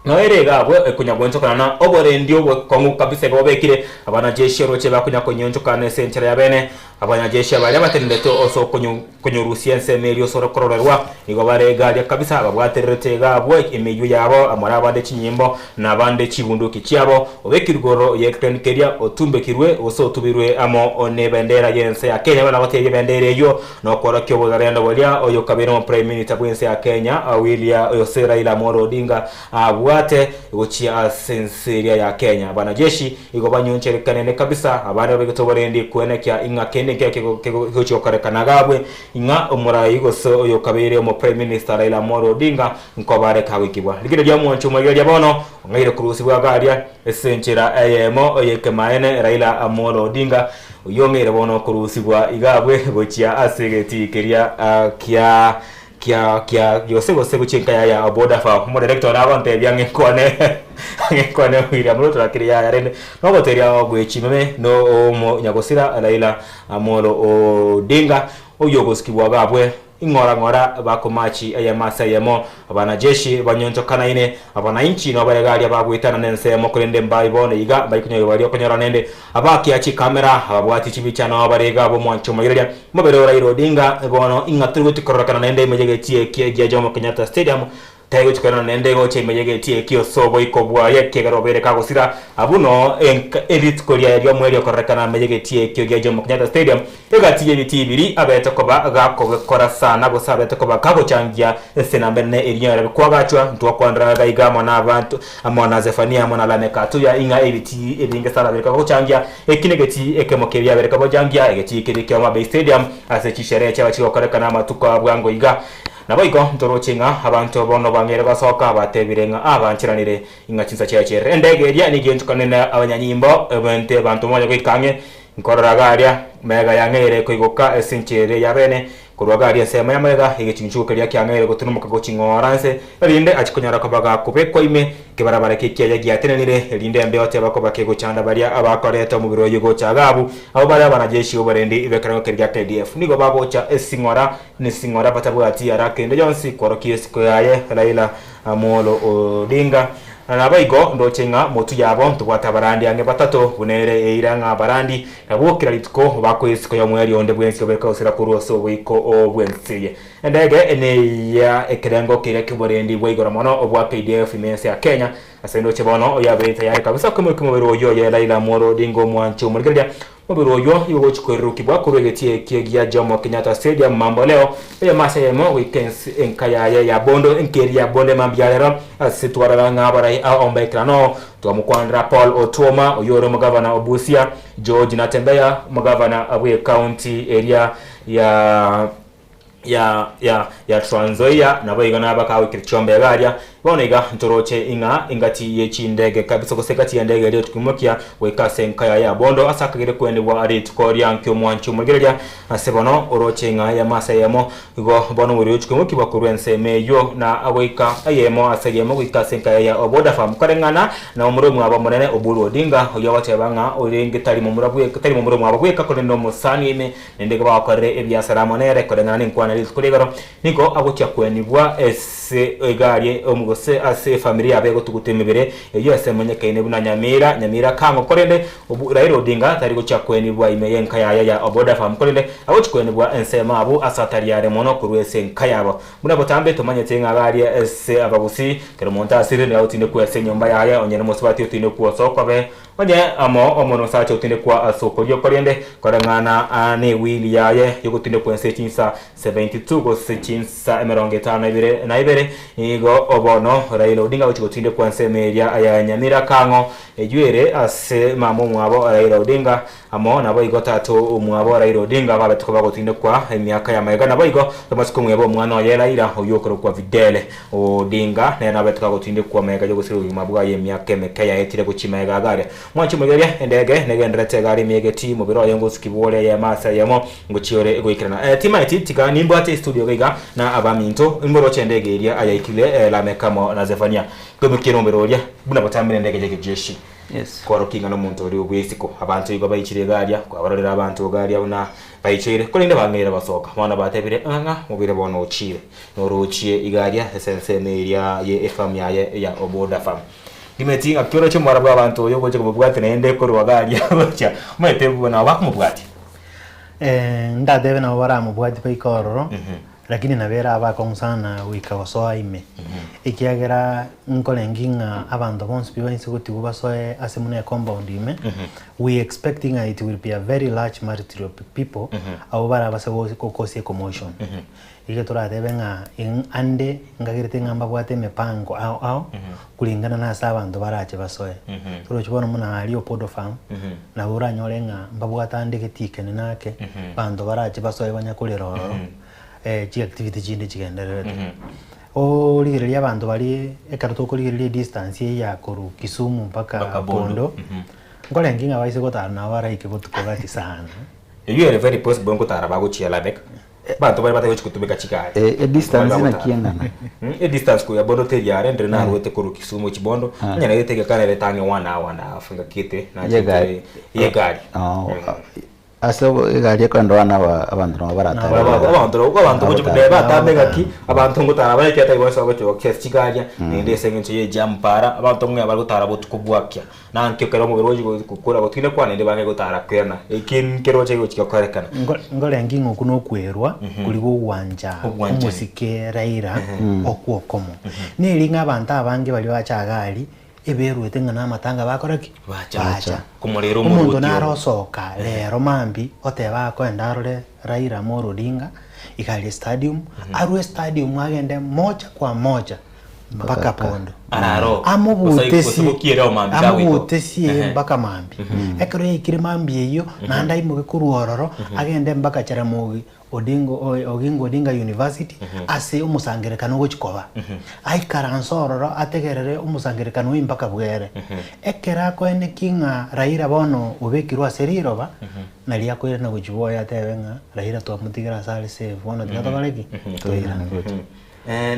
Nonya ere iga abwo ekonya gwenchokana na oborendi obokong'u kabisa iga bobekire, abanajeshi oroche bakonya konyionchokana ase enchera ya bene. Abanyajeshi abaria batenenerete ase okonyorusia ensemo eria ase orokororerwa nigo bare iga aria kabisa, babwatererete iga abwo emeyio yabo amo nabande chinyimbo, na abande chibunduki chiabo. Obekirwe igoro y'ekeeni keria otumbekirwe gose otubirwe amo nebendera y'ense ya Kenya. Buna gotebia ebendera eyio Nokworokia obozarendo boria oyokabeire omoprime minister bw'ense ya Kenya William gose Raila Amolo Odinga abwate gochia ase ense eria ya Kenya. Abanajeshi igo banyoncherekanene kabisa abande babegete oborendi koenekia ing'a kende nkero kegochia gokorekana gabwe ing'a omorai gose oyokabeire omoprime minister Raila Amolo Odinga nkobare kagoikigwa. Rigereria omwancho omorigereria bono ong'aire korusibwa iga aria ase enchera eyemo y'ekemaene Raila Amolo Odinga Oyio ong'eire bono okorusigwa iga abwe gochia ase egetii keria kia kia kia gose gose gochia enka yaye ya Bodafa. Omodirector one agontebia ng'a nkwane ng'a nkwane William Ruto lakini yaya rende nogoteria ogwechimeme no omonyagosira Raila Amolo Odinga oyio ogosikigwa iga abwe. Ing'ora ng'ora bakomachi eyemo ase eyemo, abanajeshi banyonchokanaine, abanainchi nobarega aria bagoetana nensemo, korende mbai bono iga mbaikonyorwa baria okonyora nende abakia chikamera, ababwati chibicha nao bare iga ab'omwancho omoigereria mobere o Raila Odinga. Bono ing'a tori gochia kororekana naende ime y'egetii eki gia Jomo Kenyatta Stadium, tari gochia koirana naende gocha ime y'egetii eki ase oboiko bwaye, ekiagera obeire kagosira abwo noo rituko riaye ri'omoerio kororekana ime y'egetii ekio gia Jomo Kenyatta Stadium. Egati y'ebitii biri abete koba gakogekora sana gose abete koba kagochangia ense namba enene eria erabe kwagachwa. Ntwakwanera gaiga amo nabanto amo na Zefania amo na Lameka atuya ing'a ebitii ebinge sana bire kagochangia. Eki negetii ekemo keria abere kagochangia egetii keria kia Homa Bay Stadium ase chisherehe chiaba chigokorekana amatuko a bwango iga. Naboigo ntoroche ng'a abanto bono bang'eire gosoka batebire ng'a abancheranire ing'a chinsa chiacherire. Endege eria nigo enchukanire abanyanyimbo ebente abanto monya goika ang'e Nkorora garia magega yang'eire koigoka ase enchera eria y'abeene, korwa garia ensemo ya magega y'egechinchugo keria kiang'eire goturumoka goching'ora nse, erinde achie konyora koba gakobekwa ime ekebarabara ekia kiaye giatenenire, erinde embeo teba koba kegochanda baria abakoreta omobere oyio gocha agabu. Abwo bare abanajeshi b'oborendi b'ekerengo keria gia KDF nigo bagocha esing'ora nesing'ora batabwati haraka ende yonsi kworokia esiko yaye Raila Amolo Odinga. Naboigo ndoche ng'a motwe yabo ntobwate abarandi ang'e batato, buna ere eira ng'a abarandi nabwo kera rituko bakoa esiko y'omoerio onde bwensi obeke gosira korwa ase oboiko bw'ense eye. Endege neya ekerengo keria ki'oborendi bwa igoro mono obwa KDF ime ense ya Kenya. Ase ndoche bono oyo abeire tayari kabisa koimokia omobere oyio oye Raila Amolo Odinga omwanche omorigereria. Omobere oyio nigo ogochia koirurukigwa korwa egetii ekie gia Jomo Kenyatta Stadium mambo leo eyemo ase eyemo goika ense enka yaye ya Bondo enka eria ya Bondo emambia ya rero ase twarora ng'a abarai ao mbaekerano twamokwanera Paul Otuoma oyio ore omogavana o Busia George Natembeya omogavana bw'ecounty eria ya ya ya ya Trans Nzoia, naboigo nabakagoikera chiombe iga aria. Bono iga ntoroche ing'a engati ye chindege kabisa gose egati y'endege eria etikoimokia goika ase enka yaye ya bondo ase akagere kwenigwa rituko ria nkio omwanchi omorigereria ase bono oroche ing'a eyemo ase eyemo igo bono omorero ochikoimokigwa korwa ensemo eyio na goika eyemo ase eyemo goika ase enka yaye ya obodafa koreng'ana na omura omwabo omonene Oburu Odinga oyio ogoteba ng'a orenge tari momura bweka tari momura omwabo bweka korende nomosani ime Naende igo bagokorera ebiasara amo nere, koreng'ana nenkwana rituko ria igoro, nigo agochia kwenigwa ase egari gose ase efamiri yabo egotuguta emebere eyio ase emanyekaine buna Nyamira, Nyamira Kang'o. Korende Raila Odinga tari gochia kwenigwa ime y'enka yaye ya Oboda Farm, korende agochia kwenigwa ensemo abwo ase atari are mono korwa ase enka yabo. Buna botambe tomanyete ng'a abaria ase abagusii, kera omonto asire nigo agotindekwa ase enyomba yaye, onye nomosubati otindekwa ase okobe, Onye amo omonosacha otindekwa ase okorio korende koreng'ana newili yaye y'ogotindekwa ense chinsa 72 gose chinsa emerongo etano na ibere na ibere, nigo bono Raila Odinga agochia gotindekwa ensemo eria ya Nyamira Kang'o eyio ere ase mama omwabo Raila Odinga amo naboigo tata omwabo Raila Odinga babete koba gotindekwa emiaka ya magega naboigo Thomas Kong'weba omwana oye Raila oyio okorokwa Fidel Odinga nere nabete kagotindekwa magega y'ogosira obogima bwaye emiaka emeke yaetire gochia magega iga aria. Mwanche omoigereria, endege negendererete iga aria emiegeti, omobere oye ngosukigwa ore eyemo ase eyemo, ngochia ore goikerana. Eh, timaeti tiga nimbwate estudio iga iga na abaminto, imboroche endege eria ayaikire eh, Lameck amo na Zephania. Nkoimokia nomobere oria, buna botambe nendege y'ekejeshi. Yes. Kworokia ing'a nomonto oria obwesiko. Abanto igo baichire iga aria, kwabarorera abanto iga aria buna baichoire, korende bang'eire basoka. Bono batebire, ng'a mobere bono ochire. Norochie iga aria ase ensemo eria ye efamu yaye ya Oboda Farm. Ndimeti ng'aki oroche omwaro bw'abanto oyo ogocha komobwatia naende korwa iga aria gocha omanyete nabo bakomobwatia. Ndatebe nabo baramobwatie baike ororo, lakini nabo erabe akong'u sana goika gosoa ime, ekiagera nkorengi ng'a abanto bonsi pi bainse gotigwa basoe ase buna ecompound ime, we expect ng'a it will be a very large multitude of people, abwo barabase gokosia ecommotion. Igo toratebe ng'a ande ngagerete ng'a mbabwate emepango ao ao kulingana na ase abanto barache basoe. Torochi bono buna aria Opodo Farm, nabo oranyore ng'a mbabwate ande egetii ekenene ake, abanto barache basoe banya korera ororo, chiactivity chinde chigendererete. Origereria abanto baria ekero tokorigereria edistance eye ya korwa Kisumu mpaka Bondo, nkorenge ng'a baise gotara nabo baraike botuko gati sana. Eyio ere very possible nkotara bagochia Lamek. Abanto baria batari gochia gotumeka chigari. E distance naki eng'ana? E distance koya Bondo teri are ndire narwete korwa Kisumu gochia Bondo, onye nairete egeka nere tange one hour and a half ngaki gete nachete ye egari. Ase egari ekogenda one hour abanto nabo baratare. Abanto nabo abanto gochia nere batambe ngaki abanto ngotara bare ekiagera tari bonsi bagochia gochia chigari naende ase eng'encho ye ejam para abanto ng'a bare gotara botuko bwakia. Na nkio kera omobere oye gokora gotindekwa naende bange gotara kwerana. Eki nkeroche gochia gokorekana. Nkorenge ng'a okwo nokwerwa koria gogwancha Obwanchani. omosike Raila okwo okomo. Neri ng'a abanto abange baria bacha iga aria, eberwete ng'a namatanga bakora ki? Bacha. Bacha. Komorera Omonto omorwoti nare obo. osoka rero mambia, oteba akoenda arore Raila Amolo Odinga, iga aria estadium, arwe estadium agende moja kwa moja mpaka pondo Araro. Amobutesie Gose mambia kagoika. amobutesie Ehe. mpaka mambia. Ekero yaikire mambia eyio, naende aimoke korwa ororo, agende mpaka Jaramogi Odingo Oginga Odinga University, ase omosangererekano ogochia koba. Aikaranse ororo ategerere omosangererekano oyio mpaka bwere. Ekero akoenekia ng'a Raila bono obekirwe ase riroba, nario akoirana gochia bwoye atebe ng'a Raila twamotigera ase are safe, bono tiga tokore ki? Toirane.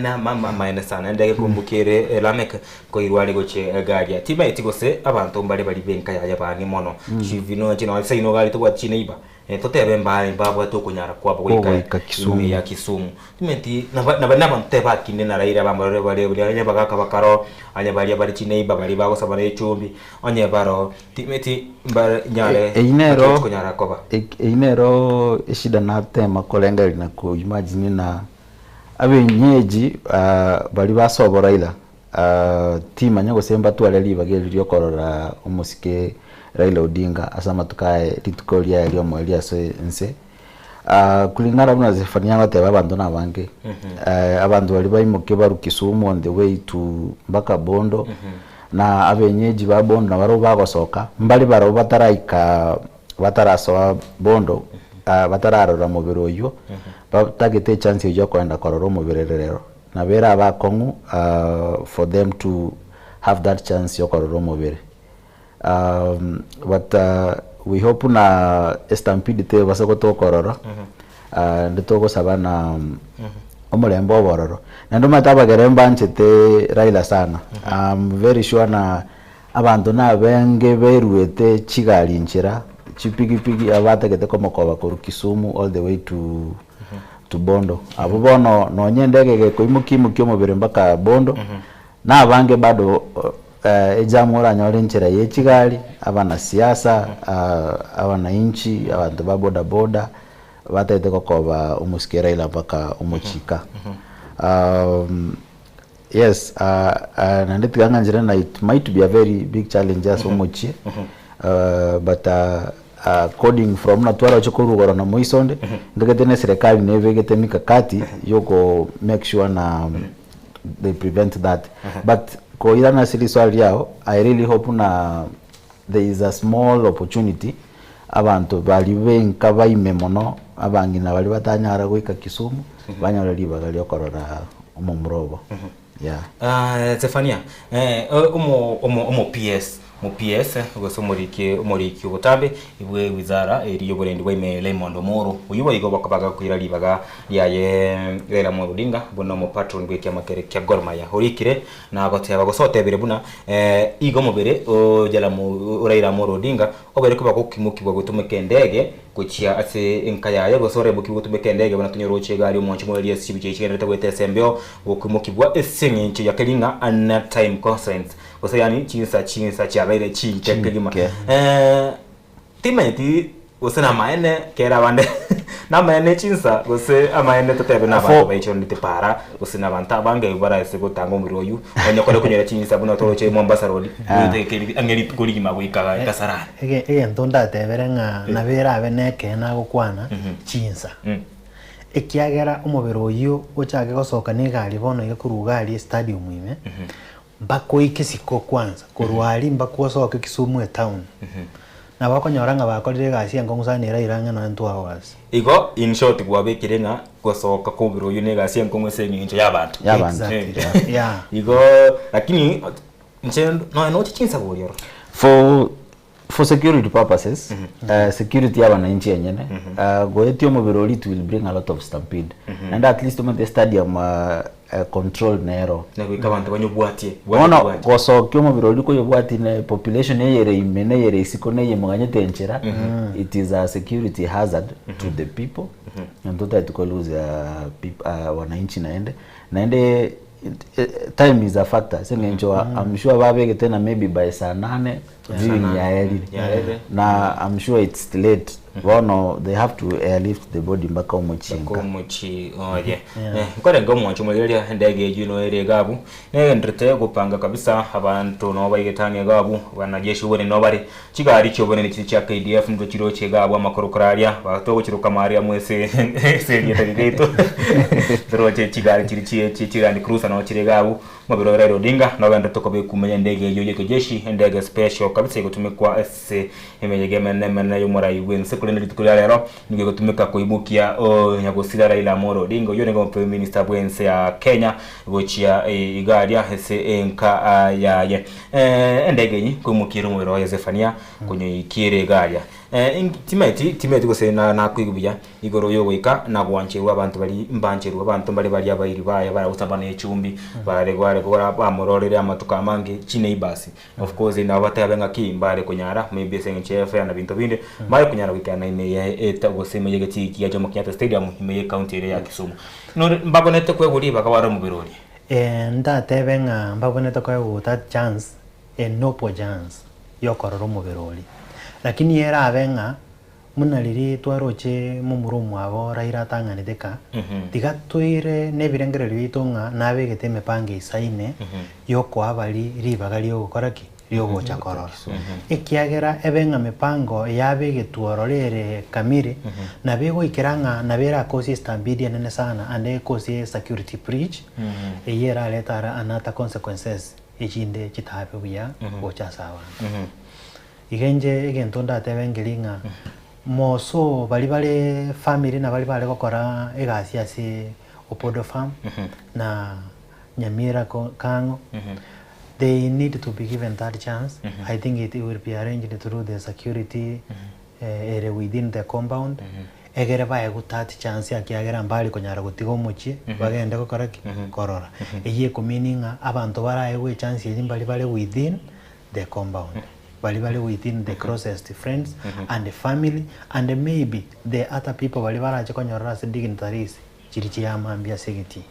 Na amaene sana ende egekumbu kere Lameck koirwa are gochia egari timaeti gose abanto mbare bari benka yaye bang'e mono chivino chino seino gari tobwati chineighbor totebe mbare mbabwate okonyara kwabo goika Goika Kisumu. ime ya Kisumu timeti naba naba nabanto tebe bakine na Raila bamorore bare buria onye bagaka bakaro onye baria bare chineighbor baria bagosaba na echumbi onye baro timeti mbare nyare Eyio nero konyara koba eyio nero eshida natema korengereria na koimagine na abenyeji baria basobo Raila. Timanya gose mbatware ribaga eri riokorora omosike Raila Odinga ase amatuko aye rituko riaye riomoerio ase ense. Kulingana buna Zephania agoteba abanto nabange, abanto baria baimokia barwa Kisumu on the way to mpaka Bondo, na abenyeji ba Bondo nabarobwo bagosoka, mbare barobwo bataraika batarasoa Bondo batararora omobere oywo, batagete echance eywo ya okoenda korora omobere rero. Nabo erabe akong'u for them to have that chance ya okorora omobere. But we hope buna estampede tebase gotokorora, naende togosaba na omorembe obe ororo. Naende omanyete abagere mbanchete Raila sana, I'm very sure na abanto nabenge beruete chigari nchera, chipigipigi abatagete komokoba korwa Kisumu all the way to to Bondo. Abwo bono nonye endege egekoimokia imokia omobere mpaka Bondo, na abange bado ejamu oranyore enchera ye chigari, abanasiasa, abanainchi, abanto ba boda boda, batagete gokoba omosike Raila mpaka omochika. Yes, naende tiga ng'a nchera na it might be a very big challenge ase omochie, but according from buna twaroche korwa igoro na moiso onde, ntagete na eserekari nebegete mikakati yoko make sure na they prevent that. But koirana ase riswali riao, I really hope buna there is a small opportunity abanto baria benka baime mono, abang'ina baria batanyara goika Kisumu, banyore ribaga riokorora omomura obo. Yeah. Ah, Zephania, eh, omo omo omo PS, mo PS gose omoriki omoriki obotambe bwe wizara eri y'oborendi bwa ime Raymond Omoro. Oyio boigo bakobaga koira ribaga riaye Raila Amolo Odinga buna omo patron bw'ekiama kere kia Gor Mahia. Orikire na goteba gose otebire buna igo omobere o Jaramogi o Raila Amolo Odinga obeire koba gokimokigwa gotumeka endege gochia ase enka yaye gose orebokigwe gotumeka endege buna tonyoroche egari omwancho moerio ase chibicha echi chigendererete goeta ase embeo gokimokigwa ase eng'encho ya keri ng'a ana time constraints gose yaani chinsa chinsa chiabeire chinke kegima. Timanyeti gose namaene kera abande namaene chinsa gose amaene totebe na abanto For- baichoranete para gose na abanto abange baraese gotanga omorero oywo onye kore konyora chinsa buna toroche Mombasa road Ah. goeteke ang'e rituko rigima goika Kasarani. Ege- Egento ndatebere ng'a nabo erabe nekeene agokwana, chinsa. Ekiagera omobere oyio ochake gosoka na egari bono iga korwa iga aria estadium ime, Mpaka oike isiko kwanza, korwa aria mpaka osoke Kisumu etown. Nabo okonyora ng'a bakorire egasi enkong'u sana eraire ang'e nonye 2 hours. Igo in short gwabekire ng'a gosoka kwa omobere oyio negasi enkong'u ase eng'encho y'abanto. Y'abanto. Exactly, yeah. Igo lakini inche nonya noche chinsa boria oro. For For security purposes, security ya wananchi enyene, goetia omobere oria it will bring a lot of stampede. Naende at least omanyete stadium control nero. Na goika abanto banyobwatie, Bono bwatie. gosokia omobere oria koyobwatie ne population eyere ime na eyere isiko na eyemoganyete enchera, it is a security hazard to the people, na ntotagete ko lose wananchi naende. Naende time is a factor ase eng'encho I'm sure babegete na maybe by saa nane viewing yaerire Yaerire. na I'm sure it's late bono they have to airlift the body mpaka omochie nka. Omochie oye. Eh, nkorenge omwancho omorigereria endege eyio noyo ere iga abwo, negenderete gopanga kabisa abanto nabo baigete ang'e iga abwo, wanajeshi obonene nabo bare, chigari chi'obonene chiria chia KDF nigo chiroche iga abwo amakorokoro aria, togochiroka Mariamu ase ase erieta riaito, toroche chigari chiria chie chie chi Land Cruiser nabo chire iga abwo, Omobere o Raila Odinga nogenderete koba ekume y'endege eyio y'ekejeshi, endege special kabisa egotumekwa ase emeyega emenene emenene y'omorai bw'ense korende rituko ria rero nigo egotumeka koimokia onyagosira Raila Amolo Odinga oyio orenge omoprime minister bw'ense ya Kenya gochia iga aria ase enka yaye. Endege eyio nkoimokia ere omobere oye Zephania konyoikiere iga aria. Timanyeti timanyeti gose nakoigwa buya Igoro y'ogoika na gwancherwa abanto baria mbancherwe, abanto mbare baria abairi baye baragosamba ne echumbi, bare bare kogora bamororere amatuko amange, chineighbours. Of course nabo batebe ng'aki mbare konyara maybe ase eng'encho ya fare na binto binde, mbare konyara goikerana ime ya eta gose ime ya egetii kia Jomo Kenyatta Stadium ime ye county eria ya Kisumu. Nore mbabonete koegwa ribaga bare omobere oria? Ndatebe ng'a mbabonete koegwa that chance, a noble chance yokorora omobere oria. Lakini erabe ng'a. Muna riria twaroche momura omwabo Raila atang'anete ka, tiga toire na ebirengererio biaito ng'a nabegete emepango eisaine yokoa baria ribaga riogokora ki? Riogocha korora. Ekiagera ebe ng'a mepango yabegetwe ororo ere kamiri, nabo egoikera ng'a nabo erakosie estampede enene sana ande ekosie security breach, eyio erarete ara another consequences echinde chitabe buya gocha ase abanto. Iga inche egento ndatebe nkeri ng'a moso baria bare family na baria bare gokora egasi ase Opodo farm na Nyamira Kang'o, they need to be given that chance. I think it will be arranged through the security ere within the compound, egere baegwe that chance ekiagera mbare konyara gotiga omochie bagende gokora ki? Korora. Eyio ekomini ng'a abanto baraegwe echance eyio mbari bare within the compound, baria bare within the closest friends and family and maybe the other people baria barache konyorora ase dignitaries chiria chiamambia ase egetii.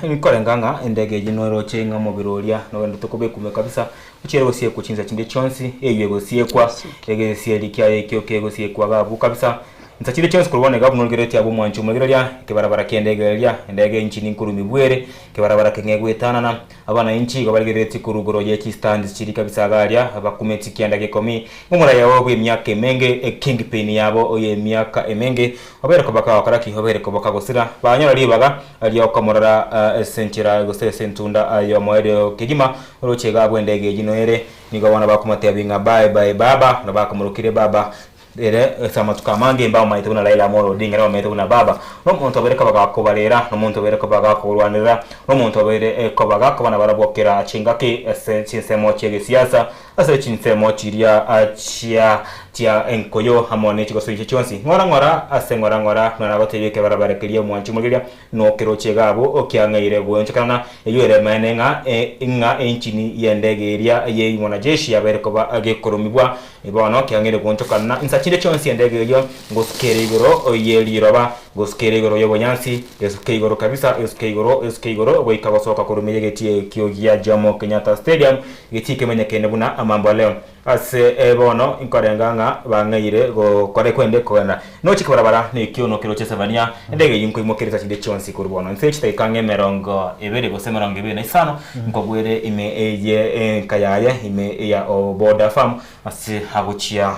Nkorenga ng'a endege eyio noroche ng'a omobere oria nogenderete kobekwa ime kabisa, ochiere gosiekwa chinsa chinde chionsi, eyio egosiekwa, egesieri kiaye ekio kegosiekwa iga abwo kabisa. Insa chiria chionsi korwa bono iga buna origereretie abwo omwancho omorigereria, ekebarabara ki'endege eria, endege enchini nkorwa bwere, ekebarabara keng'e goetanana, Abananchi igo barigereretie korwa igoro ye chistands chiria kabisa iga aria, bakumeti kianda gekomi, ng'omoraya obo bw'emiaka emenge, ekingpin yabo y'emiaka emenge, obeire koba kagokora ki? Obeire koba kagosira. Banyora ribaga riokomorora ase enchera gose ase entunda y'omoerio kegima, oroche iga abwo endege eyio noere. Nigo bono bakomotebia ng'a bye bye baba, na bakomorokire baba. Ere ase amatuko amange mbamomanyete buna Raila Amolo Odinga, nabamanyete buna baba. Nomonto obeire koba gakobarera, nomonto obeire koba gakorwanerera, nomonto obeire koba gakoba nabarabwo kera chingaki ase chinsemo chi'egesiasa, ase chinsemo chiria chia chia enkoyo amo ne chigoso inche chionsi. Ng'ora ng'ora ase ng'ora ng'ora nonya nagotebia ekebarabara keria omwanchi omorigereria nokeroche iga abwo okiang'eire goonchokana eyio ere emeene ng'a ng'a enchini y'endege eria ye mwanajeshi yabeire koba gekoromigwa Bono kiang'eire goonchokana insa chinde chionsi endege eyio, ngosuka ere igoro ye riroba, ngosuka ere igoro y'obonyansi, esuke igoro kabisa, esuke igoro, esuke igoro, goika gosoka korwa ime y'egetii ekio gia Jomo Kenyatta Stadium, egetii kemenyekaine buna Amambo Leo. Ase bono inkorenga ng'a bang'eire gokora ekwende kogenda nochie barabara nekiono keroche Sevania, endege eyio nkoimokeria insa chinde chionsi korwa bono. Inse chidakika ang'e emerongo ebere gose emerongo ebere na isano, nkogwere ime eye enka yaye, ime ya Oboda Farm, ase agochia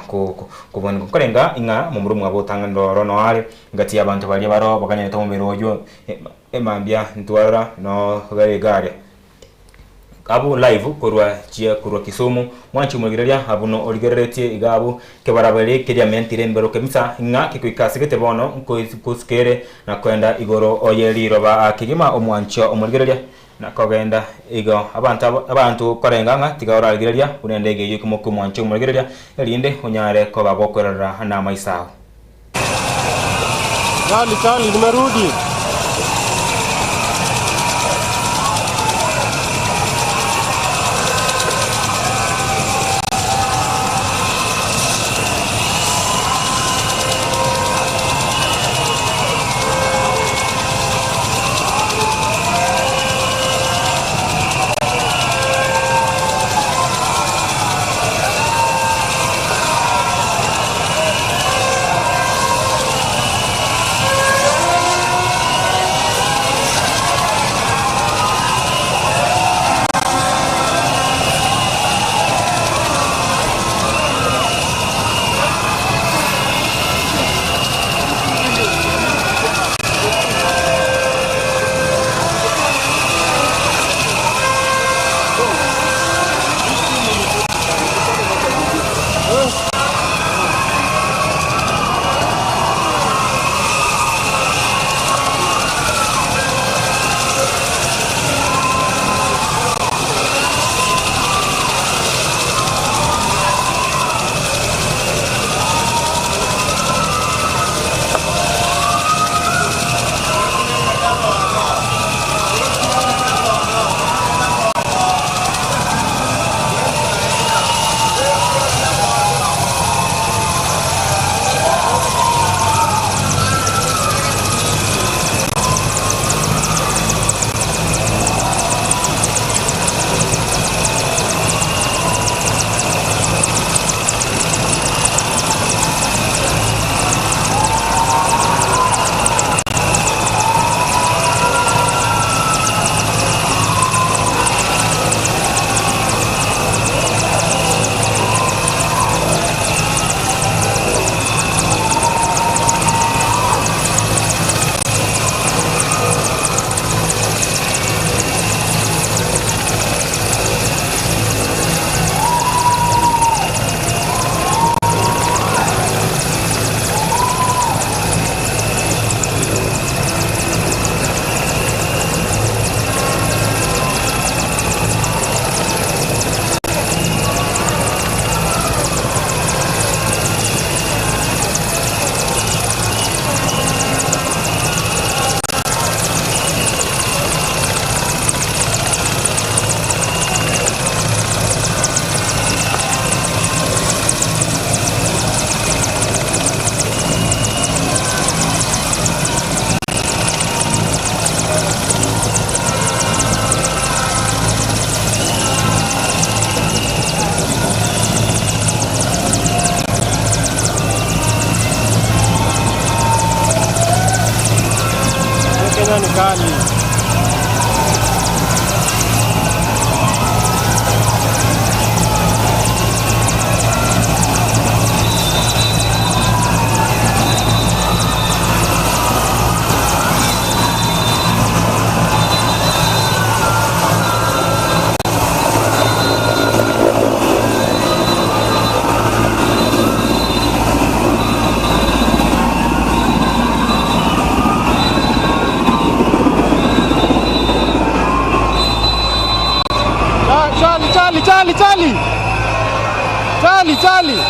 kobwanigwa. Nkorenga ing'a momura omwabo otang'anire oro noare are ngati y'abanto baria baroo baganyerete omobere oyio emambia ntwarora no gare gare. Abwo live korwa chia korwa Kisumu, mwanche omorigereria abwo no origereretie iga abwo kebarabare keria mentire embero kemisa ng'a kegoika ase gete bono nkosuka ere na koenda igoro oye riroba kegima omwancho omorigereria Na kogenda igo, abanto aba, abanto korenga ng'a tiga orarigereria buna endege eyio ekomokia omwancho omoregereria, erinde onyare koba gokwerorera namaiso ao. Kali kali nimerudi. Charlie, Charlie, Charlie. Charlie, Charlie.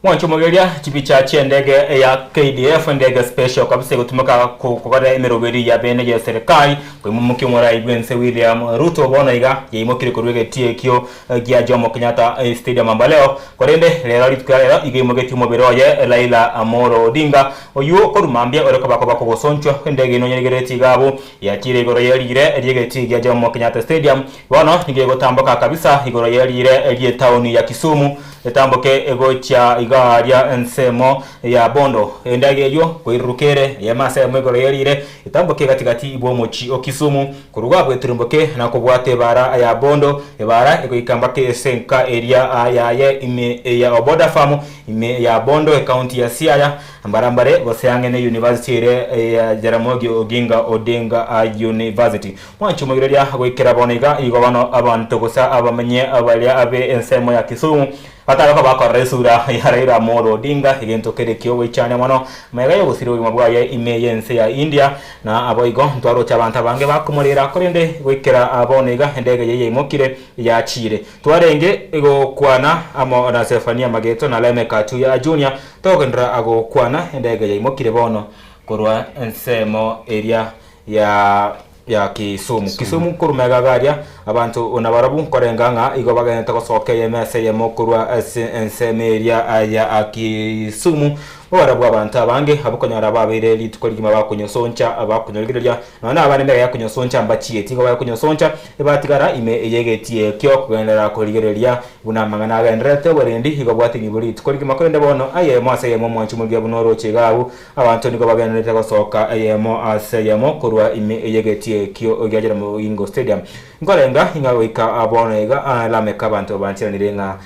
Mwanche omogeria chibicha chi'endege ya KDF endege special kabisa egotumeka kogora emeroberi ya bene ya serikali koimomokia omorai bwense William Ruto bono iga yaimokire korwa egetii ekio gia Jomo Kenyatta Stadium Ambaleo korende rero rituko ria rero iga eimogetie omobere oye Raila Amolo Odinga oywo korwa mambia ore koba koba kogosonchwa endege ino onyeregeretie iga abwo yachire igoro ye riire ri'egetii gia Jomo Kenyatta Stadium Bono nigo egotamboka kabisa igoro ye riire ri'etaoni ya Kisumu, etamboke egochia iga aria ensemo ya Bondo. Endagera eyio koiruruka ere eyemo ase eyemo igoro ye riire, etamboke gati-gati bw'omochie o Kisumu, korwa abwo eturumboke na kobwata ebaara ya Bondo, ebaara egoika mpaka ase enka eria yaye ime ya Oboda Farm, ime ya Bondo, ekaunti ya Siaya. Mbarambare gose ang'e ne university ere ya Jaramogi Oginga Odinga University. Mwanche omoiroria goikera bono iga, igo bono abanto gose abamenyi baria abe ensemo ya Kisumu batare koba bakorora esura ya Raila Amolo Odinga, egento kere kiogoichania mono magega yogosiria obogima bwaye ime y'ense ya India. Na aboigo ntwaroche abanto abange bakomorera korende goikera bono iga endege eye yaimokire yachiire. Twarenge gokwana amo na Zephania Mageto na Lameck Atuya Junior togenderera gokwana endege yaimokire bono korwa ensemo eria ya ya Kisumu. Kisumu korwa magega aria abanto nabarabwo nkorenga ng'a igo bagenderete gosoka eyemo ase eyemo korwa ase ensemo eria ya Kisumu. Barabwo abanto abange abwo konyora babeire rituko rigima bakonyosoncha bakonyorigereria nonya na abande mbega yakonyosoncha mbachieti igo bakonyosoncha ebatigara ime y'egetie ekio kogenderera korigereria Buna amang'ana agendererete oborendi igo bwating'igwe rituko rigima korende bono eyemo ase eyemo omwanchi omogiya buna oroche iga abwo abanto nigo bagendererete gosoka eyemo ase eyemo korwa ime y'egetii ekio gia Jaramogi Stadium. Nkorenga ing'a goika bono iga Lameka abanto bancheranire ng'a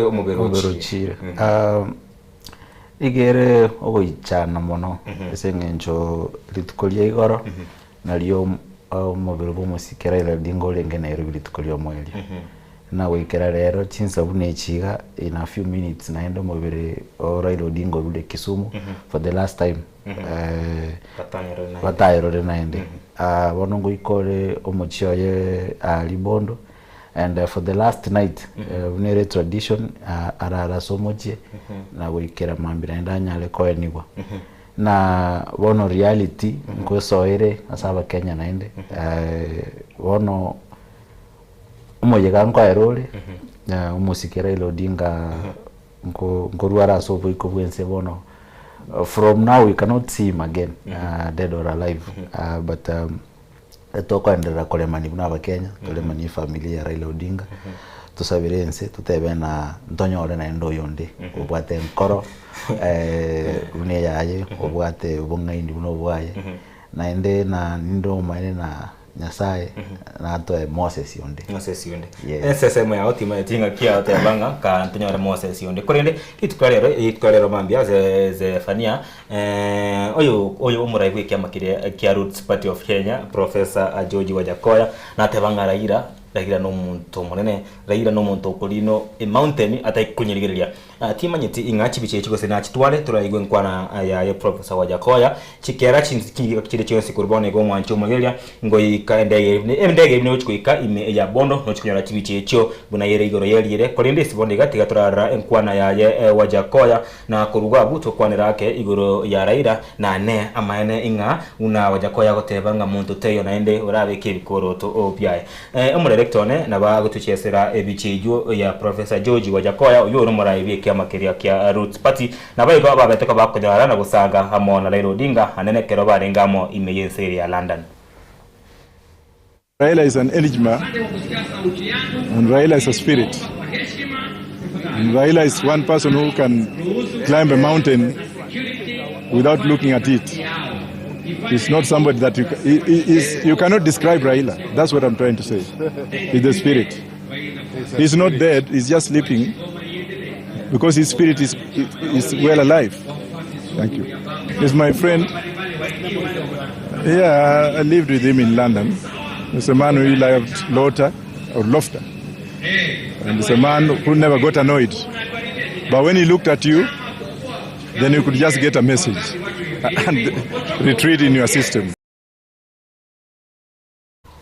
omobere Omobere ochire. ochire. Iga ere ogoichana mono ase eng'encho rituko ria igoro Nario omobere bw'omosike Raila Odinga orenge Nairobi rituko ri'omoerio. Na goikera rero chinsa buna echi iga in a few minutes naende omobere o Raila Odinga orure Kisumu for the last time batayerore naende. Bono ngoika ore omochie oye aaria Bondo and for the last night buna ere tradition arare ase omochie na goikera mambia naende anyare koenigwa. Na bono reality nkoesoere ase abakenya naende bono omoyega nkoera ore omosike Raila Odinga nko nkorwara ase oboiko bwa ense bono from now we cannot see him again dead or alive but Tokoenderera koremania buna abakenya, toremanie efamiri ya Raila Odinga, tosabere ense, totebe ng'a ntonyore naende oyonde obwate enkoro buna eyaye, obwate obong'aini buna obwaye, naende na ninde omomaene na Nyasaye natoe Moses onde. Moses onde. Yes. Ase esemo yao timanyeti ng'aki agoteba ng'a kaa ntonyore Moses onde. Korende rituko ria rero, rituko ria rero mambia ase Zephania Oyo oyo omorai bw'ekiama keria kia Roots Party of Kenya, Professor George Wajackoyah, nateba ng'a Raila, Raila nomonto omonene, Raila nomonto okorino emountain atari konyerigereria. Timanyeti ing'a chibicha echi gose nachitware toraigwe enkwana yaye Professor Wajackoyah, chikera chingiga chire chionsi korwa bono iga omwanche omogeria ngoika endege endege eri nochi goika ime ya Bondo nochi konyora chibicha echio buna ere igoro yerire, korende ase bono iga tiga torarora enkwana yaye Wajackoyah. Na korwa abwo tokwanera ake igoro ya Raila, na ne amaene ng'a buna Wajackoyah agoteba ng'a monto taiyo naende orabeke ebikoroto biaye. Omodirector one nabo agotochiesera ebicha eyio ya Professor George Wajackoyah oyio ore omorai bw'ekiama keria kia Roots Party. Naboigo babete koba bakonyora na gosaga amo na Raila Odinga anene ekero barenge amo ime y'ense eria ya London. Raila is an enigma and Raila is a spirit. And Raila is one person who can climb a mountain without looking at it. He's not somebody that you, he, he is, you cannot describe Raila. That's what I'm trying to say. He's the spirit. He's not dead, he's just sleeping because his spirit is, is well alive. Thank you. He's my friend. Yeah, I lived with him in London. He's a man who loved Lota or Lofta. And he's a man who never got annoyed. But when he looked at you, then you could just get a message and retreat in your system.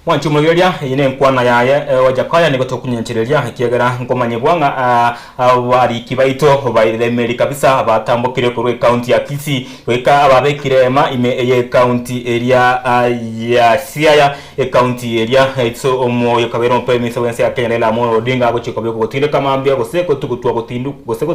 Mwanche omoiroria, eye nenkwana yaye, Wajackoyah nigo tokonyenchereria, ekiagera nkomanyigwa ng'a abariki baito bairire emeri kabisa batambokire korwa ecounty ya Kisii goika babekire ema ime y'ecounty eria ya Siaya, ecounty eria ase omoyo kabere omoprime minister bw'ense ya Kenya Raila Amolo Odinga agochia kobekwa gotindeka mambia gose gotugutwa gotindu gose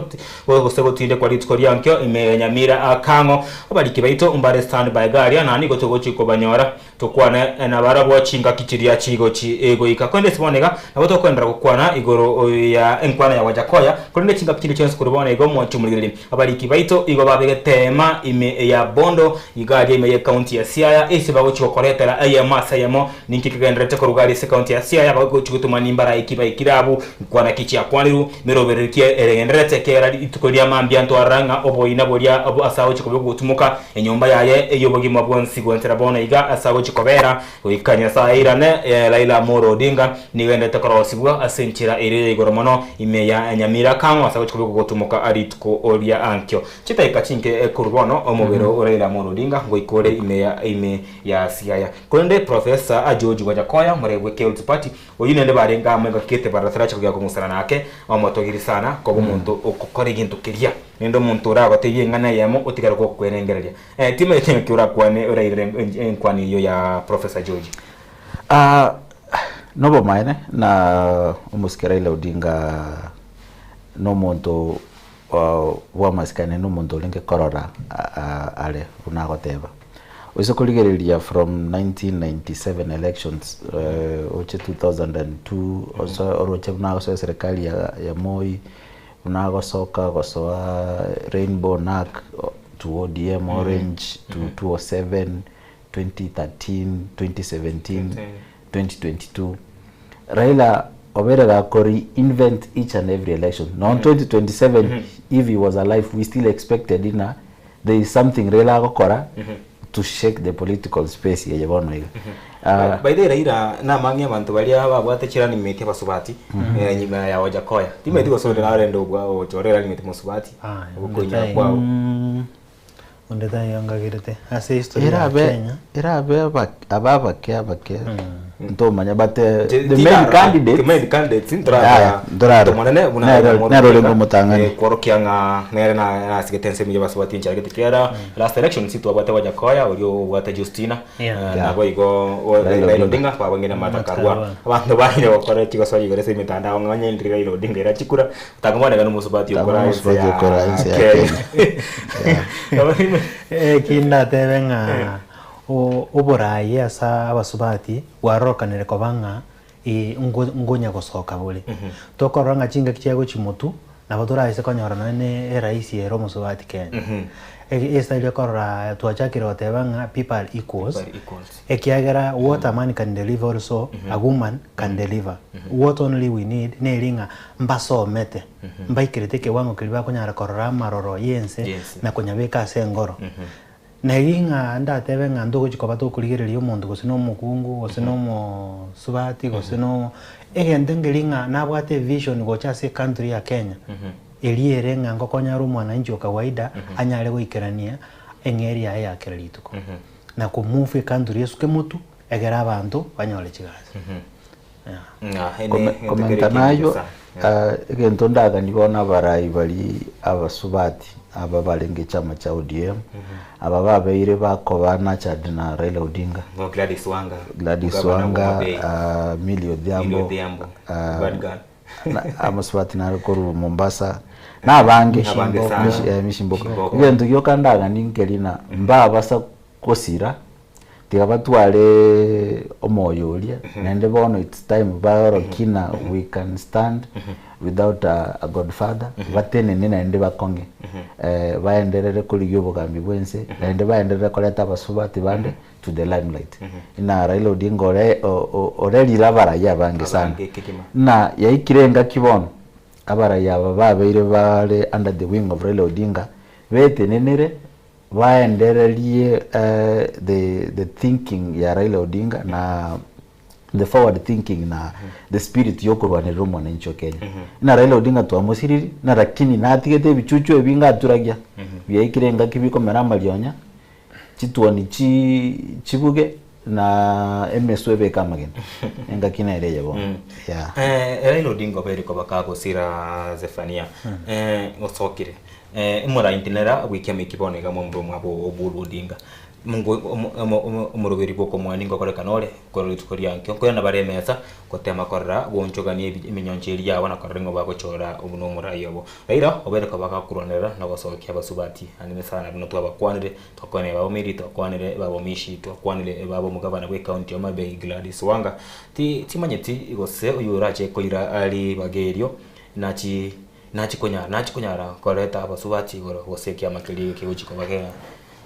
gose gotindekwa rituko riankio ime ya Nyamira Kang'o. Abariki baito mbare stand by garia na nigo togochia kobanyora. Tokwane nabarabwo chingaki chiria chigochi goika. Korende ase bono iga, nabo tokoenderera gokwana igoro ya enkwana ya Wajackoyah, korende chingaki chinde chionsi korwa bono iga omwanche omorigereria. Abariki baito igo babegete eema ime ya Bondo, iga aria ime y'ecounty ya Siaya, ase bagochi gokoretera eyemo ase eyemo. Ninki kegendererete korwa iga aria ase ecounty ya Siaya bagochi gotoma nimbaraiki baikire abwo, nkwana ki chiakwanirwe, meroberi ki egendererete, ekiagera rituko ria mambia ntwarora ng'a oboina boria ase agochi kobekwa gotumoka. Enyomba yaye ey'obogima bwonsi goetera bono iga ase agochia kobera, goika Nyasae airane, Raila Amolo Odinga nigo agenderete korosibwa ase enchera eria ya igoro mono ime ya Nyamira Kang'o ase agochia kobekwa gotumoka rituko ria ankio. Chidaeka chinke korwa bono omobere o Raila Amolo Odinga ngoika ore ime ya ime ya Siaya. Korende Professor George Wajackoyah omoremi bwe KLT Party oyio naende barenge amo engaki gete baratarache kogenda kong'usana nake omotogiri sana koba omonto okokora egento keria. Naende omonto oragotebie eng'ana eyemo otigare gokwerengereria. Eh, timanyeti ng'aki orakwane orairere enkwana eyio ya Professor George. Ah, nobomaene na omosike Raila Odinga nomonto bw'amasikani nomonto orenge korora are buna agoteba. Oise korigereria from 1997 elections oche 2002 ose oroche buna agosoa eserekari ya Moi. Buna agosoka gosoa Rainbow Narc to ODM Orange to 2007, 2013, 2017, 2022. Raila obeire gako reinvent each and every election. Nonya 2027 if he was alive we still expected ng'a there is something Raila agokora to shake the political space eye bono iga. Ah, By the way Raila namang'e abanto baria babwate chirani meti abasubati eh, nyuma ya Wajackoyah. Timanyeti gose onde narende obwa ogochora erani meti mosubati ogokoinyora kwao. Onde taiyo ngagerete ase history ya Erabe Kenya. erabe aba aba abake abake ntomanya but eh, Ti- the main titarora. candidates The main candidates Aya, ntorarora ntorarora. omonene buna Nere- Raila Amolo nere orenge Odinga, omotang'ani. eh, kworokia ng'a nere na- nasigete ensemo ya abasubati enchara gete kiara last election ntitwabwate Wajackoyah oria obwate Justina Yeah. eh, Yeah. nabo igo o- Raila Raila Odinga. Odinga kwabang'ina Martha Martha Karua Karua. abanto barenge gokora chigosoria igoro ase emitandao ng'a onye ndiri Raila Odinga era chikura tang'omonega nomosubati Tang'o okora ense omosubati okora ya ense ya Kenya. Eki ndatebe ng'a o- oboraai ase abasubati bwarorokanire koba ng'a ngo- ngonya gosoka bore. Tokorora ng'a chingaki chia gochia motwe, nabo toraise konyora nonye na eraisi ere omosubati Kenya. Ege estyle ekorora twachakire goteba ng'a people are equals, People are equals. ekiagera what a man can deliver also a woman can deliver. What only we need neri ng'a mbasomete, mbaikerete ekewango keria bakonyara korora amaroro ya ense Y'ense. na konyabeka ase engoro. Neri ng'a ndatebe ng'a ntogochi koba tokorigereria omonto gose na omokungu, gose na omosubati, gose na egento nkeri ng'a nabwate evision gocha ase ecountry ya Kenya, eria ere ng'a ngokonya are omwananchi o kawaida anyare goikerania eng'eria yaye ya kera rituko. Na komove ecountry esuke motwe, egere abanto banyore chigasi. Komenta nayio, egento ndaganie bono abarai baria abasubati aba barenge echama chia ODM, aba babeire bakoba nurtured na Raila Odinga, Bo Gladys Wanga, Gladys Gavana Wanga, Homa Bay, Millie Millie Odhiambo, Odhiambo, Bad girl. amasubati nare korwa Mombasa, na abange, Abange sana. Mishimboko. Mishimboko. Egento gioka ndaganie nkeri na mbabasa gosira, tiga batware omoyo oria, naende bono it's time baorokie ng'a we can stand without a godfather, batenene naende bakong'e, baenderere korigia obogambi bwa ense, naende baenderere koreta abasubati bande to the limelight. Ng'a Raila Odinga ore orerire abarai abange sana, Abange kegima. ng'a yaikire engaki bono, abarai aba babeire bare under the wing of Raila Odinga, betenenere Baendererie the the thinking ya Raila Odinga na the forward thinking na the spirit yokorwanerera omwananchi o Kenya. Na Raila Odinga twamosiriri na lakini natigete ebichuchu ebinge aturagia biaikire engaki bikomera amarionya chituoni chi chibuge. Na emeswa ebeke amagena engaki nere eye bono yeah. Eh, Raila Odinga obeire koba kagosira Zephania eh, osokire eh, emoraintinera bw'ikiama eki bono iga momura omwabo Oburu Odinga Mungu omoroberi bw'okomoa ningo okorekana ore korwa rituko ria nkio nkoirana bare emesa gotema korora goonchogania emenyoncho eria yabo na korora ng'a bagochora buna omorai obo. Raila obeire koba gakorwanerera na gosokia abasubati ang'e sana buna twabakwanire Twakwanire baba Mary, twakwanire baba Omishi, twakwanire baba omogavana bw'ecounty ya Homa Bay Gladys Wanga. Ti timanyeti gose oyio orache koira ribaga erio nachi nachi konyara nachi konyara koreta abasubati igoro gose ekiama keria kegochi koba ke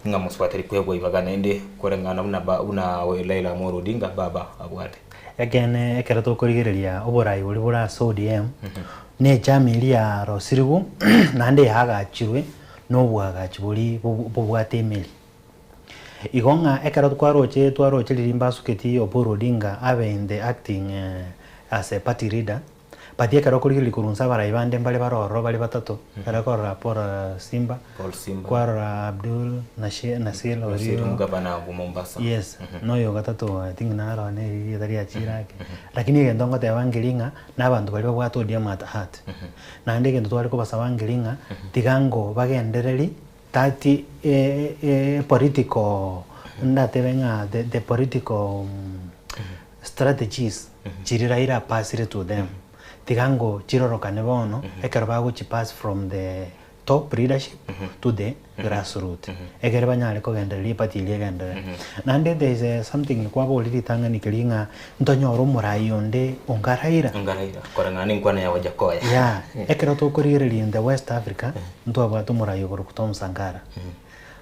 ng'a mosubati tari koegwa ibaga naende koreng'ana buna ba buna Raila Amolo Odinga baba abwate. Ekeene ekero tokorigereria oborai boria bore ase ODM, na echama eria yarosirigwe naende yaagachirwe nobwagachi boria bobwate emeri. Igo ng'a ekero kwaroche twaroche riria mbasuketi Oburu Odinga abe in the acting as a party leader, but ekero okorigereria korwa inse abarai bande mbare bare ororo bare batato, ekero okorora Paul Simba, Paul Simba. kwarora Abdul Nashi Nasir Nasir oria omogavana bwa Mombasa. Yes, noyo ogatato I think naro nere erieta riachire ake. Lakini egento ngoteba nkeri ng'a na abanto baria babwate ODM at heart. Naende egento tware kobasaba nkeri ng'a tiga ngo bagendereri that political ndatebe ng'a the political strategies chiria Raila apasire to them, tiga ngo chirorokane bono ekero bagochi pass from the top leadership to the grass root ekere banyare kogendereria eparty eria egenderere. Naende there is a something kwaboria ritang'ani keria ng'a ntonyore omorai onde onga Raila. Onga Raila, koreng'ana na enkwana ya Wajakoya. Yeah, ekero tokorigereria in the West Africa, ntwabwate omorai okorokwa Tom Sankara.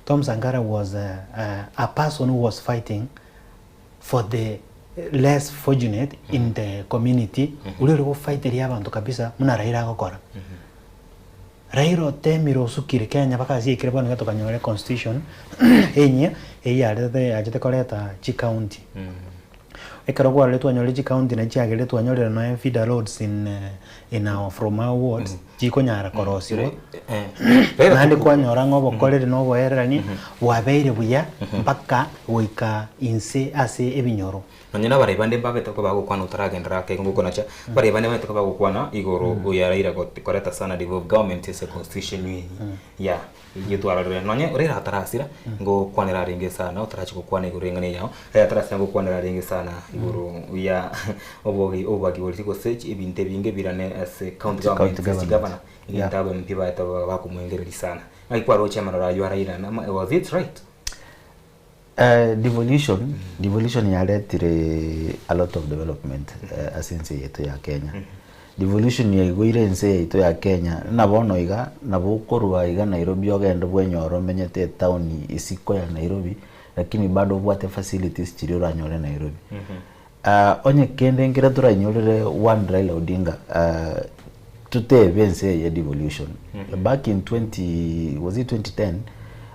Tom Sankara was a, a person who was fighting for the less fortunate in the community, oria ore gofaiteria abanto kabisa buna Raila agokora. Raila otemire osukire Kenya mpaka ase aikire bono iga tokanyora econstitution enyia eyio yaretete yachete koreta chicounty. Ekero kwarorire twanyorire chicounty nachi chiagerire twanyorire nonya feeder roads in in our from our wards chikonyara korosiwa naende kwanyora ng'a obokoreri na oboererani bwabeire buya mpaka goika inse ase ebinyoro. Nonya nabarai bande mbabete koba bagokwana otaragenderera ake igo ngokonacha, abarai bande mbabete koba bagokwana igoro ya Raila koreta sana devolved government ase constitution eye ya eyio twarorire. Nonya Raila atarasira ngokwanera arenge sana otarachia gokwana igoro y'eng'ana eyio, Raila atarasira ngokwanera arenge sana igoro ya obogi obobagi boria gose ebinto ebinge birane ase county County government ase government. chigavana, Yeah. egento aba MP baete bakomoengereria sana. Naki kwaroche amaroro ayio a Raila nama was it right? Devolution, devolution yaretire a lot of development ase ense yaito ya Kenya. Devolution yaigoire ense yaito ya Kenya, buna bono iga, nabo okorwa iga Nairobi ogende bwenyore omenyete etown isiko ya Nairobi, lakini bado obwate facilities chiria oranyore Nairobi. Onye kende nkere toranyorere one Raila Odinga, totebe ense eye devolution. Back in 20, was it 2010,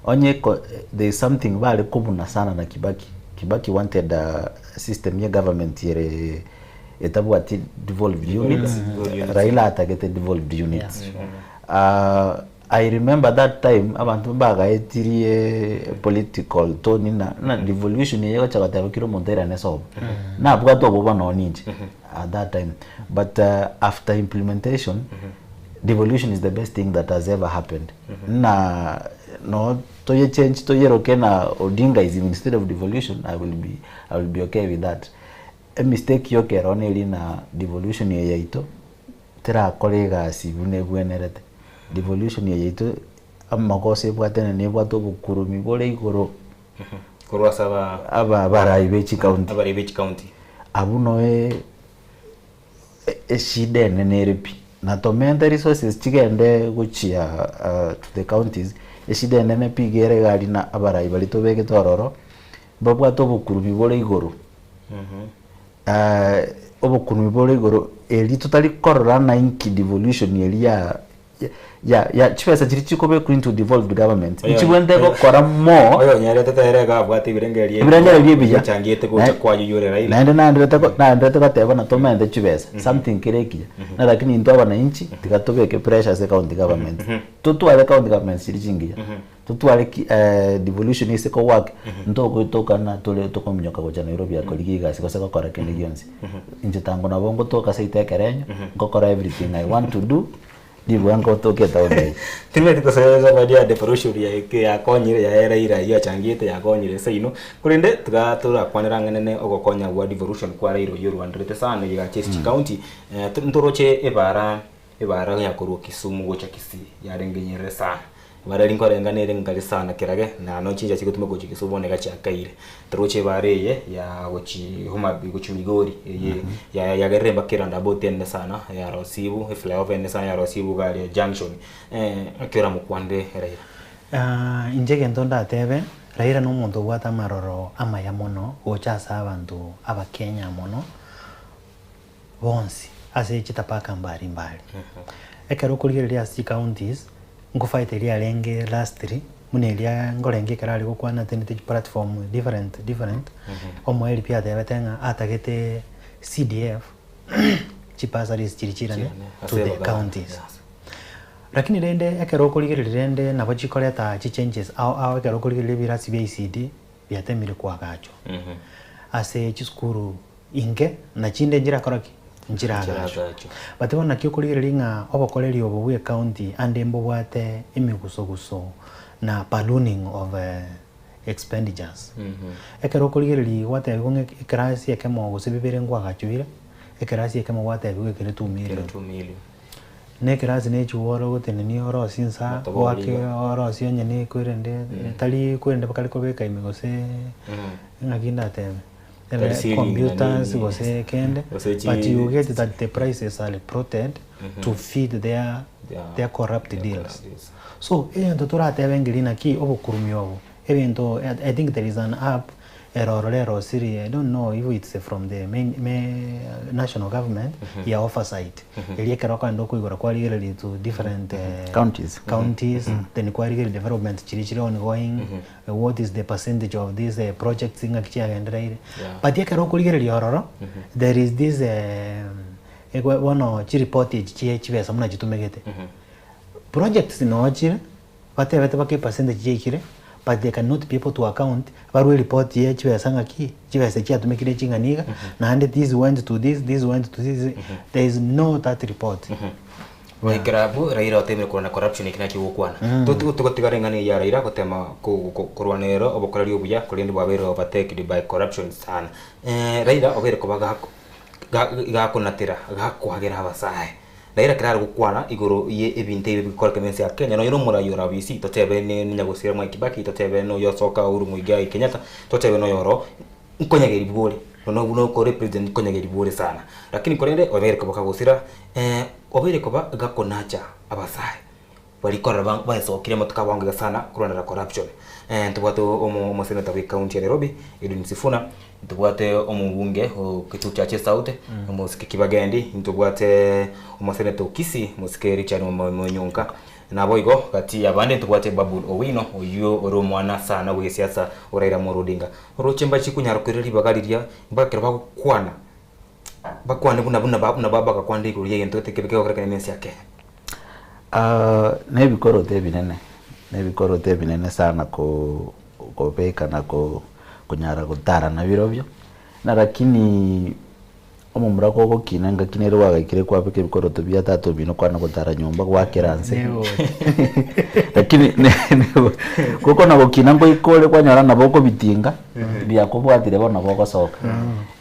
onye ko there is something bare kobuna sana na Kibaki. Kibaki wanted a system ye government ere etabwati devolved units, Devolved units. Raila atagete devolved units. I remember that time abanto mbagaetirie political tone na na devolution eye egocha goteba kera omonto airane sobo. Nabwate oboba nonye ninche at that time but after implementation devolution is the best thing that has ever happened. Na no toye change toyeroke na Odingaism instead of devolution I will be I will be okay with that. Emistake yoka ero neri na devolution eye yaito terakora egasi buna ebwenerete. Devolution eye yaito amagoso ebwate nene ebwate obokurumi bore igoro Korwa ase aba aba abarai be chikaunti. Abarai be chikaunti. Abwo noe eshida enene ere pi. Na tomente resources chigende gochia to the counties, eshida enene pi iga ere iga aria na abarai baria tobegete ororo, mbabwate obokurubi bore igoro. Obokurubi bore igoro, eri totari korora na inki devolution eria ya. ya ya chibesa chiria chikobekwa into devolved government nchibwenerete gokora more Oyonyorete tere iga abwate ebirengererio ebirengererio ebiya Ochangiete gocha kwayuyore Raila. Naende naenderete ko- naenderete goteba na tomente chibesa something kere ekiya na lakini intwe abananchi tiga tobeke pressure ase county government totware county government chiri chingiya totware ki devolution ase kowork ntogoetokana tore tokominyoka gocha Nairobi akorigia egasi gose gokora kende gionsi inche tango nabo ngotoka seito ekerenyo ngokora everything I want to do Ribuga ngotokia etown eye. Timanyeti gosoera zawadi ya devolution ya yakonyire ya Raila eyio achangiete yakonyire seino korende tiga torakwanera ang'e nene ogokonya gwa devolution kwa Raila oyio orwanderete sana egacha ase chicounty ntoroche ebara ebara ya korwa Kisumu gocha Kisii yarenge enyerere sana. Ebara eria nkorenga nere nkare sana kerage na no chinchera chigotumeka gochia Kisumu bono iga chiakaire. Toroche ebara eye ya gochi Homabay gochi Migori eye ya yagerire mpaka eroundabout enene sana yarosiwu eflyover enene sana yarosiwu iga aria junction naki oramokwanere Raila? Inche egento ndatebe, Raila na omonto obwate amaroro amaya mono gocha ase abanto abakenya mono, bonsi ase chitabaka mbari mbari. Ekero okorigereria ase chicounties, nkofight eria yarenge lastly, buna eria nkorenge ekero are gokwana atenete chiplatform different different, omoerio pi atebete ng'a atagete CDF chibursaries chiria chirane to the counties. Lakini rende ekero okorigereria rende nabo chikoreta chichanges ao ao ekero okorigereria ebirasi bia ECD biatemire koagachwa ase chisukuru inke na chinde nchirakora ki? Nchiragachwa. But bono naki okorigereria ng'a obokoreri obo bwa ecounty ande mbobwate emigusoguso na ballooning of expenditures. Ekero okorigereria gwatebiwa ng'a ekerasi ekemo gose bibere nkwagachoire, ekerasi ekemo gwatebiwa ekere two million. Na ekerasi ne echiworo ogotenenia orosie insa, oake orosie onye ne ekwerende, tari ekwerende bakare kobeka ime gose ng'aki ndatebe, Tari ceiling na computers nini. gose kende, Gose chi- but you get that the prices are bloated to feed their Yeah. their corrupt Their deals. corrupt deals. So egento toratebe ngeri naki obokurumi obo, ebinto I think there is an app ere ororo erosirie, I don't know if it's from the main me national government ya oversight, eria ekero okogenda okoigora kwarigereria to different Counties. counties, then kwarigereria development chiria chire ongoing, what is the percentage of these projects ng'aki chiagendereire. But ekero okorigereria ororo, there is this ekwe bono chiripoti echi chie chibesa buna chitumegete. Projects noo chire, batebete baka epercentage yaikire, but they cannot be able to account, barwe eripoti ye chibesa ng'aki, chibesa chiatumekire ching'ana iga, naende this went to this, this went to this, there is no that report. Goikera abwo Raila otemire korwana corruption eki nakio ogokwana. Togotigara eng'ana eye ya Raila gotema korwana ero obokoreri obuya korende bwabeire overtaked by corruption sana. Raila obeire koba gako gakonatera gakoagera abasae. Raila ekero are gokwana igoro ye ebinto ebi bigokoreka ime ense ya Kenya nonye na omorai ore abisi totebe ne Nyagosira Mwai Kibaki totebe na oyo osoka Uhuru Muigai Kenyatta totebe na oyoro nkonyageribwa ore nonya buna okore president nkonyageribwa ore sana. Lakini korende obeire koba kagosira obeire koba gakonacha abasae baria korora ba baesokire amatuko abange iga sana korwanera corruption. Ntobwate omo omosenator bwe county ya Nairobi Edwin Sifuna, ntobwate omobunge o Kitutu Chache South omosike Kibagendi, ntobwate omosenator o Kisii omosike Richard Monyonka. Naboigo gati y'abande ntobwate Babul Owino oyio ore omwana sana bw'egesiasa o Raila Amolo Odinga. Oroche mbachi konyara koira ribaga riria mpaka ekero bagokwana bakwane buna buna buna bagakwanire igoro y'egento gete kebe kegokorekana ime ense ya Kenya. Na ebikoroto ebinene, na ebikoroto ebinene sana ko kobeka na ko konyara gotara nabirobio, na lakini omomura kogokina engaki nere gwagaikire kwabeka ebikoroto bia tata omino kwana gotara nyomba gwakera nse lakini gokona gokina ngoika ore kwanyora nabo okobitinga biakobwatire bono nabo ogosoka.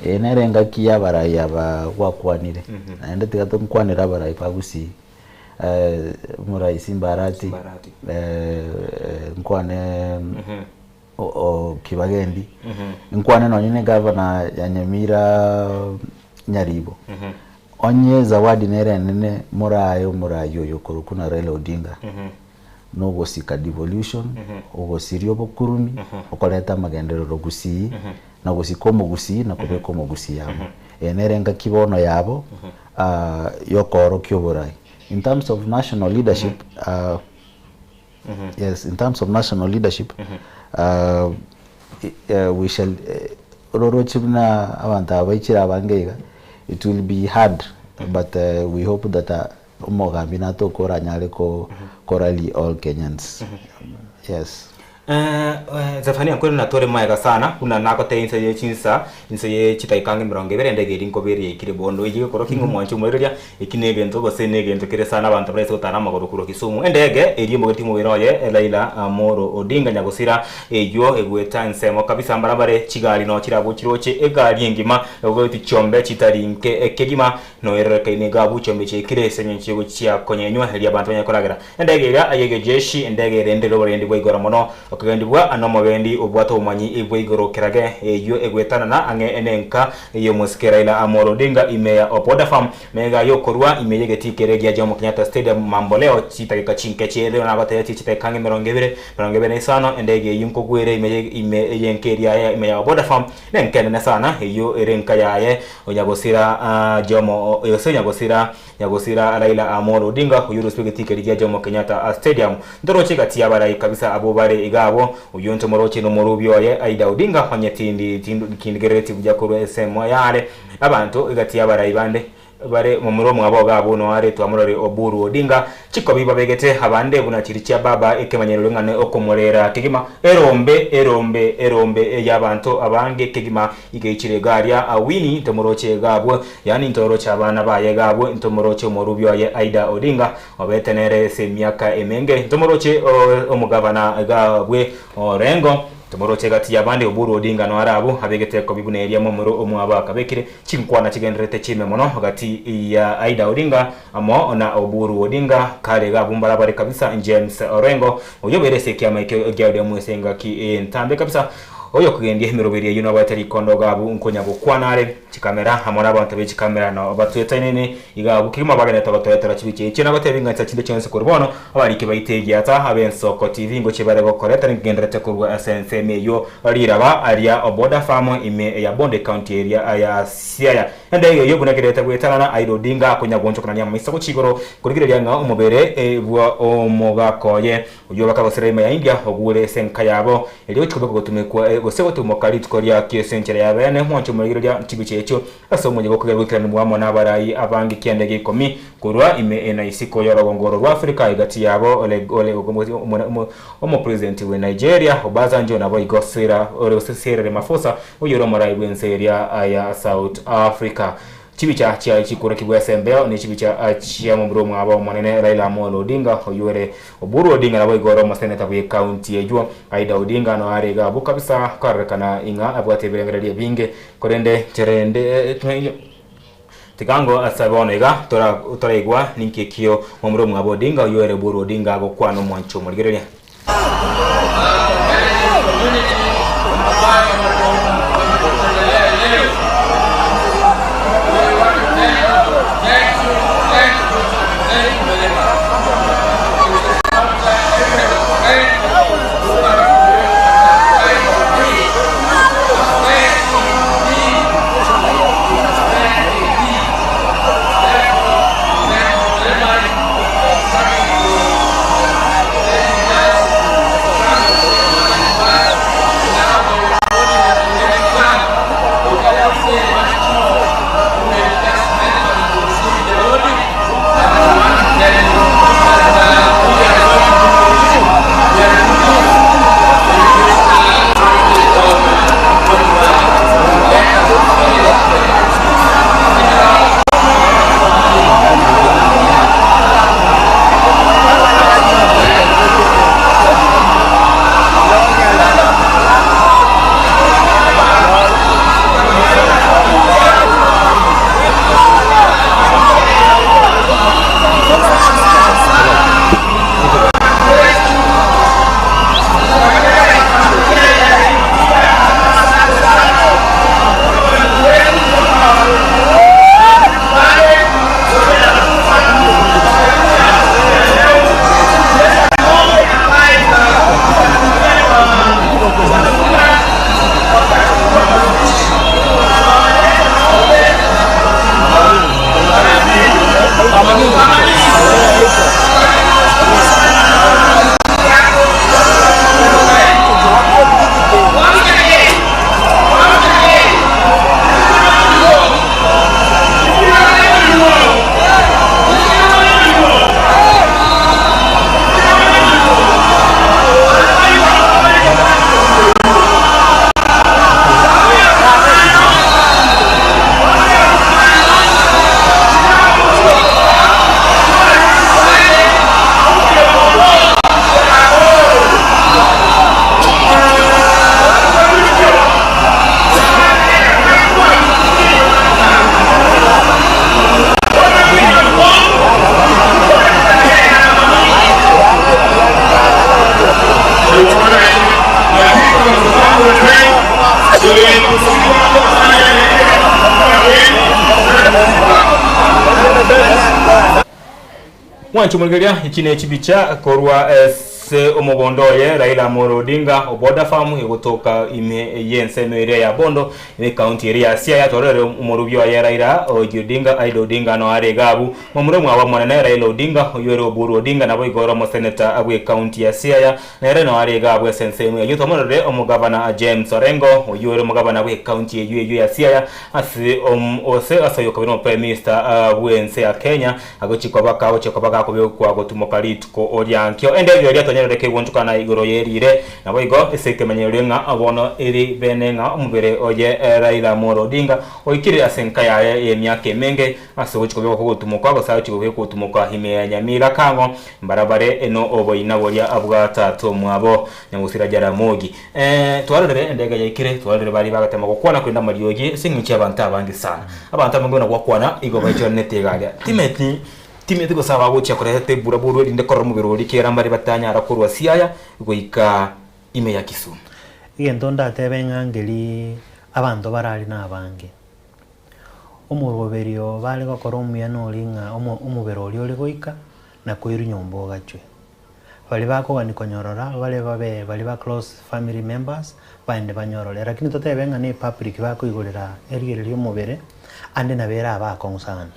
Eye nere engaki ya abarai aba gwakwanire naende tiga tonkwanere abarai ba Gusii omorai Simba Arati nkwane Kibagendi, nkwane nonye na egavana ya Nyamira Nyaribo, onye zawadi nere enene morae omorai oyo okorokwa na Raila Odinga, na ogosika devolution, ogosiria obokurumi, okoreta amagenderero gusii, na gosika omogusii na kobeka omogusii amo. Eye nere engaki bono yabo yokoorokia oborai. In terms of national leadership, yes, in terms of national leadership, we shall ororoche buna abanto aba baichire abange iga, it will be hard, but we hope that omogambi natoke oranyare ko ko rally all Kenyans. Yes. Zephania nkwere natore maega sana buna nagotebia inse ye chinsa inse ye chidakika ang'e emerongo ebere endege eria nkoba eria yaikire bono eyio egekoro ki ng'a omwanchi omoiroria eki na egento gose na egento kere sana abanto baraise gotara amagoro korwa Kisumu. Endege eria emogeti omobere oye Raila Amolo Odinga nyagosira eyio egoeta ensemo kabisa mbarabare chigari noo chirabwo chiroche egari engima egoetwa chiombe chitari nke kegima Noerorekaine iga abwo chiombe chiaikire ase engencho y'ogochia konyenywa, erio abanto banyare koragera. Endege eria ay'egejeshi, endege erendire oborendi bwa igoro mono, okagendigwa nomogendi obwate obomanyi bwa igoro kerage, eyio egoetanana ang'e nenka y'omosike Raila Amolo Odinga ime ya Opoda Farm, mega y'okorua ime y'egetii keria gia Jomo Kenyatta Stadium mamboleo chidakika chinke chiaerire nagotebetie chidakika ang'e emerongo ebere, 25, endege eyio nkogwere ime ime y'enka eria ime ya Oboda Farm, Nenka enene sana eyio ere enka yaye onyagosira Jomo gose onyagosira nyagosira Raila Amolo Odinga oyio orosire egetii keria gia Jomo Kenyatta Stadium. Ntoroche egati y'abarai kabisa abwo bare iga abwo, oyio ntomoroche nomorubi oye Aida Odinga onye tindi tindigerereti buya korwa ensemo yare abanto egati y'abarai bande. Bare momura omwabo iga abwo noare twamorore Oburu Odinga, chikobi babegete abande buna chiri chia baba ekemanyererio ng'a ne okomorera kegima erombe erombe erombe ey'abanto abange kegima igeichire iga aria Awini ntomoroche iga abwo yaani ntoroche abana baye iga abwo ntomoroche omorubi oye Aida Odinga obete nere ase emiaka emenge ntomoroche omogavana iga abwe Orengo ntomoroche egati y'abande Oburu Odinga noare abwo abegete ekobi buna eria momura omwabo akabekire Chinkwana chigendererete chiime mono gati ya Aida Odinga amo na Oburu Odinga kare iga abwo mbarabare kabisa James Orengo oyio obeire ase ekiama ekio gia ODM ase engaki entambe kabisa oyo okogendia emeroberio eyio nobwate rikondo iga abwo nkonya gokwana are chikamera amo na abanto be chikamera nao batwetainene iga abwo kegima bagenderete gotoetera chibicha echio nagotebia ng'a insa chinde chionsi korwa bono abariki baito egiata ab'ensoko TV ngochie bare gokoretera nkegendererete korwa ase ensemo eyio Riraba ria Oboda Farm ime ya Bondo ecounty eria ya Siaya. Endege eyio buna ekerete goetanana Aida Odinga akonya goonchokanania amaiso gochia igoro korigereria ng'a omobere bwa omogaka oye oyio bakagosera ime ya India ogure ase enka yabo erio gochia kobekwa gotumekwa gose gotumoka rituko ria kiese enchera ya bene mwanche omorigereria chibicha echio ase omoyega okogera goikeranigwa amo nabarai abange kianda gia ikomi korwa ime na isiko y'orogongo oro rwa Africa egati yabo Omopresidenti bwe Nigeria, Obasanjo naboigo Cyril Ramaphosa oyio ore omorai bw'ense eria ya South Africa. Chibicha chiaye chikorokigwa ase embeo ne chibicha chia momura omwabo omonene Raila Amolo Odinga oyio ore Oburu Odinga naboigo ore omoseneta bwe county eyio. Aida Odinga no are iga abwo kabisa korarekana ing'a abwate ebirengererio ebinge korende ncherende Tiga ase bono iga toraigwa ninki ekio momura omwabo Odinga oyio ere Oburu Odinga agokwana omwancho omorigereria. Mwanche omorigereria, echi ne chibicha korwa ase omogondo oye Raila Amolo Odinga o Border Farm egotoka ime y'ensemo eria ya Bondo ime ekaunti eria ya Siaya. Tororere omorubi oye Raila Odinga Aida Odinga no are iga abwo. Momura omwabo omonene Raila Odinga oyio ore Oburu Odinga naboigo ore omoseneta bw'ekaunti ya Siaya nere no are iga abwo ase ensemo eyio. Tomororere omogavana James Orengo oyio ore omogavana bw'ekaunti eyio eyio ya Siaya ase ose ase oyokabere omoprime minister bw'ense ya Kenya Agochia koba kagochia koba gakobekwa gotumoka rituko riankio. Endegio eria tonyarire kegonchokana igoro y'eriire. Naboigo ase ekemanyererio ng'a bono eri bene ng'a omobere oye Raila Amolo Odinga oikire ase enka yaye y'emiaka emenge ase ogochia kobekwa kogotumoka gose agochia kobekwa gotumoka ime ya Nyamira Kang'o mbarabare eno oboina boria bwa tata omwabo Nyagusira Jaramogi. Twarorire endege yaikire, twarorire baria bagatema gokwana korende amariogi ase eng'encho y'abanto abange sana. Abanto abange buna gwakwana igo baichoranete iga aria. Timeti timeti gose abagochia koreta ebura borwe erinde korora omobere oria ekiagera mbare batanyara korwa Siaya goika ime ya Kisumu. Egento ndatebe ng'a nkeri abanto barari nabange, omoroberio bare gokora omuya nori ng'a omo omobere oria ore goika na koirwa nyomba ogachwe. Baria bakogania konyorora bare babe baria ba close family members baende banyorore lakini totebe ng'a ne public bakoigorera erigererio ri'omobere ande nabo erabe akong'u sana.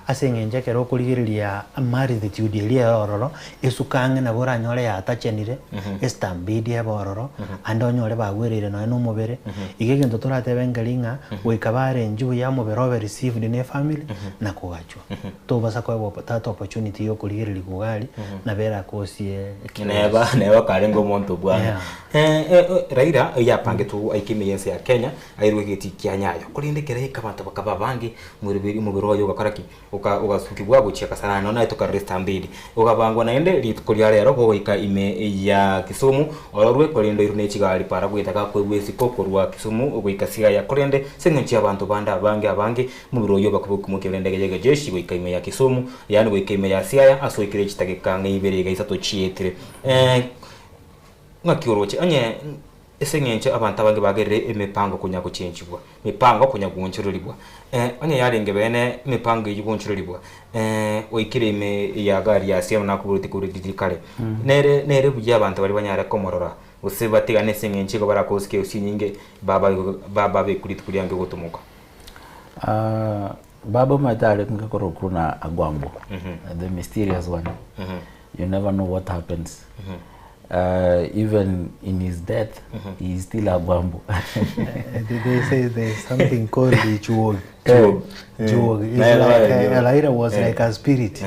Ase eng'encho ekero okorigereria multitude eria ere ororo esuka ang'e nabo oranyore yatachenire estampede ebe ororo ande onyore bagwereire nonye na omobere. Iga egento toratebe nkeri ng'a goika ba arrange buya omobere obe received ne efamily na kogachwa. Tobasa koegwa that opportunity ya okorigereria iga aria, nabo erakosie Neba neba karenge omonto bwana. Yeah. Eh, eh, eh, Raila yapangetwe aike ime y'ense ya Kenya airwe egeti kia Nyayo korende ekero aika abanto bakaba abange omoroberi omobere oye ogakora ki? Oka ogasukigwa gochia Kasarani nonya naye tokarora estampede. Ogabangwa naende rituko ria rero gogoika ime ya Kisumu ororwe korende oirwe ne chigari para goeta gakoegwa esiko korwa Kisumu goika Siaya korende ase eng'encho y'abanto bande abange abange Omobere oyio ogakoba okomokia rende egeye egejeshi goika ime ya Kisumu, yaani goika ime ya Siaya, ase oikire chitageka ang'e ibere iga isato chietire. Eh, ng'aki oroche? Onye ase eng'encho abanto abange bagerire emepango konya gochenchigwa, mepango konya goonchorerigwa. Eh, onye yarenge bene emepango eyio goonchorerigwa, eh, oikire ime ya gari ya Siaya buna nakoboretie korwa riria kare, nere nere buya abanto baria banyare komorora, gose batigane ase eng'encho igo barakosike gose chinyinge, baba babekwe rituko riange gotomoka. Ah, baba omanyete arenge korokwa na Agwambo, the mysterious one. You never know what happens. Even in his death, he is still Agwambo. They say there is something called the juog. Juog. Juog. It's Eh. like Eh. Raila was Eh. like a spirit.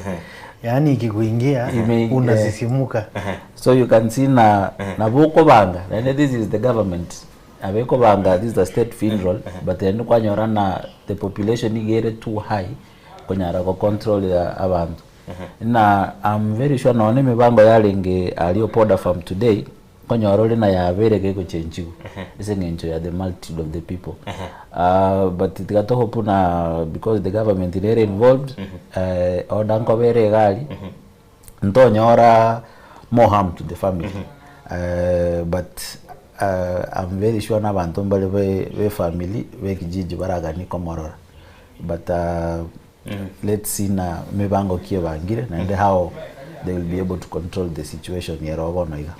Yaani ikikuingia unasisimuka. So you can see na nabokobanga naende this is the government Abekobanga this is a state funeral but then kwanyora na the population iga ere too high konyara go control abanto. Na I'm very sure nonya emibango yarenge aria Opoda farm today nkonyora ore na yabeire gegochenchigwa ase eng'encho ya the multitude of the people. But tiga to hope na because the government nere involved order nkoba ere iga aria ntonyora more harm to the family but I'm very sure na abanto mbare be family be ekijiji baraganie komorora but let's see na mibango ki ebangire naende how they will be able to control the situation ere bono iga.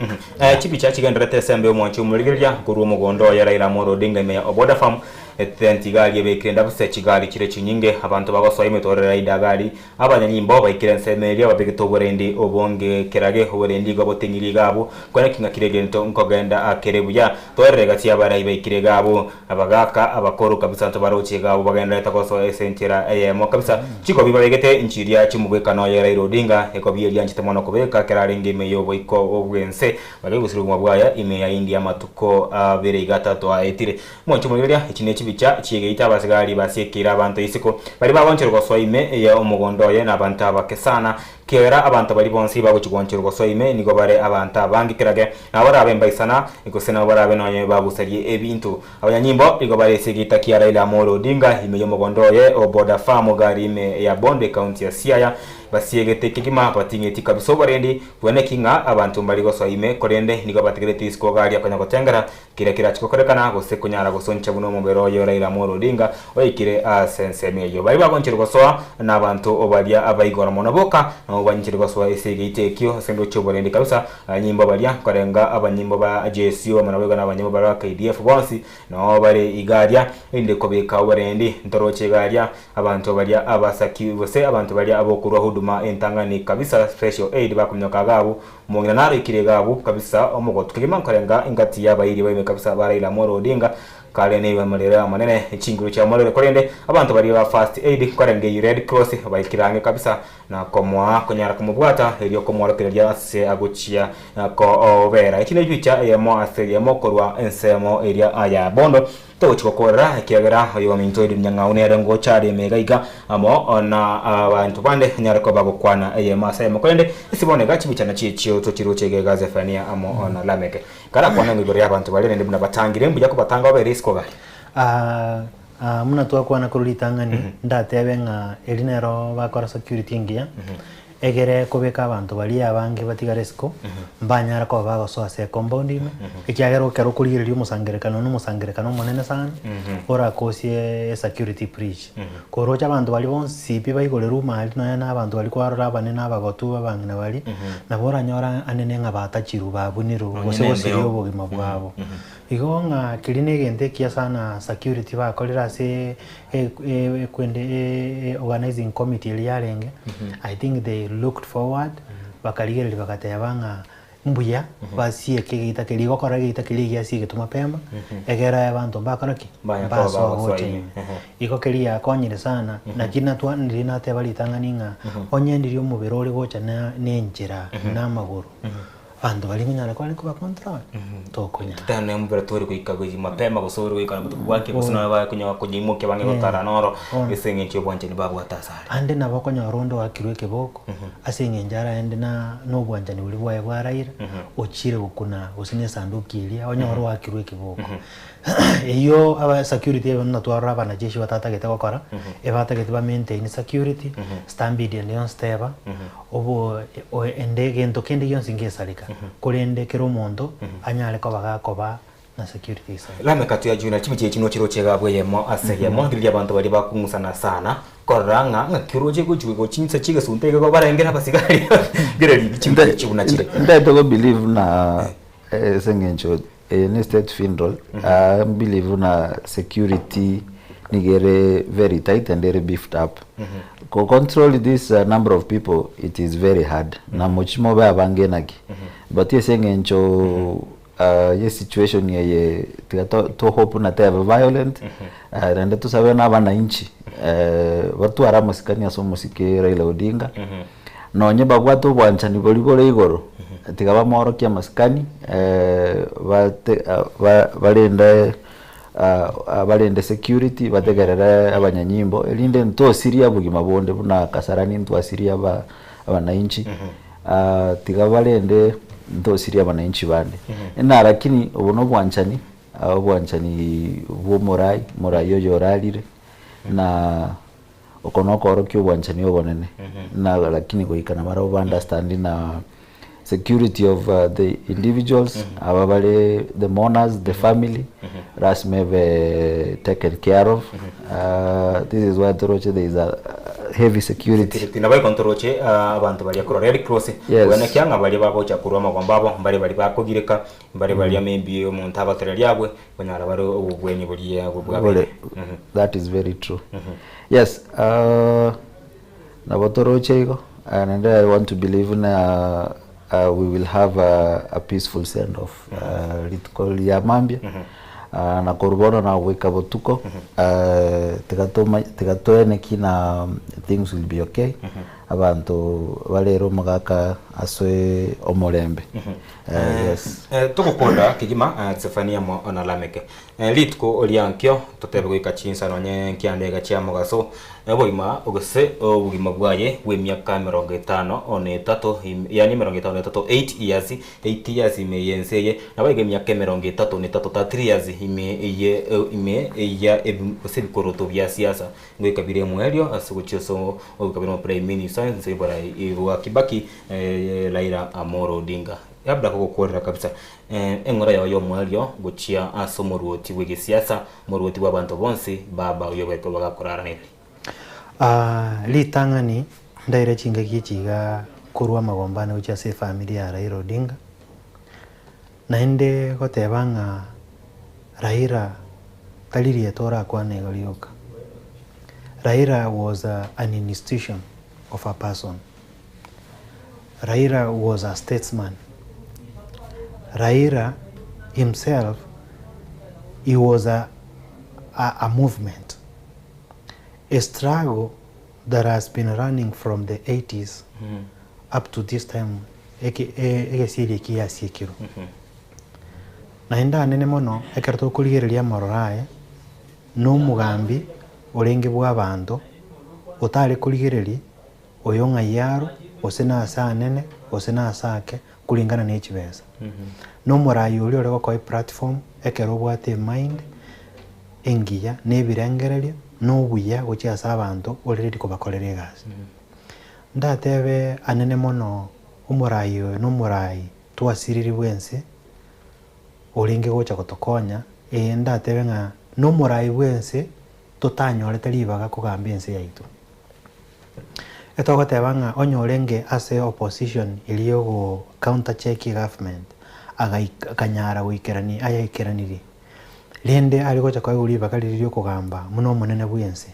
Chibicha chigendererete esembe y'omwanchi omorigereria korwa omogondo oye Raila Amolo Odinga ime ya Oboda Farm etenti gari ebekire ndabu chigari chire chinyinge abanto bagosoa emetorero ya idagari Abanyanyimbo baikire ensemo eria babegete oborendi obonge kerage, oborendi igo boting'irie iga abwo, kweneki ng'a kera egento nkogenda kere buya. Twerere gati y'abarai baikire iga abwo, abagaaka abakoro kabisa ntobaroche iga abwo bagendererete gosoa ase enchera eyemo kabisa. Chikobi babegete nchiria chi'omogwekano oye Raila Odinga, ekobi eria anchete mono kobeka ekero arenge ime y'oboiko bw'ense, baria gosira obogima bwaye ime ya India amatuko abere iga atato aetire. Omonche omorigereria, echi nechibicha chiegeita abasigari basiekeire abanto isiko, baria bagoncherwa gosoa ime ya omogondo oye nabanto abake sana, kiagera abanto baria bonsi bagochia goncherwa gosoa ime nigo bare abanto abange kerage, nabo barabe mbaisana, gose nabo barabe nonye bagusarie ebinto. Abanyanyimbo nigo bare ase egeita kia Raila Amolo Odinga ime y'omogondo oye o Border Farm gari ime ya Bondo ekaunti ya Siaya, basiegete kegima bating'eti kabisa oborendi bweneki ng'a abanto mbari gosoa ime, korende nigo bategerete isiko gari akonya gotengera Keria kerache gokorekana, gose konyara gosoncha buna omobere oye Raila Amolo Odinga oikire ase ensemo eyio. Baria bagoncherwa gosoa nabanto baria abaigoro mono boka. Obanchire gosoa ase egeita ekio ase endoche y'oborendi kabisa, abanyimbo baria, nkorenga abanyimbo ba GSU amo naboigo nabanyimbo baria ba KDF bonsi noo bare iga aria, erinde kobeka oborendi. Ntoroche iga aria abanto baria abasaki gose abanto baria abokorwa huduma entang'ani kabisa, special aid, bakominyoka iga abwo, omong'ina naroikire iga abwo kabisa omogotu kegima nkorenga engati y'abairi baime kabisa ba Raila Amolo Odinga Kare nigo amorero amanene chinguru chiamorero, korende abanto baria ba First Aid nkorenge eyio Red Cross baikire ang'e kabisa na komoa konyara komobwata erio komworokereria ase agochia kobera. Echi nebicha eyemo ase eyemo korwa ensemo eria ya Bondo togochia gokorera ekiagera oyominto Edwin Nyang'au nere ngocha are ime iga iga amo na abanto bande anyare koba gokwana eyemo ase eyemo korende ase bono iga chibicha nachio echio tochiroche iga iga Zephania amo na Lameck. Karakwane ng'a igoro y'abanto baria naende buna batangire, mbuya kobatanga babe risiko gari. Aa aa buna twakwana korwa ritang'ani, ndatebe ng'a eri nero bakora security engiya, egere kobeka abanto baria abange batigare isiko, mbanyare koba bagosoa ase ecompound ime, ekiagera ekero okorigereria omosangererekano na omosangererekano omonene sana, orakosie esecurity breach. Koroche abanto baria bonsi pi baigorerwe mari nonya na abanto baria kwarora abanene abagotu abang'ina baria, nabo oranyore anene ng'a batachirwe babunirwe Nonye gose na gosiria embeo. obogima bwabo. Igo ng'a keria na egento ekiya sana security bakorire ase ekwende organizing committee eria yarenge, I think they looked forward, bakarigereria bagateba ng'a Mbuya basieke egeita keria, igo kora egeita keria egiasiegete mapema, egere abanto mbakora ki? Mbanya koba Mbasoa bagosoa gocha ime. ime. Igo keria yakonyire sana, naki natwa riria nateba ritang'ani ng'a onye ndiria omobere ore gocha na nenchera na amagoro, abanto baria nkonyara kware koba control? Tokonyara. Totebe omobere tori goika gochi mapema gose ore goika botuko bwake gose nonye bakonya konyeimokia bange gotara noro ase eng'encho ya obwanchani babwate ase are. Ande nabo okonyora onde oakirwe ekeboko, ase eng'encho araende na nobwanchani boria bwaye bwa Raila, ochire gokuna gose na esanduki eria, onyore oakirwe ekeboko. Eyio aba security ebe buna twarora abanajeshi batatagete gokora, ebatagete ba maintain security, stampede ende yonsi teba, obo ende gento kende gionsi ngesareka, korende kera omonto anyare koba gakoba na security isare. Lameka tuyajuna chimichie chino chiroche iga abwo eyemo ase eyemo, riria abanto baria bakong'usana sana, korora ng'a ng'aki oroche gochia goika chinsa chi'egesunte iga barenge abasigari rigereria chimichie echio buna chire. Ntaete go believe buna ase eng'encho eye ne state funeral, I believe buna security nigo ere very tight and ere beefed up. Ko control this number of people it is very hard, na mochie mobe abange naki, but ase eng'encho ye situation eye tiga to to hope buna tebe violent naende tosabe na abananchi batware amasikani ase omosike Raila Odinga nonye babwate obwanchani boria bore igoro tiga bamworokie amasikani bate ba barende barende security bategerere abanyanyimbo erinde ntosirie obogima bonde buna Kasarani ntwasirie aba abananchi. Tiga barende ntosirie abananchi bande. Na lakini obo nobwanchani, obwanchani bw'omorai, omorai oyo orarire, na oko nokorokia obwanchani obonene. Na lakini goika nabarabwo ba understand na security of the individuals, aba bare the mourners, the family, lasima ebe taken care of. This is why toroche there is a heavy security. Security nabo igo ntoroche abanto baria korwa Red Cross Yes. koenekia ng'a baria bagocha korwa amagombo abo mbare baria bakogireka mbare baria maybe omonto agotereria abwe konyora bare obobweni boria bwa Bore, bene. that is very true. Yes, nabo toroche igo naende I want to believe buna we will have a peaceful send off rituko ria mambia na korwa bono na goika botuko tiga toma tiga toeneki na things will be okay abanto barere omogaka ase omorembe yes. Togokonda kegima Zephania amo na Lameke. Rituko ria nkio totebe goika chinsa nonye nkianda iga chia mogaso, obogima gose obogima bwaye bw'emiaka emerongo etano na etato, yaani emerongo etano na etato, eight years, eight years ime y'ense eye, naboigo emiaka emerongo etato na etato, 33 years, ime eye ime ya gose ebikoroto bia siasa, ngoika bire omoerio ase gochia ase ogoika bire omoprime minister inse y'oborai bwa Kibaki, Raila Amolo Odinga. Labda kogokworera kabisa. Eng'ora yao y'omoerio gochia ase omoruoti bw'egesiasa, omoruoti bw'abanto bonsi, Baba oyio ogoekerwa bagakorara nere. Ritang'ani Ndaire chingaki echi igaa korwa amagomba ane gochia ase efamiri ya Raila Odinga, naende goteba ng'a Raila tari rieta orakwane igo rioka. Raila was an institution of a person. Raila was a statesman. Raila himself he was a, a, a movement, a struggle that has been running from the 80s up to this time eke- e- egesieri eki giasiekirwe. Naende anene mono ekero tokorigereria amaroro aye, na omogambi orenge bwa abanto, otare korigereria oyo ng'ai aro, gose na ase anene, gose na ase ake, kulingana na echibesa. Na omorai oria ore gokoa eplatform ekero obwate emind engiya, na ebirengererio, na obuya gochia ase abanto ore ready kobakorera egasi. Ndatebe anene mono omorai oyo na omorai twasiriri bwensi, orenge gocha gotokonya, ee ndatebe ng'a na omorai bwensi totanyorete ribaga kogamba ense yaito. Etogoteba ng'a onye orenge ase opposition eria yogo counter check government, agaika akanyara goikerania ayaikeranirie, rende are gocha koegwa ribaga riria ria okogamba buna omonene bwense,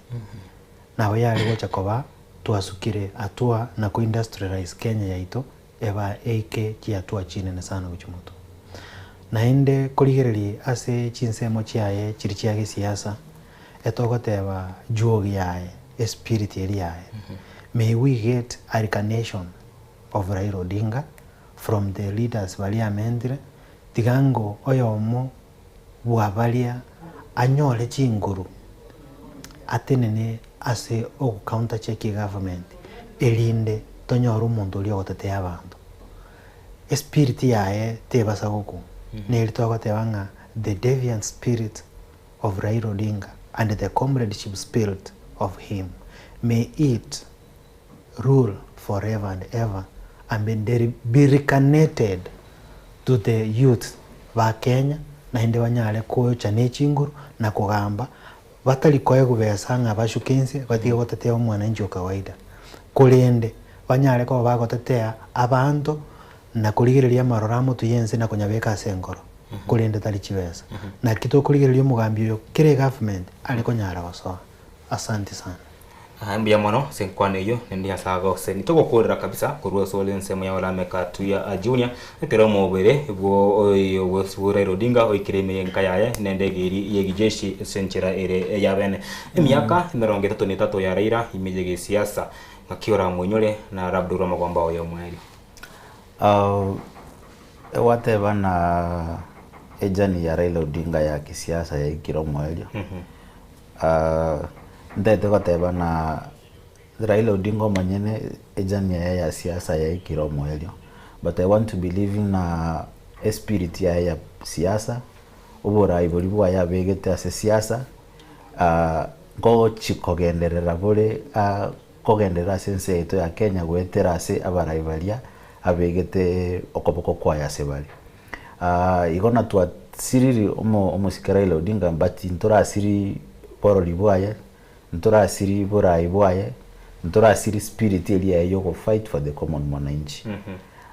nabo yare gocha koba twasukire hatua na ko industrialize Kenya yaito eba eike chihatua chinene sana gochia motwe. Naende korigereria ase chinsemo chiaye chiria chia gesiasa, etogoteba juogi yaye, espirit eria yaye, may we get a recarnation of Raila Odinga from the leaders baria amentire, tiga ngo oyomo bwa baria anyore chinguru atenene ase ogo counter check egovernment erinde tonyore omonto oria ogotetea abanto. Espirit yaye tebasa gokwa, neri togoteba ng'a the deviant spirit of Raila Odinga and the comradeship spirit of him may it rule forever and ever and be be recarnated to the youth ba Kenya naende banyare gocha ne chinguru na kogamba batari koegwa besa ng'a bashuke inse batige gotetea omwananchi o kawaida korende banyare koba bagotetea abanto na korigereria amaroro amotwe ya ense na konyabeka ase enkoro korende tari chibesa. Naki tokorigereria omogambi oyo kera egovernment are konyara gosoa. Asante sana. Aye mbuya mono ase enkwana eyio, naende Nyasae agosesenie. Togokoorera kabisa korwa ase ore ensemo ya Olameka Tuya Junior, ekero omobere bwo oyo bwo Raila Odinga oikire ime y'enka yaye nende egeri y'egijeshi ase enchera ere eyabene. Emiaka emerongo etato na etato ya Raila ime y'egesiasa, ng'aki oramoinyore na labda orwe amagombo ao y'omoerio. Egwateba na ejourney ya Raila Odinga ya kisiasa yaikire omoerio. Ntaete goteba na Raila Odinga omonyene ejourney yaye ya siasa yaikire omoerio but I want to believe ng'a espirit yaye ya siasa, oborai boria bwaye abegete ase siasa ngochi kogenderera bore kogenderera ase ense yaito ya Kenya goetera ase abarai baria abegete okoboko kwaye ase bare. Igo na twasiriri omo omosike Raila Odinga but ntorasiri borori bwaye, ntorasiri borai bwaye, ntorasiri spirit eria yaye ya ogo fight for the common mwananchi.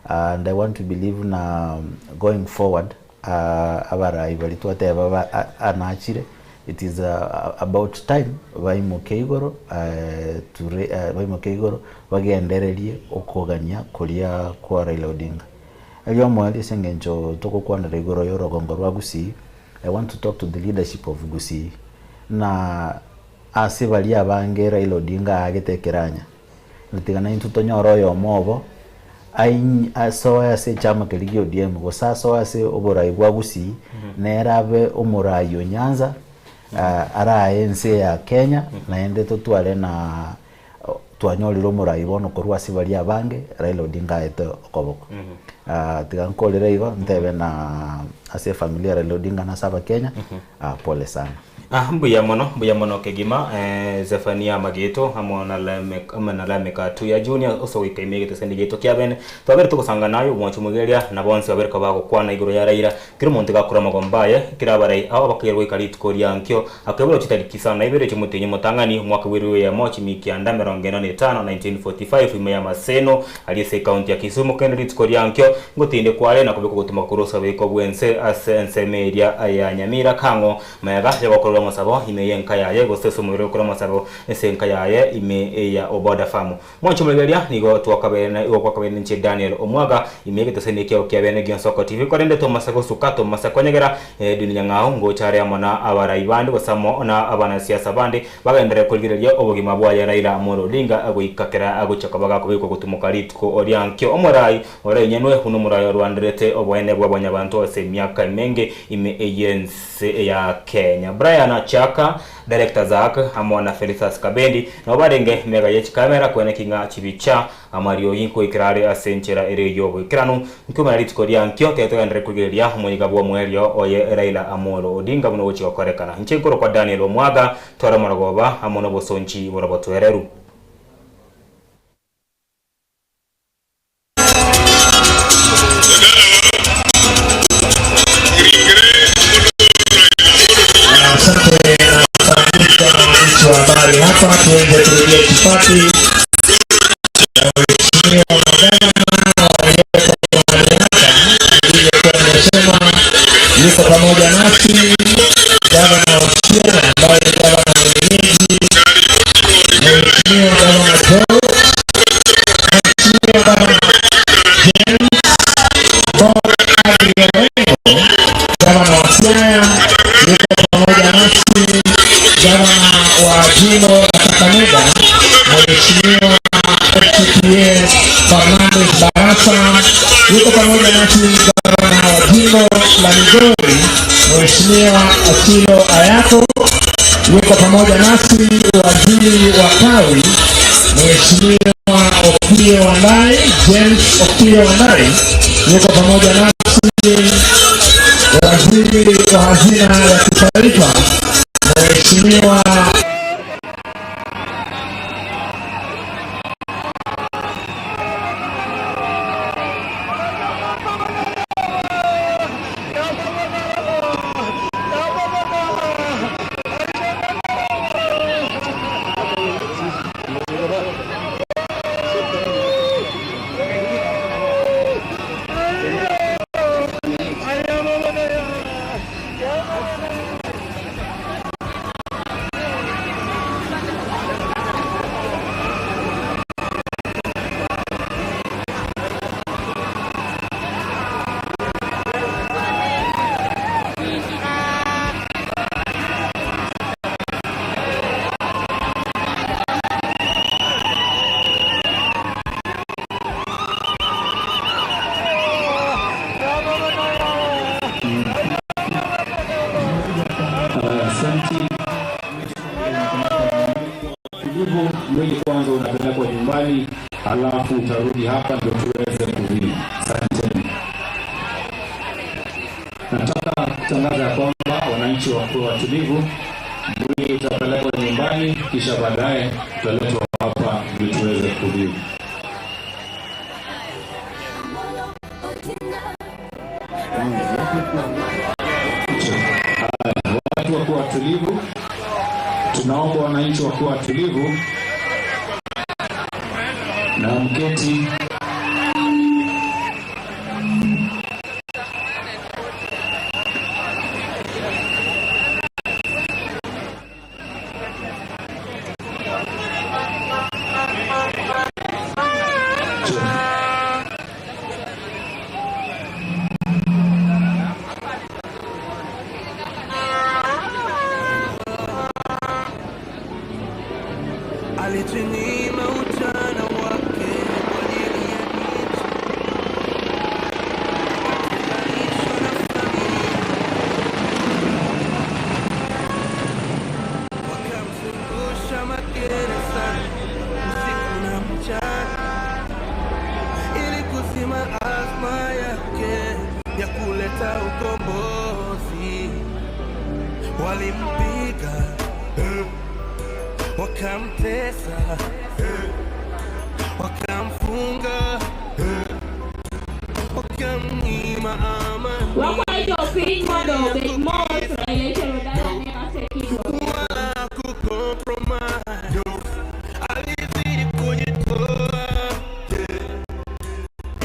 And I want to believe na going forward abarai baria twateba ba anachire it is about time baimoke igoro to baimoke igoro bagendererie okogania koria kwa Raila Odinga. Erio omoerio ase eng'encho togokwanera igoro ya orogongo rwa Gusii, I want to talk to the leadership of Gusii, ng'a ase baria abange Raila Odinga aagete ekeranya, na tiga naintwe tonyore oyomo obo ainy asoe ase echama keria gia ODM gose asoe ase oborai bwa Gusii, nere abe omorai o Nyanza, arae ense ya Kenya, naende totware na Twanyorire omorai bono korwa ase baria abange, Raila Odinga aete okoboko. Tiga nkorere igo, ntebe na ase efamiri ya Raila Odinga na ase abakenya, pole sana. Ah, mbuya mono, mbuya mono kegima eh, Zephania Mageto amo na Lamek amo na Lamek Atuya Junior ase goika ime egetesani giaito kia bene. Twabere togosanga naye omwancho omogeria na bonsi babere koba bagokwana igoro ya Raila. Kera omonto iga akore amagomba aye, kera abarai aba bakeirwe goika rituko ria nkio. Akaeborwa chitariki isano na ibere chi'omotienyi omotang'ani, omwaka bw'eribu eyemo chimikianda emerongo ene na etano, 1945, ime y'Amaseno, aria ase ecounty ya Kisumu. Kende rituko ria nkio, ngotindekwa are na kobekwa gotuma korwa osabeiko bw'ense ase ensemo eria ya Nyamira, Kang'o, Magega y'ogokorerwa omosabo ime y'enka yaye, gose ase omobere gokora omosabo ase enka yaye ime ya Oboda Farm. Mwanche omorigereria, nigo twakabeire igo kwakabeire ninche Daniel Omwaga, ime y'egetesani ekiao kia bene gi'Ensoko TV, korende tomasa gosuka, tomasa konyegera, Edwin Nyang'au ngocha are amo na abarai bande gose amo na abanasiasa bande bagenderere korigereria obogima bwaye Raila Amolo Odinga goika kera agochia koba gakobekwa gotumoka rituko ria nkio. Omorai Orainyenwe buna omorai orwanderete oboene bwa bwanyabanto ase emiaka emenge ime y'ense ya Kenya. Brian Achaka, Director Zack, amo na Felicitas Kabendi nabo barenge mega ye chikamera koeneki ng'a chibicha amariogi nkoikera are ase enchera ere y'oboikeranu. Nkiumera rituko ria nkio tiga togenderere korigereria omoyiga bw'omoerio oye Raila Amolo Odinga buna ogochia gokorekana. Inche nkorokwa Daniel Omwaga, tware omorogoba amo nobosonchi borobotoereru. Asante natambulisha waandishi wa habari hapa tuweze kurudia itifaki ya waheshimiwa magavana walioko mahali hapa. Nilivyokuwa nimesema, yuko pamoja nasi gavana wa Siaya ambaye ni gavana mwenyeji, Mheshimiwa Gavana George, Mheshimiwa Gavana James Bob Adriano, gavana wa Siaya, yuko pamoja nasi gavana wa jimbo la Kakamega, Mheshimiwa FCPA Fernandes Barasa, yuko pamoja nasi gavana wa jimbo la Migori, Mheshimiwa Achilo Ayako, yuko pamoja nasi waziri wa kawi Mheshimiwa Opiyo Wandayi, James Opiyo Wandayi, yuko pamoja nasi waziri wa hazina ya kitaifa Mheshimiwa Asante. Tulivu, mwili kwanza unapelekwa nyumbani, alafu utarudi hapa ndio tuweze kuvili. Asanteni. Nataka kutangaza ya kwamba wananchi wakuwe watulivu, mwili utapelekwa nyumbani, kisha baadaye utaletwa hapa ndio tuweze kuvili. Haya, watu wakuwa watulivu, tunaomba wananchi wakuwa watulivu na mketi. Alitunyima ujana wake kwa ajili ya nchi. Akatenganishwa na familia, wakamzungusha magerezani usiku na mchana, ili kuzima azma yake ya kuleta ukombozi. Walimpiga Wakamtesa, wakamfunga, wakamnyima amani. Wakwayo jopiny mondo obed mos Raila itero dalane masekidwa. Wala kucompromise. Alizidi kujitoa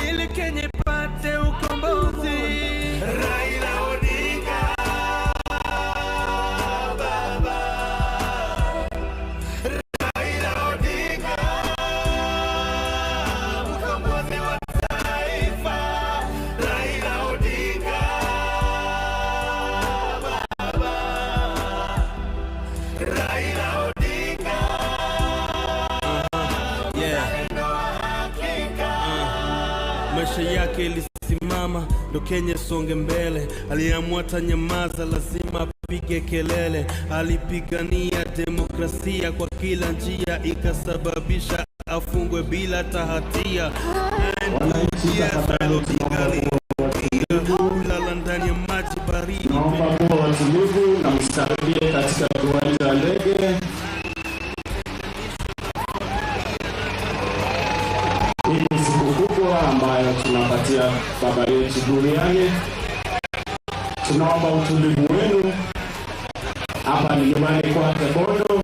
ili Kenya ipate ukombozi. Raila Odinga baba, Raila Odinga mkombozi wa taifa, Raila Odinga baba, Raila Odinga Yeah. Maisha yake ilisimama ndo Kenya songe mbele. Aliamua tanyamaza, lazima apige kelele. Alipigania demokrasia kwa kila njia, ikasababisha afungwe bila tahatia. Kulala ndani ya maji baridi. Naomba kuwa watulivu na mstarehee katika viwanja wa ndege. Hii ni siku kubwa ambayo tunapatia baba yetu duniani. Tunaomba utulivu wenu. Hapa ni nyumbani kwake Bondo.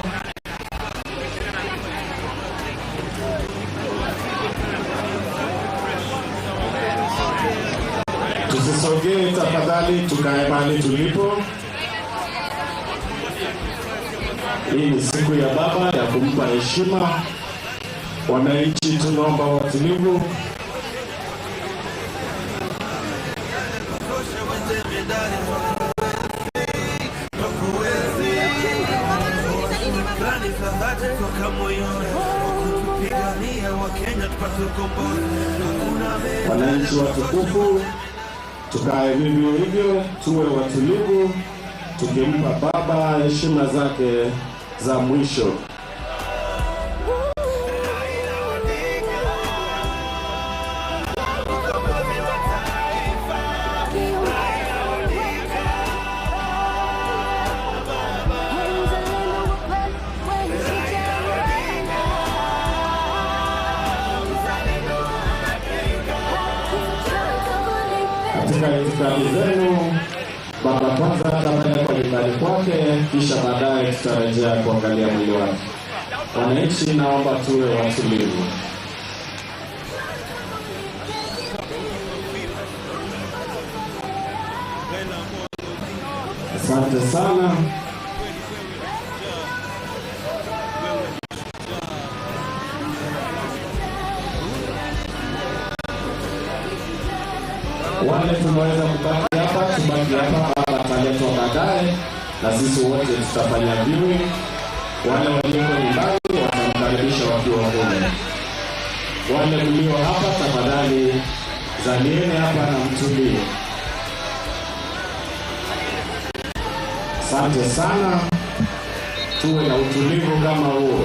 Tusisogee tafadhali, tukae mahali tulipo. Hii ni siku ya baba ya kumpa heshima. Wananchi, tunaomba watulivu. Shukrani za dhati toka moyoni kwa kutupigania Wakenya tupate ukombozi. Hakuna Wananchi watukufu, tukae vivyo hivyo, tuwe watulivu, tukimpa baba heshima zake za mwisho. Katika itikadi zenu, baba kwanza atapelekwa nyumbani kwake, kisha baadaye tutarejea kuangalia mwili wake. Wananchi, naomba tuwe watulivu. Asante sana. Wale tunaweza kubaki hapa, tubaki hapa, baba ataletwa baadaye, na sisi wote tutafanya viewing. Wale walioko nyumbani watamkaribisha wakiwa kule. Wale mlio hapa, tafadhali zalieni hapa na mtulie. Asante sana, tuwe na utulivu kama huo.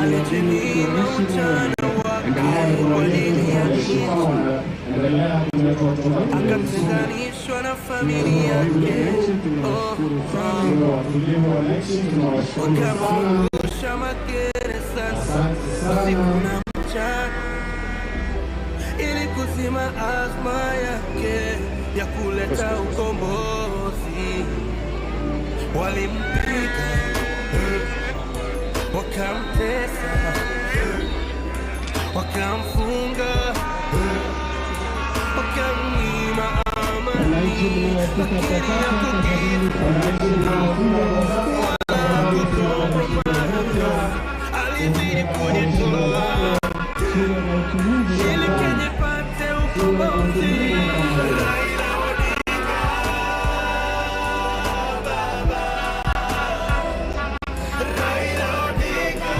Alijinyima ujana wake kwa ajili ya nchi, akatenganishwa na familia yake. Oh, oh. Wakamwangusha magereza usiku na mchana ili kuzi Alizima azma yake ya kuleta ukombozi. Walimpiga, wakamtesa, wakamfunga, wakamnyima amani. Alizidi kujitoa ili Kenya ipate ukombozi. Raila Odinga, baba. Raila Odinga.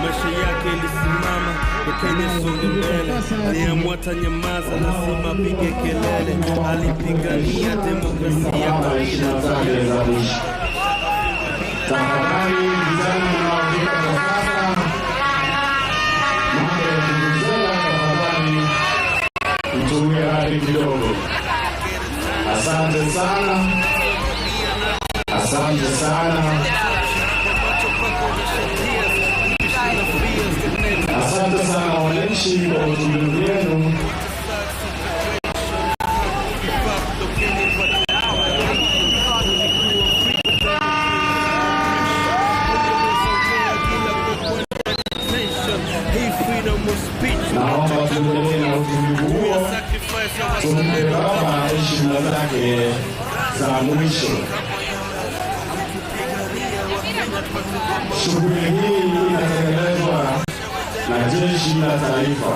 Maisha yake ilisimama, Kenya songe mbele. Aliamua tanyamaza, lazima apige kelele. Alipigania demokrasia kwa Heshima zake za mwisho. Tafadhali vijana mnaofika kwa sasa, mambo ya vuvuzela, tafadhali mtumie hadi kidogo. Asante sana, asante sana, asante sana wananchi kwa utulivu wenu. Naomba tuendelee na utulivu huo, tumpe baba heshima zake za mwisho. Shughuli hii inatekelezwa na jeshi la taifa.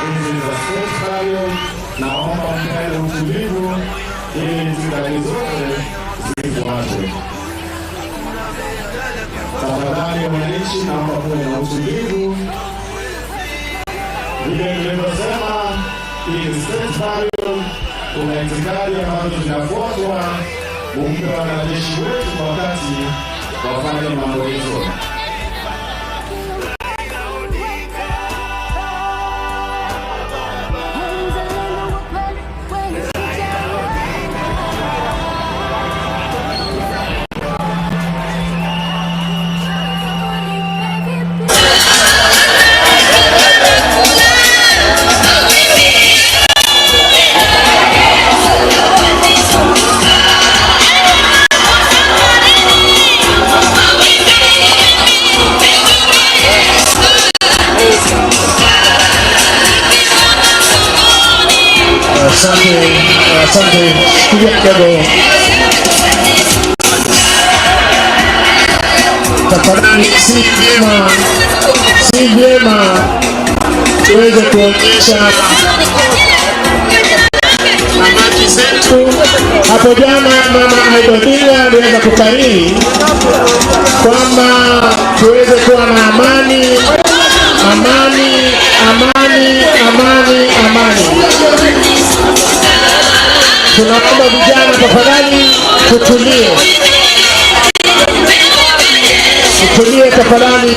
Hizi ni za state burial. Naomba mkae na utulivu ili itikadi zote zifuatwe. Tafadhali wananchi, naomba kuwe na utulivu. Vile nilivyosema, hii ni state burial. Kuna itikadi ambazo zinafuatwa. Mumpe wanajeshi wetu wakati wafanye mambo hizo. Asante, asante. Shikilia kidogo tafadhali. Si vyema, si vyema tuweze kuonyesha amani zetu. Hapo jana mama Aida Odinga aliweza kukariri kwamba tuweze kuwa na amani, amani, amani, amani, amani. Tunaomba vijana tafadhali, tutulie, tutulie tafadhali.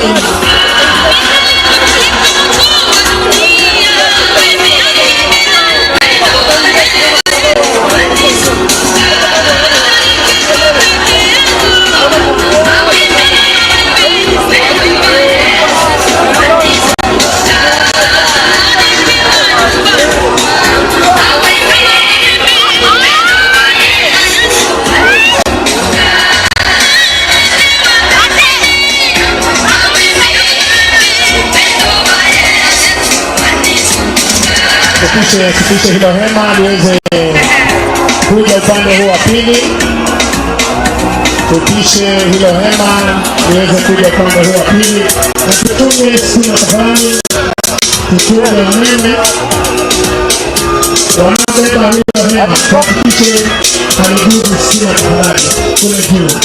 Tupishe, tupishe hilo hema liweze kuja upande huu wa pili. Tupishe hilo hema liweze kuja upande huu wa pili, na tutunge stima tafadhali, tutunge umeme. Wanaobeba hilo hema tuhakikishe haliguzi stima tafadhali, kule juu.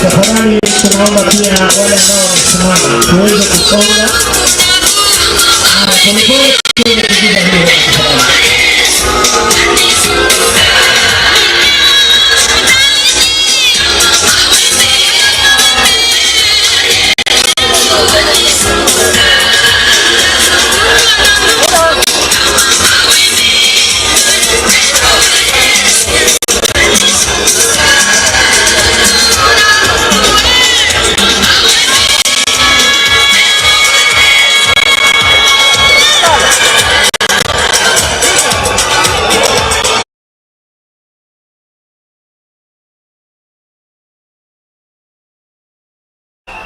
Tafadhali tunaomba pia wale ambao wamesimama tuweze kusonga Polepole tuweze kupiga hiyo.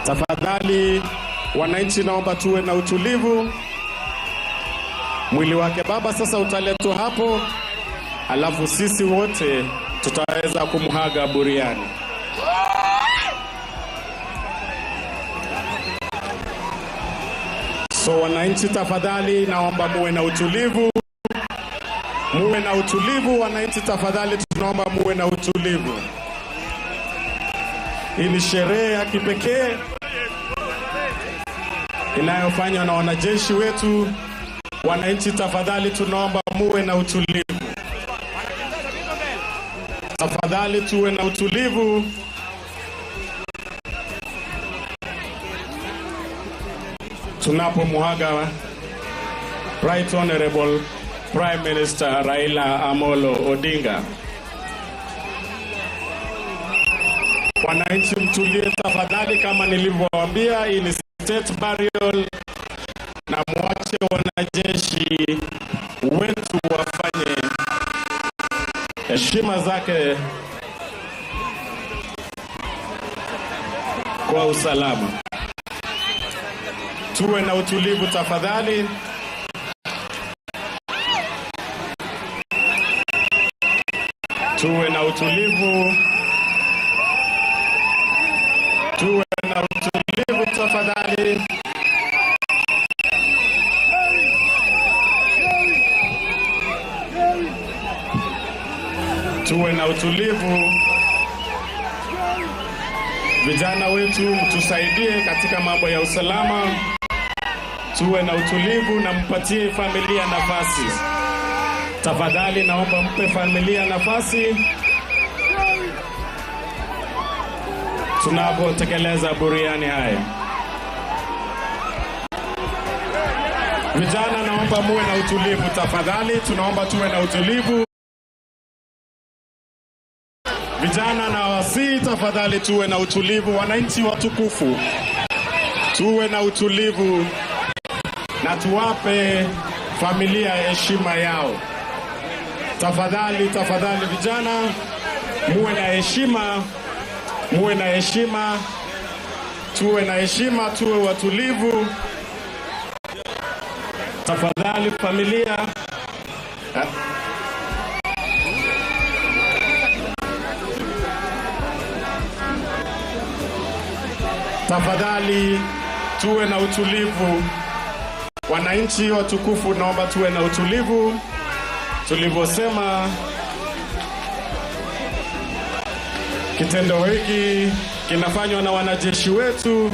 Tafadhali wananchi, naomba tuwe na utulivu. Mwili wake baba sasa utaletwa hapo, alafu sisi wote tutaweza kumhaga buriani. So wananchi, tafadhali naomba muwe na utulivu, muwe na utulivu wananchi, tafadhali tunaomba muwe na utulivu. Hii ni sherehe ya kipekee inayofanywa na wanajeshi wetu. Wananchi, tafadhali tunaomba muwe na utulivu, tafadhali tuwe na utulivu. Tunapomuaga Right Honorable Prime Minister Raila Amolo Odinga. Wananchi mtulie tafadhali, kama nilivyowaambia, hii ni state burial, na mwache wanajeshi wetu wafanye heshima zake kwa usalama. Tuwe na utulivu tafadhali. Tuwe na utulivu. Tuwe na utulivu tafadhali. Tuwe na utulivu. Vijana wetu mtusaidie katika mambo ya usalama. Tuwe na utulivu na mpatie familia nafasi. Tafadhali naomba mpe familia nafasi tunapotekeleza buriani haya. Vijana, naomba muwe na utulivu tafadhali, tunaomba tuwe na utulivu. Vijana na wasii, tafadhali tuwe na utulivu. Wananchi watukufu, tuwe na utulivu na tuwape familia heshima yao. Tafadhali, tafadhali vijana, muwe na heshima, muwe na heshima, tuwe na heshima, tuwe watulivu. Tafadhali familia. Tafadhali tuwe na utulivu. Wananchi watukufu, naomba tuwe na utulivu. Tulivyosema, kitendo hiki kinafanywa na wanajeshi wetu,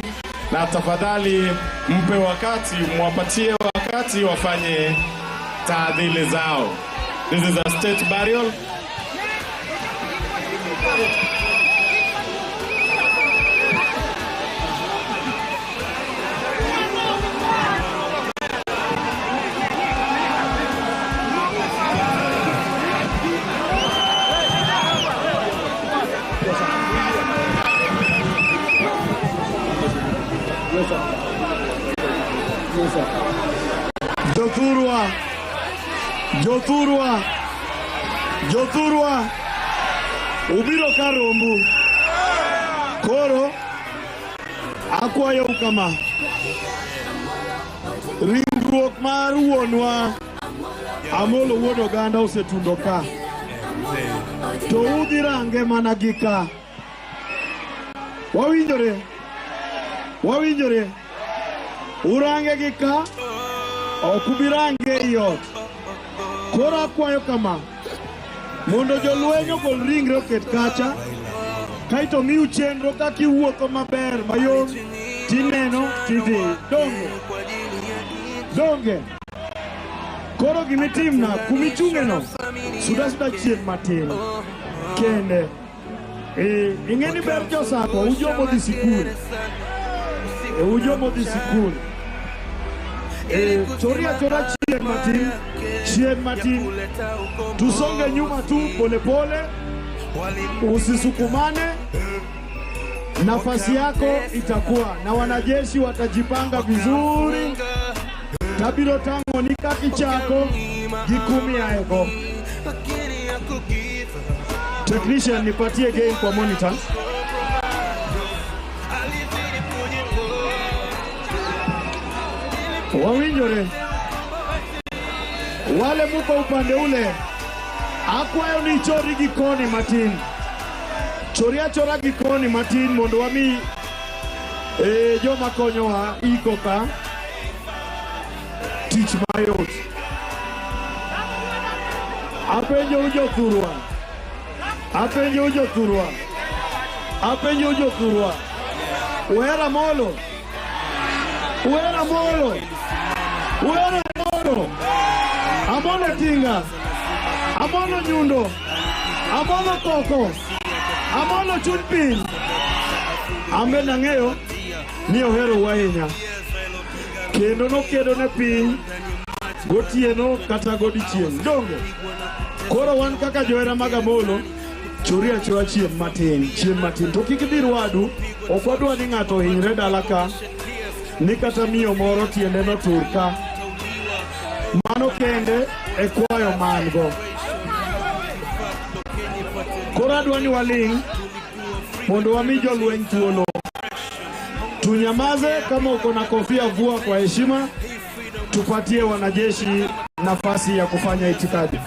na tafadhali mpe wakati, mwapatie wakati wafanye taadhili zao. This is a state burial. Jothurwa, Jothurwa, Jothurwa, ubiro ka rombu. Koro akwayou kama, ringruok mar wuonwa Amolo wuod oganda osetundo ka, to udhi range mana gi ka. Wawinjore, wawinjore, urange gi ka, ok ubi range ei ot. Koro akwayo kama, mondo jolweny ogol ringre oket kacha, kaeto miu chenro kaka iwuotho maber mayom tineno tidhi. Donge? Donge. Koro gimitimna kumichung'eno, suda suda chien matin. Kende. Eh, ing'e ni ber josako ujomo dhi sikul. Eh, ujomo dhi sikul. Eh, chori achora chien matin, chien matin. Tusonge nyuma tu polepole, usisukumane. Nafasi yako itakuwa na wanajeshi watajipanga vizuri. Tabiro tango ni kaki chako gikumi aego. Technician, nipatie game kwa monitor. Wawinjore wale muko upande ule, akwayo ni chori gi koni matin, chori achora gi koni matin mondo wami e, joma konyowa iko ka tich mayot. Apenjou jothurwa, apenjou jothurwa, apenjou jothurwa, uhero Amolo? Uhero Amolo? Uhero Amolo? Amolo tinga, Amolo nyundo, Amolo koko, Amolo chuny piny. Ambe nang'eyo ni oherou ahinya kendo nokedo ne piny gotieno kata godiechieng' donge koro wan kaka johera mag Amolo chori achora chien matin chien matin to kik idhir wadu ok wadwa ni ng'ato ohinyre dala ka ni kata miyo moro tiende notur ka mano kende e kwayo man go koro adwa ni waling' mondo wami jolweny thuolo tunyamaze kama uko na kofia vua kwa heshima tupatie wanajeshi nafasi ya kufanya itikadi.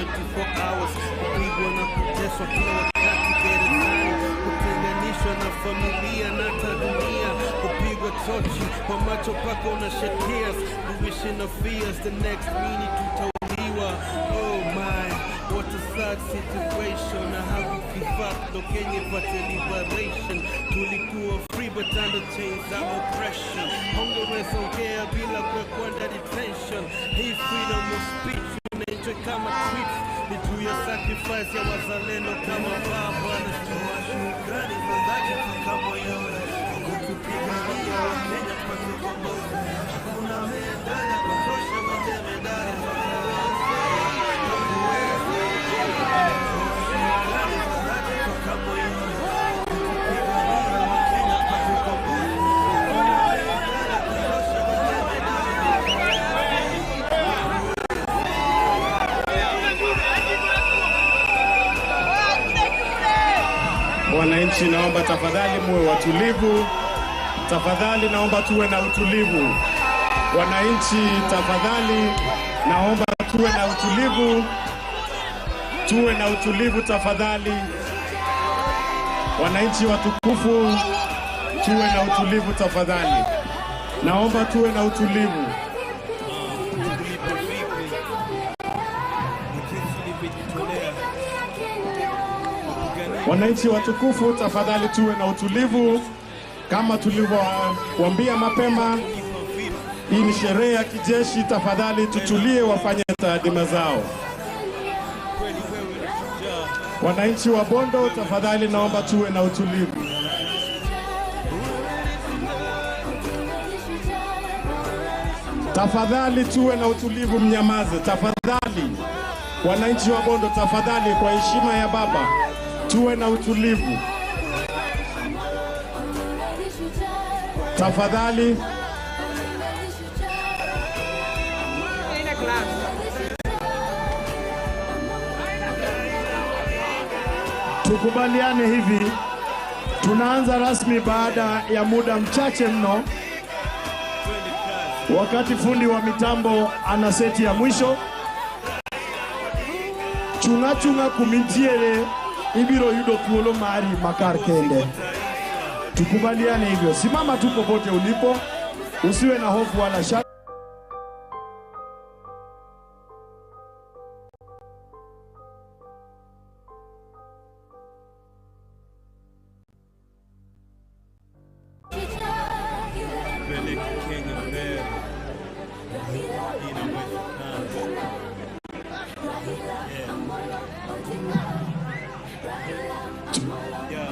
24 hours, kupigwa na kuteswa kila wakati gerezani, kutenganishwa na familia na hata dunia, kupigwa tochi kwa macho paka una shed tears, kuishi na fears, the next minute tutauliwa. Oh my, what a sad situation. Na hakukifuck ndo Kenya ipate liberation. Tulikuwa free but under chains of oppression. Hongeweza ongea bila kuwekwa under detention. Hii freedom of speech unaenjoy kama tweets, ni juu ya sacrifice ya wazalendo kama baba na Shukrani za dhati toka moyoni kwa kutupigania Wakenya tupate ukombozi. Hakuna medali ya kutosha majemadari Shukrani za dhati toka moyoni kwa kutupigania Wakenya tupate ukombozi. Hakuna medali ya kutosha Wananchi, naomba tafadhali muwe watulivu. Tafadhali naomba tuwe na utulivu. Wananchi, tafadhali naomba tuwe na utulivu, tuwe na utulivu tafadhali. Wananchi watukufu, tuwe na utulivu tafadhali. Naomba tuwe na utulivu. Wananchi watukufu, tafadhali tuwe na utulivu kama tulivyowaambia mapema. Hii ni sherehe ya kijeshi, tafadhali tutulie, wafanye taadima zao. Wananchi wa Bondo, tafadhali naomba tuwe na utulivu. Tafadhali tuwe na utulivu, mnyamaze tafadhali. Wananchi wa Bondo, tafadhali, kwa heshima ya baba, tuwe na utulivu tafadhali. Tukubaliane hivi, tunaanza rasmi baada ya muda mchache mno, wakati fundi wa mitambo ana seti ya mwisho. Chung'a chung'a kumintiere ibiro yudo thuolo mari makar kende. Tukubaliane hivyo, simama tu popote ulipo, usiwe na hofu wala shaka. Peleke Kenya mbele, inawezekana. Yeah.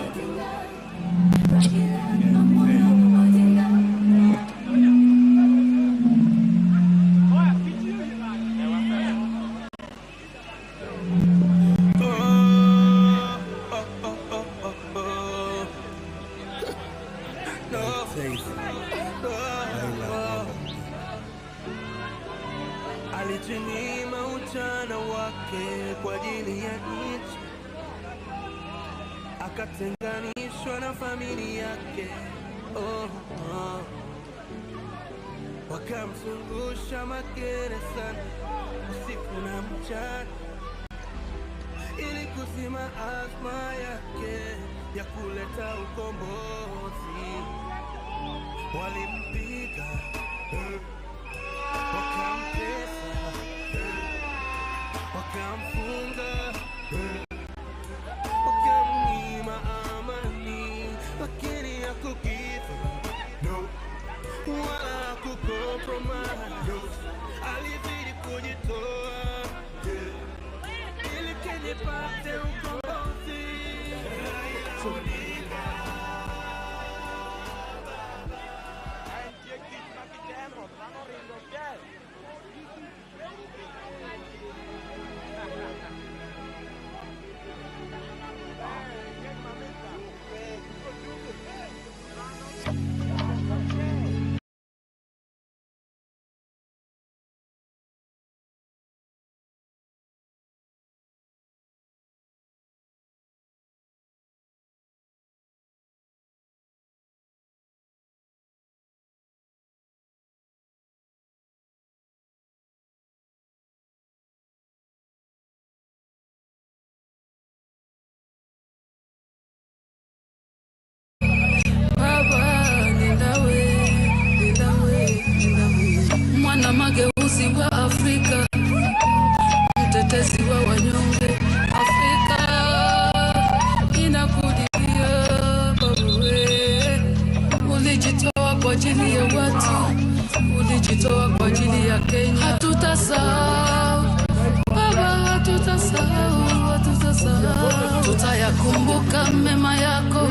Yeah. Alijinyima ujana wake kwa ajili ya nchi, akatenganishwa na familia yake. Oh, oh. Wakamzungusha magerezani usiku na mchana ili kuzima azma yake ya kuleta ukombozi. Walimpiga, wakamtesa, wakamfunga, wakamnyima amani, lakini hakugive no, wala hakucompromise. Alizidi kujitoa ili Kenya ipate ukombozi. Raila Odinga. ya Kenya. Hatutasahau baba, hatutasahau, hatutasahau. Tutayakumbuka mema yako,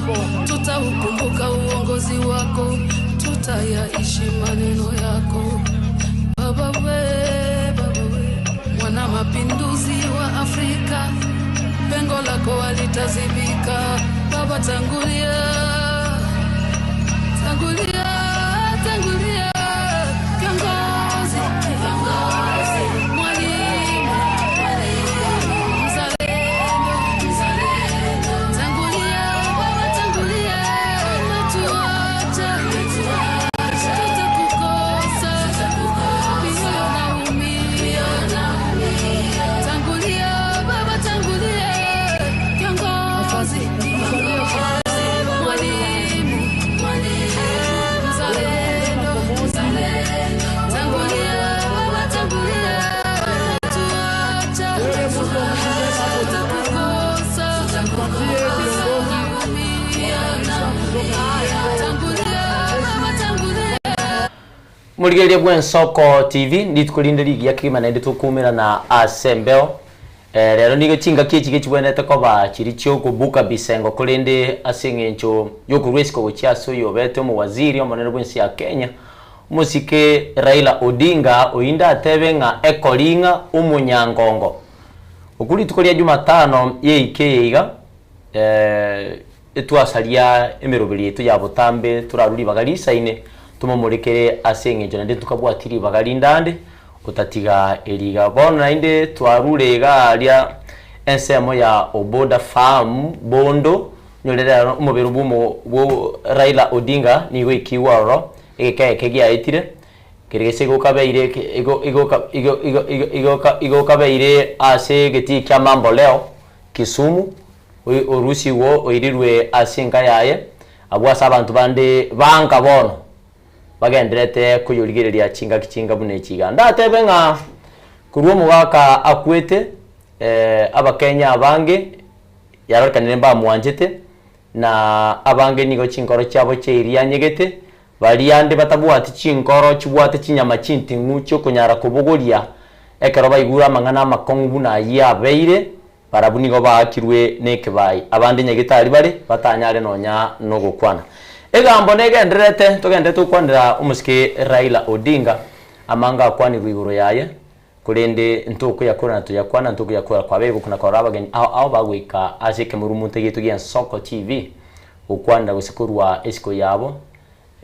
tutaukumbuka uongozi wako, tutayaishi maneno yako baba we, baba we, mwana mapinduzi wa Afrika, pengo lako halitazibika. Baba tangulia, tangulia, tangulia, kiongozi, kiongozi, mwalimu, mzalendo, mzalendo, tangulia, baba tangulia, umetuacha, tutakukosa, mioyo naumia, tangulia, baba tangulia, kiongozi, mwalimu, mzalendo, mzalendo, tangulia, baba tangulia, tuacha, tutakukosa, tangulia, baba tangulia. Morigereria bwa Ensoko TV rituko rinde rigiya kegima naende tokuumerana ase embeo eh, rero nigo chingaki echi gechibwenerete koba chiri chiokobuka bisengo korende ase eng'encho yokorwa esiko gochia ase oyo obete omowaziri omonene bwa ense ya Kenya omosike Raila Odinga oyinde atebe ng'a ekori ng'a omonyangongo. Okwo rituko ria Jumatano yeike eye iga eh, etwasaria emeroberi yaito ya botambe torarwe ribaga risaine tomomorekere ase eng'encho naende ntokabwati ribaga rinde ande otatiga eri iga. Bono naende twarure iga aria ensemo ya Oboda Farm Bondo onyore rero omobere bwa omo bwo Raila Odinga nigo oikigwe ororo egeka eke giaetire kere gese igo okabeire eke igo igo igo igo igo igo igo okabeire ase egetii kia Mamboleo Kisumu Orusigwe oirirwe ase enka yaye, abwo ase abanto bande banka bono bagendererete koyorigereria chingaki chinga buna echi iga. Ndatebe ng'a korwa omogaka akwete, Abakenya abange yarorekanire mbamwanchete, na abange nigo chinkoro chiabo chiairianyegete, Baria ande batabwati chinkoro chibwate chinyama chinting'u chi'okonyara kobogoria, ekero baigure amang'ana amakong'u buna ayio abeire, barabwo nigo baakirwe nekebayi. Abande nyagetari bare, batanyare nonya nogokwana. Egambo negendererete, togendererete gokwanera omosike Raila Odinga, amange akwanirwe igoro yaye, korende ntokoyakora na toyakwana, ntokoyakora kwabeire gokuna korora abageni ao ao bagoika ase ekemorumunto giaito gi'Ensoko TV, gokwanera gose korwa esiko yabo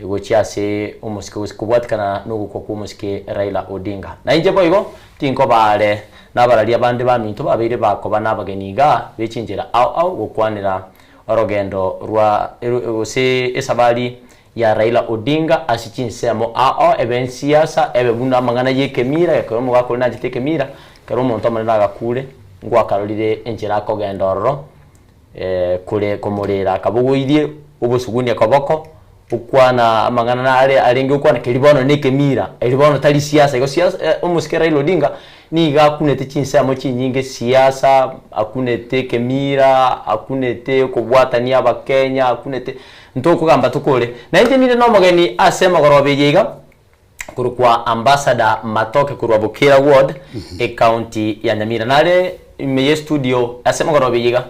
gochia ase omosike gose kobwatikana nogokwa kw'omosike Raila Odinga. Na inche boigo tinkoba are nabararia bande baminto babeire bakoba nabageni igaa be chinchera ao ao gokwanera orogendo rwa gose esabari ya Raila Odinga ase chinsemo ao ao ebe ensiasa ebe buna amang'ana y'ekemira ekero omogaka oria nachete ekemira ekero omonto omonene agakure ngwakarorire enchera akogenda ororo kore komorera akabogoirie obosugunia koboko, okwana amang'ana nare arenge gokwana keria bono na ekemira, erio bono tari siasa igo siasa omosike Raila Odinga nigo akunete chinsemo chinyinge siasa, akunete ekemira, akunete okobwatania abakenya, akunete ntokogamba tokore. Na inche ninde na omogeni ase emogoroba eye iga, korokwa Ambassador Matoke korwa Bukira Ward, ecounty ya Nyamira. Nare ime ye studio ase mogoroba eye iga,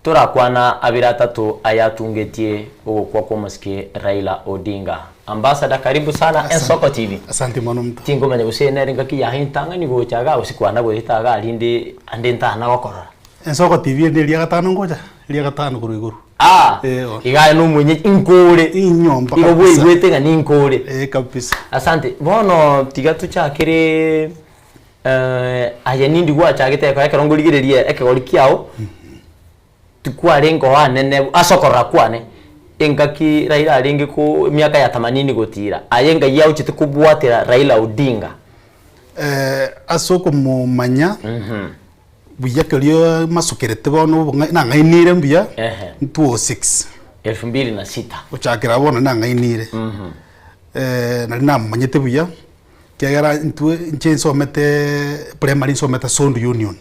torakwana abere atato aya atungetie ogokwa kwa omosike Raila Odinga. Ambassador karibu sana Ensoko TV. Asante mono mto. Tinkomanya gose nere engaki yaye entang'ani gocha igaa gose kwana goeta igaa rinde ande ntana gokorora. Ensoko TV eri neria gatano ngocha, eria gatano korwa igoro. Ah, Eh, bono. iga aye nomwenye inkore. Inyomba Igo kabisa. bwaigwete ng'a ninkore. Eh, kabisa. Asante. Bono tiga tochakere eh, aye nindi gwachagete ekero ekero ngorigereria ekegori kiao, tikwarenge oo anene ase okorora kwane, engaki Raila arenge ko emiaka ya themanini gotira, aye ngai yaochete kobwatera Raila Odinga. Eh, ase okomomanya, Buya keria masokerete bono obong'ai nang'ainire mbuya Ehe. 206. Elfu mbili na sita. Gochakera bono nang'ainire. Nari namomanyete buya, ekiagera intwe inche nsomete primary nsomete Sondu Union.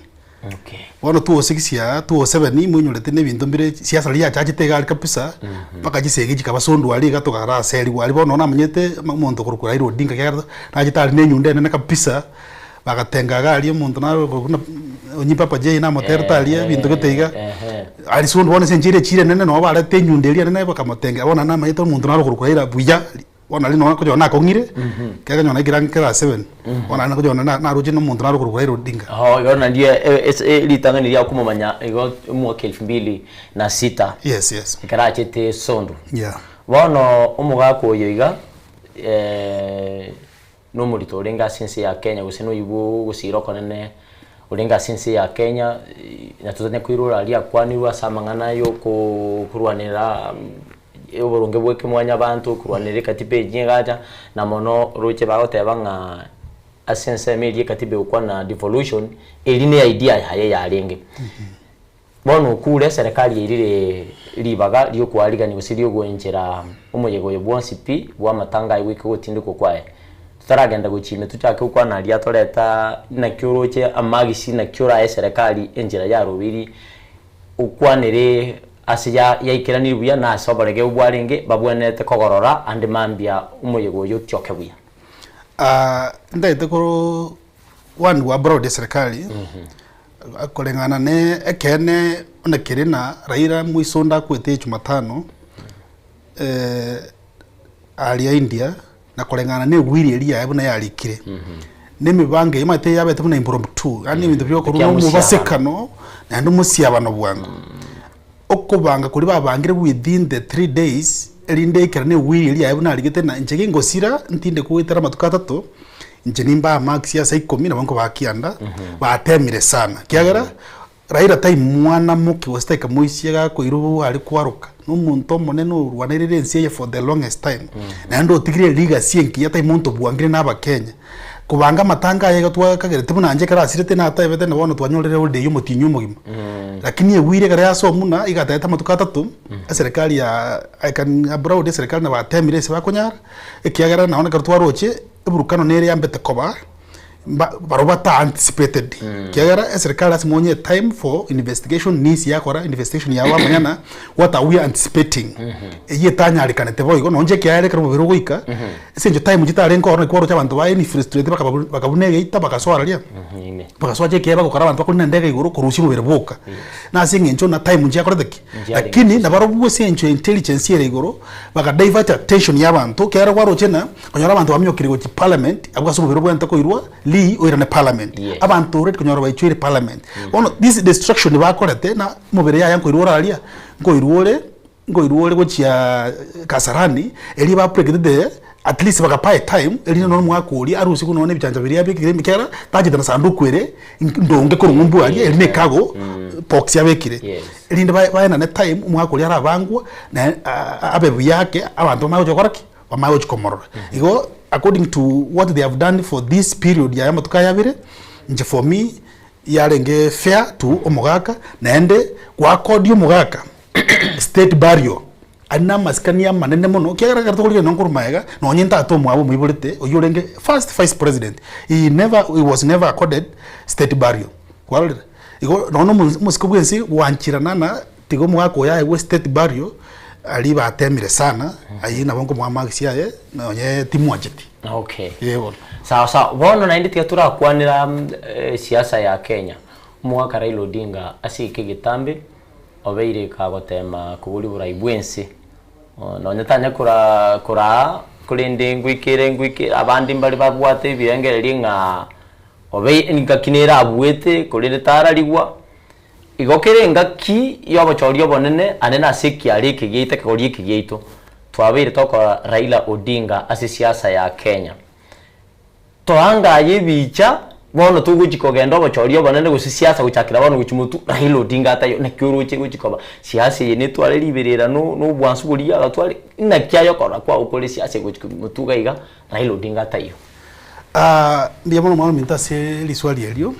Bono 2006 aa, 2007 moinyorete na ebinto mbire siasa riria yachachete iga aria kabisa, mpaka chisegi chikaba sondu aria iga tokaraserigwa aria bono namanyete omonto okorokwa Raila Odinga ekiagera nachete aria na enyundo enene kabisa, bagatenga iga aria omonto naro buna onye Papa J namoterete aria ebinto gete iga, aria sondu bono ase enchera echiro enene nabo bareta enyundo eria enene bakamotengera bono naende namanyete omonto naro okorokwa Raila buya. Bono nario nonya konyora nakong'ire, ekero konyora naikire ang'e class seven, bono naende konyora na naroche na omonto nare okorokwa Raila Odinga. Oh, igo nario ritang'ani ria komomanya igo omwaka elfu mbili na sita. Yes, yes. Ekero achete Sondu. Yeah. Bono omogaka oyo iga, nomorito orenge ase ense ya Kenya gose noyio bwo ogosira okonene orenge ase ense ya Kenya, na totanya koirora aria akwanirwe ase amang'ana ya okokorwanera oboronge bwa ekemwanyabanto, okorwanera ekatiba eyio egacha, na mono roche bagoteba ng'a ase ensemo eria ekatiba egokwana devolution, eria ne idea yaye yarenge. Bono okure eserekari yairire ribaga riokoarigania gose riogoenchera omoyega oyo bwonsi pi bw'amatanga aye goika ogotindekwa kwaye. Totaragenda gochia ime tochake gokwana aria toreta naki oroche amagisi naki orae eserekari enchera yarobeiri okwanere ase ya yaikeraniri buya na ase oborege bwarenge babwenerete kogorora ande mambia omoyega oyo otioke buya. Ntagete koro one gwa abroad eserekari koreng'ana ne ekeene onye kere na Raila moiso onde akwete jumatano aria India na koreng'ana na ewiri eria yaye buna yarikire, na emibango eye omanyete yabete buna impromptu yaani ebinto biokorwa na omobasekano naende omosiabano bwango. Okobanga koria babangire within the 3 days erinde ekero na ewiri eria yaye buna arigete na inche gingosira ntinde goetera amatuko atato, inche nimbae marks ase ikomi nabo nkobaa kianda, batemire sana ekiagera Raila tai mwana moke gose tai kamoisia gakoirwa are kwaroka, na omonto omonene orwanerire ense eye for the longest time, naende otigire elegacy engiya tai monto bwangire na abakenya. Kobanga amatanga aye iga twakagerete buna inche ekero asirete natebete na bono twanyorire holiday ya omotienyi omogima. Lakini ewiri ekero yasomwa buna iga atagete amatuko atato, eserekari ya I can applaud eserekari na batemire ase bakonyara, ekiagera nonye ekero twaroche eburukano nere yambete koba. Mba barobwo bata anticipated kiagera eserikari ase monye time for investigation nisi yakora investigation yabo bamanya na what are we anticipating eyio etanyarekanete boigo nonye ekiagera ekero omobere ogoika ase eng'encho time chitarenge ororo ekero oroche abanto ba infiltrate bakaba bakabuna egeita bagasoa raria bagasoa ekiagera bagokora abanto bakorina endege igoro korusia omobere bwoka na ase eng'encho na time nchiakorete ki lakini nabarobwo ase eng'encho ya intelligence ere igoro baka divert attention ya abanto ekiagera kwaroche ng'a Konyora abanto baminyokire gochia parliament, abwo ase omobere obwenerete koirwa rii oirane parliament. Yes. Abanto already konyora baichoire parliament. Bono this destruction bakorete na omobere yaya nkoirwa ore aria, nkoirwa ore, nkoirwa ore gochia Kasarani, erio ba break the at least bagapa etime, erinde nonye omwaka oria arusiwe nonye na ebichancha biria abekire ime ekiagera tachete na sanduku ere ndonge korwa ng'umbu aria, eri na ekago box abekire. Yes. Erinde baenane time omwaka oria arabangwa na abe buya ake abanto bamanye gocha gokora ki? Bamanye gochia komorora. Igo according to what they have done for this period yaye amatuko aya abere, inche for me yarenge fair to omogaka, naende gwakodia omogaka state burial aria na amasikani amanene mono, ekiagera ekero tokorigereria nonye korwa magega, nonye tata omwabo omoiborete oywo orenge first vice president, he never he was never accorded state burial, kwarorire? Igo nonye omosike bwa ense gwancherana na Tiga omogaka oyo aegwe state burial aria batemire sana ayio nabo nkomoa marks aye nonye timwancheti. Okay. Ee bono. Sawa sawa. Bono naende tiga torakwanera siasa ya Kenya. Omogaka Raila Odinga ase eke egetambe obeire kagotema koboria oborai bwa ense. Nonye tanya kora koraa korende ngoikere ngoikere abande mbare babwate ebirengererio ng'a obeire engaki nere abuete korende tararigwa. Igo kera engaki y'obochori obonene ande nase ekiara eke giaito ekegori eke giaito, twabeire tokora Raila Odinga ase siasa ya Kenya. Toangaye ebicha bono togochi kogenda obochori obonene gose siasa gochakera bono gochia motwe Raila Odinga ataiyo naki oroche egochi koba. Siasa eye netware riberera no na obwansu boria agatware, naki aye okorora kwago kore siasa egochi motwe iga iga Raila Odinga ataiyo. Mbuya mono omwana ominto ase riswali erio.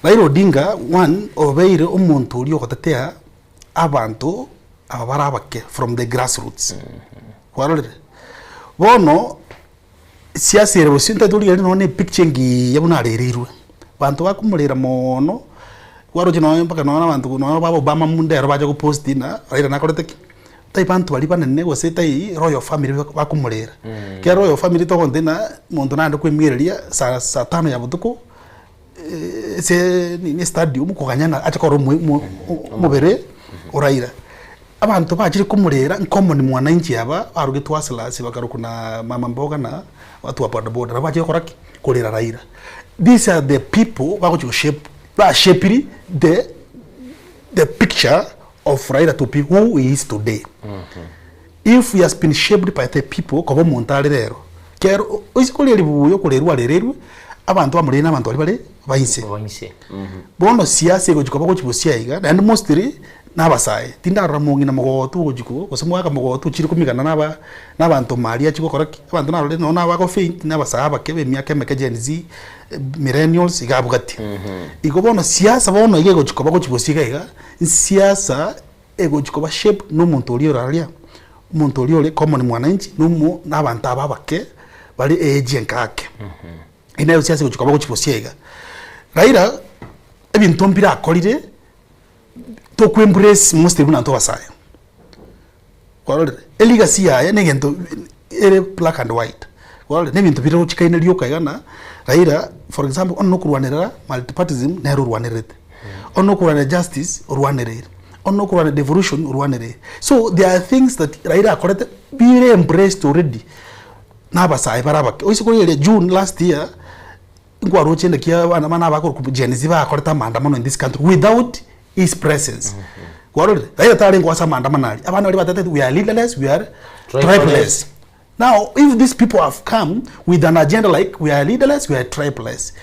Raila Odinga one obeire omonto oria ogotetea abanto aba bare abake from the grass roots kwarorire? Bono siasa ere bosio ntagete origererie nonye na epicture engiya buna arereirwe, banto bakomorera moono. Kwaroche nonya mpaka nonya abanto nonya ba Obama ndero bacha gopost ng'a Raila nakorete ki? Tai banto baria banene gose tai royal family bakomorera. Ekiagera royal family togontebia ng'a monto naende koemereria saa saa tano ya botuko ase nini estadium koganya ng'a ache korora omobere o Raila. Abanto bachire komorera ncommon mwananchi aba barogetwe hustlers bakarokwa na mama mboga na watu wa bodaboda nabo bachire gokora ki? Korera Raila. These are the people bagochi goshape bashapiri the the picture of Raila to be who he is today. If he has been shaped by the people koba omonto are rero, kero oise koria ribuya okorerwa arererwe, abanto bamoreire na abanto baria bare ba inse. Bono siasa egochi koba gochi bosia iga, naende mostly na abasae, tindarora mong'ina mogotu ogochi ko gose mogaka mogotu ochire komigana na aba na abanto maria achie gokora ki, abanto narorire nonye na abago faint na abasae abake ba emiaka emeke Gen Z, millennials iga abwati. Igo bono siasa bono iga egochi koba gochi bosia iga iga, nsiasa egochi koba shaped na omonto oria oraria, omonto oria ore common mwananchi na omo na abanto aba abake bare age enke ake. Eyio nero siasa egochi koba gochi bosia iga. Raila, ebinto mbire akorire, toko embrace mostly buna intwe abasae. Kwarorire? Elegacy yaye na egento ere black and white. Kwarorire? Na ebinto bire rochikaine rioka iga ng'a Raila for example onye nokorwanerera multipartyism nere orwanererete, onye nokorwanera justice orwanereire, onye nokorwanera devolution orwanereire. So there are things that Raila akorete bire embraced already na abasae bare abake. Oise korigereria June last year, nkwaroche naki abana bana abakorokwa Gen Z bakorete amaandamano in this country without his presence. Kwarorire? Raila tarenge ase amaandamano aria. Abana baria batetete we are leaderless, we are tribeless. Now if these people have come with an agenda like we are leaderless, we are tribeless,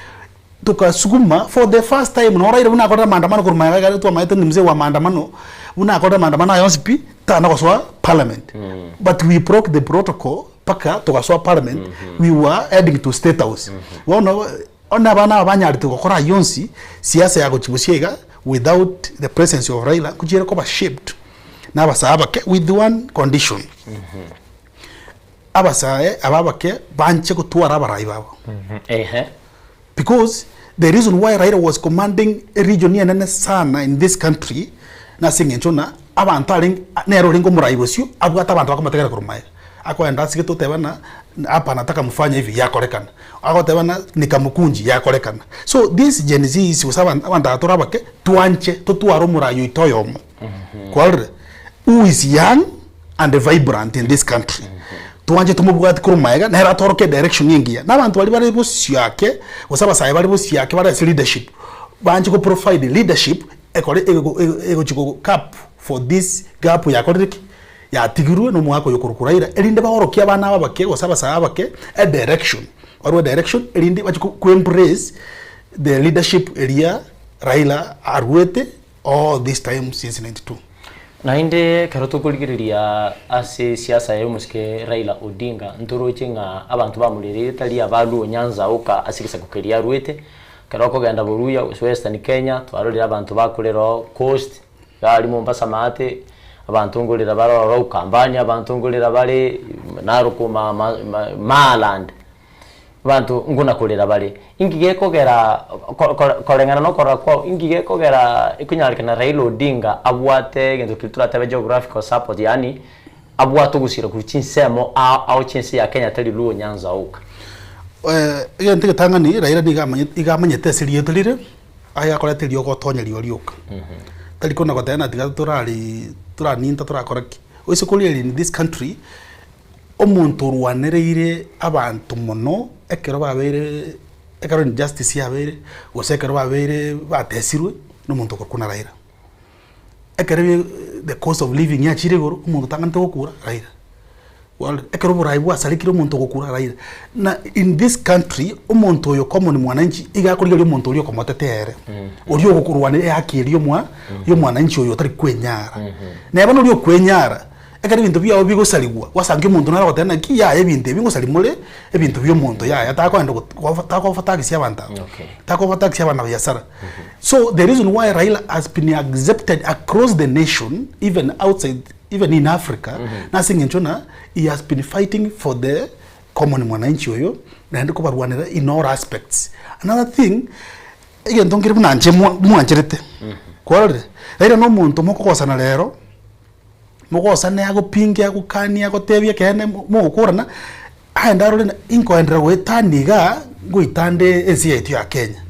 tokasuguma for the first time noro Raila buna akorire amaandamano korwa magega ekero twamaete ni mzee wa maandamano, buna akorire amaandamano aya yonsi pi, tana gosoa parliament. But we broke the protocol mpaka togasoa parliament, we were heading to state house. Bono onye abana aba banyarete gokora ayio onsi, siasa ya gochia bosia iga without the presence of Raila, nkochiere koba shaped na abasae abake with one condition, abasae aba abake banche gotwara abarai babo. Because the reason why Raila was commanding a region enene sana in this country nase eng'encho ng'a abanto arenge nere orenge omorai bosio abwate abanto bakomotegera korwa maega. Akoenda asigete oteba ng'a hapa nataka mfanye hivi yakorekana, agoteba ng'a ni kamukunji yakorekana. So this Gen Zs gose abanto aba tore abake twanche totware omorai oito oyomo kwarorire who is young and vibrant in this country. Twanche tomobwati korwa maega nere atoroke edirection engiya. Na abanto baria bare bosio ake gose abasae bare bosio ake bare ase leadership banche go provide leadership ekore egochi go cap for this gap yakorire ki? Yatigirwe na omogaka oyo okorokwa Raila erinde baorokie abana aba abake gose abasae abake edirection barwe edirection erinde bache ko embrace the leadership eria Raila arwete all this time since 92. Naende ekero tokorigereria ase esiasa ya omosike Raila Odinga, ntoroche ng'a abanto bamorereire tari aba Luo Nyanza oka ase egesaku keria arwete. Ekero okogenda Boruya gose Western Kenya, twarorire abanto bakorera oo Coast, iga aria Mombasa maate, abanto nkorera bare ororo Ukambani, abanto nkorera bare Narok ma ma Maaland. Abanto nkona korera bare, inki gekogera koreng'ana na okorora kwao, inki gekogera ekonyarekana Raila Odinga abwate egento keria toratebe geographical support yaani abwate ogosira korwa chinsemo ao ao chiense ya Kenya tari Luo Nyanza oka. Egento egetang'ani Raila nigo amanyete iga amanyete ase rieto rire, aye akorete eriogo otonya rirorio rioka. Tari kona goteba ng'a tiga torari toraninta torakora ki. Oise korigereria in this country, Omonto orwanereire abanto mono ekero babeire ekero injustice yabeire, gose ekero babeire batesirwe, na omonto okorokwa na Raila. Ekero the cost of living yachire igoro, omonto otang'anete gokura, Raila. Kwarorire? Ekero oborai bwasarekire omonto ogokura, Raila. Na in this country, omonto oyo common mwananchi, iga akorigereria omonto oria okomotetea ere, oria ogokorwaneria ehaki eria omwa ya omwananchi oyo otari kwenyara. Neba noria okwenyara. Ekero ebinto biao bigosarigwa, gwasangia omonto nare ogoteba naki yaya ebinto ebi ngosari more ebinto bia omonto yaya takoenda takofatagisia abanto aba, takofatagisia abana biasara. So the reason why Raila has been accepted across the nation even outside even in Africa nase eng'encho ng'a he has been fighting for the common mwananchi oyo naende kobarwanera in all aspects. Another thing. Egento nkere buna inche mwa mwancherete, kwarorire? Raila na omonto mokogosana rero, mogosane agopinge agokanie agotebie ekeene mo mogokorana, aende arore ng'a inkoenderera goetania igaa, ngoitande ense yaito ya Kenya.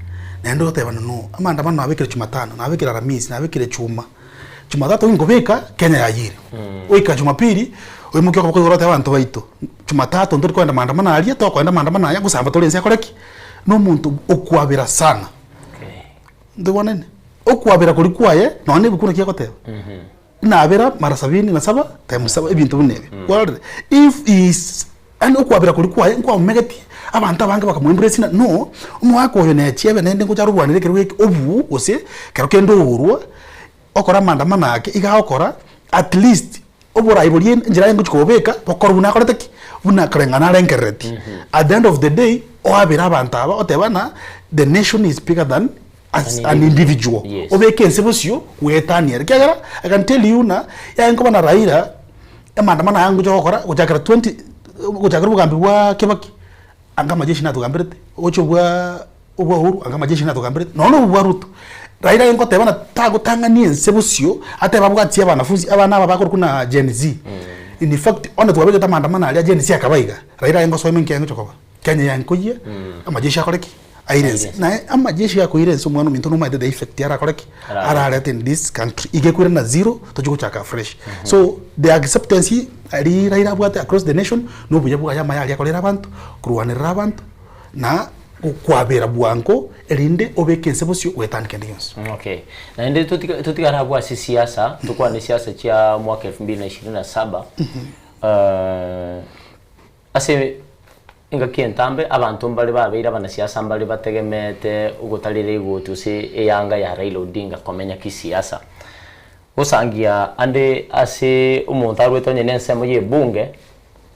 Naende ogotebana no, amaandamano nabekire jumatano, nabekire aramisi, nabekire chuma, jumatatu ginkobeka, Kenya yayire. Goika jumapili, oimokie okoboko igoro otebe abanto baito, jumatatu ntori kogenda maandamano aria, tokoenda maandamano aya, ngosamba tore ense ekore ki? Na omonto okwabera sana. Ntoigwanane? Okwabera koria kwaye, nonya na ebuku naki egoteba. Nabera mara sabini na saba times saba ebinto buna ebi. Kwarorire? If he is yaani okwabera koria kwaye nkwamomegetie abanto abange bakamoembrace ng'a no, omogaka oyo nechiebe naende ngocha arorwanere ekerogo eke obwo gose kero kende oorwa, okore amaandamano ake iga agokora at least oborai boria enchera aye ngochia kobobeka bokore buna akorete ki? Buna koreng'ana arengereretie. At the end of the day oabere abanto aba oteba ng'a the nation is bigger than as an individual. Yes. Obeke ense bosio goetania ere. Ekiagera I can tell you ng'a yaye nkoba na Raila amaandamano aya ngocha gokora gochakera 20 gochakera obogambi bwa Kibaki anga amajeshi natogamberete, ogocha obwa obwa Uhuru anga amajeshi natogamberete, nonya na obo bwa Ruto. Raila aye ngoteba ng'a tagotang'ania ense bosio atebe abwatie abanafunzi abana aba bakorokwa na Gen Z. In fact onye twabegete amaandamano aria Gen Z akaba iga, Raila aye ngosoa ime nki aye ngocha koba? Kenya yaye nkoyie, amajeshi akore ki? Aire ense. Naye amajeshi akoira ense omwana ominto nomaete the effect arakore ki? Ararete in this country. Iga ekoirana zero tochie gochaka afresh. So the acceptance aria Raila abwate across the nation, na obuya bwaye amaya aria akorera abanto, korwanerera abanto, na gokwabera bwango erinde obeke ense bosio goetania kende gionsi. Okay. Naende totiga totigare abwo ase siasa, tokwane siasa chia mwaka elfu mbili na ishirini na saba, Ase engaki entambe abanto mbare babeire abanasiasa mbare bategemeete ogotarera egoti gose eyanga ya Raila Odinga komenya kisiasa. Gosangia ande ase omonto arwete onye nensemo ya ebunge,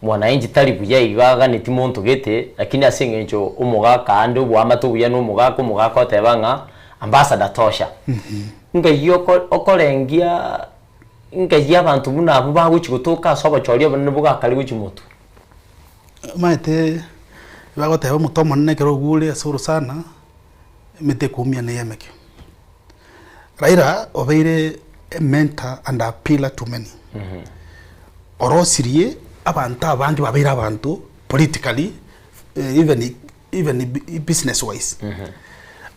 mwananchi tari buya iga aganeti monto gete lakini ase eng'encho omogaka ande oboamate obuya na omogaka, omogaka oteba ng'a ambassador tosha. Ngai oko okorengia. Nkai abanto buna abwo bagochia gotoka ase obochori obonene bogakare gochia motwe. Omanyete bagoteba omote omonene ekero ogure ase orosana, emete ekoumia neye emeke. Raila obeire a mentor and a pillar to many. Orosirie abanto abange babeire abanto politically, even even business wise.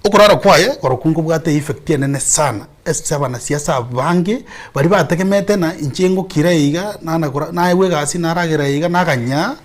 Okorara kwaye korokwo nkobwate effect enene sana ase abanasiasa abange baria bategemete ng'a inche ngokira iga nana kora naegwa egasi naragera iga naganya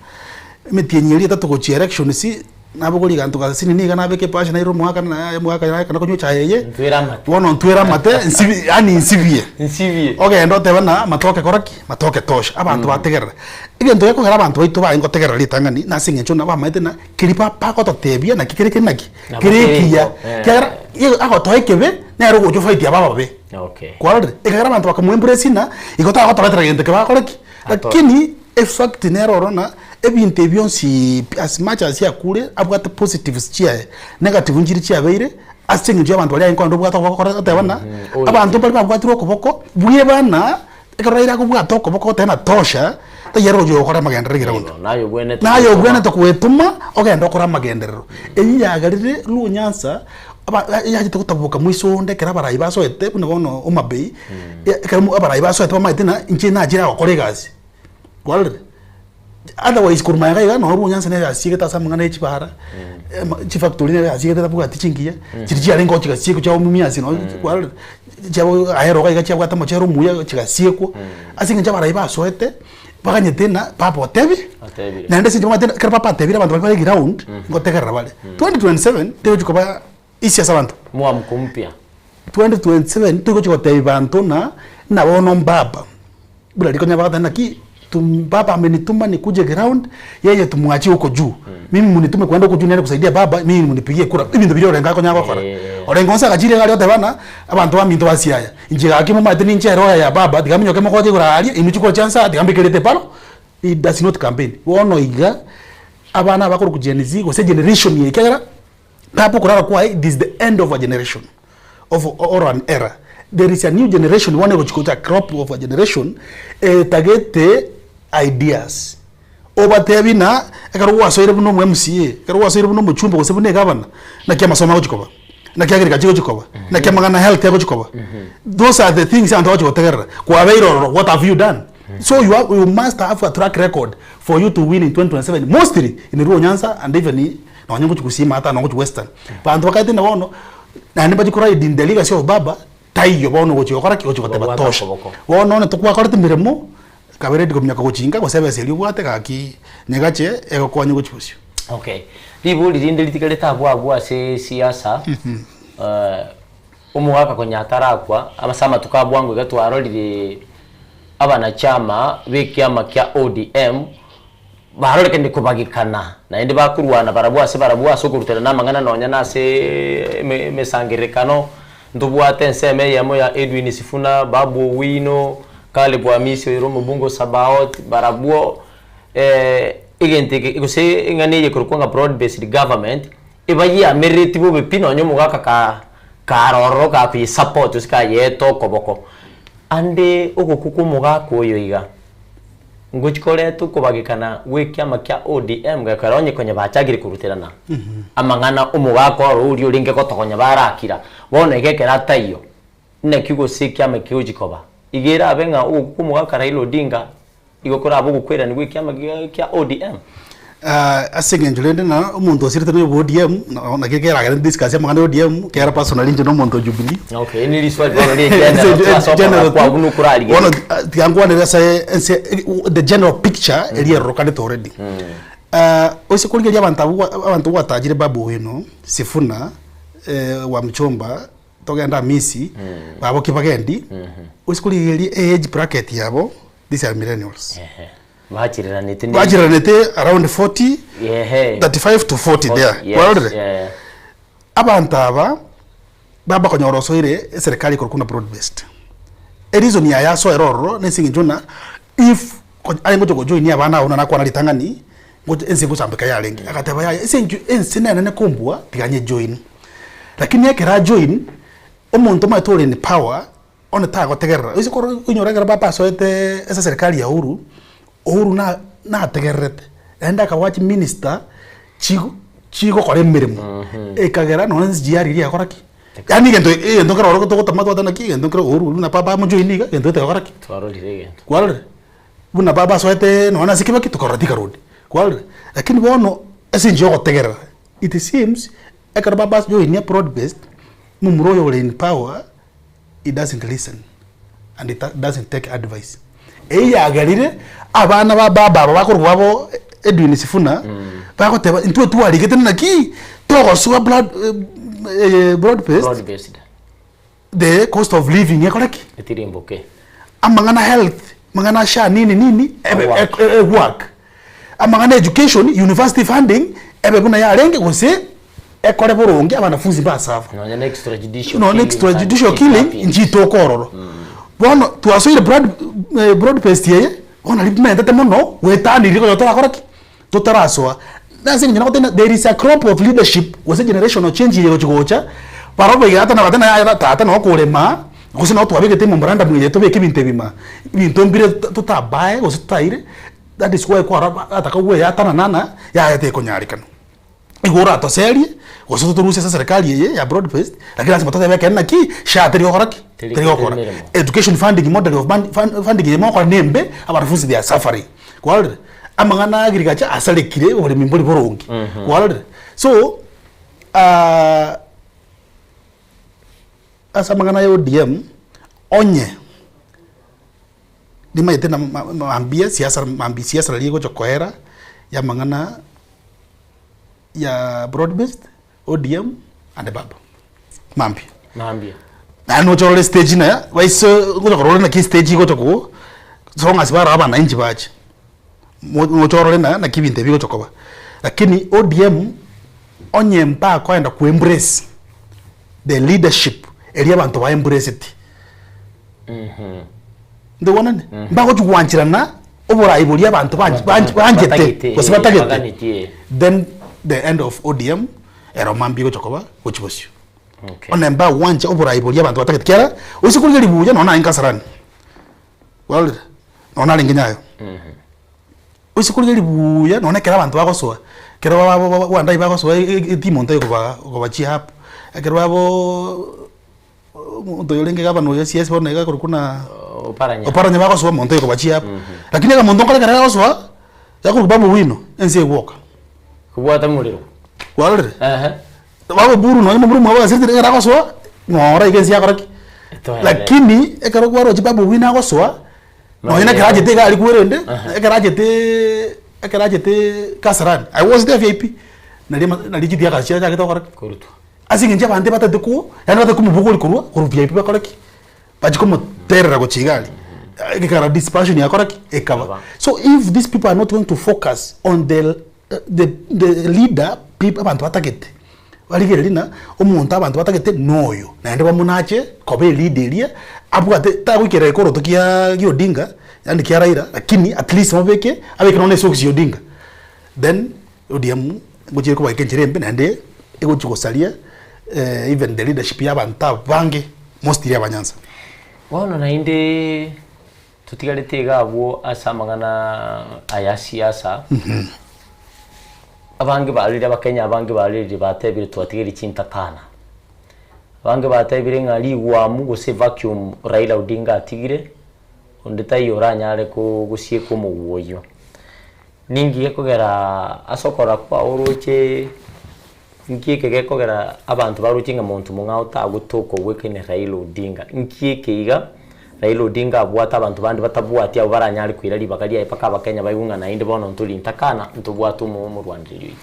emetienyi eria etato gochia elections nabogoria eganto gase niga nabeka epasha naira omogaka naye omogaka naye ekero konywa echae eye Ntwere amate. bono ntwere amate nsibi yaani nsibie Nsibie. ogende otebe ng'a matoke kora ki? Matoke tosha abanto bategerera. Egento gekogera abanto baito barenge gotegerera ritang'ani nase eng'encho buna bamaete ng'a keria papa agototebia naki kere kere naki? Nabo Kere kere ekiya. igo, eh. Ekiagera igo agotoa ekebe, nere ogocha ofight aba ababe. Okay. Kwarorire? Ekagera abanto bakamoembrace ng'a igo tagotoretera gento kebe akore ki? Atoe. Lakini efact nere oro ng'a ebinto ebi bionsi pi as much as akure abwate positives chiaye, negative nchiria chiabeire ase eng'encho ya abanto baria arenge kogenda obwate okoboko kore oteba ng'a oyo. abanto mbare babwatire okoboko bwebana. Ekero Raila akobwata okoboko goteba ng'a tosha, taiyo ere ogochia gokora amagenderero egeround. Igo, naye obwenerete Naye gwetoma. obwenerete gwetoma ogende okore amagenderero. Eyio yagerire Luo Nyanza aba yachete gotaboka moiso onde ekero abarai basoete buna bono Homa Bay, ekero mo abarai basoete bamaete ng'a inche nachire aa gokora egasi, kwarorire? Otherwise korwa magega iga noro Luo Nyanza nere yasiegete ase amang'ana ya chibara, chifactory nere yasiegete tabwati chingiya, chiria chiarenge oo chigasiekwa chia Mumias nonye kwarorire? Chiabo aye roga iga chiabwate omochere omuya chigasiekwa, ase eng'encho abarai basoete, baganyete ng'a papa otebire, Otebire. naende ase eng'encho bamanyete ng'a ekero papa atebire abanto baria bare eground, ngotegerera bare. 2027, tegochi koba easy ase abanto. Mwamko mpya. 2027, togochi gotebia banto ng'a, ng'a bono mbaba, buna rikonya bagoteba naki, tum baba amenituma nikuje ground, yeye tumwachie huko juu, mimi munitume kwenda huko juu niende kusaidia baba, mimi munipigie kura, ebinto biria orenge akonya gokora. Orenge onsi agachire iga aria oteba ng'a, abanto baminto ba Siaya, inche gaki momanyete ninche eroho ya baba, tiga minyoke mogoche igoro aaria, inwe chikura chia nsa tiga mbekerete eparo, he does not campaign. Bono iga, abana aba bakorokwa Gen Z gose generation eye ekiagera, Papa okorara kwaye it is the end of a generation of or an era. There is a new generation bono egochi gocha crop of a generation etagete ideas. Obatebi ng'a ekero gwasoire buna omo MCA, ekero gwasoire buna omochumbe gose buna egavana, naki amasomo agochi koba. Naki agriculture egochi koba, naki amang'ana health agochi koba. Those are the things abanto bagochi gotegerera. Kwabeire ororo, what have you done? So you have, you must have a track record for you to win in 2027 mostly in Luo Nyanza and even in nonye ngochi Gusii maata nonye ngochi Western. Banto bakaete na bono naende mbachi koride in the legacy of baba taiyo bono ogochi gokora ki? Ogochi goteba Babwate tosha. okoboko. Bono onye tokwakorete emeremo ekabe ready kominyoka gochinka gose ebesa eria obwate gaki nyegache egokonye gochi bosio. Okay. Ribori rinde ritigarete abwo abwo ase siasa, eh, omogaka konya atarakwa, ase amatuko a bwango iga twarorire abanachama ba ekiama kia ODM barorekanire kobagekana, naende bakorwana barabwo ase barabwo ase okorutana na amang'ana nonya na ase eme emesangererekano, ntobwate ensemo eyemo ya Edwin Sifuna, Babu Owino, Caleb Amisi oyore omobunge o Sabaot, barabwo egento eke gose eng'ana eye ekorokwa ng'a broad based government, ebayiamerereti bobe pi nonye omogaka ka karororo gakoyesupport gose kayeeta okoboko. Ande ogokwa kwa omogaka oyo iga, ngochi koreta okobagekana gwa ekiama kia ODM gekero onye konya bachakire koruterana amang'ana omogaka oro oria orenge gotogonya barakira, bono iga ekero ataiyo, naki gose ekiama kegochi koba? Iga erabe ng'a ogokwa kwa omogaka Raila Odinga Igo korabe ogokwerani gw'ekiama kia ODM. Ase eng'encho rende na omonto osirete noyo bwa ODM, naki keragere ndiscuss amang'ana ya ODM, kera personally inche na omonto o Jubilee. Okay, eri riswali bono ria general tu ase okorora kwao buna okorarigereria. Bono tiga nkwanere ase ense the general picture eria erorokanete already. Ase korigereria abanto abwo abanto gwatachire Babu Owino, Sifuna, Wamuchomba, togende Amisi, babo Kibagendi, ase korigereria age bracket yabo These are millennials. Ehe. Bachireranete ne Bachireranete around 40, Ehe. 35 to 40 there. Yes, Kwarorire? yeah. Abanto aba babakonyora osoire eserikari ekorokwa buna broad based. Ereason yaye asoere ororo nase eng'encho buna if ko- arenge gocha gojoinia abana abwo buna nakwana ritang'ani, ngocha ense ngosambeka yarenge. Agateba yaya ase eng'encho ense nenene kombua tiga nyejoin. Lakini ekero ajoin, omonto omanyete ore in power, Onde tagotegerera. Oise korora onyore ekero papa asoete ase eserikari ya Uhuru, Uhuru na nategererete naende akaboa chiminister chigo chigokora emeremo ekagera nonya SGR eria yakora ki? Yaani egento egento nkero oro togotama twateba naki egento nkero Uhuru buna papa amojoini iga egento getagokora ki? Twarorire egento. Kwarorire? Buna papa asoete nonya ase Kibaki tokarora Thika Road, kwarorire? Lakini bono ase enchera ya ogotegerera, it seems ekero papa ajoinia broad based, momura oyo ore in power. he doesn't listen and he doesn't take advice. Eyio yagerire abana ba baba aba bakorokwa babo Edwin Sifuna bagoteba intwe twarigete naki togosoa blood eh, broad based Broad based. the cost of living ekore ki Etirimboke. amang'ana health amang'ana sha nini nini ebe Work. e- e- work amang'ana education university funding ebe buna yarenge gose ekore boronge abanafunzi mbasafa. Nonya na extrajudicial Nonya killings and extrajudicial killing kidnappings. nchitoka ororo. Bono twasoire broad eh, broad based eye, bono riria bimentete mono, gwetanirie konya torakora ki? Totarasoa. Nase eng'encho nagotebia ng'a there is a crop of leadership gose generational change eye egochi gocha, barobwo iga tata na bateba yaya tata noo okorema, gose noo twabegete ememorandum eye tobeke ebinto ebi maa, ebinto mbire totabae gose totaire, that is why kwarora bataka goeatanana yaya tekonyarekana. Igo oratoserie, gose totorusie ase eserekari eye ya broad based, lakini lasima totebe ekeene naki, SHA teri gokora ki? Teri Teri gokora. meremo. Education funding model of funding eye mogokora na embe, abanafunzi they are suffering. Kwarorire? Amang'ana a agriculture asarekire oboremi mbori boronge. Kwarorire? So, ase amang'ana ya ODM, onye nimanyete na mambia siasa mambia siasa nari egocha koera ya amang'ana ya broad based, ODM and baba mambia. Mambia. Naende noche orore stage naye baise gocha korora naki stage egocha ko so long as bare abananchi bache mo noche orore na naki ebinto ebi bigocha koba. Lakini ODM onye mbakoenda ko embrace the leadership eria abanto ba embraceti. Ntoigwanane? Mbagochi gwancherana oborai boria abanto banch- banch- banchete Batagete, gose batagete baganetie. then the end of ODM ero mambia egocha koba gochia bosio. Okay. One mbagwancha oborai boria abanto batagete kiagera oise korigereria buya nonya naye Kasarani kwarorire nonya narenge Nyayo. Oise korigereria buya nonya ekero abanto bagosoa ekero ba- ba- ba- Wandai bagosoa etimu nto ekoba ekobachia up. Ekero babo omonto oyo orenge gavana oyo CS bono iga akorokwa na Oparanya. Oparanya bagosoa omonto oyo kobachia abwo. Lakini ega monto nkore ekero agosoa, yakorokwa Babu Owino, ense egwoka. Kobwata morero. Kwarorire? Ehe. Babu Oburu nonye momura omwabo agasirete ekero agosoa, ng'ora iga ense yakora ki? Etoerere. Lakini ekero kwaroche Babu Owino agosoa, nonye na ekero achete iga aria kwerende, ekero acheteeee ekero acheteeee Kasarani, I was there VIP, naria ama naria chitiaga chiachagete gokora ki? Korutwa. Ase eng'encho abanto ebatagete ko yaani batagete komobogoria korwa korwa VIP bakore ki? Bachie komoterera gochia iga aria, ekekara dispersion yakora ki? Ekaba. So if these people are not going to focus on the the the leader people abanto batagete, barigereria ng'a omonto abanto batagete noyo, naende bamonache koba eleader eria, abwate tagoikera ekoroto kiaaa gia Odinga, yaani kia Raila, lakini at least mobeke abeke nonya na esocks ya Odinga, then ODM ngochia ere kobaika enchera embe naende egochia gosaria even the leadership ya abanto abange mostly abanyansa. Bono naende totigarete iga abwo ase amang'ana aya siasa, abange barire abakenya abange barire batebire twatigeire chintakana, abange batebire ng'a rigwamu gose vacuum Raila Odinga atigire, onde taiyo oranyare ko gosieka omogwo oyio. Ninki gekogera ase okorora kwao oroche, nki eke gekogera abanto baroche ng'a monto mong'ao tagotoka ogwekenia Raila Odinga? Nki eke iga Raila Odinga abwate abanto bande batabwati abwo baranyare koira ribaga riaye mpaka abakenya baigwe ng'a naende bono ntori ntakana ntobwate omo omorwandereri oito?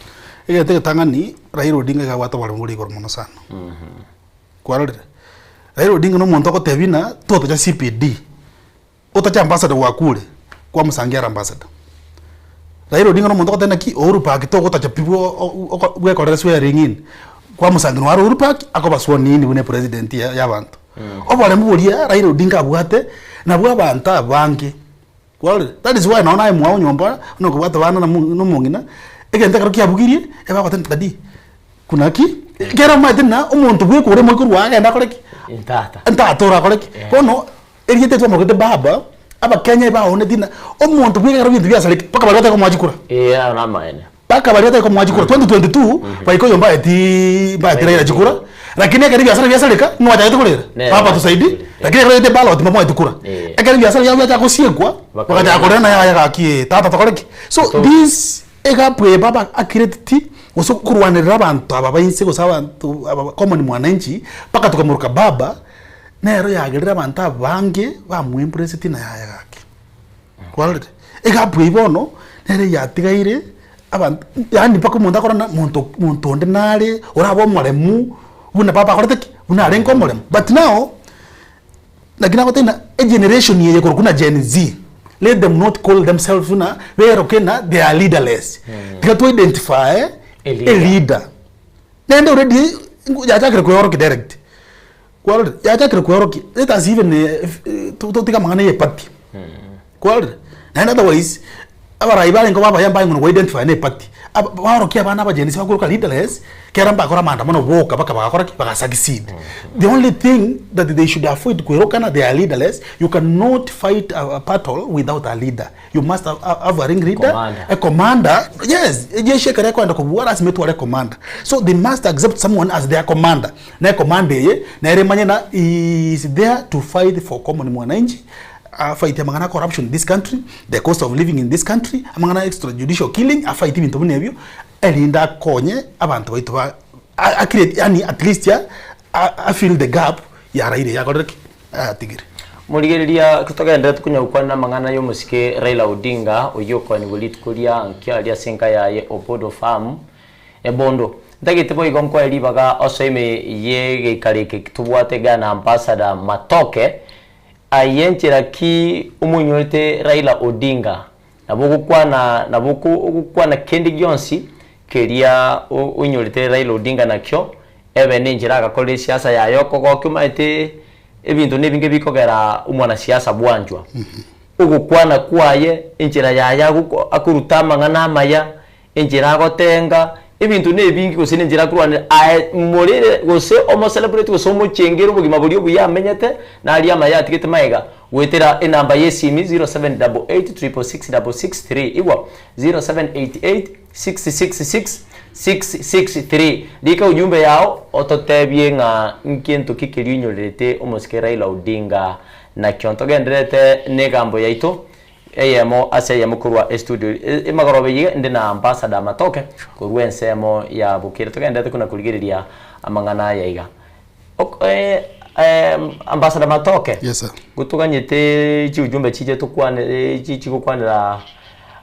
Egento egetang'ani, Raila Odinga iga abwate oboremu bore igoro mono sana. Kwarorire? Raila Odinga na omonto ogotebia ng'a totocha CPD. Otache ambassador gwakure, kwamosangia are ambassador. Raila Odinga nomonto ogoteba naki Uhuru Park togotacha pi bwo bwekorere swearing in, kwamosangia noyo are Uhuru Park akoba sworn in buna epresident ya ya abanto. Oboremu boria Raila Odinga abwate, nabwo abanto abange, kwarorire? That is why nonye naye mwao nyomba, onye okobwata abana na na omong'ina, egento ekero kiabugirie, ebagoteba daddy, kuna ki? Ekero omanyete buna omonto bweka ore moikorwa agende akore ki? Ntata. Ntata orakore ki? Bono. Erieta eri twamorogete baba, abakenya ebaoneti ng'a omonto bweka ekero ebinto biasareka mpaka baria batari komoa chikura. Ee ayio namaene. Mpaka baria batari komoa chikura 2022 baika oyo mbaeti mbaeti Raila chikura, lakini ekero ebiasara biasareka nigo bachagete korera, Nere baba tusaidie, lakini ekero yaete ballot mbamoeti kura. Ekero ebiasara biabo biachaka gosiekwa, bagachaka korera naye aye gaki ee tata tokore ki? So this egap eye baba acreateti gose korwanerera abanto aba ba inse gose abanto aba common mwananchi mpaka tokamoroka baba. Nero yagerire abanto abange bamoembracetie na yaya gaki. Kwarorire? Egapu eyio bono, nere yatigaire abanto yaani mpaka omonto akore ng'a monto monto onde nare orabe omoremu buna papa akorete ki? Buna arenge omoremu. But now, naki nagotebia ng'a egeneration eye ekorokwa buna Gen Z, let them not call themselves buna beroke ng'a they are leaderless. Tiga to identify A leader. a leader. Naende already yachakire kweorokia direct. Kwarorire? Yachakire kweorokia, let us even totige amang'ana ya eparty. Kwarorire? Naende otherwise, abarai barenge babaya mbaye ng'o identify na eparty. Aba baorokia abana aba Gen Z bakoroka leaderless, kera mbakore amaandamano boka mpaka bagakora ki? Baga succeed. The only thing that they should avoid kwerokana they are leaderless, you cannot fight a battle without a leader. You must have a ring leader, Commander. a commander. Yes, ejeshi ekero ekoenda kobua lasima etware commander. So they must accept someone as their commander. Na ecommander eye nere emanye ng'a he is there to fight for common mwananchi, afight amang'ana a corruption in this country, the cost of living in this country, amang'ana a extrajudicial killing, afight ebinto buna ebio, erinde akonye abanto baito ba a create yaani at least a fill the gap ya Raila yakorire ki? Ayatigire. Morigereria togenderete konya gokwana amang'ana y'omosike Raila Odinga oyio okoenigwa rituko ria nkio aria ase enka yaye Opodo Farm Ebondo. Ntagete boigo nkoe ribaga osoe ime y'egeikaro eke tobwate igaa na Ambassador Matoke, aye enchera ki omoinyorete Raila Odinga nabo ogokwana nabo ogokwana kende gionsi keria oinyorete Raila Odinga nakio ebe nenchera agakorera esiasa yaye okogokia omanyete ebinto nebinge bikogera omwanasiasa bwanchwa. Ogokwana kwaye, enchera yaye akoruta amang'ana amaya, enchera agotenga, ebinto nebinge gose nenchera akorwanera aye morere gose omo celebrate gose omochengere obogima boria obuya amenyete, naria amaya atigete magega, goetera enamba ya esimi 0788 666 663 igwa 0788 666. 663. Rika ujumbe yao ototebie ng'a nkento ki keria onyorerete omosike Raila Odinga nakio. Ntogendererete na egambo yaito eyemo ase eyemo korwa estudio. Emagoroba eye iga inde na Ambassador Matoke korwa ensemo ya Bukira. Togendererete kona korigereria amang'ana aya iga. Ok Ambassador Matoke, Yes sir. gotoganyete chiujumbe chiche tokwane chigokwanera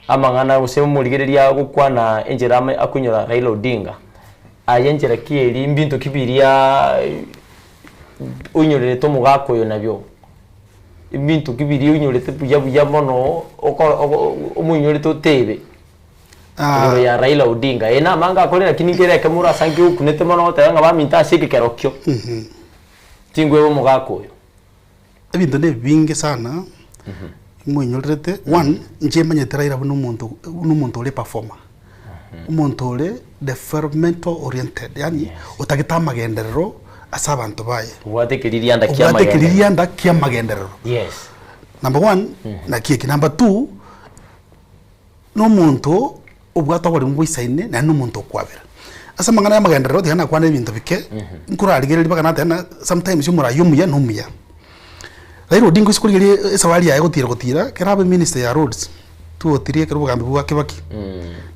amang'ana gose omorigereria agokwana enchera ame akonyora Raila Odinga, aye enchera ki eria mbinto ki biria onyorerete omogaka oyo nabio, ebinto ki biria onyorete buya buya mono okoro ogo omoinyorete otebe. Igoro ya Raila Odinga. Eye namanga akore lakini nkere ekemo ore ase nkegokunete mono goteba ng'a baminto ase ekekero kio tingweba omogaka oyo. Ebinto na ebinge sana moinyorerete, one, inche manyete Raila buna omonto buna omonto ore performer, omonto ore developmental oriented yaani otagete amagenderero ase abanto baye. Obwate ekeririanda kia Obwate amagenderero. ekeririanda kia amagenderero. Yes. Number one, naki eki. Number two, Nomonto obwate oboremu boisaine naende nomonto okwabera. Ase amang'ana y'amagenderero tiga nakwane ebinto bike, nkorarigereria mpaka nateba ng'a sometimes omorai omuya nomuya. Raila Odinga ase korigereria esafari yaye gotira gotira, ekero abe minister ya roads, twotirie ekero obogambi bwa Kibaki,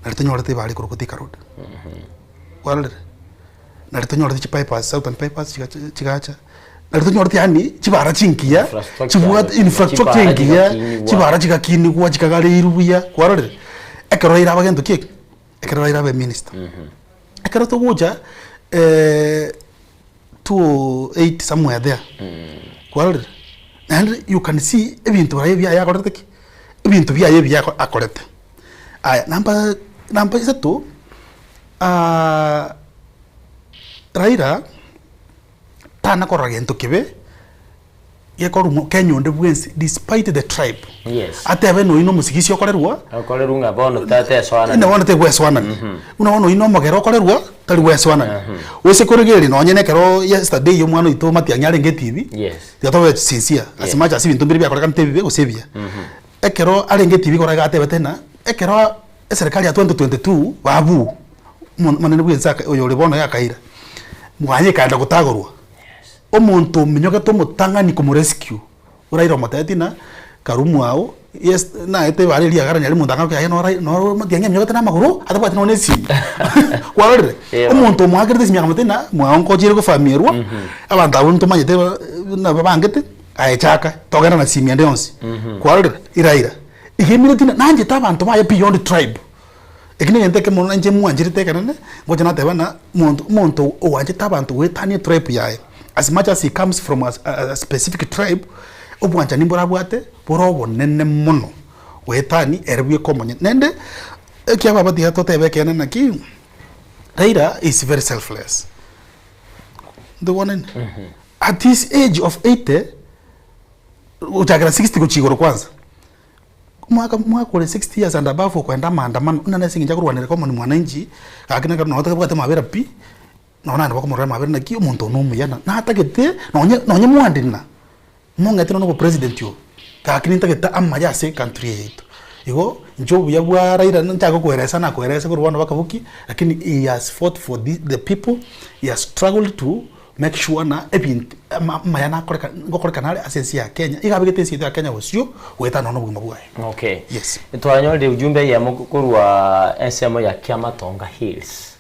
nari tonyorete ebara ekorokwa Thika road, kwarorire? Nari tonyorete chibypass, southern bypass chigacha chigacha, nari tonyorete yaani chibara chingiya, chibwate infrastructure engiya, chibara chigakinigwa chikagareirwa buya, kwarorire? Ekero raira abe gento ki eke? Ekero raira abe minister. Ekero togocha 208 somewhere there, kwarorire? Naende you can see ebinto raia biaye akorete ki? Ebinto biaye ebiya akorete. Aya, number number isato. Raila tana korora gento kebe gekorwa Kenya onde bwensi despite the tribe. Yes. Atebe noyi nomosigisi okorerwa Okorerwa ng'a bono tatesoanani. Ng'a bono tegwesoanani. Buna bono oyio nomogere okorerwa tari gwesoanani. Gose korigereria nonye na ekero yesterday omwana oito Matiang'i arenge etibi, Yes. tiga tobe sincere as much as ebinto mbire biakorekanete ebibe gose ebiya. Ekero arenge etibi igo atebete ng'a ekero Eserekari ya 2022 babu omonene bwense oyo ore bono yakaira mwanya ekaenda gotagorwa omonto ominyogete omotang'ani komorescue oraire omotebeti ng'a karwa mwao yes naete ebara eria riagara nyaria omonto akanga aye noro noro matiang'i aminyogete na amagoro atabwati nonya na esimi kwarorire omonto omoakerete esimi akamotebia ng'a mwao nkochire gofamierwa abanto abwo ntomanyete buna babangete aye chaka togenda na simi ende yonsi kwarorire iraira. Iga emineti ng'a nanchete abanto baye beyond tribe. Eki negento ekemo mono inche mwancherete ekenene, ngocha nateba ng'a monto omonto oanchete abanto goetania etribe yaye, as much as he comes from a a specific tribe, obwanchani mborabwate bore obonene mono goetani ere bweka omonyene. Naende, ekiababa tiga totebe ekeene naki, Raila is very selfless, ntobwanani? At his age of 80. Gochakera 60 gochia igoro kwanza, omwaka omwaka ore 60 years and above okoenda amaandamano buna nase eng'encho akorwanera common mwananchi, gaki nekero nonye tabwate amabera pi, nonye naende bakomorora amabera naki omonto one omuya na natagete nonye nonye mwandina, mong'ete nonye obopresident obo, gaki nintagete amaya ase ecountry eye yaito. Igo, inche obuya bwa Raila nchake koeresa nakoeresa korwa bono mpaka bokie, lakini he has fought for the the people, he has struggled to Make sure ng'a ebinto ama amaya nakoreka ngokorekana are ase ense ya Kenya, iga abegete ense yaito ya Kenya bosio goetana nonya obogima bwaye. Okay. Yes. Twanyorire ujumbe eyemo korwa ensemo ya Kiamatonga Hills.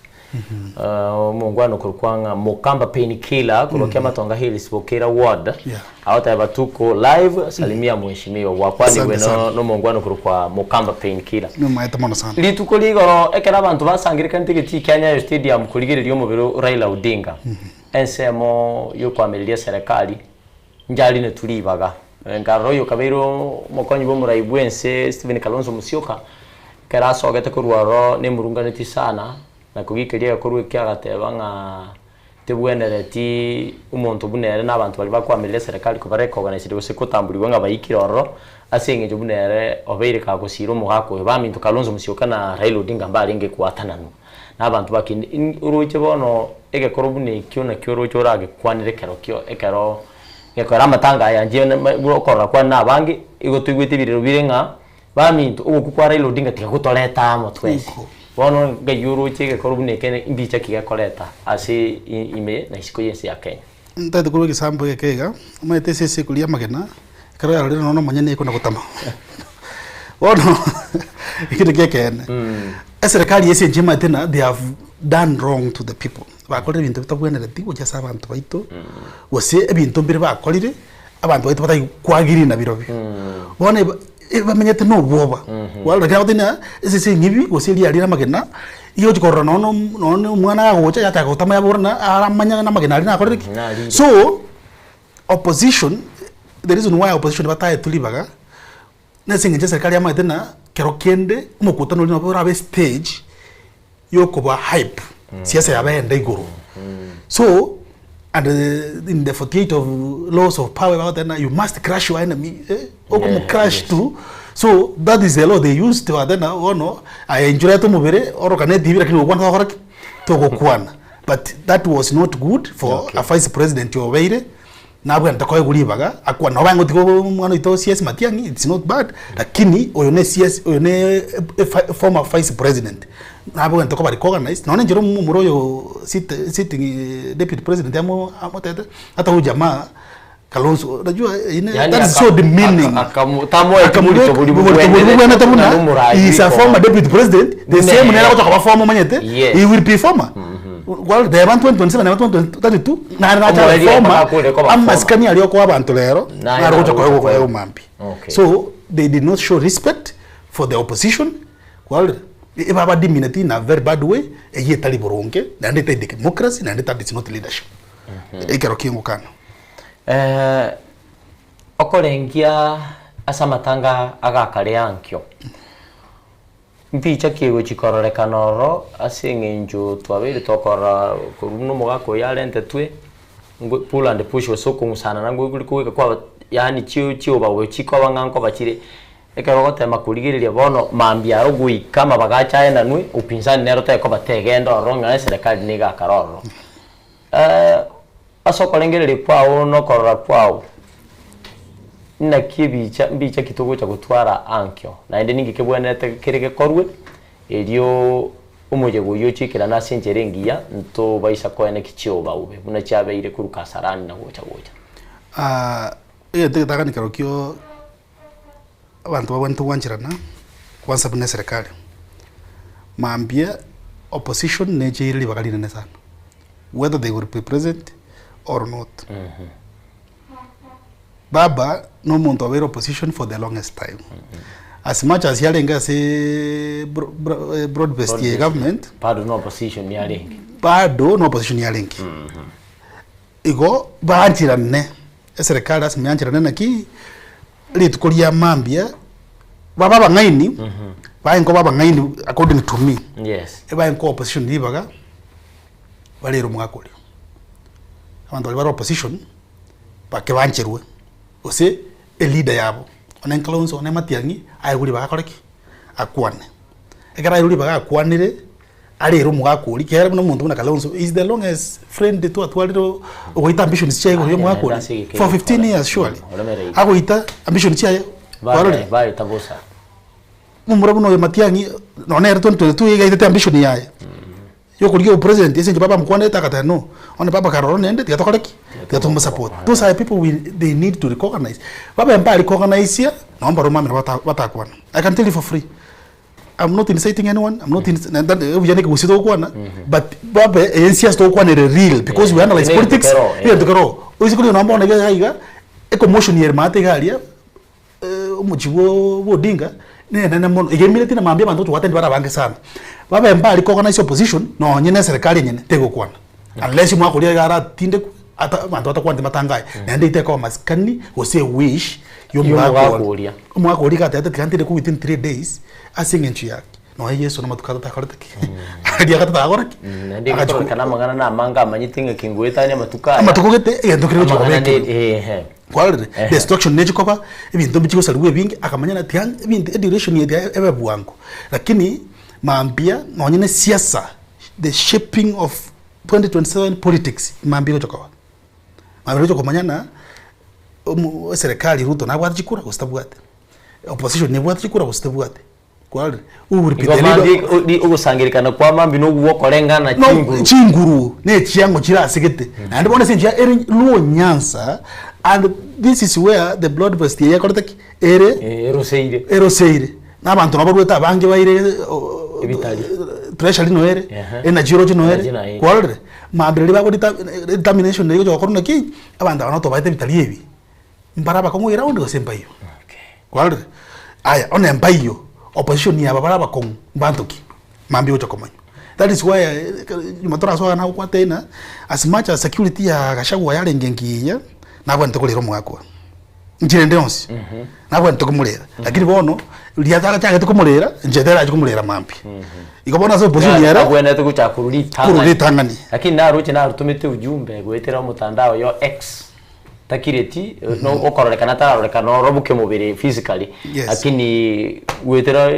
Omongwana okorokwa ng'a Mokamba Pain Killer korwa Kiamatonga Hills Bokera Ward. Yeah. Agoteba tuko live salimia mheshimiwa gwakwanigwe Asante sana. no nomongwana okorokwa Mokamba Pain Killer. Nomaete mono sana. Rituko rigoro ekero abanto basangerekanete egetii kia Nyayo Stadium korigereria omobere o Raila Odinga, ensemo yokoamereria eserekari njarinetwe ribaga. Nkarora oyo okabeire omokonyi bw'omorai bw'ense Stephen Kalonzo Musyoka, ekero asogete korwa ororo nemurunganetie sana na kogikeria egekorwa ekio agateba ng'a Tebwenereti omonto buna ere na abanto baria bakoamerera eserekari koba recognized gose kotamburigwa ng'a baikire ororo ase eng'encho buna ere obeire kagosiira omogaka oyo. Baminto Kalonzo Musyoka na Raila Odinga mbarenge koatananwa na abanto ba kende. Oroche bono egekoro buna ekio nakio oroche oragekwanere ekero kio ekero gekora amatanga aya inche buna okorora kwane na abange igo toigwete ebirero bire ng'a baminto ogokwa kwa Raila Odinga tiga gotoreta amo twensi. Bono ngai oroche egekorwa buna eke mbicha ki gekoreta ase ime na isiko y'ense ya Kenya? Ntagete korwa egesambo egeke iga, omanyete ase esiko ria amagena, ekero yarorire nonya omonyene ekona gotama. Bono ekio nakio ekeene. Eserekari ase enchera omanyete ng'a they have done wrong to the people. Bakorire ebinto bitabwenereti gochia ase abanto baito, gose ebinto mbire bakorire, abanto baito batari koagree nabirobio. Bono eba ebamenyete na obwoba, kwarora ekero agoteba ng'a esese eng'ibi gose eria rire amagena, igo ogochi korora nonye na nonye na omwana agocha yachaka gotama yabora ng'a aramanya namagena aria nakorire ki. Narire. So, opposition, the reason why opposition bataetwe ribaga, na ase eng'encho eserikari yamanyete ng'a kero kende omokutano oria nabo orabe estage yokoba hype, siasa yabo ende igoro. So, and in the 48 of laws of power bagoteba ng'a you must crush your enemy, eh, okomo crush tu, so that is the law they used bagoteba ng'a bono aye inchuo reta omobere orokane etibi lakini gokwana togokora ki? Togokwana. But that was not good for a vice president obeire Nabwenerete koegwa ribaga akwane noba ngotiga omwana oito CS Matiang'i it's not bad lakini oyo ne CS oyo ne former vice president nabwenerete koba recognized nonya inche momura oyo sit sitting deputy president amo amotebete hata huyu jamaa Kalonzo unajua ine Yani that is aka- so demeaning aka- akamu- tamoeti Akamubeka- morito bori morito bori bobwenerete buna na nomorai he is a biko. former deputy president the Buna same nere ere. agocha koba former omanyete Yes. he will be former Kwa reba 2027 neba 2032 nare nacha Omoerio former mpaka akure koba former. amasikani aria okoa abanto rero Naye naro gocha nagocha koegwa koegwa. koegwa mambia. Okay. So they did not show respect for the opposition kwarorire ebaba demeaned in a very bad way eyio etari boronge naende etari democracy naende that is not leadership. Ekero kiengokana. Eh, okorengia ase amatanga agakare ankio. Mpicha ki egochia kororekana ororo ase eng'encho twabeire tokorora korwa buna omogaka oyo arentetwe, ngwe pull and push gose okong'usana na ngwe kori kogoika kwaba yaani chio chiobago chikoba ng'a nkoba chire, ekero ogotema korigereria bono mambia aro goika amabaga ache aenanwe, upinzani nero tekoba tegenda ororo ng'a eserekari nigo akare ororo. Ase okorengereria kwao na okorora kwao, naki ebicha mbicha ki togocha gotwara ankio, naende ninki kebwenerete kere gekorwe, erio omoyega oyio ochikerane ase enchera engiya, ntobaisa koeneki chiobaube buna chiabeire korwa Kasarani na gocha gocha. Egento egetang'ani kerokio abanto babwenerete gwancherana kwansa buna eserekari, mambia opposition necheire ribaga rinene sana, whether they will be present or not. Baba na omonto obeire opposition for the longest time, as much as yarenge aseeee bro bro broad based ye government, Bado na opposition yarenge. bado na opposition yarenge. Igo baancherane, eserekari lasima eancherane naki, rituko ria mambia, babe abang'aini, baye nkoba abang'aini according to me, Yes. ebaye nkoa opposition ribaga, barere omwaka oria. Abanto baria bare opposition, bake bancherwe, gose eleader yabo, one Kalonzo, one Matiang'i, aegwe ribaga akore ki? Akwane. Ekero aerwe ribaga akwanire, Arere omogaka oria, ekiagera buna omonto buna Kalonzo is the longest friend twatwarire ogoita ambitions chiaye igoro ya omogaka oria for 15 years surely. Agoita ambition chiaye kwarorire. Baeta bosa. Momura buna oyo Matiang'i nonye nere 2022 iga aitete ambition yaye yokorigia obopresident ase eng'encho baba amokwanete agateba no, bono baba karoro naende tiga tokore ki? Tiga tomosupport. Those are people we they need to recognize. Babe mbarecognisia nabo mbarobwo mamera batakwana. I can tell you for free. I'm not inciting anyone, I'm not inci- na- that- obuya na ekegusii togokwana, but babe ensi ase togokwana ere real because we analyze Ere politics, egento kero, egento kero. Oise korigia nonye bono iga iga, ecommotion ere maate iga aria, omochie bwo bwa Odinga, nenene mono, iga emineti na mambia abanto gochi goattend bare abange sana. Babe mbare koorganize opposition, nonye na eserekari enyene tegokwana, unless omwaka oria iga aratindekwe, ata abanto batakwaneti matanga aya, naende itekoba amasikani gose ewish ya omogaka Y'omogaka oria. oria. Omwaka oria iga atebete tiga ntindekwe within 3 days, ase eng'encho yake, nonya Yeso namatuko atakorete ki? Aria agatagora ki? Naende egotorokana amang'ana na amange amanyete ng'a kingoetania amatuko aya. Amatuko gete egento keria gochia koba Amang'ana ekebe. ne- ehe. Kwarorire? Ehe. Destruction nechi koba, ebinto mbichi gosariwa ebinge, akamanya ng'a tiga ebinto eduration eye tiga ebe bwango. Lakini mambia nonye na esiasa, the shaping of 2027 politics, mambia egocha koba. Mambia egocha komanya ng'a omo eserekari Ruto nabwate chikura gose tabwate, opposition nebwate chikura gose tebwate. Kwarorire? Who will be Igo the leader? mambi ogosangerekana kwa mambi nogwo okorengana No, chinguru. chinguru na echiango chirasegete naende bono ase enchera ere Luo Nyanza and this is where the blood vest eye ekorete ki? Ere Eroseire. eroseire na abanto nabo barwete abange baire Ebitari. treasury noere Ehe. energy oroche noere Energy naere. kwarorire? Mambia riria bago determination eye egocha gokorwa naki abanto aba notobaete ebitari ebi mbare abakong'u eround gose mbaiyo. Kwarorire? Aya, onye mbaiyo, opposition yaba bare abakong'u, mbanto ki? Mambia ogocha komanya. That is why nyuma torasoa iga nagokwata ng'a as much as security ya Gachagua yarenge engiya, nabwenerete korera omogaka oye. Inchera ende yonsi, nabwenerete komorera. Lakini bono, riria atachagete komorera, inche terachi komorera mambia. Igo bono ase opposition ere, Abwenerete gochaka korwa ritang'ani. korwa ritang'ani. Lakini naroche narutomete ujumbe goetera omotandao yo X. Takireti, no okororekana tararorekana oro boke mobere physically, Yes. lakini goetera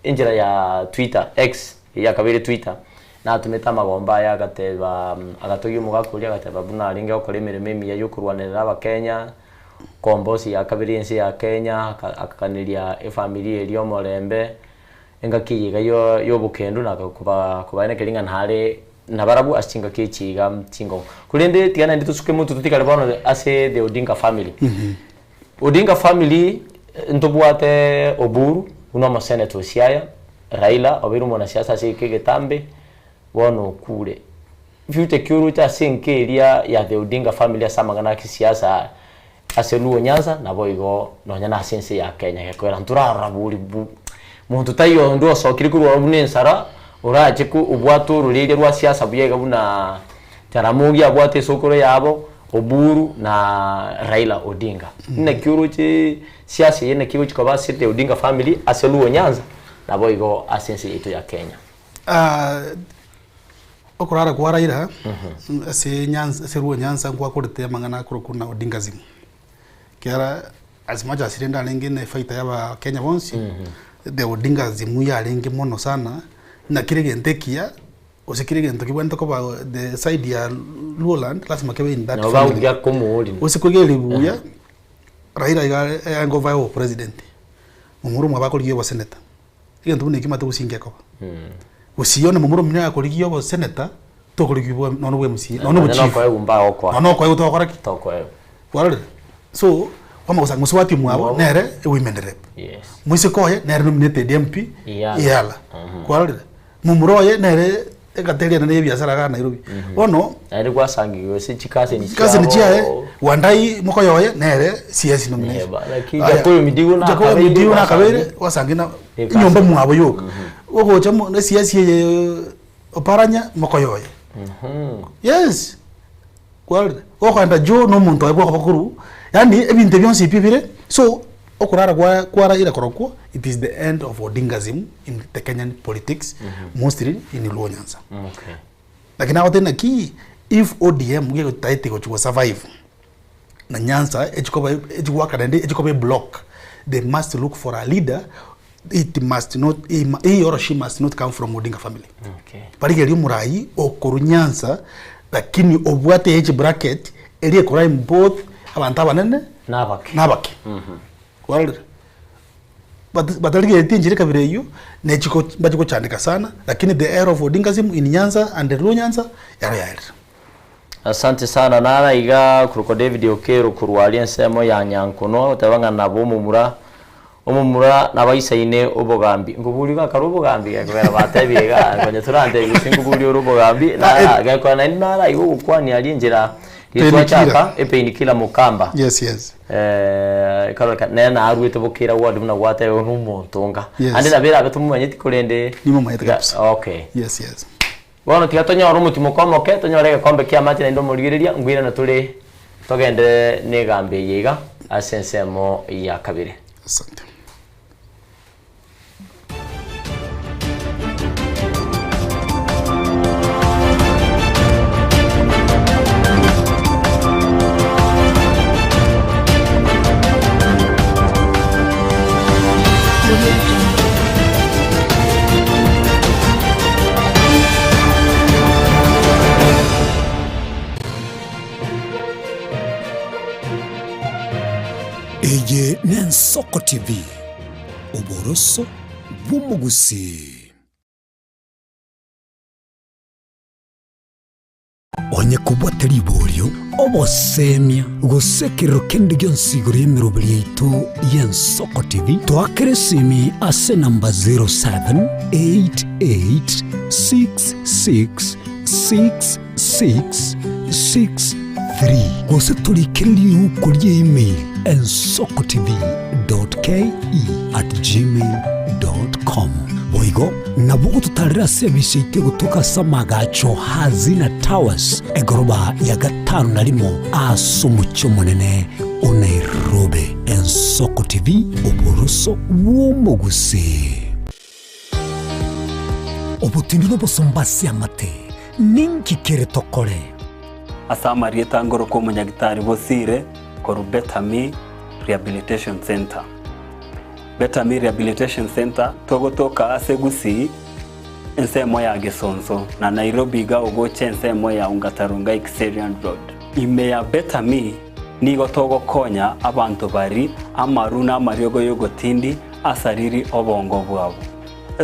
enchera ya Twitter, X eyakabeire Twitter, natomete amagomba aye agateba agatogia omogaka oria agateba buna arenge gokora emeremo emiya ya okorwanerera abakenya, kombosi ya kabere ense ya Kenya, aka akaganeria efamiri eria omorembe. Engaki eye iga y'obokendu na kobaenekeria ng'a nare nabarabwo ase chingaki echi iga chingong'u. Korende tiga naende tosuke motwe totigare bono ase the Odinga family. Odinga family ntobwate Oburu buna omoseneta o Siaya, Raila obeire omonasiasa ase egeka egetambe, bono okure. Future ki oroche ase enka eria ya the Odinga family ase amang'ana a kisiasa Ase Luo Nyanza naboigo nonya nase ense ya Kenya gekoera ntorarora bori bu monto taiyo onde osokire korwa ororo buna ensara orache ko obwate ororeria rwa siasa buya iga buna Jaramogi abwate esokoro yabo Oburu na Raila Odinga. Naki oroche siasa eye naki egochi koba ase the Odinga family ase Luo Nyanza naboigo ase ense yaito ya Kenya. Okorara kwa Raila ase Nyanza ase Luo Nyanza nkwakorete amang'ana akorokwa na Odingasm. Ekiagera as much as rende arenge na efighter ya abakenya bonsi, the Odingasm yarenge mono sana, ng'a kera egento ekiya gose kera egento kebwenerete koba the side ya Luoland lasima kebe in that Nabo family. bagokia komoorina. Gose kwegeria buya, Raila iga are aye ngovae obopresident, momura omwabo akorigia obosenator. Egento buna ekio omanyete gose ingekoba. Gose onye momura omino akorigia oboseneta, tokorigia bwa nonya bwa MCA, nonya Nonya obochief. nokoegwa mbagokoa. Nonya nokoegwa togokora ki? Tokoegwa. Kwarorire? So, kwamanya gosanga mosubati omwabo Omwabo. nere ewomen rep. Yes. Moiseke oye nere nominated MP Iyala. Iyala. Kwarorire? Momura oye nere egateri enene ya ebiasara igaa Nairobi. Bono, Naende gwasangigwa gose chikaseni chikaseni chiaye, Wandayi mokoyo oye nere CS nomination. Neba, lakini Aya, Jakoyo Midigo Jakoyo nakabeire Midigo gwasangi. nakabeire gwasangi na Ekasi. enyomba mwabo yoka. Ogocha mo ne CS eye Oparanya mokoyo oye. Yes. Kwarorire? Gokoenda juu na omonto oye bwokoba korwa, yaani ebinto bionsi pi bire, so okorara kwa kwa Raila korokwo it is the end of Odingasm in the Kenyan politics mostly in Luo Nyanza. Okay. Lakini nagotebia naki if ODM gegotaete gochi go survive na Nyanza echikoba echigoaka naende echikoba eblock they must look for a leader it must not he, he or she must not come from Odinga family. Okay. Barigerie omorai okorwa Nyanza lakini obwate age bracket eria ekorime both abanto abanene Nabake. nabake. Kwarorire? But batarigeretie enchera ekabira eyio, nechiko mbachi gochandeka sana, lakini the era of Odingasm in Nyanza and Luo Nyanza yaro yaerire. Asante sana nara iga korokwa David Okero korwa aria ensemo ya Nyankono agoteba ng'a nabo omomura omomura nabaisaine obogambi nkoboria iga akare obogambi gekogera batebire iga konya torantebie gose nkoboria ore obogambi nara gekogera naende nara iga ogokwania aria enchera Painkiller. ritwachaka epainkiller mokamba Yes, yes. Eh, ekaroreka nere naruete bokera ward buna gwateba na omonto onga. Yes. Ande nabo erabe tomomanyeti korende Nimomanyete tiga- kabisa. Okay. Yes, yes. Bono tiga tonyore omotimoko omoke, tonyore egekombe ki'amache naende omorigereria, nkoirana tore togenderere negambi eye iga ase ensemo ya kabere. Asante. Eye n'Ensoko TV, oboroso. bw'omogusii. Onye kobwate riborio, obosemia, gose ekerero kende gionsi igoro y'emeroberi yaito y'Ensoko TV, toakere esimi ase enamba 0788666663 gose torikere riuko rie email ensokotv.ke@gmail.com. Boigo nabo ogototarera ase ebisi yaito egotoka ase amagacho Hazina Towers, egoroba ya gatano na rimo ase omochie omonene o Nairobi. Ensoko TV, oboroso bw'omogusii. Obotindu nobosomba ase amate, ninki kere tokore? Ase amarieta ngorokwa omonyagitari Bosire korwa Better Me Rehabilitation Centre. Better Me Rehabilitation Centre togotoka ase Gusii ensemo ya Gesonso na Nairobi iga ogocha ensemo ya Ongata Rongai Kiserian Road. Ime ya Better Me nigo togokonya abanto bari amaru na amariogo yogotindi asariri obongo bwabo.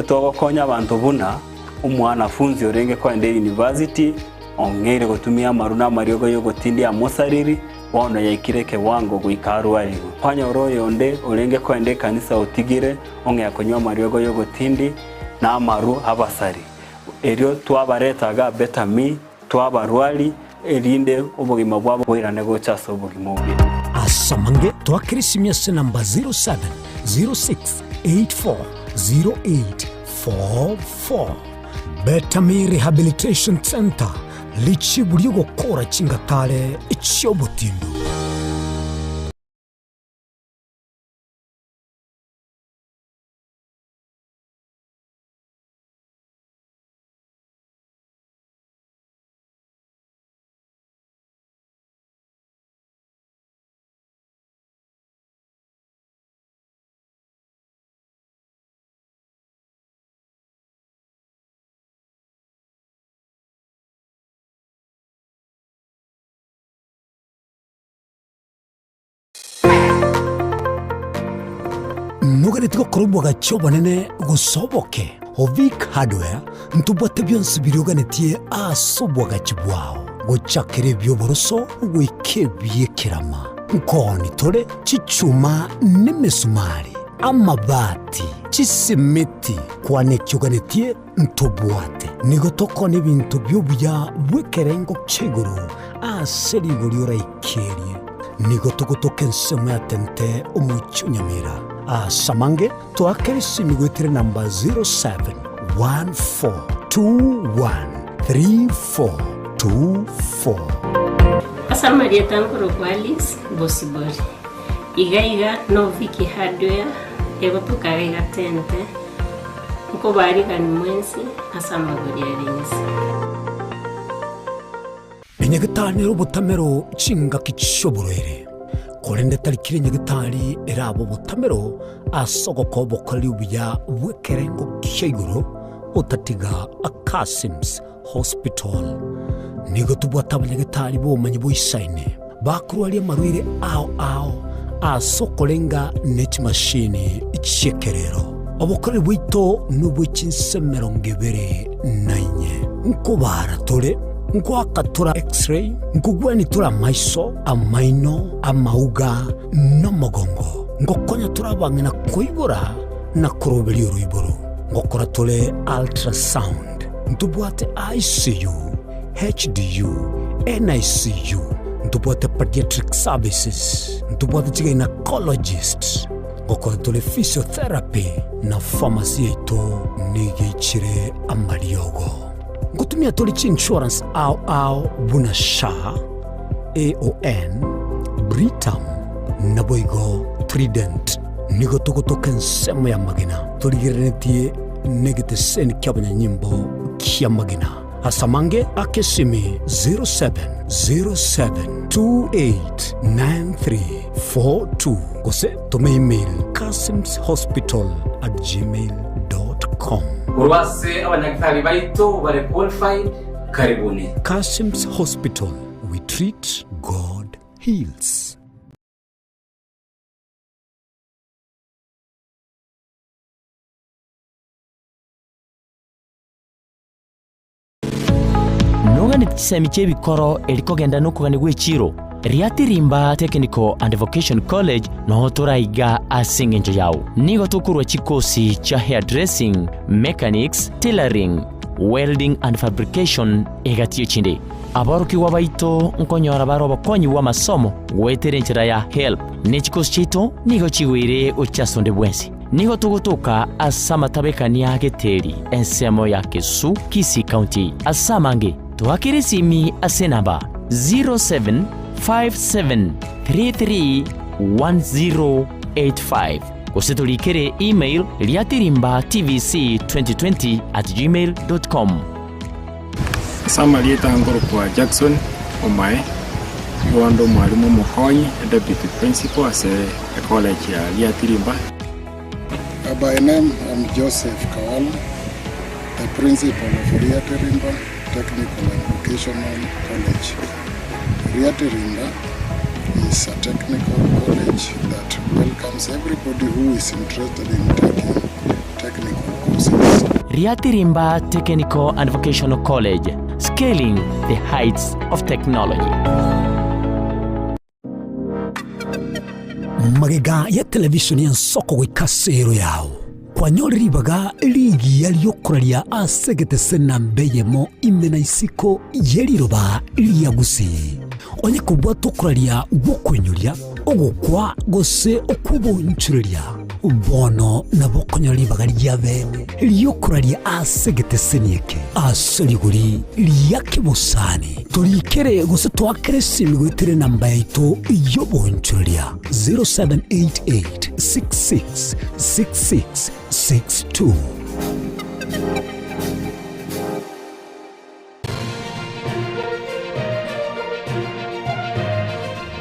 Togokonya abanto buna omwanafunzi orenge koenda eyunivasiti ong'eire gotumia amaru na amariogo yogotindia amosariri, bono yaikire ekewango goika arwarigwe. Kwanyora oyonde orenge koenda ekanisa otigire ong'ea konywa amariogo yogotindi na amaru abasari. Erio twabareta iga Betami, twabarwari, erinde obogima bwabo boirane gocha ase obogima obuya. Ase amange toakere esimi ase namba 0706840844. Betami Rehabilitation Centre, richibu ri'ogokora chingatare chi'obotindu. Noganeti gokora obwagachi obonene gose oboke? Ovic Hardware ntobwate bionsi biria oganetie ase obwagachi bwao, gochakera ebi'oboroso goika ebi'ekerama. Nkooni tore chichuma nemesumari, amabati, chisimiti, kwana eki oganetie ntobwate. Nigo tokoonia ebinto bi'obuya bw'ekerengo kia igoro ase rigori oraikerie. Nigo togotoka ensemo ya Tente omochie o Nyamira. Ase amange toakere esimi goetera enamba 0714213424. Ase amarieta nkorokwa Alice Bosibori. Iga iga no Vicky Hardware egotoka iga iga Tente. Nkobarigani mwensi ase amagori are inse. Enyagetari nere obotamero chingaki chi'oborwaire, korende tari kera enyagetari erabe obotamero ase ogokoa obokoreri obuya bw'ekerengo kia igoro otatiga Akasim's Hospital. Nigo tobwate abanyagetari b'obomanyi boisaine bakorwaria amarwaire ao ao ase okorenga ne chimashini chi'ekerero. Obokoreri bwaito nobwe chinse emerongo ebere na inye. Nkobaara tore, nkoaka tore X-ray, nkogwania tore amaiso, amaino, amauga, na omogongo. Ngokonya tore abang'ina koibora na koroberia oroiboro. Ngokora tore ultrasound. Ntobwate ICU, HDU, NICU, ntobwate pediatric services, ntobwate chigynecologist, ngokora tore physiotherapy na pharmacy yaito nigo eichire amariogo. Ngotumia tore chiinsurance ao ao buna SHA, AON, Britam naboigo Trident. Nigo togotoka ensemo y'amagena torigereretie negeteseni ki'abanyanyimbo ki'amagena. Ase amange aka esimi 0707289342 gose toma email kasimshospital@gmail.com. Korwa ase abanyagitari baito bare qualified, karibuni. Kasim's Hospital, we treat, God heals. Chisemi chi'ebikoro eri kogenda nokogania gw'echiiro, Riatirimba Technical and Vocation College noo toraiga ase engencho yao. Nigo tokorua chikosi chia hairdressing, mechanics, tailoring, welding and fabrication egati y'echinde. Aborokigwa baito nkonyora bare obokonyi bw'amasomo goetera enchera ya HELB, ne chikosi chiaito nigo chigoire gochia ase onde bwensi. Nigo togotoka ase amatabekania a Geteri, ensemo ya Kesu, Kisii County. Ase amange, toakere esimi ase enamba 0757331085 gose torikere email riatirimbatvc2020@gmail.com. Ase amarieta nkorokwa Jackson Omae, nigo inde omwalimu omokonyi, deputy principal ase ecollege ya Riatirimba. By name I'm Joseph Kawala, the principal of Riatirimba Technical and Vocational College. Riatirimba is a technical college that welcomes everybody who is interested in taking technical courses. Riatirimba Technical and Vocational College, scaling the heights of technology. Magega ya televishoni y'ensoko goika ase ero yao, kwanyorire ribaga rigiya ri'okoraria ase egetese namba eyemo ime na isiko ye riroba ria Gusii. Onye kobwata okoraria gw'okoinyoria, ogokwa gose okw'obonchoreria, bono nabo okonyora ribaga ria bene ri'okoraria ase egeteseni eke ase rigori ria kebosani. Torikere gose toakere esimi goetera enamba yaito y'obonchoreria 0788 66 66 62.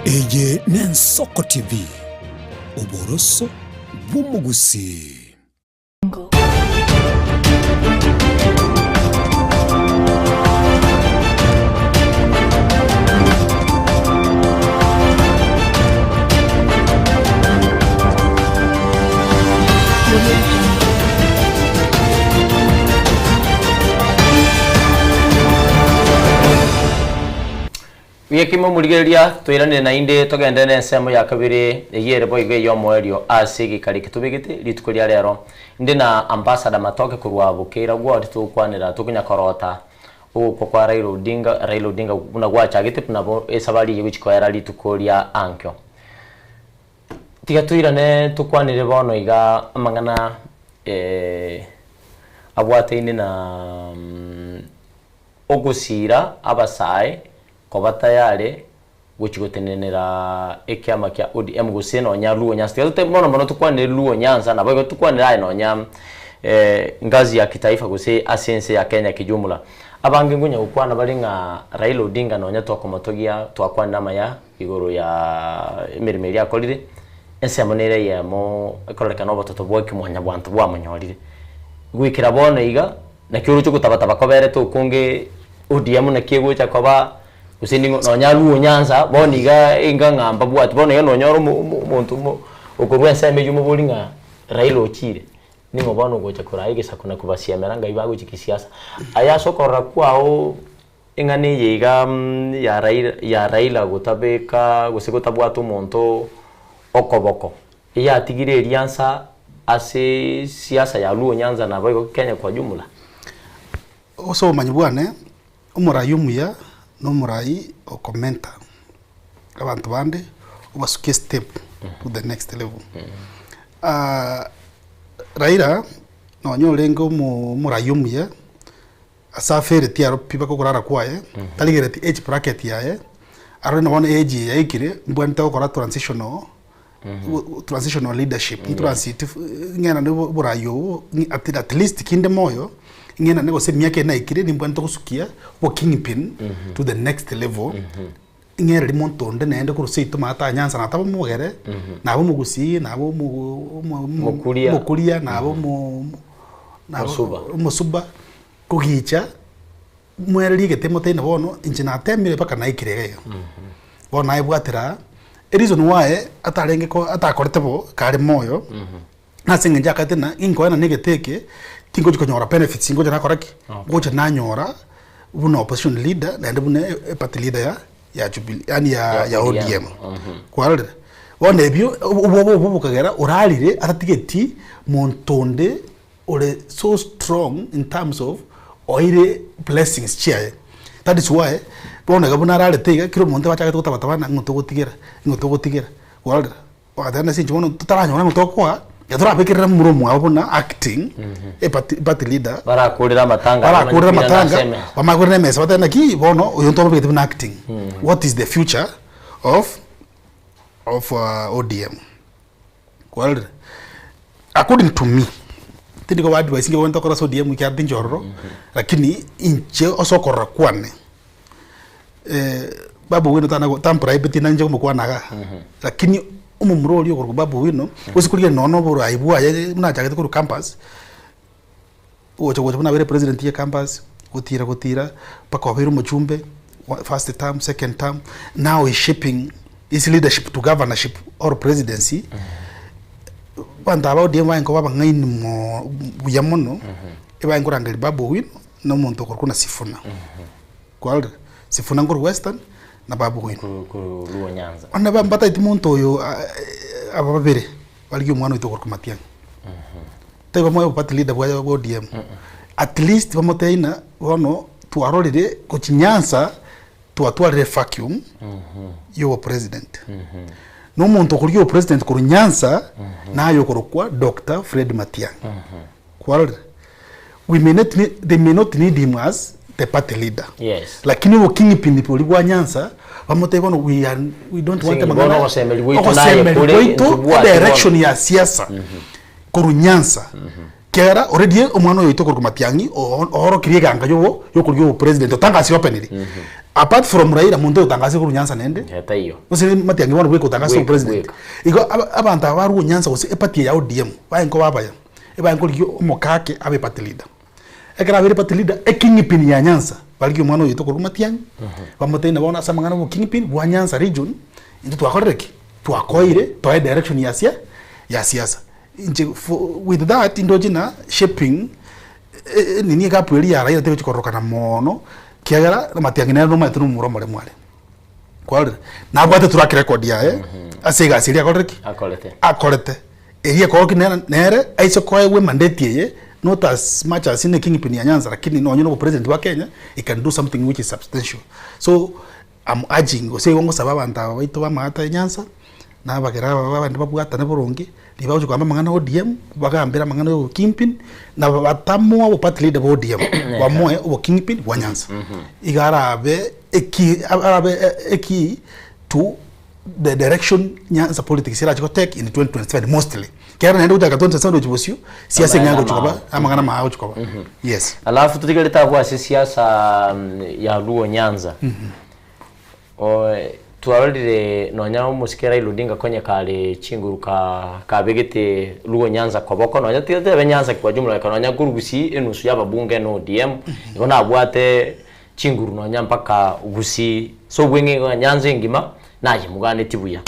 Eye n'Ensoko TV, oboroso bw'omogusii. Gekimo morigereria toiranire naende togende nensemo ya kabere eyio ere boigo ey'omoerio ase egekari eke tobegete rituko ria rero. Inde na Ambassador Matoke korwa Bokeira Ward togokwanera tokonya korota ogokwa kwa Raila Odinga, Raila Odinga buna gwachagete buna bo esabari eye gochia koera rituko ria ankio. Tiga toirane tokwanere bono iga amang'ana abwataine na ogosiira abasae koba tayare gochia gotenenera ekiama kia ODM gose nonya Luo Nyanza. Tiga tote mono mono tokwanere Luo Nyanza naboigo tokwanere aye nonya ngazi ya kitaifa gose ase ense ya Kenya kijumla. Abange nkonya gokwana bare ng'a Raila Odinga nonya twakomotogia twakwanire amaya igoro ya emeremo eria akorire, ensemo nere eyemo ekororekana obototo bwa ekemwanyabwanto bwamonyorire. Goikera bono iga, naki oroche ogotabataba koberete okonge ODM naki egocha koba, gose ning'o nonya Luo Nyanza, bono iga enga ng'a mbabwati, bono iga nonyore omo omo omonto omo okorwa ensemo eywo omobori ng'a Raila ochire, ning'o bono ogocha koraa egesaku na kobasiemera ngai bagochia kisiasa. Aya ase okorora kwao. Eng'ana eye iga ya Raila ya Raila gotabeka gose gotabwata omonto okoboko, eyatigire eriansa ase siasa ya Luo Nyanza naboigo Kenya kwa jumla. Ase obomanyi bwane, omorai omuya na omorai okomenta abanto bande, obasukie estep to the next level. Raila nonye orenge omo omorai omuya. Ase afereti aro pi mpaka okorara kwaye, tarigereti age bracket yaye, arore na bono age eye yaikire, mbwenerete gokora transitional, transitional leadership, ntransit ng'enane oborai obo at at least kinde moyo, ng'enane gose emiaka eye naikire nimbwenerete gosukia obo kingpin to the next level, ng'ereri monto onde naende korwa seito mara tanyansa nataba omogere, naba omogusii, naba omo omo omo Mokuria. omokuria, naba omo naba Mosuba. omosuba, kogicha mwererie egetemo tari na bono, inche natemire mpaka naikire iga iga. Bono naebwatera aa, ereason why atarenge ko atakorete bo kare moyo, nase eng'encho akaete ng'a ninkoenana egete eke, tingochi konyora benefits ngocha nakora ki? Ngocha nanyora. buna opposition leader naende buna eparty leader ya ya Jubilee yaani ya ya ODM. Kwarorire? Bono ebio obwoba obwo bokagera orarire atatigeti monto onde ore so strong in terms of oire blessings chiaye. That is why bono iga buna ararete iga kera omonto bachagete gotabatabana ng'o togotigera ng'o togotigera kwarorire? Bagateba nase inche bono totaranyora ng'o tokoa, iga torabekerere momura omwabo buna acting eparty party leader. Barakorere amatanga aria Barakorere bamanye koirana amatanga, ase emesa. bamanye koirana emesa batebe naki bono oyo ntwamobegete buna acting. What is the future of of ODM? Kwarorire? According to me, tindi koba advice inche bono ntokora ase ODM ekiagera tinche ororo, lakini inche ase okorora kwane. Babu Owino tana tampriveti nainche komokwana igaa, lakini omomura oria okorokwa Babu Owino, gose korigereria nonya na oborai bwaye buna achagete korwa campus, gocha gocha buna abeire president ya campus, gotira gotira mpaka obeire omochumbe, first term, second term, now he's shaping his leadership to governorship or presidency, abanto aba ODM barenge koba abang'aini moo buya mono, ebarenge korangeria Babu Owino na omonto okorokwa na Sifuna. Kwarorire? Sifuna nkorwa Western na Babu Owino. Korwa Luo Nyanza. Onde ba- mbataeti monto oyo aba babere barigie omwana oito okorokwa Matiang'i. Tari bamoe oboparty leader bwa bwa ODM. At least bamotebie ng'a bono twarorire gochia Nyanza twatwarire evacuum ya obopresident. Na omonto okorigia obopresident korwa Nyanza naye okorokwa Doctor Fred Matiang'i. Kwarorire? We may not need, they may not need him as the party leader. Yes. Lakini obokingpin boria bwa Nyanza bamotebie bono we are, we don't want Ase amang'ana bono ogosemeri gwaito naye ogosemeri kore gwaito ntobwate edirection bono. ya siasa korwa Nyanza kera already omwana oyo oito okorokwa Matiang'i oo- oorokirie eganga yobo yokorigia obopresident otangasire openly apart from Raila monto oyo otangasire korwa Nyanza naende Taiyo. gose Matiang'i bono bweka otangasire Bweka, obopresident bweka. igo aba- abanto aba barwa Nyanza gose eparty eye ya ODM baye nkoba abaya Ebae nkorigia omokake abe party leader. Ekero abeire party leader, ekingpin ya Nyanza, barigie omwana oyoito okorokwa Matiang'i, bamotebie na bono ase amang'ana ya obokingpin bwa Nyanza region, intwe twakorire ki? Twakoeire, toe direction ya sia ya siasa. Inche for with that ndoche ng'a shaping nini egap eria ya Raila tegochi kororokana mono, kiagera Matiang'i nere nomanyete na omomura omoremu are. Kwarorire? Nabwate track record yaye, ase egasi eria akorire ki? Akorete. Akorete. Erio ekorokia nere nere aise koegwa emandate eye not as much as in a kingpin ya Nyanza lakini nonye na obopresident bwa Kenya he can do something which is substantial. So am urging gose igo ngosaba abanto aba baito ba amaata ya Nyanza na abagere aba abande babwatane boronge riria bagochia kogamba amang'ana ya ODM bagambere amang'ana ya obokingpin na batamoa oboparty leader bwa ODM bamoe obokingpin bwa Nyanza. Iga arabe eki arabe ekey to the direction Nyanza politics erache go take in 2027 mostly. Kero naende gochaka 2027 gochia bosio, siasa eng'ao egochia koba, amang'ana amaya agochia koba. Yes. Alafu totigarete abwo ase siasa ya Luo Nyanza. O, twarorire nonya omosike Raila Odinga konya kare chinguru ka kabegete Luo Nyanza koboko nonya tiga tebe Nyanza kwa jumla nonya korwa Gusii enusu ya ababunge na ODM igo nabwate chinguru nonya mpaka Gusii ase obweng'e iga Nyanza engima nayemoganetie buya.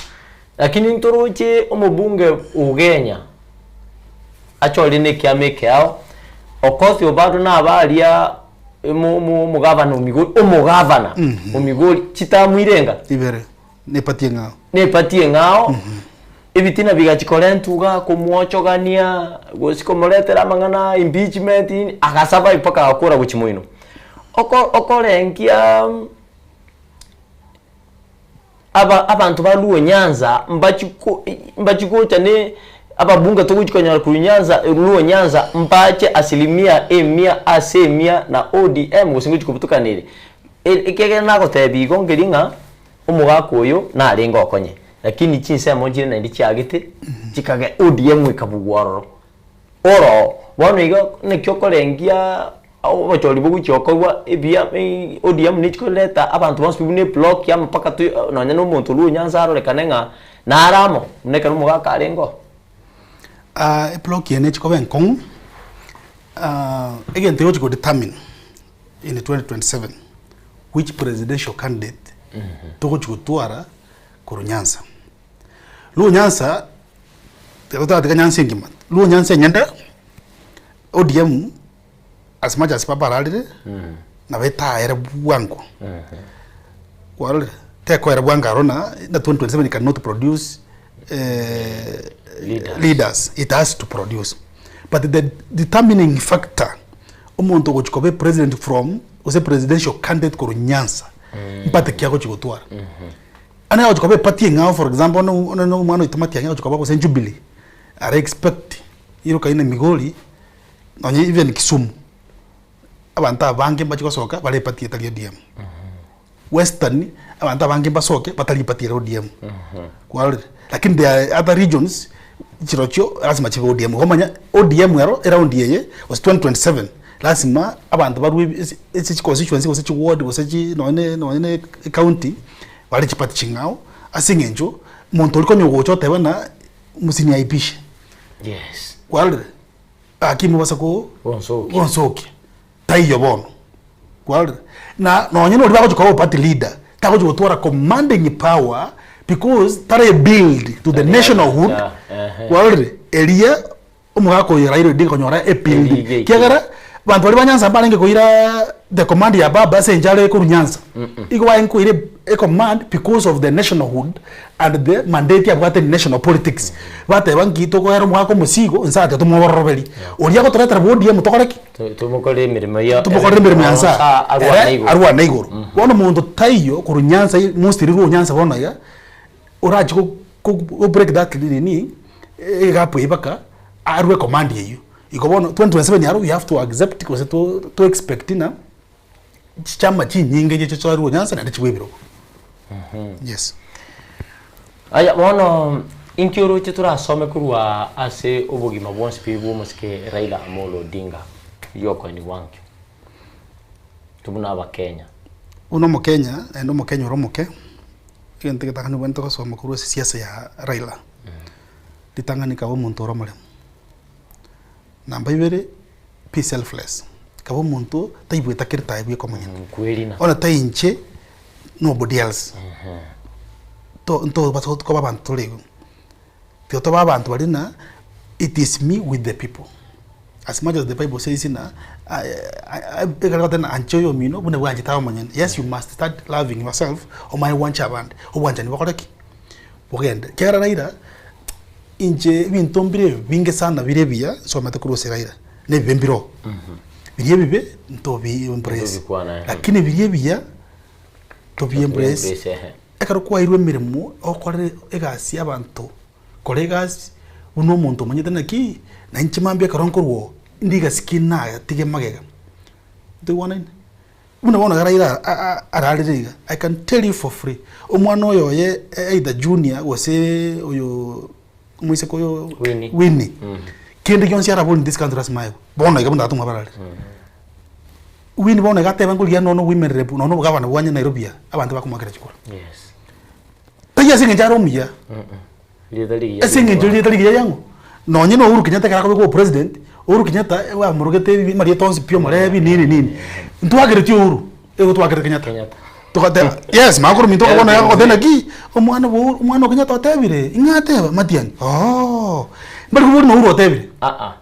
Lakini ntoroche omobunge Ugenya achorire na ekiama ekeao, Okoth Obado naba aria omo omo omogavana o Migori, omogavana o Migori chitamu irenga? Ibere, na eparty eng'ao. Na eparty eng'ao, ebitina bigachia korentwa igaa komwochogania, gose komoretera amang'ana impeachment nini, agasurvive mpaka agakora gochia moino. Oko okorengia aba abanto ba Luo Nyanza mbachi ko mbachi gocha ne ababunge togochi konyora korwa Nyanza Luo Nyanza mbache asilimia emia ase emia na ODM gose ngochi kobutukana ere. Ekiagera nagotebia igo nkeri ng'a omogaka oyo narenge okonye, lakini chinsemo nchire naende chiagete chikagera ODM ekabugwa ororo. Oro bono igo naki okorengia obochori bogochia gokorwa ebiya ODM nichi koreta abanto bonsi buna eblock amo mpaka to nonya na omonto orwo onyansa arorekane ng'a nare amo buna ekero omogaka arenge oo. Eblock eye nechi koba enkong'u, egento egochi ko determine in 2027 which presidential candidate togochi gotwara korwa Nyanza. Luo Nyanza, ekero totatiga Nyanza engima, Luo Nyanza enyende, ODM as much as papa ararire. nabo etaere bwango. Kwarorire? Tekoera bwango aro na na 2027 cannot produce Leaders. leaders, it has to produce. But the determining factor, omonto ogochi koba epresident from gose presidential candidate korwa Nyanza, mpate ki agochi gotwara. Ane agochi koba eparty eng'ao for example one one na omwana oito Matiang'i agochi koba gose Jubilee, are expect irokaine Migori, nonye even Kisumu, abanto abange mbachi gosoka bare eparty etari ODM. Western, abanto abange mbasoke batari eparty ere ODM. Kwarorire? Lakini there are other regions chirochio lasima chibe ODM. Igo omanye ODM ero eround eye gose 2027 lasima abanto barwe ase ase chiconstituency gose chiward gose chi nonye nonye na ecounty bare chiparty ching'ao ase eng'encho monto oria konya ogocha oteba ng'a msiniaibishe. Yes. Kwarorire? Gaki mobasa ko Gonsokia. gonsokia. Taiyo bono. Kwarorire? Na nonye noria bagochi koba party leader, tagochi gotwara commanding power because tare build to the nationalhood. Kwarorire? Eria omogaka oyo Raila Odinga konyora e build. Erige Kiagera banto baria ba Nyanza mbarenge koira the command ya baba ase enchara ekorwa Nyanza. Igo barenge koira e command because of the nationalhood and the mandate abwate in national politics. Bateba nki tokoera omogaka omosigo inse ake tomoororoberi. Oria agotoretera bo ODM tokore ki? Tomokorere emeremo ya Tomokorere emeremo ya nsa arwane ere igoro. arwane igoro. Bono monto taiyo korwa Nyanza mostly rwo Nyanza bono iga orache go go break that nini egap eywo mpaka arwe command eywo. Igo bono 2027 aro we have to accept gose to to expect ng'a chichama chinyinge chiche chiarwe Nyanza naende chibwe ebirogo. Yes. Aya bono inki oroche torasome korwa ase obogima bwonsi pi bw'omosike Raila Amolo Odinga riokoenigwa ankio? Intwe buna abakenya. Buna omokenya naende omokenya ore omoke, egento egetang'ani obwenerete gosoma korwa ase esiasa ya Raila, ritang'ani kaba omonto ore omoremu. Namba ibere, be selfless, kaba omonto taibwete akere taye bweka omonyene. Kwerina. Bono tai inche, nobody else. To ntobasa koba abanto tore igo. Tiga tobe abanto baria ng'a it is me with the people. As much as the bible says ng'a ekero egoteba ng'a ancha oyomino buna bwanchete aye omonyene. Yes you must start loving yourself omanye gwancha abande. Obwanchani bokore ki? Bogende. Ekiagera Raila, inche ebinto mbire ebinge sana bire ebiya nsomete korwa ase Raila, na ebibe mbire oo. Biria ebibe ntobi embrace, Ntobikwana, eh. lakini biria ebiya tobi embrace. Embrace, ehe. Ekero kwairwe emeremo okore egasi ya abanto, kora egasi buna omonto omanyete naki, na inche mambia ekero nkorwa oo, ndigasi ki natige magega. Ntoigwanaine? Buna bono iga Raila ararire iga, I can tell you for free, omwana oyo oye either Junior gose oyo omoiseke oyo Winnie. Winnie, kende gionsi arabori in this country lasima aegwe, bono iga buna tata omwabo ararire. Winnie bono iga ateba nkorigia nonya women rep nonya obogavana bwanye Nairobi aa, abanto bakomoakera chikura. Yes. Taiyo ase eng'encho are omuya, Rieta rigiya ase eng'encho ri'omwana. rieta rigiya riang'o? Nonye na Uhuru Kenyatta ekero akobekwa obopresident, Uhuru Kenyatta bamorogete ebi amarieta onsi pi omorebi nini nini, ntwakereti Uhuru, igo twakerete Kenyatta. Togateba yes magokoro ominto bono iga agoteba naki, omwana bwa Uhuru omwana o Kenyatta otebire, ing'o ateba? Matiang'i, ooh, mbari koboria na Uhuru otebire. Aa, omwana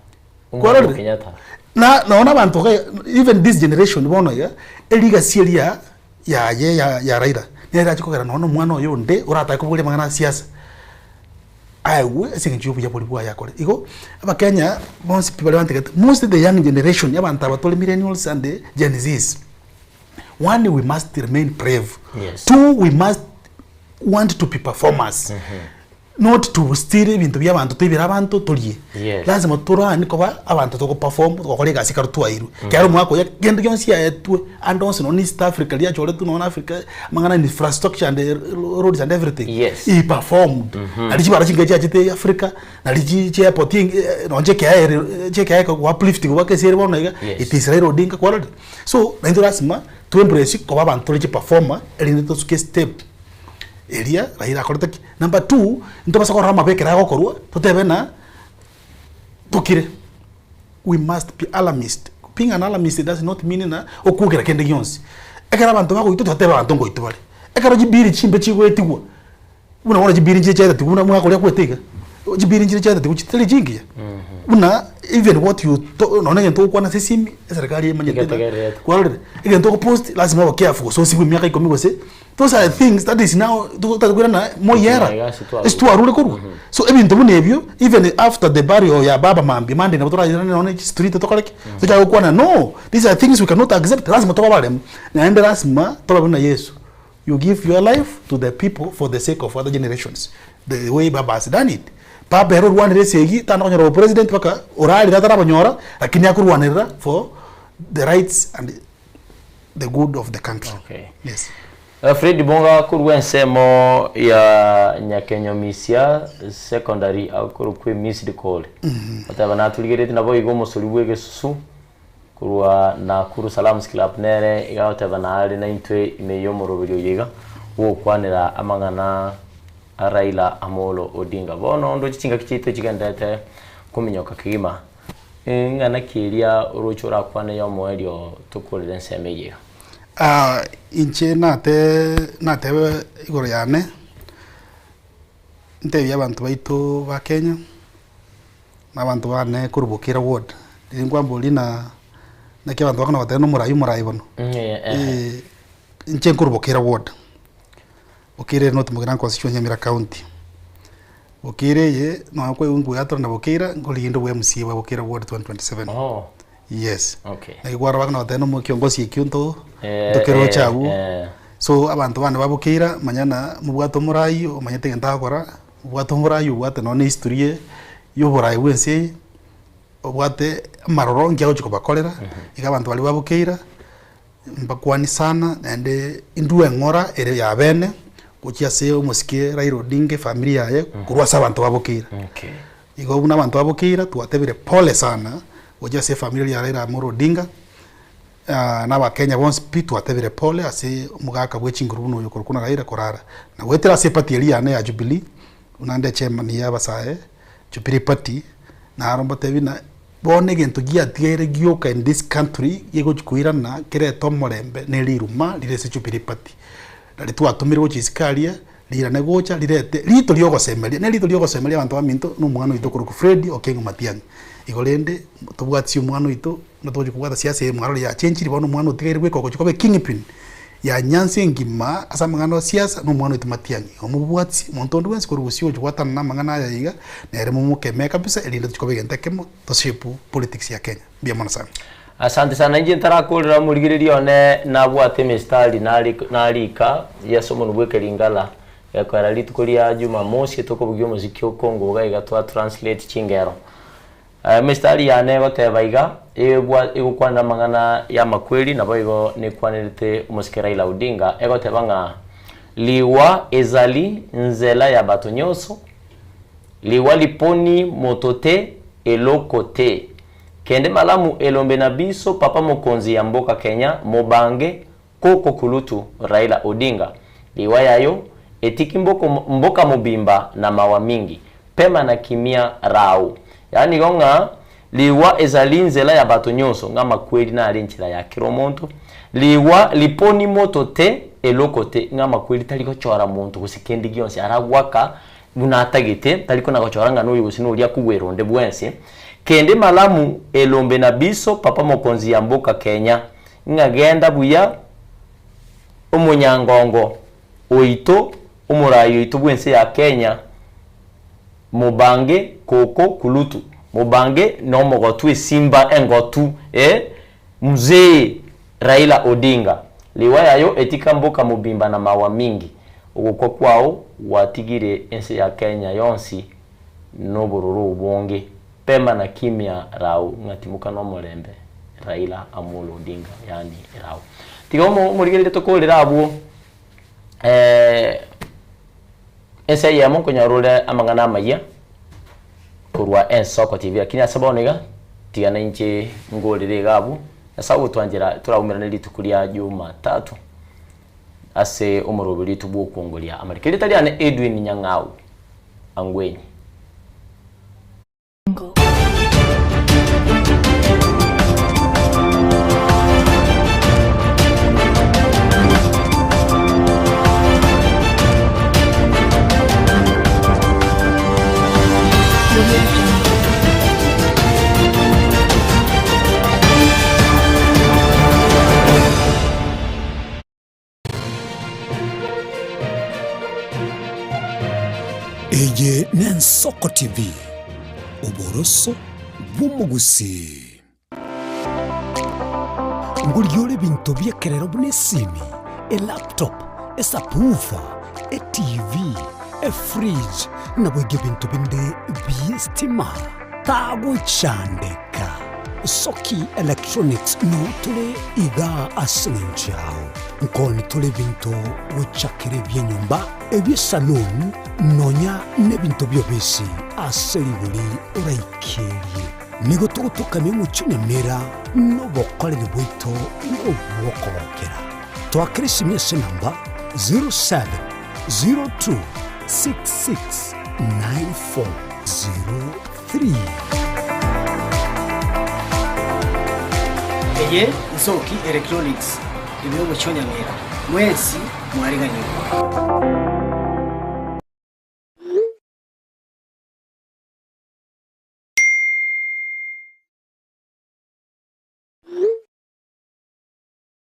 o Kwarorire? Kenyatta. Na nonya abanto iga even this generation bono iga, erigasi eria yaye ya ya Raila, nere erache kogera nonya omwana oyo onde oratake koboria amang'ana a siasa, aegwe ase eng'encho ya obuya boria bwaye akore. Igo, abakenya bonsi pi baria bantegete, mostly the young generation, abanto aba tore millennials and the Gen Zs, one we must remain brave, Yes. two we must want to be performers. Not to steal ebinto bia abanto toibere abanto torie. Yes. Lazima torani koba abanto togo perform togokora egasi ekero twairwe. Ekiagera omwaka oyo kende gionsi yaetwe ande onsi nonye na East Africa riria achoretwe nonye na Africa amang'ana infrastructure and roads and everything Yes. he performed. Naende chibara chingiya chiachete Africa nari chi chi airport nonye JKIA ere JKIA go uplift goaka ase ere bono iga Yes. it is Raila Odinga kwarorire. So naintwe lasima to embrace koba abanto tore chiperformer erinde tosuke step. Eria Raila akorete ki? Number two, ntobasa korora amabe ekero agokorwa, totebe ng'a tokire. We must be alarmist. Being an alarmist does not mean ng'a okwogera kende gionsi. Ekero abanto bagoitwa totebe abanto ngoitwa bare. Ekero chibiri chimbe chigoetigwa, buna bono chibiri nchire chiaetetigwe buna omwaka oria kwete iga, chibiri nchire chiaetetigwe chitari chingiya, buna. Even what you to nonya egento ogokwana ase esimi, eserekari emanyete ng'a Egetegererete. kwarorire, egento ogopost lazima obe careful gose osibwe emiaka ikomi gose, those are things that is now totari koirana moyera, Iga ase twarure. ase twarure korwa. So ebinto buna ebio, even after the burial ya baba mambia, Monday nabo torairane nonya ne chistreet tokore ki? Tochake gokwana no, these are things we cannot accept, lazima tobe abaremu, naende lazima tobe buna Yeso. You give your life to the people for the sake of other generations the way baba has done it. Baba ere orwanire esegi tana konyora obopresident mpaka orarire atarabonyora lakini akorwanerera for the rights and the good of the country. Okay. Yes. Fred Bonga korwa ensemo ya Nyakenyomisia Secondary akorokwa emissed call. Oteba naturigeretie naboigo omosori bwa egesusu Korwa Nakuru Salams Club nere iga agoteba nare naintwe ime y'omoroberi oyo iga bw'ogokwanera amang'ana a Raila Amolo Odinga. Bono ndoche chingaki chiaito chigenderete kominyoka kegima, ing'ana ki eria oroche orakwane y'omoerio tokorere ensemo eye iga? Inche nate natebe igoro yane, ntebie abanto baito ba Kenya. Na abanto bane korwa Bokera ward, riria nkwamboria na naki abanto bakona goteba na omorai omorai bono. Eh, inche nkorwa Bokera ward, Bokera ere North Mugirango constituency Nyamira county. Bokera eye nonya kwaigwa nkoyatora na Bokera, nkorigia inde bwa MCA bwa Bokera ward 2027. Oh. Yes. Okay. Naki kwarora bakona goteba na omokiongosi ekio nto Eh, ntokeroche eh, abwo. eh. So abanto bane ba Bokera, manya na mobwate omorai omanyete egento agokora. Obwate oborai obwate nonya ne history y'oborai bw'ense eye, obwate amaroro nki agochia kobakorera, iga abanto baria babokeira, mbakwani sana naende indue eng'ora ere ya bene, gochia ase omosike Raila Odinga efamiri yaye, korwa ase abanto babokeira. Okay. Igo buna abanto babokeira twatebire pole sana, gochia ase efamiri eria ya Raila Amolo Odinga. Na abakenya bonsi pi twatebire pole ase omogaka bwe chinguru buna oyo okorokwa na Raila korara. Na goetera ase eparty eria yane ya Jubilee, buna nde chairman ya abasae, Jubilee Party, naro mbatebi ng'a bono egento giatigaire gioka in this country gegochi koirana kerete omorembe ne riruma rire ase Jubilee Party. Nari twatomirwe gochia isiko aria, rirane gocha rirete rito riogosemeria, ne rito riogosemeria abanto baminto na omwana oito okorokwa Fred Okengo Matiang'i. Igo rende tobwatisi omwana oito buna togochia kobwata siasa eye mwarore yachenchiri bono omwana otigaire bweka ogochia koba ekingpin ya Nyanza engima ase amang'ana o siasa na omwana oito Matiang'i. Igo mobwatisi monto onde bwensi korwa gusii ogochia gwatana na amang'ana aya iga nere momokemee kabisa erinde tochie koba egento ekemo to shape politics ya Kenya. Mbuya mono sana. Asante sana inche ntarakorera omorigereria one nabwate emistari narika yes omonwe bwa ekeringala gekoera rituko ria jumamosi tokobugia omosiki okongo iga iga twa translate chingero. Emistari yane egoteba iga ebwa egokwanera amang'ana ya amakweri naboigo nekwanerete omosike Raila Odinga egoteba ng'a liwa ezali nzela ya bato nyonso Liwa liponi moto te eloko te kende malamu elombe na biso papa mokonzi ya mboka Kenya mobange koko kulutu Raila Odinga liwa ya yo etiki mboko mboka mobimba na mawa mingi pema na kimia rau yaani igo ng'a liwa ezali nzela ya bato nyonso ng'a makweri nare enchera ya kera omonto liwa liponi moto te eloko te ng'a makweri tari gochora monto gose kende gionsi aragwaka Buna atagete, tari kona-gochora ng'a noyo gose noria akogwera onde bwensi. Kende malamu elombe na biso papa mokonzi ya mboka Kenya, ng'a genda buya omonyangongo oito omorai oito bwense ya Kenya mobange koko kulutu mobange nomogotu esimba engotu eh Mzee Raila Odinga, liwa yayo etika mboka mobimba na mawa mingi, ogokwa kwao gwatigire ense ya Kenya yonsi nobororo obonge. Pema na kimya rao ng'a timoka nomorembe Raila Amolo Odinga yaani rao. Tiga omorigereria tokorere abwo ense eyemo nkonyora ore amang'ana amayia. Korwa ensoko TV lakini ase bono iga tiga nainche ngorere iga abwo Nyasae ogotwanchera toraumerane rituko ria Jumatatu ase omoroberi oito bw'okwongoria amariko. Erieta riane Edwin Nyang'au Angwenyi. Audio Jungle. Eye n'Ensoko TV, oboroso bw'omogusii. Ngorigia ore ebinto bi'ekerero buna esimi, elaptop, esubwoofer, etv, efridge, naboigo ebinto binde bi'estima. Tagochandeka. Soki Electronics noo tore igaa ase eng'encho yao. Nkoni tore ebinto gochakera ebi'enyomba, ebi'esaloon, nonya nebinto bi'obisi ase rigori oraikerie. Nigo togotokamia omochie nyamira nobokoreri bwaito nobw'okogokera. Twakera esimi ase enamba 0702669403. Eye Nsoki Electronics ime y'omochie o Nyamira. Mwensi mwariganigwe.